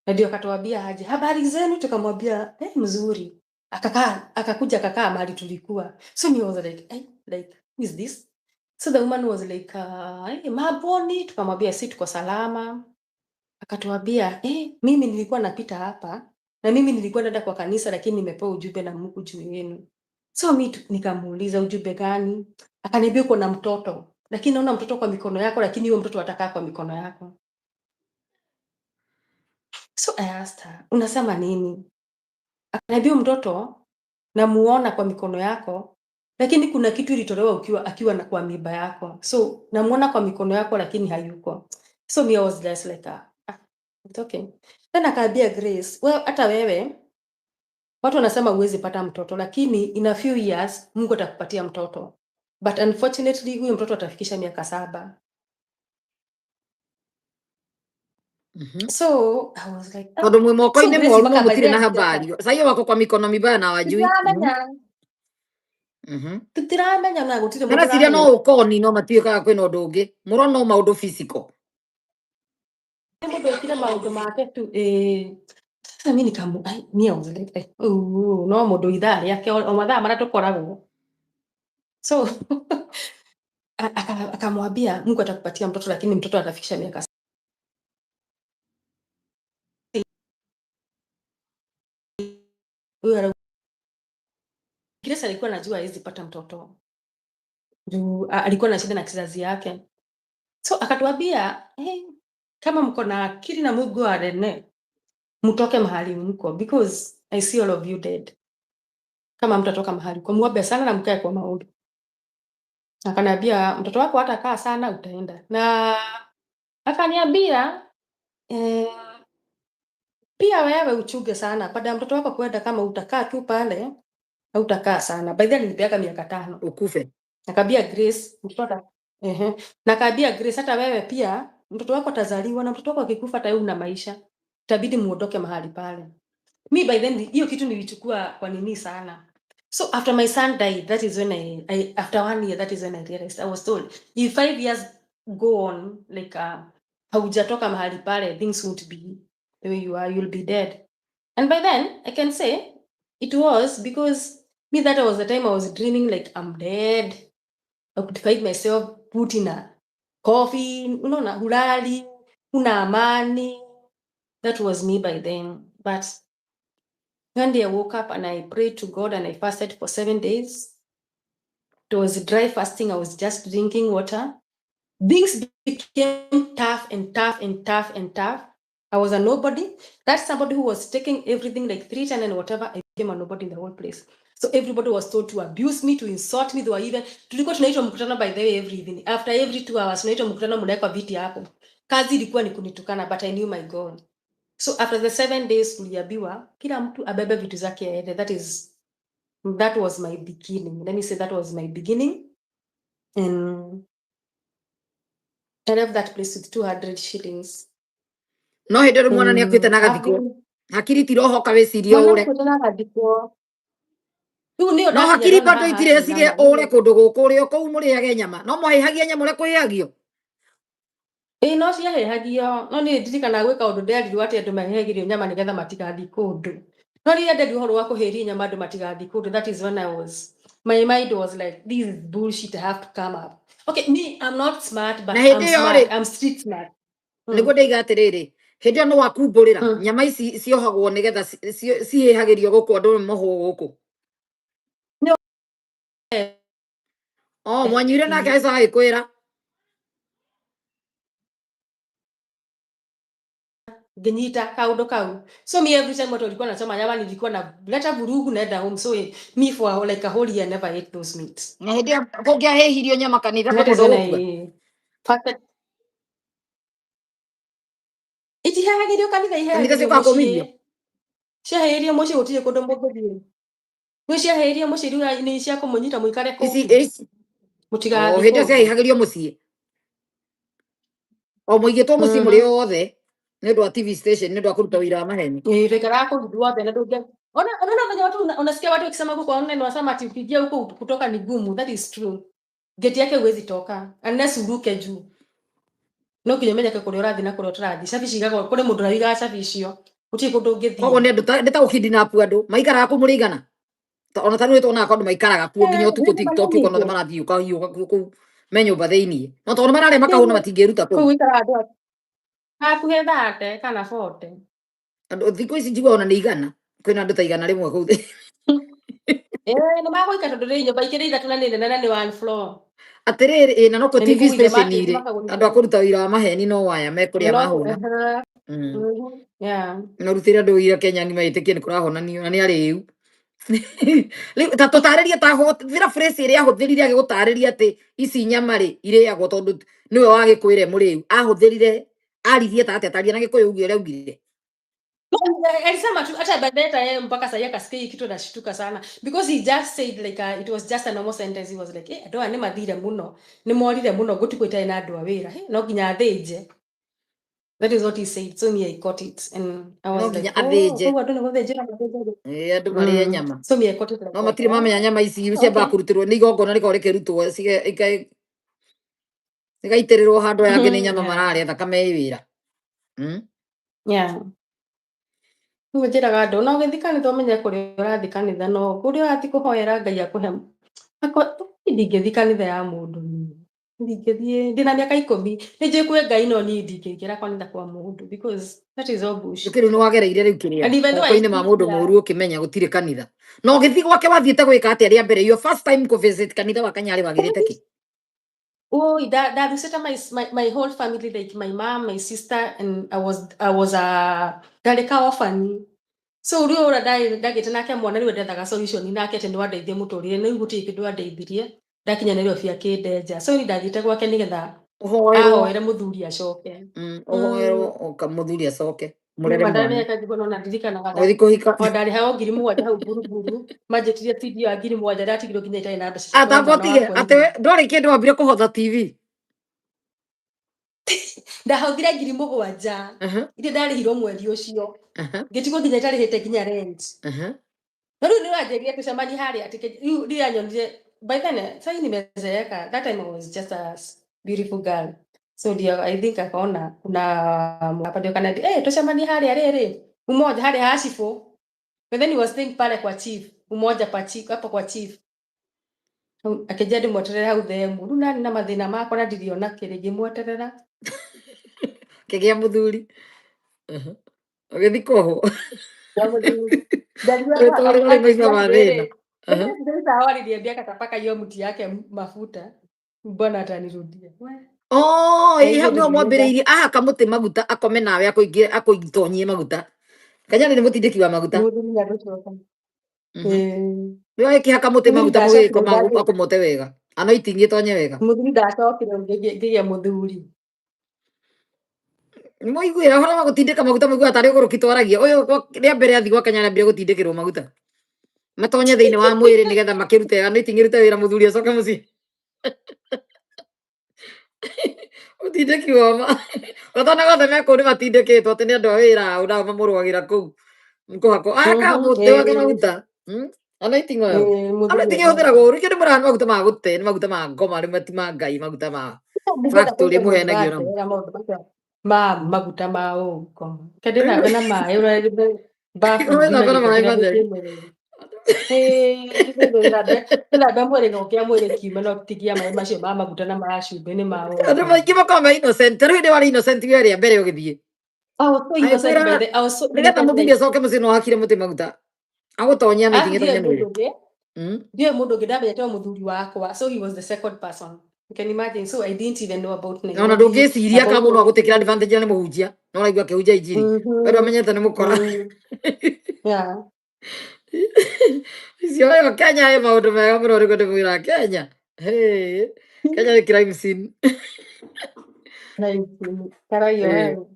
na ndio akatuambia aje, "Habari zenu?" Tukamwambia, "Eh, mzuri." Akakaa, akakuja akakaa mahali tulikuwa. So me was like, "Eh, like, who is this?" So the woman was like, "Eh, maboni?" Tukamwambia si tuko salama. Akatuambia, "Eh, mimi nilikuwa napita hapa na mimi nilikuwa naenda kwa kanisa, lakini nimepewa ujumbe na Mungu juu yenu." So mi nikamuuliza, "Ujumbe gani?" Akaniambia, "Uko na mtoto, lakini naona mtoto kwa mikono yako, lakini huyo mtoto atakaa kwa mikono yako." So I asked her, "Unasema nini?" Akaniambia, "Huyo mtoto namuona kwa mikono yako, lakini kuna kitu ilitolewa ukiwa akiwa na kwa mimba yako. So namuona kwa mikono yako lakini hayuko." So me, I was just like, "Ah, ah, it's okay." Then akaambia Grace, "Well, hata wewe watu wanasema huwezi pata mtoto, lakini in a few years Mungu atakupatia mtoto. But unfortunately huyo mtoto atafikisha miaka 7." So I was like, ah. Tondũ mwĩ So moko-inĩ Grace moru no mpaka mũtirĩ by na then habari. Sasa wako kwa mikono mibaya na hawajui. Tutiramenya. Tutiramenya na gũtirĩ mũndũ Ndĩreciria no ũramenya. ũkoni no matiũkaga kwĩna ũndũ ũngĩ. Mũrona no maũndũ physical. Nĩ mũndũ okire maũndũ make tu, ĩĩ. Sasa mi nikamu ai, mi I was like, eh, no mũndũ ithaa rĩake o mathaa marĩa tũkoragwo. So akamwambia, "Mungu atakupatia mtoto, lakini mtoto atafikisha miaka huyo." Grace alikuwa anajua hawezi pata mtoto. Juu alikuwa na shida na kizazi yake. So akatuambia, hey, kama mko na akili na Mungu arene, mtoke mahali mko because I see all of you dead. Kama mtatoka mahali kwa muombe sana na mkae kwa maombi. Akaniambia mtoto wako hata kaa sana utaenda. Na akaniambia pia wewe uchunge sana baada ya mtoto wako kwenda, kama utakaa tu pale hautakaa sana. By then alinipeaga miaka 5. Ukufe. Nakaambia Grace mtoto ehe, nakaambia Grace hata wewe pia mtoto wako atazaliwa na mtoto wako akikufa hata wewe una maisha, itabidi muondoke mahali pale. Mi by then hiyo kitu nilichukua kwa nini sana. So after my son died, that is when I after one year, that is when I realized I was told if 5 years go on like haujatoka mahali pale, things won't be the way you are, you'll be dead. And by then I can say it was because me, that was the time I was dreaming like I'm dead. I could find myself put in a coffin, unaona, hulali, huna amani. That was me by then. But one day I woke up and I prayed to God and I fasted for 7 days. It was dry fasting. I was just drinking water. Things became tough and tough and tough and tough. I was a nobody. That's somebody who was taking everything like 310 and whatever. I became a nobody in the whole place. So everybody was told to abuse me, to insult me. They were even, tulikuwa tunaitwa mkutano by the way every evening. After every 2 hours tunaitwa mkutano, mnawekwa viti hapo. Kazi ilikuwa ni kunitukana, but I knew my goal. So after the 7 days tuliambiwa kila mtu abebe vitu zake aende. That was my beginning. Let me say that was my beginning. And I left that place with 200 shillings. No hĩndĩ ĩyo mwana nĩ akuĩte na agathikwo. Hakiri tirohoka wĩcirie Mwana ũre. akuĩte na agathikwo. Rĩu nĩyo No ndakinya hakiri ndona bado haha itirecirie hatirĩ na ũre kũndũ gũkũ ũrĩ o kũu mũrĩage nyama no mwahĩhagia nyama ũrĩa kwĩhagio. Ĩĩ, no ciahĩhagio, no niĩ ndirikanaga gwĩka ũndũ nderirwo atĩ andũ mahĩhagĩrio nyama nĩgetha matigathiĩ kũndũ. No rĩrĩa nderirwo ũhoro wa kũhĩria nyama andũ matigathiĩ kũndũ, that is when I was, my mind was like, this is bullshit, I have to come up. Okay, me, I'm not smart, but Na hĩndĩ I'm ĩyo smart. rĩ I'm street smart. Nĩguo ndaiga atĩrĩrĩ, hĩndĩ ĩyo nĩ wakumbũrĩra nyama ici ciohagwo nĩgetha cihĩhagĩrio gũkũ andũ mohwo gũkũ. No. O mwanyuire nake agĩcoka agĩkwĩra. Ngĩnyita kaũndũ kau. So me, every time watu walikuwa wanachoma nyama, nilikuwa na leta vurugu, naenda home. So me, for like a whole year, I never ate those meats. Na hĩndĩ ĩyo kũngĩahĩhirio nyama kanitha kwĩ That is mũndũ when ũgũkua. I fasted. Itihehagĩrio kanitha, Kanitha ihehagĩrio ciũkaga kũmithio. Mũciĩ. Ciahĩrĩrio mũciĩ, gũtirĩ kũndũ mũngĩthiĩ. Nĩ ciahĩrĩrio mũciĩ, rĩu nĩ cia kũmũnyita mũikare kũu. Ici ici o Mũtigathiĩ hĩndĩ ĩyo kũndũ. ciahĩhagĩrio mũciĩ o mũigĩtwo mũciĩ mũrĩ othe nĩ ũndũ wa TV station, nĩ ũndũ wa kũruta wĩra wa maheni. Ĩĩ, twaikaraga kũu ithuothe na ndũngĩ ona venye watu unasikia watu wakisema huko kwa online wanasema ati ukiingia huko kutoka ni gumu. That is true. Gate yake huwezi toka unless uruke juu. No nginya ũmenyeke kũrĩa ũrathiĩ na kũrĩa ũtarathiĩ. Cabi cigagwo kũrĩ mũndũ ũraigaga cabi icio. Gũtirĩ kũndũ Koguo ũngĩthiĩ. nĩ andũ nĩ ta gũkidnap andũ maikaraga kũu mũrĩ igana. Ona ta rĩu tuonaga andũ maikaraga kuo nginya Eh, ũtukũ nĩ TikTok ũkona othe nyingĩ. marathiĩ ũkahiũka kũu me nyũmba thĩiniĩ no tondũ mararĩa makahũna matingĩruta Kũu kũu. gũikaraga andũ hakuhĩ 30 kana 40. Andũ thikũ ici njiguaga ona nĩ 100, kwĩna andũ ta 100 kũu thĩ. Ĩĩ, nĩ magũikara tondũ rĩ nyũmba ikĩrĩ ithatũ na nĩ nene na nĩ one floor. Atĩrĩrĩ, ĩ na nokuo Na nĩ TV kũgũithia station makĩte irĩ makagũrithia. Andũ a kũruta wĩra wa maheni no waya mekũrĩa No mahũna. No rutĩre andũ wĩra Kenya ng'ima ĩtĩkie nĩ kũrahonanio na nĩ arĩu. Rĩu ta tũtarĩrie, ta hũthĩra phrase ĩrĩa ahũthĩrire agĩgũtarĩria atĩ ici nyama rĩ irĩagwo tondũ nĩwe wagĩkwĩre mũrĩu ahũthĩrire aririe ta atĩa, taria na Gĩkũyũ uge ũrĩa augire. No, alisema tu hata baadaye, hata yeye mpaka sahii akasikia hii kitu anashtuka sana because he just said like it was just a normal sentence. He was like, eh, andũ aya nĩ mathire mũno, nĩ morire mũno, gũtikũ itarĩ na andũ a wĩra. Hey, no nginya athĩnje. That is what he said. So me, I got it and I No was nginya like, oh, athĩnje. Koguo andũ nĩ gũthĩnjĩra mathĩnjagwo. Ĩ, andũ marĩe nyama. So me, I got it like no that. matirĩ mamenya nyama ici ciambaga kũrutĩrwo nĩ igongona rĩkoragwo rĩkĩrutwo cigaitĩrĩrwo handũ aya angĩ nĩ nyama mararĩa thakame ĩ wĩra. Yeah. Rĩu njĩraga andũ ona ũgĩthiĩ kanitha ũmenye kũrĩa ũrathiĩ kanitha, no kũrĩa ũrathiĩ kũhoera Ngai akũhe. Niĩ ndingĩthiĩ kanitha ya mũndũ, niĩ ndingĩthiĩ ndĩna mĩaka 10, nĩ njũĩ kwĩ Ngai, no niĩ ndingĩingĩra kanitha kwa mũndũ because that is all bullshit. Rĩu nĩ wagereire rĩu kĩrĩa And even though I moko-inĩ ma mũndũ yeah. mũru ũkĩmenya gũtirĩ kanitha, na ũgĩthiĩ gwake wathiĩte gwĩka atĩa rĩa mbere, your first time kũ visit kanitha wa Kanyarĩ wagĩrĩte kĩ? Oh, ndarusĩte my whole family, like my mom, my sister, and I was a ndarĩ ka orphan. So rĩu ũrĩa ndagĩte nake mwana, rĩu ndethaga solution nake atĩ nĩwandeithie mũtũrĩre, rĩu gũtirĩ kĩndũ andeithirie, ndakinya Nairobi akĩndenja. So niĩ ndathiĩte gwake nĩgetha Ũhoerwo. Ahoere mũthuri acoke. Ũhoerwo ũka mũthuri acoke mũrere Nĩma mwana. ndarĩ ngĩona ona ndirikanaga Ũgĩthiĩ kũhika. O ndarĩhagwo 7,000 hau Buruburu, manjĩtirie video ya 7,000, ndatigirwo nginya itarĩ na mbeca cia kũhe Atamba mwana ũtige wakwa atĩ irio. we ndwarĩ kĩndũ wambire kũhotha TV. Ndahothire 7,000 iria ndarĩhirwo mweri ũcio, ngĩtigwo nginya itarĩhĩte nginya rent. No rĩu nĩũranjĩrire tũcemanie harĩa atĩ rĩu rĩrĩa nyonire, by then sasa nimezeeka, that time I was just a beautiful girl, so ndio I think akaona kuna hapa, ndio kana tucemanie harĩa rĩrĩ Umoja, harĩa ha chifu, but then he was staying pale kwa chief Umoja, pa chief hapo kwa chief. Hau, akĩnjia ndĩmweterere hau themu, rĩu nani na mathĩna makwa na ndiriona kĩrĩ ngĩmweterera. Kĩgĩa mũthuri. Ũgĩthiĩ kuohwo. Wĩtwarĩre rĩ maica ma thĩna. Aliniambia katapaka hiyo mti yake mafuta, mbona atanirudia. We. Oh, Na ĩ hizo hau nĩho ndingĩenda. Mwambĩrĩirie ahaka mũtĩ maguta akome nawe akũingĩre akũitonyie maguta. Kanyarĩ nĩ mũtindĩki wa maguta. Mũthuri nĩagũcoka. Nĩwe ĩkĩhaka mũtĩ Mũthuri maguta ndacokire mũgĩkoma akũmote wega. Anointing ĩtonye wega. Mũthuri ndacokire ngĩgĩa mũthuri. Nĩmũiguĩra ũhoro wa gũtindĩka maguta, mũiguaga tarĩ ũgũrũki twaragia. Ũyũ rĩa mbere athiĩ gwa Kanyarĩ ambire gũtindĩkĩrwo maguta. Matonye thĩinĩ wa mwĩrĩ nĩgetha makĩrute anointing ĩrute wĩra mũthuri acoke mũciĩ. Ũtindĩki wa ma. Ũtonaga othe me kũu nĩmatindĩkĩtwo atĩ nĩ andũ a wĩra au nao mamũrũagĩra kũu. Kũhakwo. Ahakaga mũtĩ wake maguta. Anointing oil. Mũthuri Anointing ĩhũthĩragwo ũru. Ikĩo nĩmũraga nĩ maguta ma gũte, nĩ maguta ma ngoma, rĩmwe ti ma Ngai, maguta ma Ndingĩenda factory kũigua mũndũ mũhenagio namo. aranjerera maũndũ macio ma maguta ma ũgoma. Reke ndĩthambe na maĩ ũrĩa bafu Wĩthambe ngima na gĩko maĩ kĩrĩa matheru. gĩkĩ mwĩrĩ. Ĩĩ, ndĩthambe mwĩrĩ no kĩa mwĩrĩ kiume, no tigia maĩ macio ma maguta na ma cumbĩ nĩ ma Andũ ũgoma. maingĩ makoragwo me innocent. Ta rĩu hĩndĩ warĩ innocent we rĩa mbere ũgĩthiĩ. I was so innocent by Agĩkwĩra the I was so nĩgetha innocent mũthuri like acoke mũciĩ no hakire mũtĩ maguta. Agũtonyia Alafu anointing ndiũĩ ĩtonye mũndũ mwĩrĩ. ũngĩ, ndiũĩ mũndũ ũngĩ, ndamenyete o mũthuri wakwa, so he was the second person, you can imagine. So I didn't even know about Ona Nairobi, ndũngĩciria kana about mũndũ agũtĩkĩra advantage na nĩ mũhunjia. No ũraigua akĩhunjia injiri. We ndwamenyete nĩ mũkora. Icio ĩyo Kenya ĩ maũndũ mega mũno nĩguo ndĩmwĩra Kenya. Hey, Kenya nĩ crime scene. Karaiyo.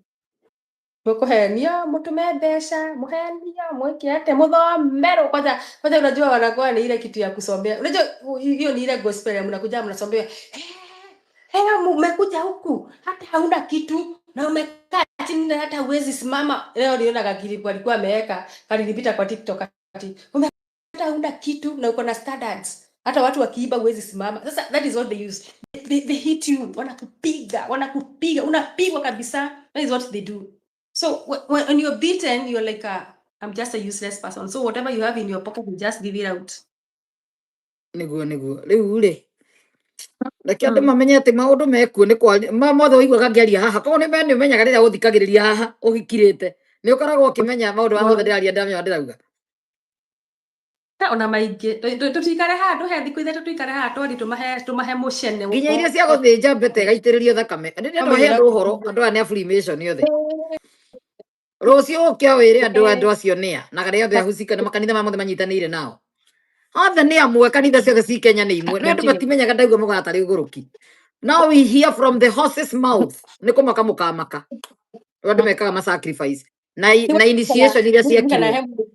Mũkũhenio mũtũme mbeca, mũhenio mwĩke atĩa, mũthomerwo kwanza kwanza. Unajua wanakuwa ni ile kitu ya kusomea, unajua hiyo ni ile gospel ya mnakuja mnasomewa, "Eh, hey, umekuja huku hata hauna kitu na umekaa chini na hata huwezi simama." Leo niliona kakilipu alikuwa ameweka, kalinipita kwa TikTok, ati hata huna kitu na uko na standards, hata watu wakiiba huwezi simama. Sasa that is what they use. They hit you, wanakupiga, wanakupiga, unapigwa kabisa. That is what they do. So when you're beaten, you're like a, I'm just a useless person, so whatever you have in your pocket, you just give it out. Nĩguo rĩu rĩ, reke andũ mamenye atĩ maũndũ mekuo nĩ kwa ma mothe ũiguaga ngĩaria haha, koguo nĩ nĩ ũmenyaga rĩrĩa ũthikagĩrĩria haha ũgĩkirĩte nĩ ũkoragwo ũkĩmenya maũndũ maya mothe ndĩraria, ndamenya ndĩrauga. Ona maingĩ tũtikare haha, ndũhe thikũ 3 tũikare haha twari tũmahe mũcene. Nginya iria cia gũthĩnja mbete ĩgaitĩrĩrio thakame rĩrĩa andũ he andũ ũhoro, andũ aya nĩ a Freemason othe. Rũciũ ũke wĩre andũ acio nĩa na arĩa othe ahusika na makanitha maya mothe manyitanĩire nao othe nĩ amwe, kanitha ciothe ci Kenya nĩ imwe, nĩ andũ matimenyaga. Ndaigua mũgana tarĩ ũgũrũki. Now we hear from the horse's mouth, nĩ kũmaka mũkamaka ũrĩa andũ mekaga ma sacrifice na initiation iria ciekirwo.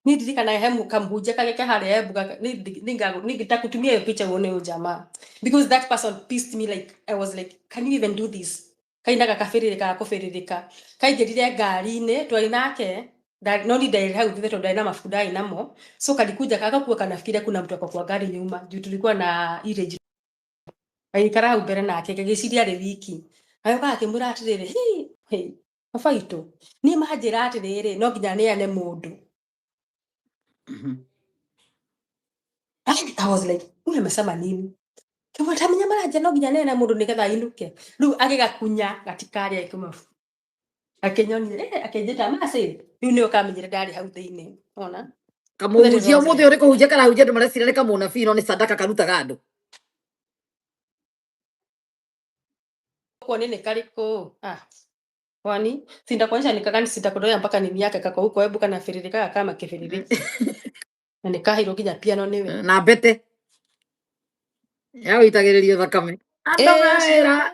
Ni ndirikanaga he kamhunjia kageke harĩa Embu nitakutumia hiyo picha uone huyo jamaa, because that person pissed me like, I was like, "Can you even do this?" Kainaga kabĩrĩrĩka gakũbĩrĩrĩka kaingĩrire ngari-inĩ twarĩ nake, no ni ndarĩ hau thutha tondũ ndarĩ na mabuku ndarĩ namo. So kalikuja kakakuwa kanafikiria kuna mtu ako kwa gari nyuma, juu tulikuwa na ile agĩikara hau mbere nake gagĩciria arĩ wiki, agĩũka akĩmwĩra atĩrĩrĩ, "Hi, hi, baba itũ niĩ manjĩra atĩrĩrĩ, no nginya neane mũndũ." I was like, "Huyu amesema nini?" Kĩmwe tamenya maranja no nginya neane mũndũ nĩgetha ainũke. Rĩu agĩgakunya gatikarĩa kĩmabu akĩnyonia, akĩnjĩta Mercy. Rĩu nĩyo kamenyire ndarĩ hau thĩinĩ ona. Kamũhunjia ũmũthĩ ũrĩ kũhunjia karahunjia andũ mareciria nĩ kamũnabii, no nĩ sadaka karutaga andũ. Kwani ni kariko? Ah, kwani sindakuonyesha nikagani sindakudoya mpaka nini yake kako huko, hebu kana firirikaga kama kibiriti na nikahirwo nginya piano niwe. Na mbete ya gũitagĩrĩrio thakame andũ Eh, acio mewĩra.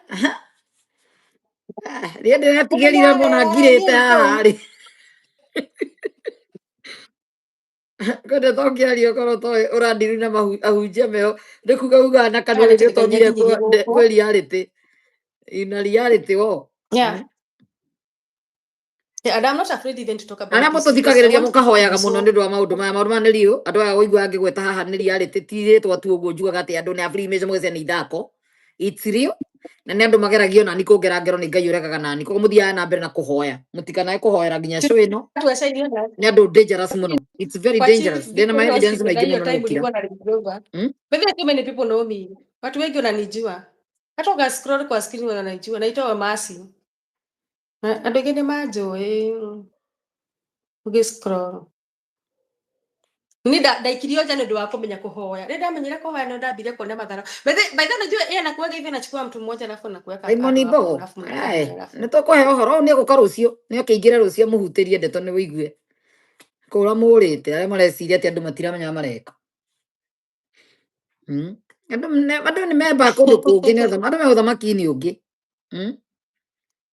Niĩ ndĩretigĩrire mũno ngirĩte haha rĩ kwenda tongĩaria ũkorwo toĩ ũrandiru na ahunjia meho nĩ kuga ugaga na kanua Kana rĩrĩa ngai ũtonyire nyakinyire gũkũ. kwĩ reality ina reality wo. Yeah. Yeah, and I'm not afraid even to talk about Arĩa this because I mũtũthikagĩrĩria want people to mũkahoyaga be mũno so nĩ ũndũ wa maũndũ maya. Maũndũ maya nĩ riũ andũ aya ũiguaga ngĩgweta haha nĩ reality, ti rĩtwa tu ũguo njugaga atĩ andũ nĩ a Freemason mũgĩcia nĩ ithako. It's real na nĩ andũ mageragio nani kũngera ngero nĩ Ngai ũregaga nani, koguo mũthiaga na mbere na kũhoya, mũtikanae kũhoera nginya show ĩno. Tuacainio na Nĩ andũ dangerous mũno, it's very kwa Chief dangerous, ndĩna ma Victoria evidence Hospital na maingĩ hiyo mũno time nĩ gũkira. ulikuwa na Range Rover. But there too many people know me. Watu wengi wananijua. Hata uka scroll kwa screen wananijua. Naitwa Wamasi. Na andũ aingĩ nĩ manjũĩ. Ũgĩ scroll. Ni ndaikirio nja nĩ ũndũ wa kũmenya kũhoya. Rĩrĩa ndamenyire kũhoya nĩ ndambire kuona madhara. By the way, unajua yeye anakuwaga hivi, anachukua mtu mmoja alafu anakuweka Simon kando hapo Mbogo alafu ae mnakaa alafu. nĩ tũkũhe ũhoro ũyũ, nĩ egũka rũciũ, nĩ akĩingĩre rũciũ mũhutĩrie ndeto nĩ wĩigue kũra mũrĩte arĩa mareciria atĩ andũ matiramenya ũrĩa mareka. Andũ nĩ memba kũndũ kũngĩ nĩ andũ me ũthamaki-inĩ ũngĩ.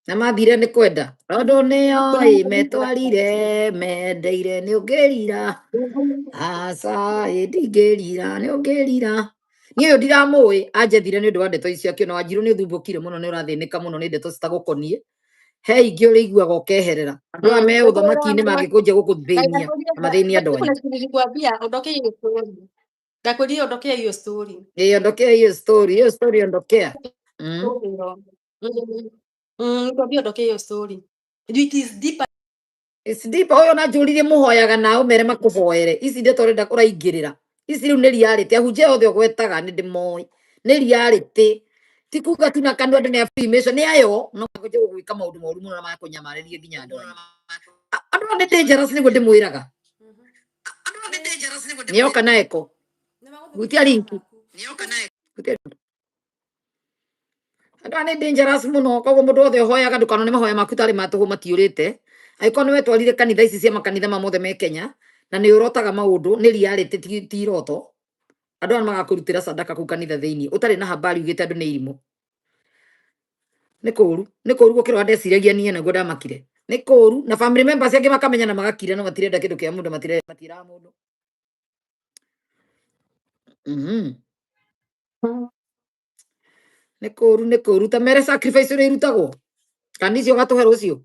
Na mathire nĩ kwenda tondũ nĩoĩ metwarire mendeire nĩ ũngĩrira aca ĩ ndingĩrira nĩ ũngĩrira. Niĩ ũyũ ndiramũĩ anjethire nĩ ũndũ wa ndeto icio, akĩona Wanjiru nĩ ũthumbũkire mũno, nĩ ũrathĩnĩka mũno nĩ ndeto citagũkoniĩ, he ingĩ ũrĩiguaga ũkeherera. Andũ aya me ũthamaki-inĩ mangĩkũnjia gũkũthĩnia na mathĩnie andũ anyu. Kuna siku nilikwambia ondokea hiyo story. Ndakwambia ondokea hiyo story. Ĩ ondokea hiyo story, hiyo story ondokea. Nikwambia ondokea hiyo story. It is deeper. It's deep. Ũyũ na njũririe mũhoyaga nao mere makũhoere ici ndeto ũrenda ũraingĩrĩra ici rĩu nĩ reality, ahunjia othe ũgwetaga nĩ ndĩmoĩ nĩ reality, ti kuga tu na kanua andũ nĩ a Freemason nĩ ayo no makũnjia gũgwĩka maũndũ moru mũno na makũnyamarĩrie nginya andũ anyu. Andũ aya nĩ dangerous nĩguo ndĩmwĩraga. Nĩoka na eko gutia linki gutia. Andũ aya nĩ dangerous mũno, koguo mũndũ wothe ũhoyaga ndũkanone mahoya maku tarĩ ma tũhũ, matiũrĩte. Angĩkorwo nĩ wetwarire kanitha ici cia makanitha ma mothe me Kenya na nĩ ũrotaga maũndũ, nĩ reality, ti iroto. Andũ aya magakũrutĩra sadaka kũu kanitha thĩinĩ ũtarĩ na habari ugĩte andũ nĩ irimũ. Nĩ kũru, nĩ kũru gũkĩra ũrĩa ndeciragia niĩ naguo ndamakire. Nĩ kũru na family members angĩ makamenya na magakira no matirenda kĩndũ kĩa mũndũ, matiraga mũndũ. Nĩ kũru, nĩ kũru. Ta mere sacrifice ũrĩa irutagwo kana icio ũgatũhe rũciũ.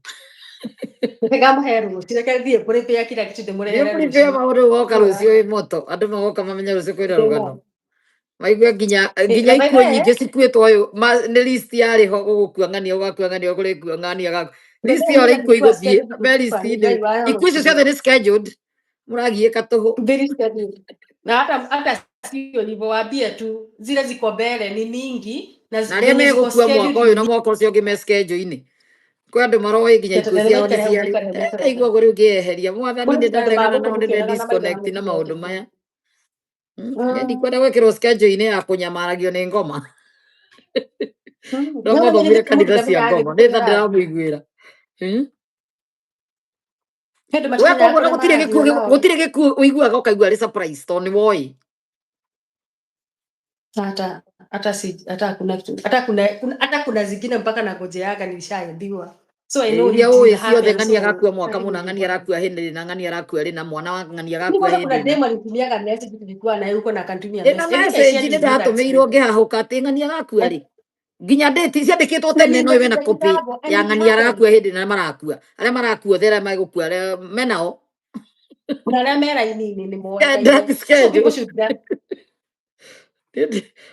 Nĩngamũhe rũciũ, reke thiĩ prepare kila kitu Nĩ ndĩmũrehere prepare rũciũ. maũndũ woka rũciũ wĩ moto, andũ magoka mamenye rũciũ kwĩna rũgano maigue nginya nginya Na by ikuũ the way, nyingĩ cikuĩtwo ũyũ nĩ list yarĩ ho gũgũkua ng'ania ũgakua ng'ania kũrĩ kua ng'ania gaku by the list way, ĩyo niĩ ũrĩa ikuũ nilikuwa igũthiĩ scheduled me kukufa, list-inĩ Ngai wayo ikuũ icio rũciũ. ciothe nĩ scheduled mũragiĩka tũhũ. Very scheduled. Na hata sio hivyo, waambie tu zile ziko mbele ni mingi na Na arĩa zenye ziko megũkua mwaka scheduled ũyũ ni na mwaka ũcio ũngĩ me schedule-inĩ kwĩ andũ maroĩ nginya ikuũ ciao nĩ Mũikare hau, ciarĩ mũikare hau, mũikare hau. ndaigua ũguo rĩu ngĩeheria mwathani Kwani nĩ ndaregana andũ nao nĩ magũkũ mũkĩonaga na maitho na disconnect na maũndũ mũtiretĩkia. maya. Niĩ ndikwenda gwĩkĩrwo schedule-inĩ ya kũnyamaragio nĩ ngoma. No Nĩwona mathomire nĩ mũndũ kanitha cia ndamenyaga ngoma nĩ kũrĩa tha arathiĩ. ndĩramũiguĩra. He andũ We matamenyaga koguo na kũrĩa gũtirĩ marathiĩ gĩkuũ onao. gũtirĩ gĩkuũ ũiguaga ũkaigua arĩ surprise tondũ nĩ woĩ. Hata si hata hakuna kitu, hata kuna zingine mpaka nangojeaga nilishaambiwa. So I Ĩ, know iria it ũĩ will ciothe happen, ng'ania so agakua mwaka sitaki mũna, ng'ania kujipanga. arakua hĩndĩ ĩna, ng'ania arakua rĩna, mwana wa ng'ania Mimi agakua kwanza hĩndĩ kuna ĩna. demu alitumiaga message tulikuwa naye huko na akanitumia Ĩna message. Yaani I message shared nĩ with you that ndatũmĩirwo story. ngĩhahũka atĩ ng'ania agakua rĩ, nginya date ciandĩkĩtwo Na tene no wena niliandika copy kitambo and ya it ng'ania happened. arakua hĩndĩ na marakua arĩa marakua othe arĩa megũkua arĩa menao. Kuna arĩa me raini-inĩ nĩ moĩkaine. Death So schedule. people should just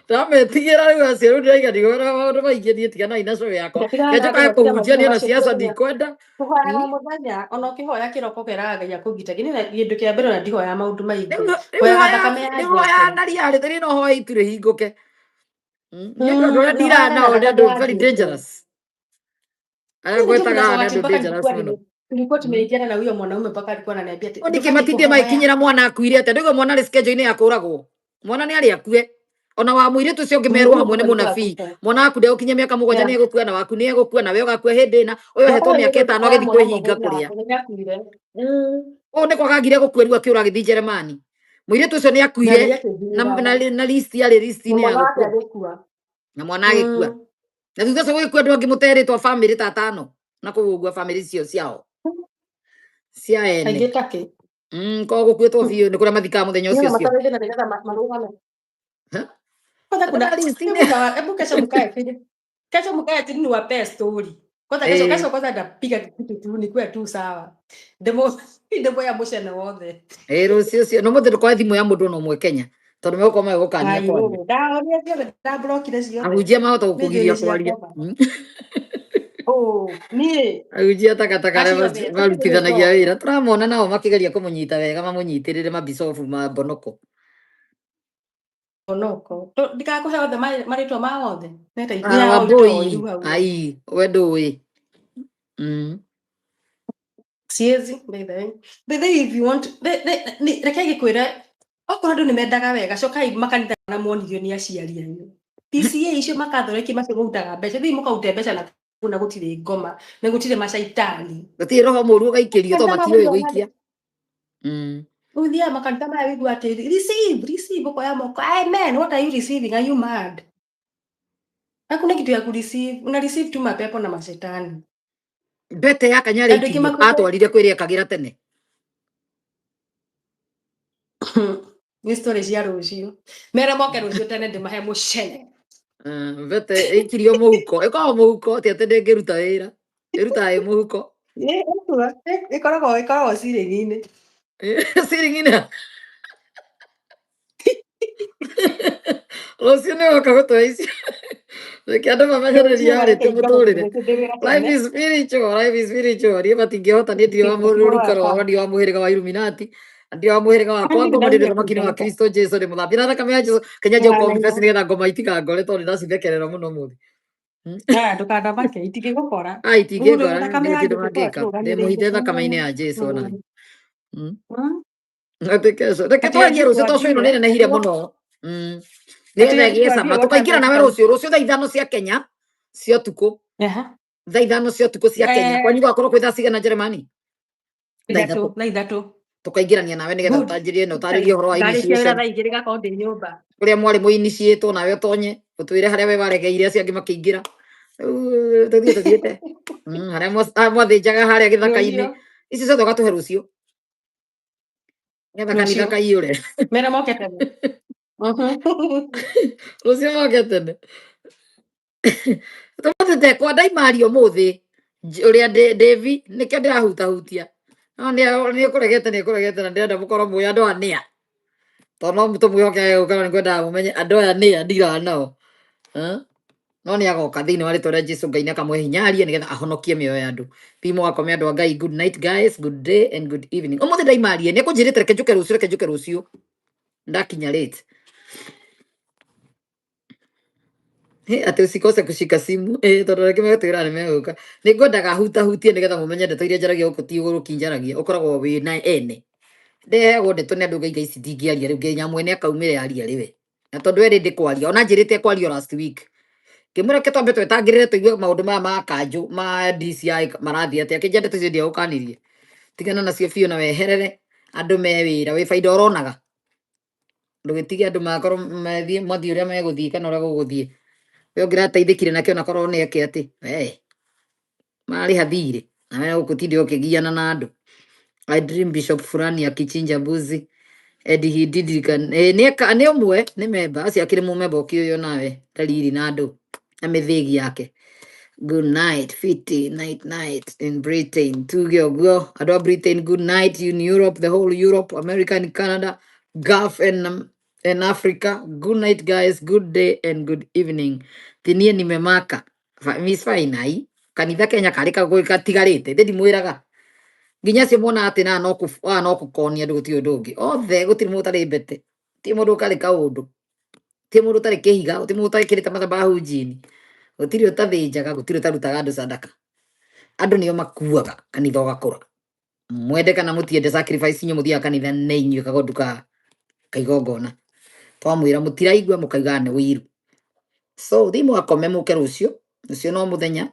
Ndametigĩra rĩu acio, rĩu ndĩraiga ndigwĩra maũndũ maingĩ niĩ, tiganai na show yakwa. Ndatigana Reke na njũkage andũ matiga kũhunjia makinya niĩ na macio ciaca mũthenya. ndikwenda. Kũhoyaga mũthenya ona ũkĩhoya kĩroko ũkeraga Ngai akũgitagĩre. Niĩ kĩndũ kĩa mbere ona ndihoyaga maũndũ maingĩ. Rĩu rĩu Hoyaga hoya thakame ya rĩu Jesũ. hoya na reality niĩ no hoe itu rĩhingũke. Nĩ ũndũ andũ arĩa ndiraga Hoyaga na nao nĩ thakame andũ ya very Jesũ. dangerous, arĩa Mimi najua ngwetaga kuna haha nĩ zawadi andũ mpaka dangerous nilikuwa mũno. tulikuwa tumeingiana na huyo mwanaume mpaka alikuwa ananiambia ati Nĩkĩ ndũbatiĩ matindie kũhoya. magĩkinyĩra mwana akuire atĩa? Ndauga mwana arĩ schedule-inĩ ya kũragwo, mwana nĩ arĩ akue. Ona wa mũirĩtu ũcio ũngĩ merwo hamwe nĩ mũnabii, mwana waku ndegũkinyia mĩaka 7 nĩ egũkua, na waku nĩ egũkua, na we ũgakua hĩndĩ ĩna. Ũyũ ahetwo mĩaka 5 agĩthiĩ kwĩhinga kũrĩa. Ũũ nĩ kwagagire gũkua rĩu akĩũra agĩthiĩ Jeremani. Mũirĩtu ũcio nĩ akuire na list yarĩ list-inĩ ya gũkua na mwana agĩkua. Na thutha ũcio gũgĩkua andũ angĩ mũterĩtwo bamĩrĩ ta atano na kũu ũguo bamĩrĩ icio ciao cia ene. Aingĩ takĩ. Korwo gũkuĩtwo biũ nĩ kũrĩa mathikaga mũthenya ũcio ũcio. Nĩgetha nĩgetha marũgame. Huh? Kwanza kuna Andũ marĩ list-inĩ. hebu kesho mkae chini. Kesho mkae chini niwapee story. Kwanza kesho kesho kwanza ndapiga kitu tu nikuwe tu sawa. Ndemo ndemo ya mucene wothe. Ĩ rũciũ ũcio no mũthĩ ndũkoe thimũ ya mũndũ ona ũmwe Kenya tondũ megũkorwo magĩgũkania Ai, kwaria. ndaonia ciothe, ndablokire ciothe. Ahunjia mahota gũkũgiria Nĩ njũĩ kwaria. ciakwa. Oh, niĩ. Ahunjia takataka arĩa Acio othe, marutithanagia wĩra tũramona nao makĩgeria kũmũnyita wega mamũnyitĩrĩre mabicobu ma Mbonoko. Mbonoko. Ndikakũhe othe marĩtwa ma othe. Neta Ah, ithuĩ ao Wambũi. itoĩ rĩu hau. Ai, we ndũĩ. Siezi, by the way. By the way, if you want, reke ngĩkwĩre, okorwo andũ nĩ mendaga wega, cokai makanitha na muonirio nĩ aciari anyu. PCA icio makathoreki macio mũrutaga mbeca, thiĩ mũkarute mbeca na kũu na gũtirĩ ngoma, na gũtirĩ macaitani. Gũtirĩ roho mũũru ũgaikĩrio tondũ Makanitha matiũĩ ma gũikia. Ũthiaga makanitha maya wĩigua atĩ receive, receive, ũkoya moko, amen, what are you receiving? Are you mad? Hakuna kitu ya kureceive, una receive tu mapepo na mashetani. Mbete ya Kanyarĩ Andũ aingĩ ikirio makuĩte atwarire kwĩrĩa ekagĩra tene. Nĩ story cia rũciũ. Mere moke rũciũ tene ndĩmahe mũcene. Mbete ĩkirio mũhuko, ĩkoragwo mũhuko ti atĩ ndĩngĩruta wĩra. Ĩrutaga ĩ mũhuko. Ĩkoragwo ciringi-inĩ. Ciringi-inĩ. Rũciũ nĩ woka gũtũhe icio. Reke andũ mamenye nĩ reality mũtũrĩre. Life is spiritual, life is spiritual. Niĩ matingĩhota, niĩ ndirĩ wa mũruka rwao, ndirĩ wa mũhĩrĩga wa Illuminati, ndirĩ wa mũhĩrĩga wa kwa ngoma, ndĩ mũthamaki-inĩ wa Kristo Jesu, ndĩ mũthambie na thakame ya Jesu. Kenya nje confess nĩgetha ngoma itikangore tondũ ndĩracithekerera mũno ũmũthĩ. Ndũkanamake, itingĩgũkora. Ah, itingĩngora, Thakame nĩ ya gũtirĩ Jesu mangĩka. ĩkoragwo Ndĩ mũhithe ĩrũgamĩrĩire. thakame-inĩ ya Jesu ona. Atĩ kesho. Reke Atĩ twarie rũciũ Jesu tondũ ĩno athiire, nĩ ĩnenehire mũno. Nĩgetha Atĩ ĩgĩe Jesu cama. athiire Tũkaingĩra nawe gwetha rũciũ, rũciũ thaa 5 cia Kenya cia ũtukũ. Thaa 5 cia ũtukũ cia Kenya. Kwanyu gũgakorwo kwĩ thaa cigana Jeremani? Thaa 3. Thaa 3. Tũkaingĩrania nawe nĩgetha Good. ũtanjĩrie na ũtarĩrie ũhoro wa Ndarĩkia wĩra initiation. thaa 2 ngakorwo ndĩ nyũmba. Kũrĩa mwarĩ mũiniciĩtwo nawe ũtonye, ũtwĩre harĩa we waregeire acio angĩ makĩingĩra. Rĩu tũthiĩ tũthiĩte. Harĩa mwathĩnjaga harĩa gĩthaka-inĩ. Rũciũ. Icio ciothe ũgatũhe rũciũ. Nĩgetha kanitha Rũciũ. kaiyũre. Mere moke tene. Rũciũ moke tene. Tũmũthĩ ndekwa ndaimaria ũmũthĩ ũrĩa Davy nĩkĩo ndĩrahutahutia. No nĩ ũkũregete nĩ ũkũregete na ndĩrenda mũkorwo mũĩ andũ aya nĩa. Tondũ no tũmwĩhoke gũkorwo nĩ ngwendaga mũmenye andũ aya nĩa ndiraga nao. No nĩ agoka thĩinĩ wa rĩtwa rĩa Jesu Ngai nĩ akamũhe hinya arie nĩgetha ahonokie mĩoyo ya andũ. Thiĩ mũgakome andũ a Ngai. Good night guys, good day and good evening. Ũmũthĩ ndaimarie nĩ ekũnjĩrĩte reke njũke rũciũ, reke njũke rũciũ. Ndakinya late. Atĩ usikose kushika simu tondũ rĩngĩ megũtwĩra nĩ megũka. Nĩ ngwendaga hutahutie nĩgetha mũmenye ndeto iria njaragia gũkũ ti ũgũrũki njaragia, ũkoragwo wĩna ene. Ndeheagwo ndeto nĩ andũ ngaiga ici ndingĩaria rĩu nginya mwene akaumĩra aria rĩwe. Na tondũ we rĩndĩ kwaria, ona njĩrĩte kwaria last week. Ngĩmwĩra reke twambe twetangĩrĩre tũigue maũndũ maya ma kanjũ ma DCI marathiĩ atĩa. Akĩnjĩra ndeto icio ndiagũkanirie. Tigana nacio biũ na weherere andũ me wĩra wĩ baida ũronaga. Ndũgĩtige andũ makorwo mathiĩ mathiĩ ũrĩa megũthiĩ kana ũrĩa gũgũthiĩ. We ũngĩrateithĩkire nakĩo na korwo nĩ eke atĩ we marĩha thirĩ na we gũkũ tinde ũkĩgiana na andũ. I dream Bishop fulani akichinja mbuzi and he did it can nĩ ũmwe nĩ memba acio akĩrĩ mũmemba ũkĩũyũ nawe ndariri na andũ na mĩthĩgi yake. Good night fiti night night in Britain tuge ũguo andũ a Britain good night in Europe, the whole Europe, America and Canada, Gulf and Africa. Good night guys, good day and good evening. Tinie nimemaka Miss Fine ai kanitha Kenya karĩ gatigarĩte ndĩ ndimwĩraga nginya acio mona atĩ na no no kũkonia andũ gũtirĩ ũndũ ũngĩ othe gũtirĩ mũndũ ũtarĩ mbete gũtirĩ mũndũ ũtarĩ kaũndũ gũtirĩ mũndũ ũtarĩ kĩhiga gũtirĩ mũndũ ũtekĩrĩte mathabahu njini gũtirĩ ũtathĩnjaga gũtirĩ ũtarutaga andũ sadaka andũ nĩo makuaga kanitha ũgakũra mwende kana mũtiende sacrifice inyuĩ mũthiaga kanitha nĩ inyuĩ kagondu ka kaigongona. Twamwĩra mũtiraigua mũkaiga nĩ wĩiru. So thiĩ mũgakome mũke rũciũ. Rũciũ no mũthenya.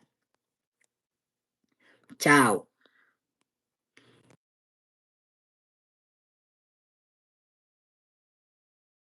Ciao.